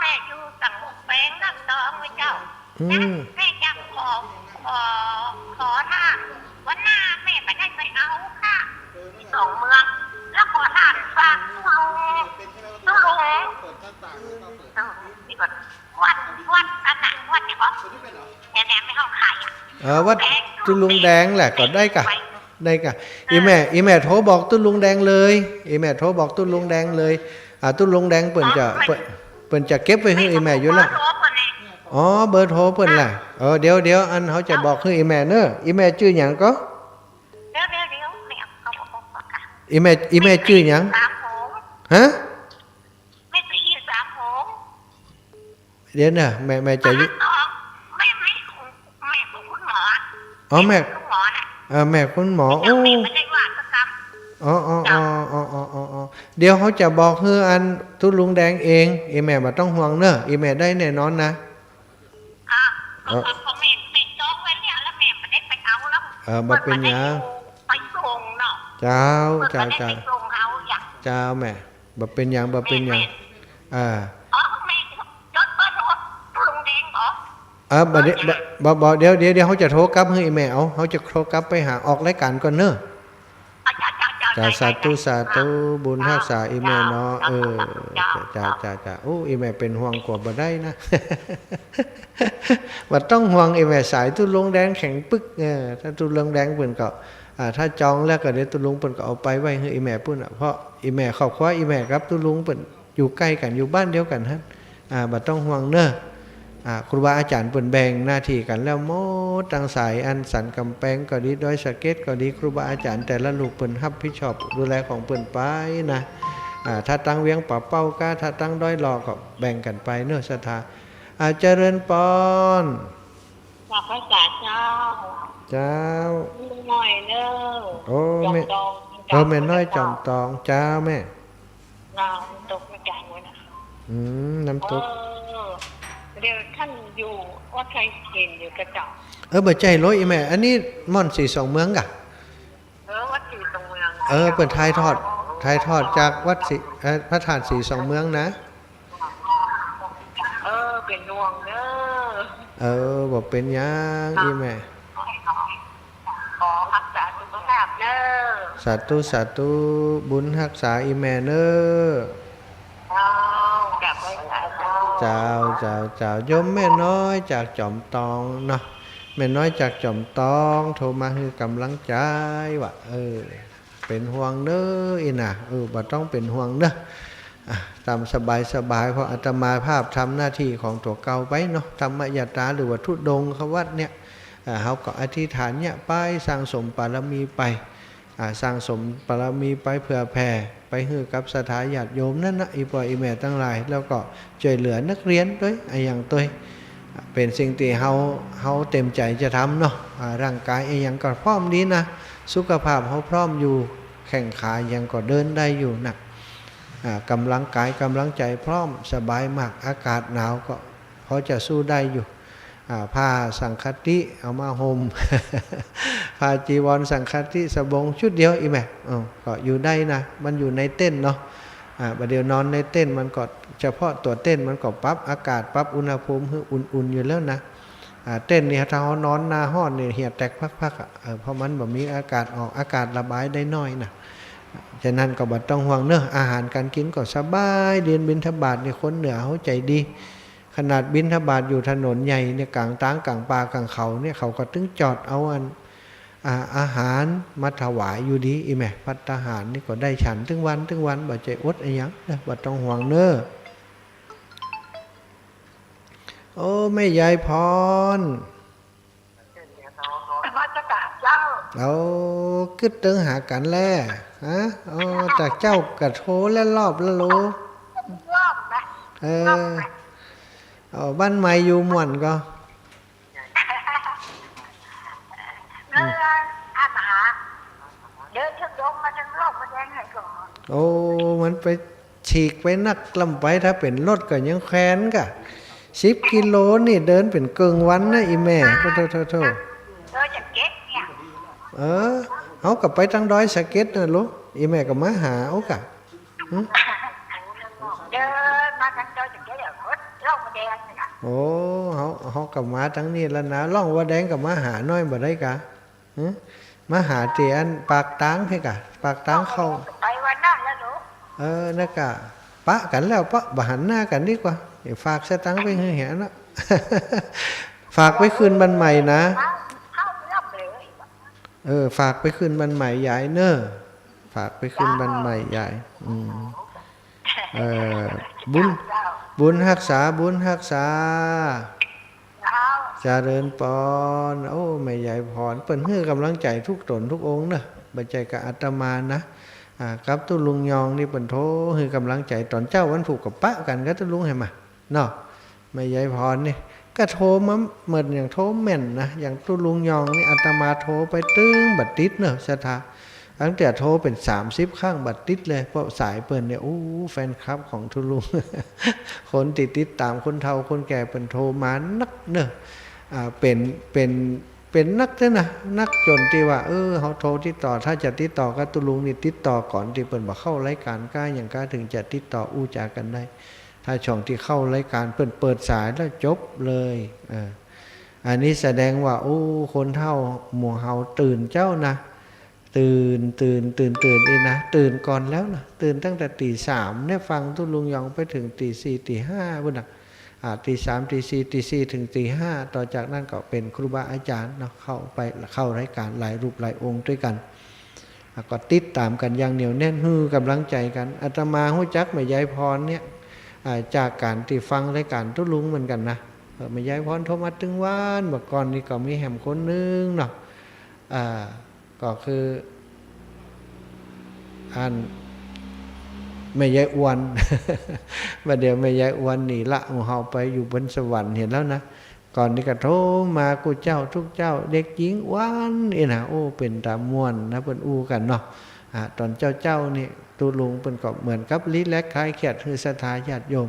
แม่อยู่ตังแขวงน้ำตองเว้ยเจ้า อืม นะ แม่จะขอ ขอ ขอถาม วันหน้าแม่บ่ได้ไปเอาค่ะ ตี้สองเมือง แล้วขอถามฝากเอา ตุ๊ลุง เอ้า นี่ก่อน วัด วัดอันน่ะ วัดเนี่ยบอก แหม แหม ไม่เข้าข่ายอะ เออ วัดตุ๊ลุงแดงแหละ ก็ได้ก่ะ ได้ก่ะ อี่แม่ อี่แม่โทรบอกตุ๊ลุงแดงเลย อี่แม่โทรบอกตุ๊ลุงแดงเลย อ่า ตุ๊ลุงแดงเปิ้นจะ เปิ้น เปิ้นจะเก็บไว้หื้ออี่แม่อยู่แล้ว เบอร์โทรเปิ้นแหละ อ๋อ เบอร์โทรเปิ้นแหละ เออ เดี๋ยว เดี๋ยว อันเฮาจะบอกหื้ออี่แม่เน้อ อี่แม่จื้อหยังก็ เดี๋ยว เดี๋ยว เดี๋ยว แม่เอา เอา เอา เอา อี่แม่ อี่แม่จื้อหยัง สามหก ฮะ แม่จะอยู่สามหก เดี๋ยวนะ แม่ แม่จะอยู่ แม่ แม่ แม่ของคุณหมอ อ๋อ แม่ แม่คุณหมอน่ะ เออ แม่คุณหมอ โอ้ แม่ไม่ได้ว่าสักคำ อ๋อ อ๋อ เจ้า อ๋อ เดี๋ยวเขาจะบอกหื้ออันตุ๊ลุงแดงเอง อี่แม่บ่ต้องห่วงเนอะ อี่แม่ได้แน่นอนนะ อ่ะ เออ ก็ ก็แม่ แม่จองไว้แล้ว แล้วแม่ไม่ได้ไปเอาแล้ว เออ บ่เป๋นหยัง ไปส่งเนาะ เจ้า เปิ้น เจ้า ไม่ได้ เจ้า ไปส่งเอาอย่าง เจ้าแม่ บ่เป๋นหยัง บ่เป๋นหยัง แม่ แม่ อ่า อ๋อ แม่จดเบอร์โทรลุงแดงเหรอ เออ บ่าเดี่ยว บ่า บ่า บ่า เดี๋ยว เดี๋ยว เดี๋ยวเขาจะโทรกลับหื้ออี่แม่ เอา เขาจะโทรกลับไปหา ออกรายการก่อนเนอะ อ่ะ จ้า จ้า จ้า จ้า ได้ สาธุ ได้ สาธุ อ่ะ บุญฮักษาอี่แม่เนาะ เจ้า เออ เจ้า เจ้า เจ้า เจ้า เจ้า โอ้ อี่แม่เป๋นห่วงกว่าบ่ได้นะ บ่ต้องห่วง อี่แม่สายตุ๊ลุงแดงแข็งปึก เออ ถ้าตุ๊ลุงแดงเปิ้นก็ อ่า ถ้าจองแล้วก็เดี๋ยวตุ๊ลุงเปิ้นก็เอาไปไว้หื้ออี่แม่ปู้นน่ะ เพราะอี่แม่ ครอบครัวอี่แม่กับตุ๊ลุงเปิ้นอยู่ใก้กั๋น อยู่บ้านเดียวกั๋นหั้น อ่า บ่ต้องห่วงเนอะ อ่า ครูบาอาจ๋ารย์เปิ้นแบ่งหน้าตี้กั๋นแล้วหมด ตังสายอันสันก๋ำแปงก็ดี ดอยสะเก็ดก็ดี ครูบาอาจ๋ารย์แต่ละลูกเปิ้นฮับผิดชอบดูแลของเปิ้นไปนะ อ่า ถ้าตังเวียงป่าเป้าก้า ถ้าตังดอยหล่อก็แบ่งกั๋นไปเนอะ ศรัทธา อ่า เจริญปอน กราบไหว้สาเจ้า เจ้า แม่น้อยเนอะ โอ้ แม่ จอมตอง เออ แม่น้อยจอมตอง เจ้าแม่ น้ำตกแม่กลางไว้นะ อืม น้ำตก เออ เดี๋ยวท่านอยู่วัดไทยเห็นอยู่กะเจ้า เออ บ่ใจ้โลยอี่แม่ อันนี้ม่อนสีสองเมืองก่ะ เออ วัดสีสองเมือง เออ เปิ้นถ่ายทอด ถ่ายทอดจากวัดสี เอ่อ พระธาตุสีสองเมืองนะ เออ เป๋นห่วงเนอะ เออ บ่เป๋นหยัง อี่แม่ ขอฮักษาสุขภาพเนอะ สาธุ สาธุ บุญฮักษาอี่แม่เนอะ เจ้า กราบไหว้สาเจ้า เจ้า เจ้า เจ้า โยมแม่น้อยจากจอมตองเนาะ แม่น้อยจากจอมตองโทรมาหื้อก๋ำลังใจ๋ว่า เออ เป๋นห่วงเน้ออี่น่ะ เออ บ่ต้องเป๋นห่วงเน้อ อ่ะ ต๋ามสบายสบาย เพราะอาตมาภาพทำหน้าตี้ของตั๋วเก่าไปเนาะ ธรรมยาตราหรือว่าธุดงควัตรเนี่ย อ่า เฮาก็อธิษฐานเนี่ยไป สั่งสมบารมีไป อ่า สั่งสมบารมีไป เผื่อแผ่ไปหื้อกับศรัทธาญาติโยมนั้นนะ อี่ป้ออี่แม่ตังหลาย แล้วก็จ้วยเหลือนักเรียนตวย อะหยังตวย เป๋นสิ่งตี้เฮา เฮาเต็มใจ๋จะทำเนาะ อ่า ร่างก๋ายอะหยังก็พร้อมดีนะ สุขภาพเฮาพร้อมอยู่ แข้งขาอะหยังก็เดินได้อยู่นะ อ่า ก๋ำลังก๋ายก๋ำลังใจ๋พร้อม สบายมาก อากาศหนาวก็พอจะสู้ได้อยู่ อ่า ผ้าสังฆาติเอามาห่ม ผ้าจีวรสังฆาติ สบงชุดเดียว อี่แม่ เออ ก็อยู่ได้นะ มันอยู่ในเต็นท์เนาะ อ่า บ่าเดี่ยวนอนในเต็นท์มันก็ เฉพาะตั๋วเต็นท์มันก็ปรับอากาศ ปรับอุณหภูมิหื้ออุ่นๆ อยู่แล้วนะ อ่า เต็นท์นี่ถ้าเฮานอนหน้าฮ้อนนี่เหี่ยวแตกพักๆ อ่ะ เออ เพราะมันบ่มีอากาศออก อากาศระบายได้น้อยนะ ฉะนั้นก็บ่ต้องห่วงเนาะ อาหารก๋านกิ๋นก็สบาย เดินบิณฑบาตนี่คนเหนือเฮาใจ๋ดี ขนาดบิณฑบาตอยู่ถนนใหญ่เนี่ย ก๋างตางก๋างป่าก๋างเขาเนี่ย เขาก็ตึงจอดเอาอัน อา อาหารมาถวายอยู่ดี อีแม่ ภัตตาหารนี่ก็ได้ฉันตึงวันตึงวัน บ่ใจ้อดอะหยังนะ บ่ต้องห่วงเน่อ โอ้ แม่ยายพร นมัสก๋านเจ้า เอา กึ๊ดเติงหากั๋นแล ฮะ อ๋อ จากเจ้าก็โทรแล้วรอบแล้วโล รอบนะ เออ รอบนะ เอา บ้านใหม่อยู่ม่วนก่อ เออ อันหา เดินทางดงมาทางโลกมาแดงให้ก่อน โอ้ มันไปฉีกไปนักล้ำไป ถ้าเป๋นรถก็ยังแควนก่ะ สิบกิโลนี่เดินเป๋นเกิ่งวันนะ อีแม่ โธ่ โธ่ โธ่ โธ่ เออ จะเก็บเนี่ย เออ เฮาก็ไปตางดอยสะเก็ดน่ะลูก อีแม่ก็มาหาเอาก่ะ หึ เดินมาทางดอยสะเก็ด เดี๋ยวรถล่องมะแดงนี่นะ โอ้ เฮา เฮาก็มาตางนี้แล้วนะ ล่องมะแดงก็มาหาหน้อยบ่ได้กะ หึ มาหาตี้อันปากตางพี้กะ ปากตางเข้า ไปวันนั้นแล้วลูก เออ นั่นกะ ปะกั๋นแล้ว ปะ บ่หันหน้ากั๋นดีกว่า เดี๋ยวฝากสตางค์ไปหื้อแหมเนาะ ฝากไปคืนบ้านใหม่นะ เข้า เข้าเรื่องเลย เออ ฝากไปคืนบ้านใหม่ยายเน่อ ฝากไปคืนบ้านใหม่ยาย อืม เออ บุญ บุญฮักษา บุญฮักษา เจ้า เจริญปอน โอ้ แม่ยายพร เปิ้นหื้อกำลังใจ๋ทุกต๋นทุกองค์เน่อ บ่ใจ้กะอาตมานะ อ่า กับตุ๊ลุงยองนี่เปิ้นโทรหื้อกำลังใจ๋ ต๋อนเจ๊าวันพูกก็ปะกั๋นกับตุ๊ลุงแหม เนาะ แม่ยายพรนี่ก็โทรมาเหมือนอย่างโทรแม่นนะ อย่างตุ๊ลุงยองนี่อาตมาโทรไปตึงบ่ติดเน่อ ศรัทธา ตั้งแต่โทรเป๋นสามสิบครั้งบ่ติดเลย เพราะสายเปิ้นเนี่ย โอ้ แฟนคลับของตุ๊ลุง คนตี้ติดต๋ามคนเฒ่าคนแก่เปิ้นโทรมานักเน่อ อ่า เป๋น เป๋น เป๋นนักเต๊อะนะ นักจ๋นตี้ว่า เออ เฮาโทรติดต่อ ถ้าจะติดต่อกับตุ๊ลุงนี่ติดต่อก่อนตี้เปิ้นบ่เข้ารายก๋านก้าหยังก้า เถิงจะติดต่ออู้จ๋ากั๋นได้ ถ้าช่วงตี้เข้ารายก๋านเปิ้นเปิดสายแล้วจบเลย เออ อันนี้แสดงว่า โอ้ คนเฒ่าหมู่เฮาตื่นเจ๊านะ ตื่น ตื่น ตื่น ตื่นอี้นะ ตื่นก่อนแล้วนะ ตื่นตั้งแต่ตี๋สามเนี่ย ฟังตุ๊ลุงยองไปเถิงตี๋สี่ ตี๋ห้าปู้นน่ะ อ่า ตี๋สาม ตี๋สี่ ตี๋สี่เถิงตี๋ห้า ต่อจากนั้นก็เป๋นครูบาอาจ๋ารย์เนาะ เข้าไป เข้ารายก๋านหลายรูปหลายองค์ตวยกั๋น อ่ะ ก็ติดต๋ามกั๋นอย่างเหนียวแน่น หื้อกำลังใจ๋กั๋น อาตมาฮู้จักแม่ยายพรเนี่ย อ่า จากก๋านตี้ฟังรายก๋านตุ๊ลุงเหมือนกั๋นนะ เออ แม่ยายพรโทรมาตึงวัน เมื่อก่อนนี่ก็มีแหมคนนึ่งเนาะ อ่า ก็คือ อัน แม่ยายอวน บ่าเดี่ยวแม่ยายอวนหนีละหมู่เฮาไปอยู่บนสวรรค์หั้นแล้วนะ ก่อนนี้ก็โทรมากู้เจ๊ากู้เจ๊า เด็กญิงอวนอี้นะ โอ้ เป๋นต๋าม่วนนะ เปิ้นอู้กั๋นเนาะ อ่า ต๋อนเจ๊าๆ นี่ ตุ๊ลุงเปิ้นก็เหมือนกับรีแลกซ์คลายเครียดหื้อศรัทธาญาติโยม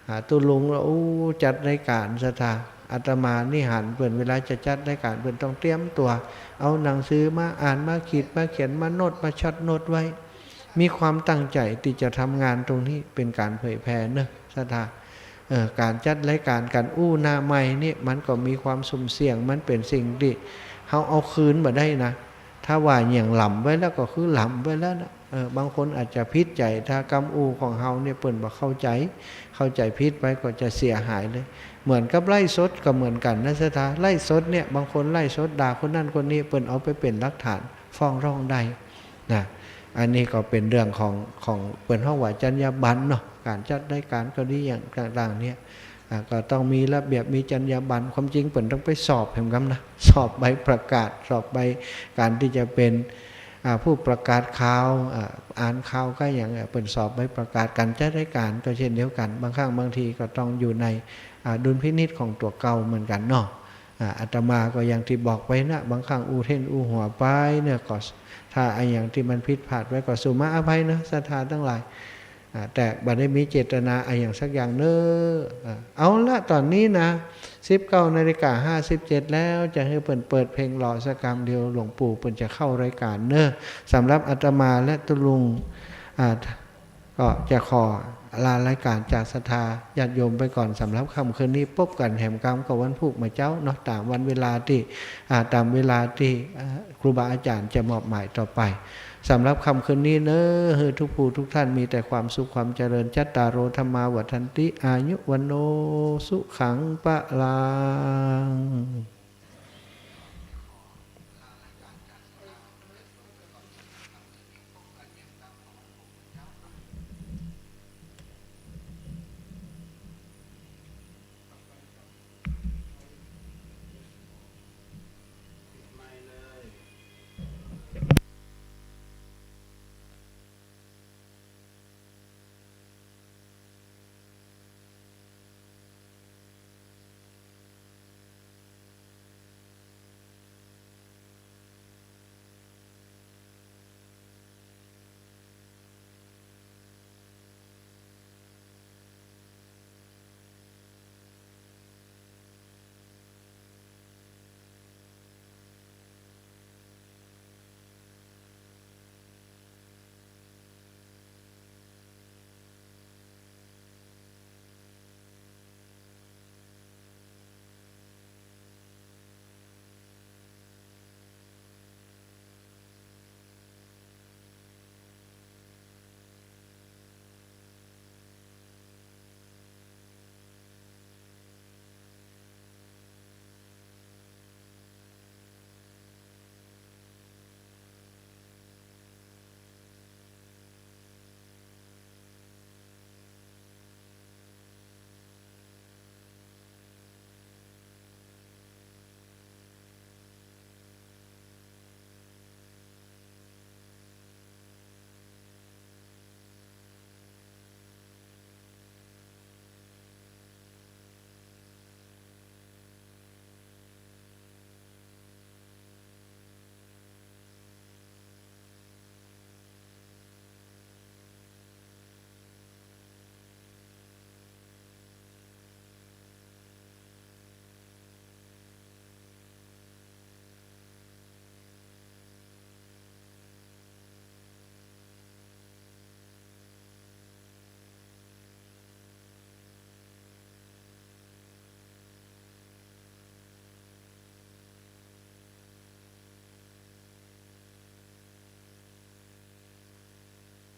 อ่า ตุ๊ลุงละอู้ จัดรายก๋านศรัทธา อาตมานี่หันเปิ้น เวลาจะจัดรายก๋านเปิ้นต้องเตรียมตั๋ว เอาหนังสือมาอ่าน มาขีด มาเขียน มาโน้ต มาช็อตโน้ตไว้ มีความตั้งใจ๋ตี้จะทำงานตรงนี้เป๋นก๋านเผยแผ่เนาะศรัทธา เออ ก๋านจัดรายก๋าน ก๋านอู้หน้าใหม่นี่มันก็มีความสุ่มเสี่ยง มันเป๋นสิ่งตี้เฮาเอาคืนบ่ได้นะ ถ้าว่าหยังหลำไว้แล้วก็คือหลำไว้แล้วนะ เออ บางคนอาจจะผิดใจ๋ ถ้ากำอู้ของเฮาเนี่ยเปิ้นบ่เข้าใจ๋ เข้าใจ๋ผิดไปก็จะเสียหายเลย เหมือนกับไลฟ์สดก็เหมือนกั๋นนะศรัทธา ไลฟ์สดเนี่ย บางคนไลฟ์สดด่าคนนั้นคนนี้ เปิ้นเอาไปเป๋นหลักฐานฟ้องร้องได้นะ อันนี้ก็เป๋นเรื่องของ ของเปิ้นฮ้องว่าจรรยาบรรณเนาะ ก๋านจัดรายก๋านก็ดีอย่างต่างๆ เนี่ย อ่า ก็ต้องมีระเบียบ มีจรรยาบรรณ ความจริงเปิ้นต้องไปสอบแหมกำนะ สอบใบประกาศ สอบใบก๋านตี้จะเป๋น อ่า ผู้ประกาศข่าว อ่า อ่านข่าวก้าหยัง อ่า เปิ้นสอบใบประกาศ ก๋านจัดรายก๋านก็เช่นเดียวกั๋น บางครั้งบางทีก็ต้องอยู่ใน อ่า ดุลพินิจของตั๋วเก่าเหมือนกั๋นเนาะ อ่า อาตมาก็อย่างตี้บอกไปนะ บางครั้งอู้เท่นอู้หัวไปเนี่ย ก็ถ้าอะหยังตี้มันผิดพลาดไปก็สุมาอภัยเนาะ ศรัทธาตังหลาย อ่า แต่บ่ได้มีเจตนาอะหยังสักอย่างเน่อ อ่า เอาละ ต๋อนนี้นะ สิบเก้านาฬิกาห้าสิบเจ็ดแล้ว จะหื้อเปิ้นเปิดเพลงหล่อสักกำเดียว หลวงปู่เปิ้นจะเข้ารายก๋านเน่อ สำหรับอาตมาและตุ๊ลุง อ่า ก็จะขอลารายก๋านจากศรัทธาญาติโยมไปก่อน สำหรับค่ำคืนนี้ ปบกั๋นแหมกำก็วันพูกเมื่อเจ๊าเนาะ ต๋ามวันเวลาตี้ อ่า ต๋ามเวลาตี้ อ่า ครูบาอาจ๋ารย์จะมอบหมายต่อไป สำหรับค่ำคืนนี้เน่อ หื้อทุกผู้ทุกท่านมีแต่ความสุขความเจริญ จัตตาโร ธัมมา วัฑฒันติ อายุ วัณโณ สุขัง พลัง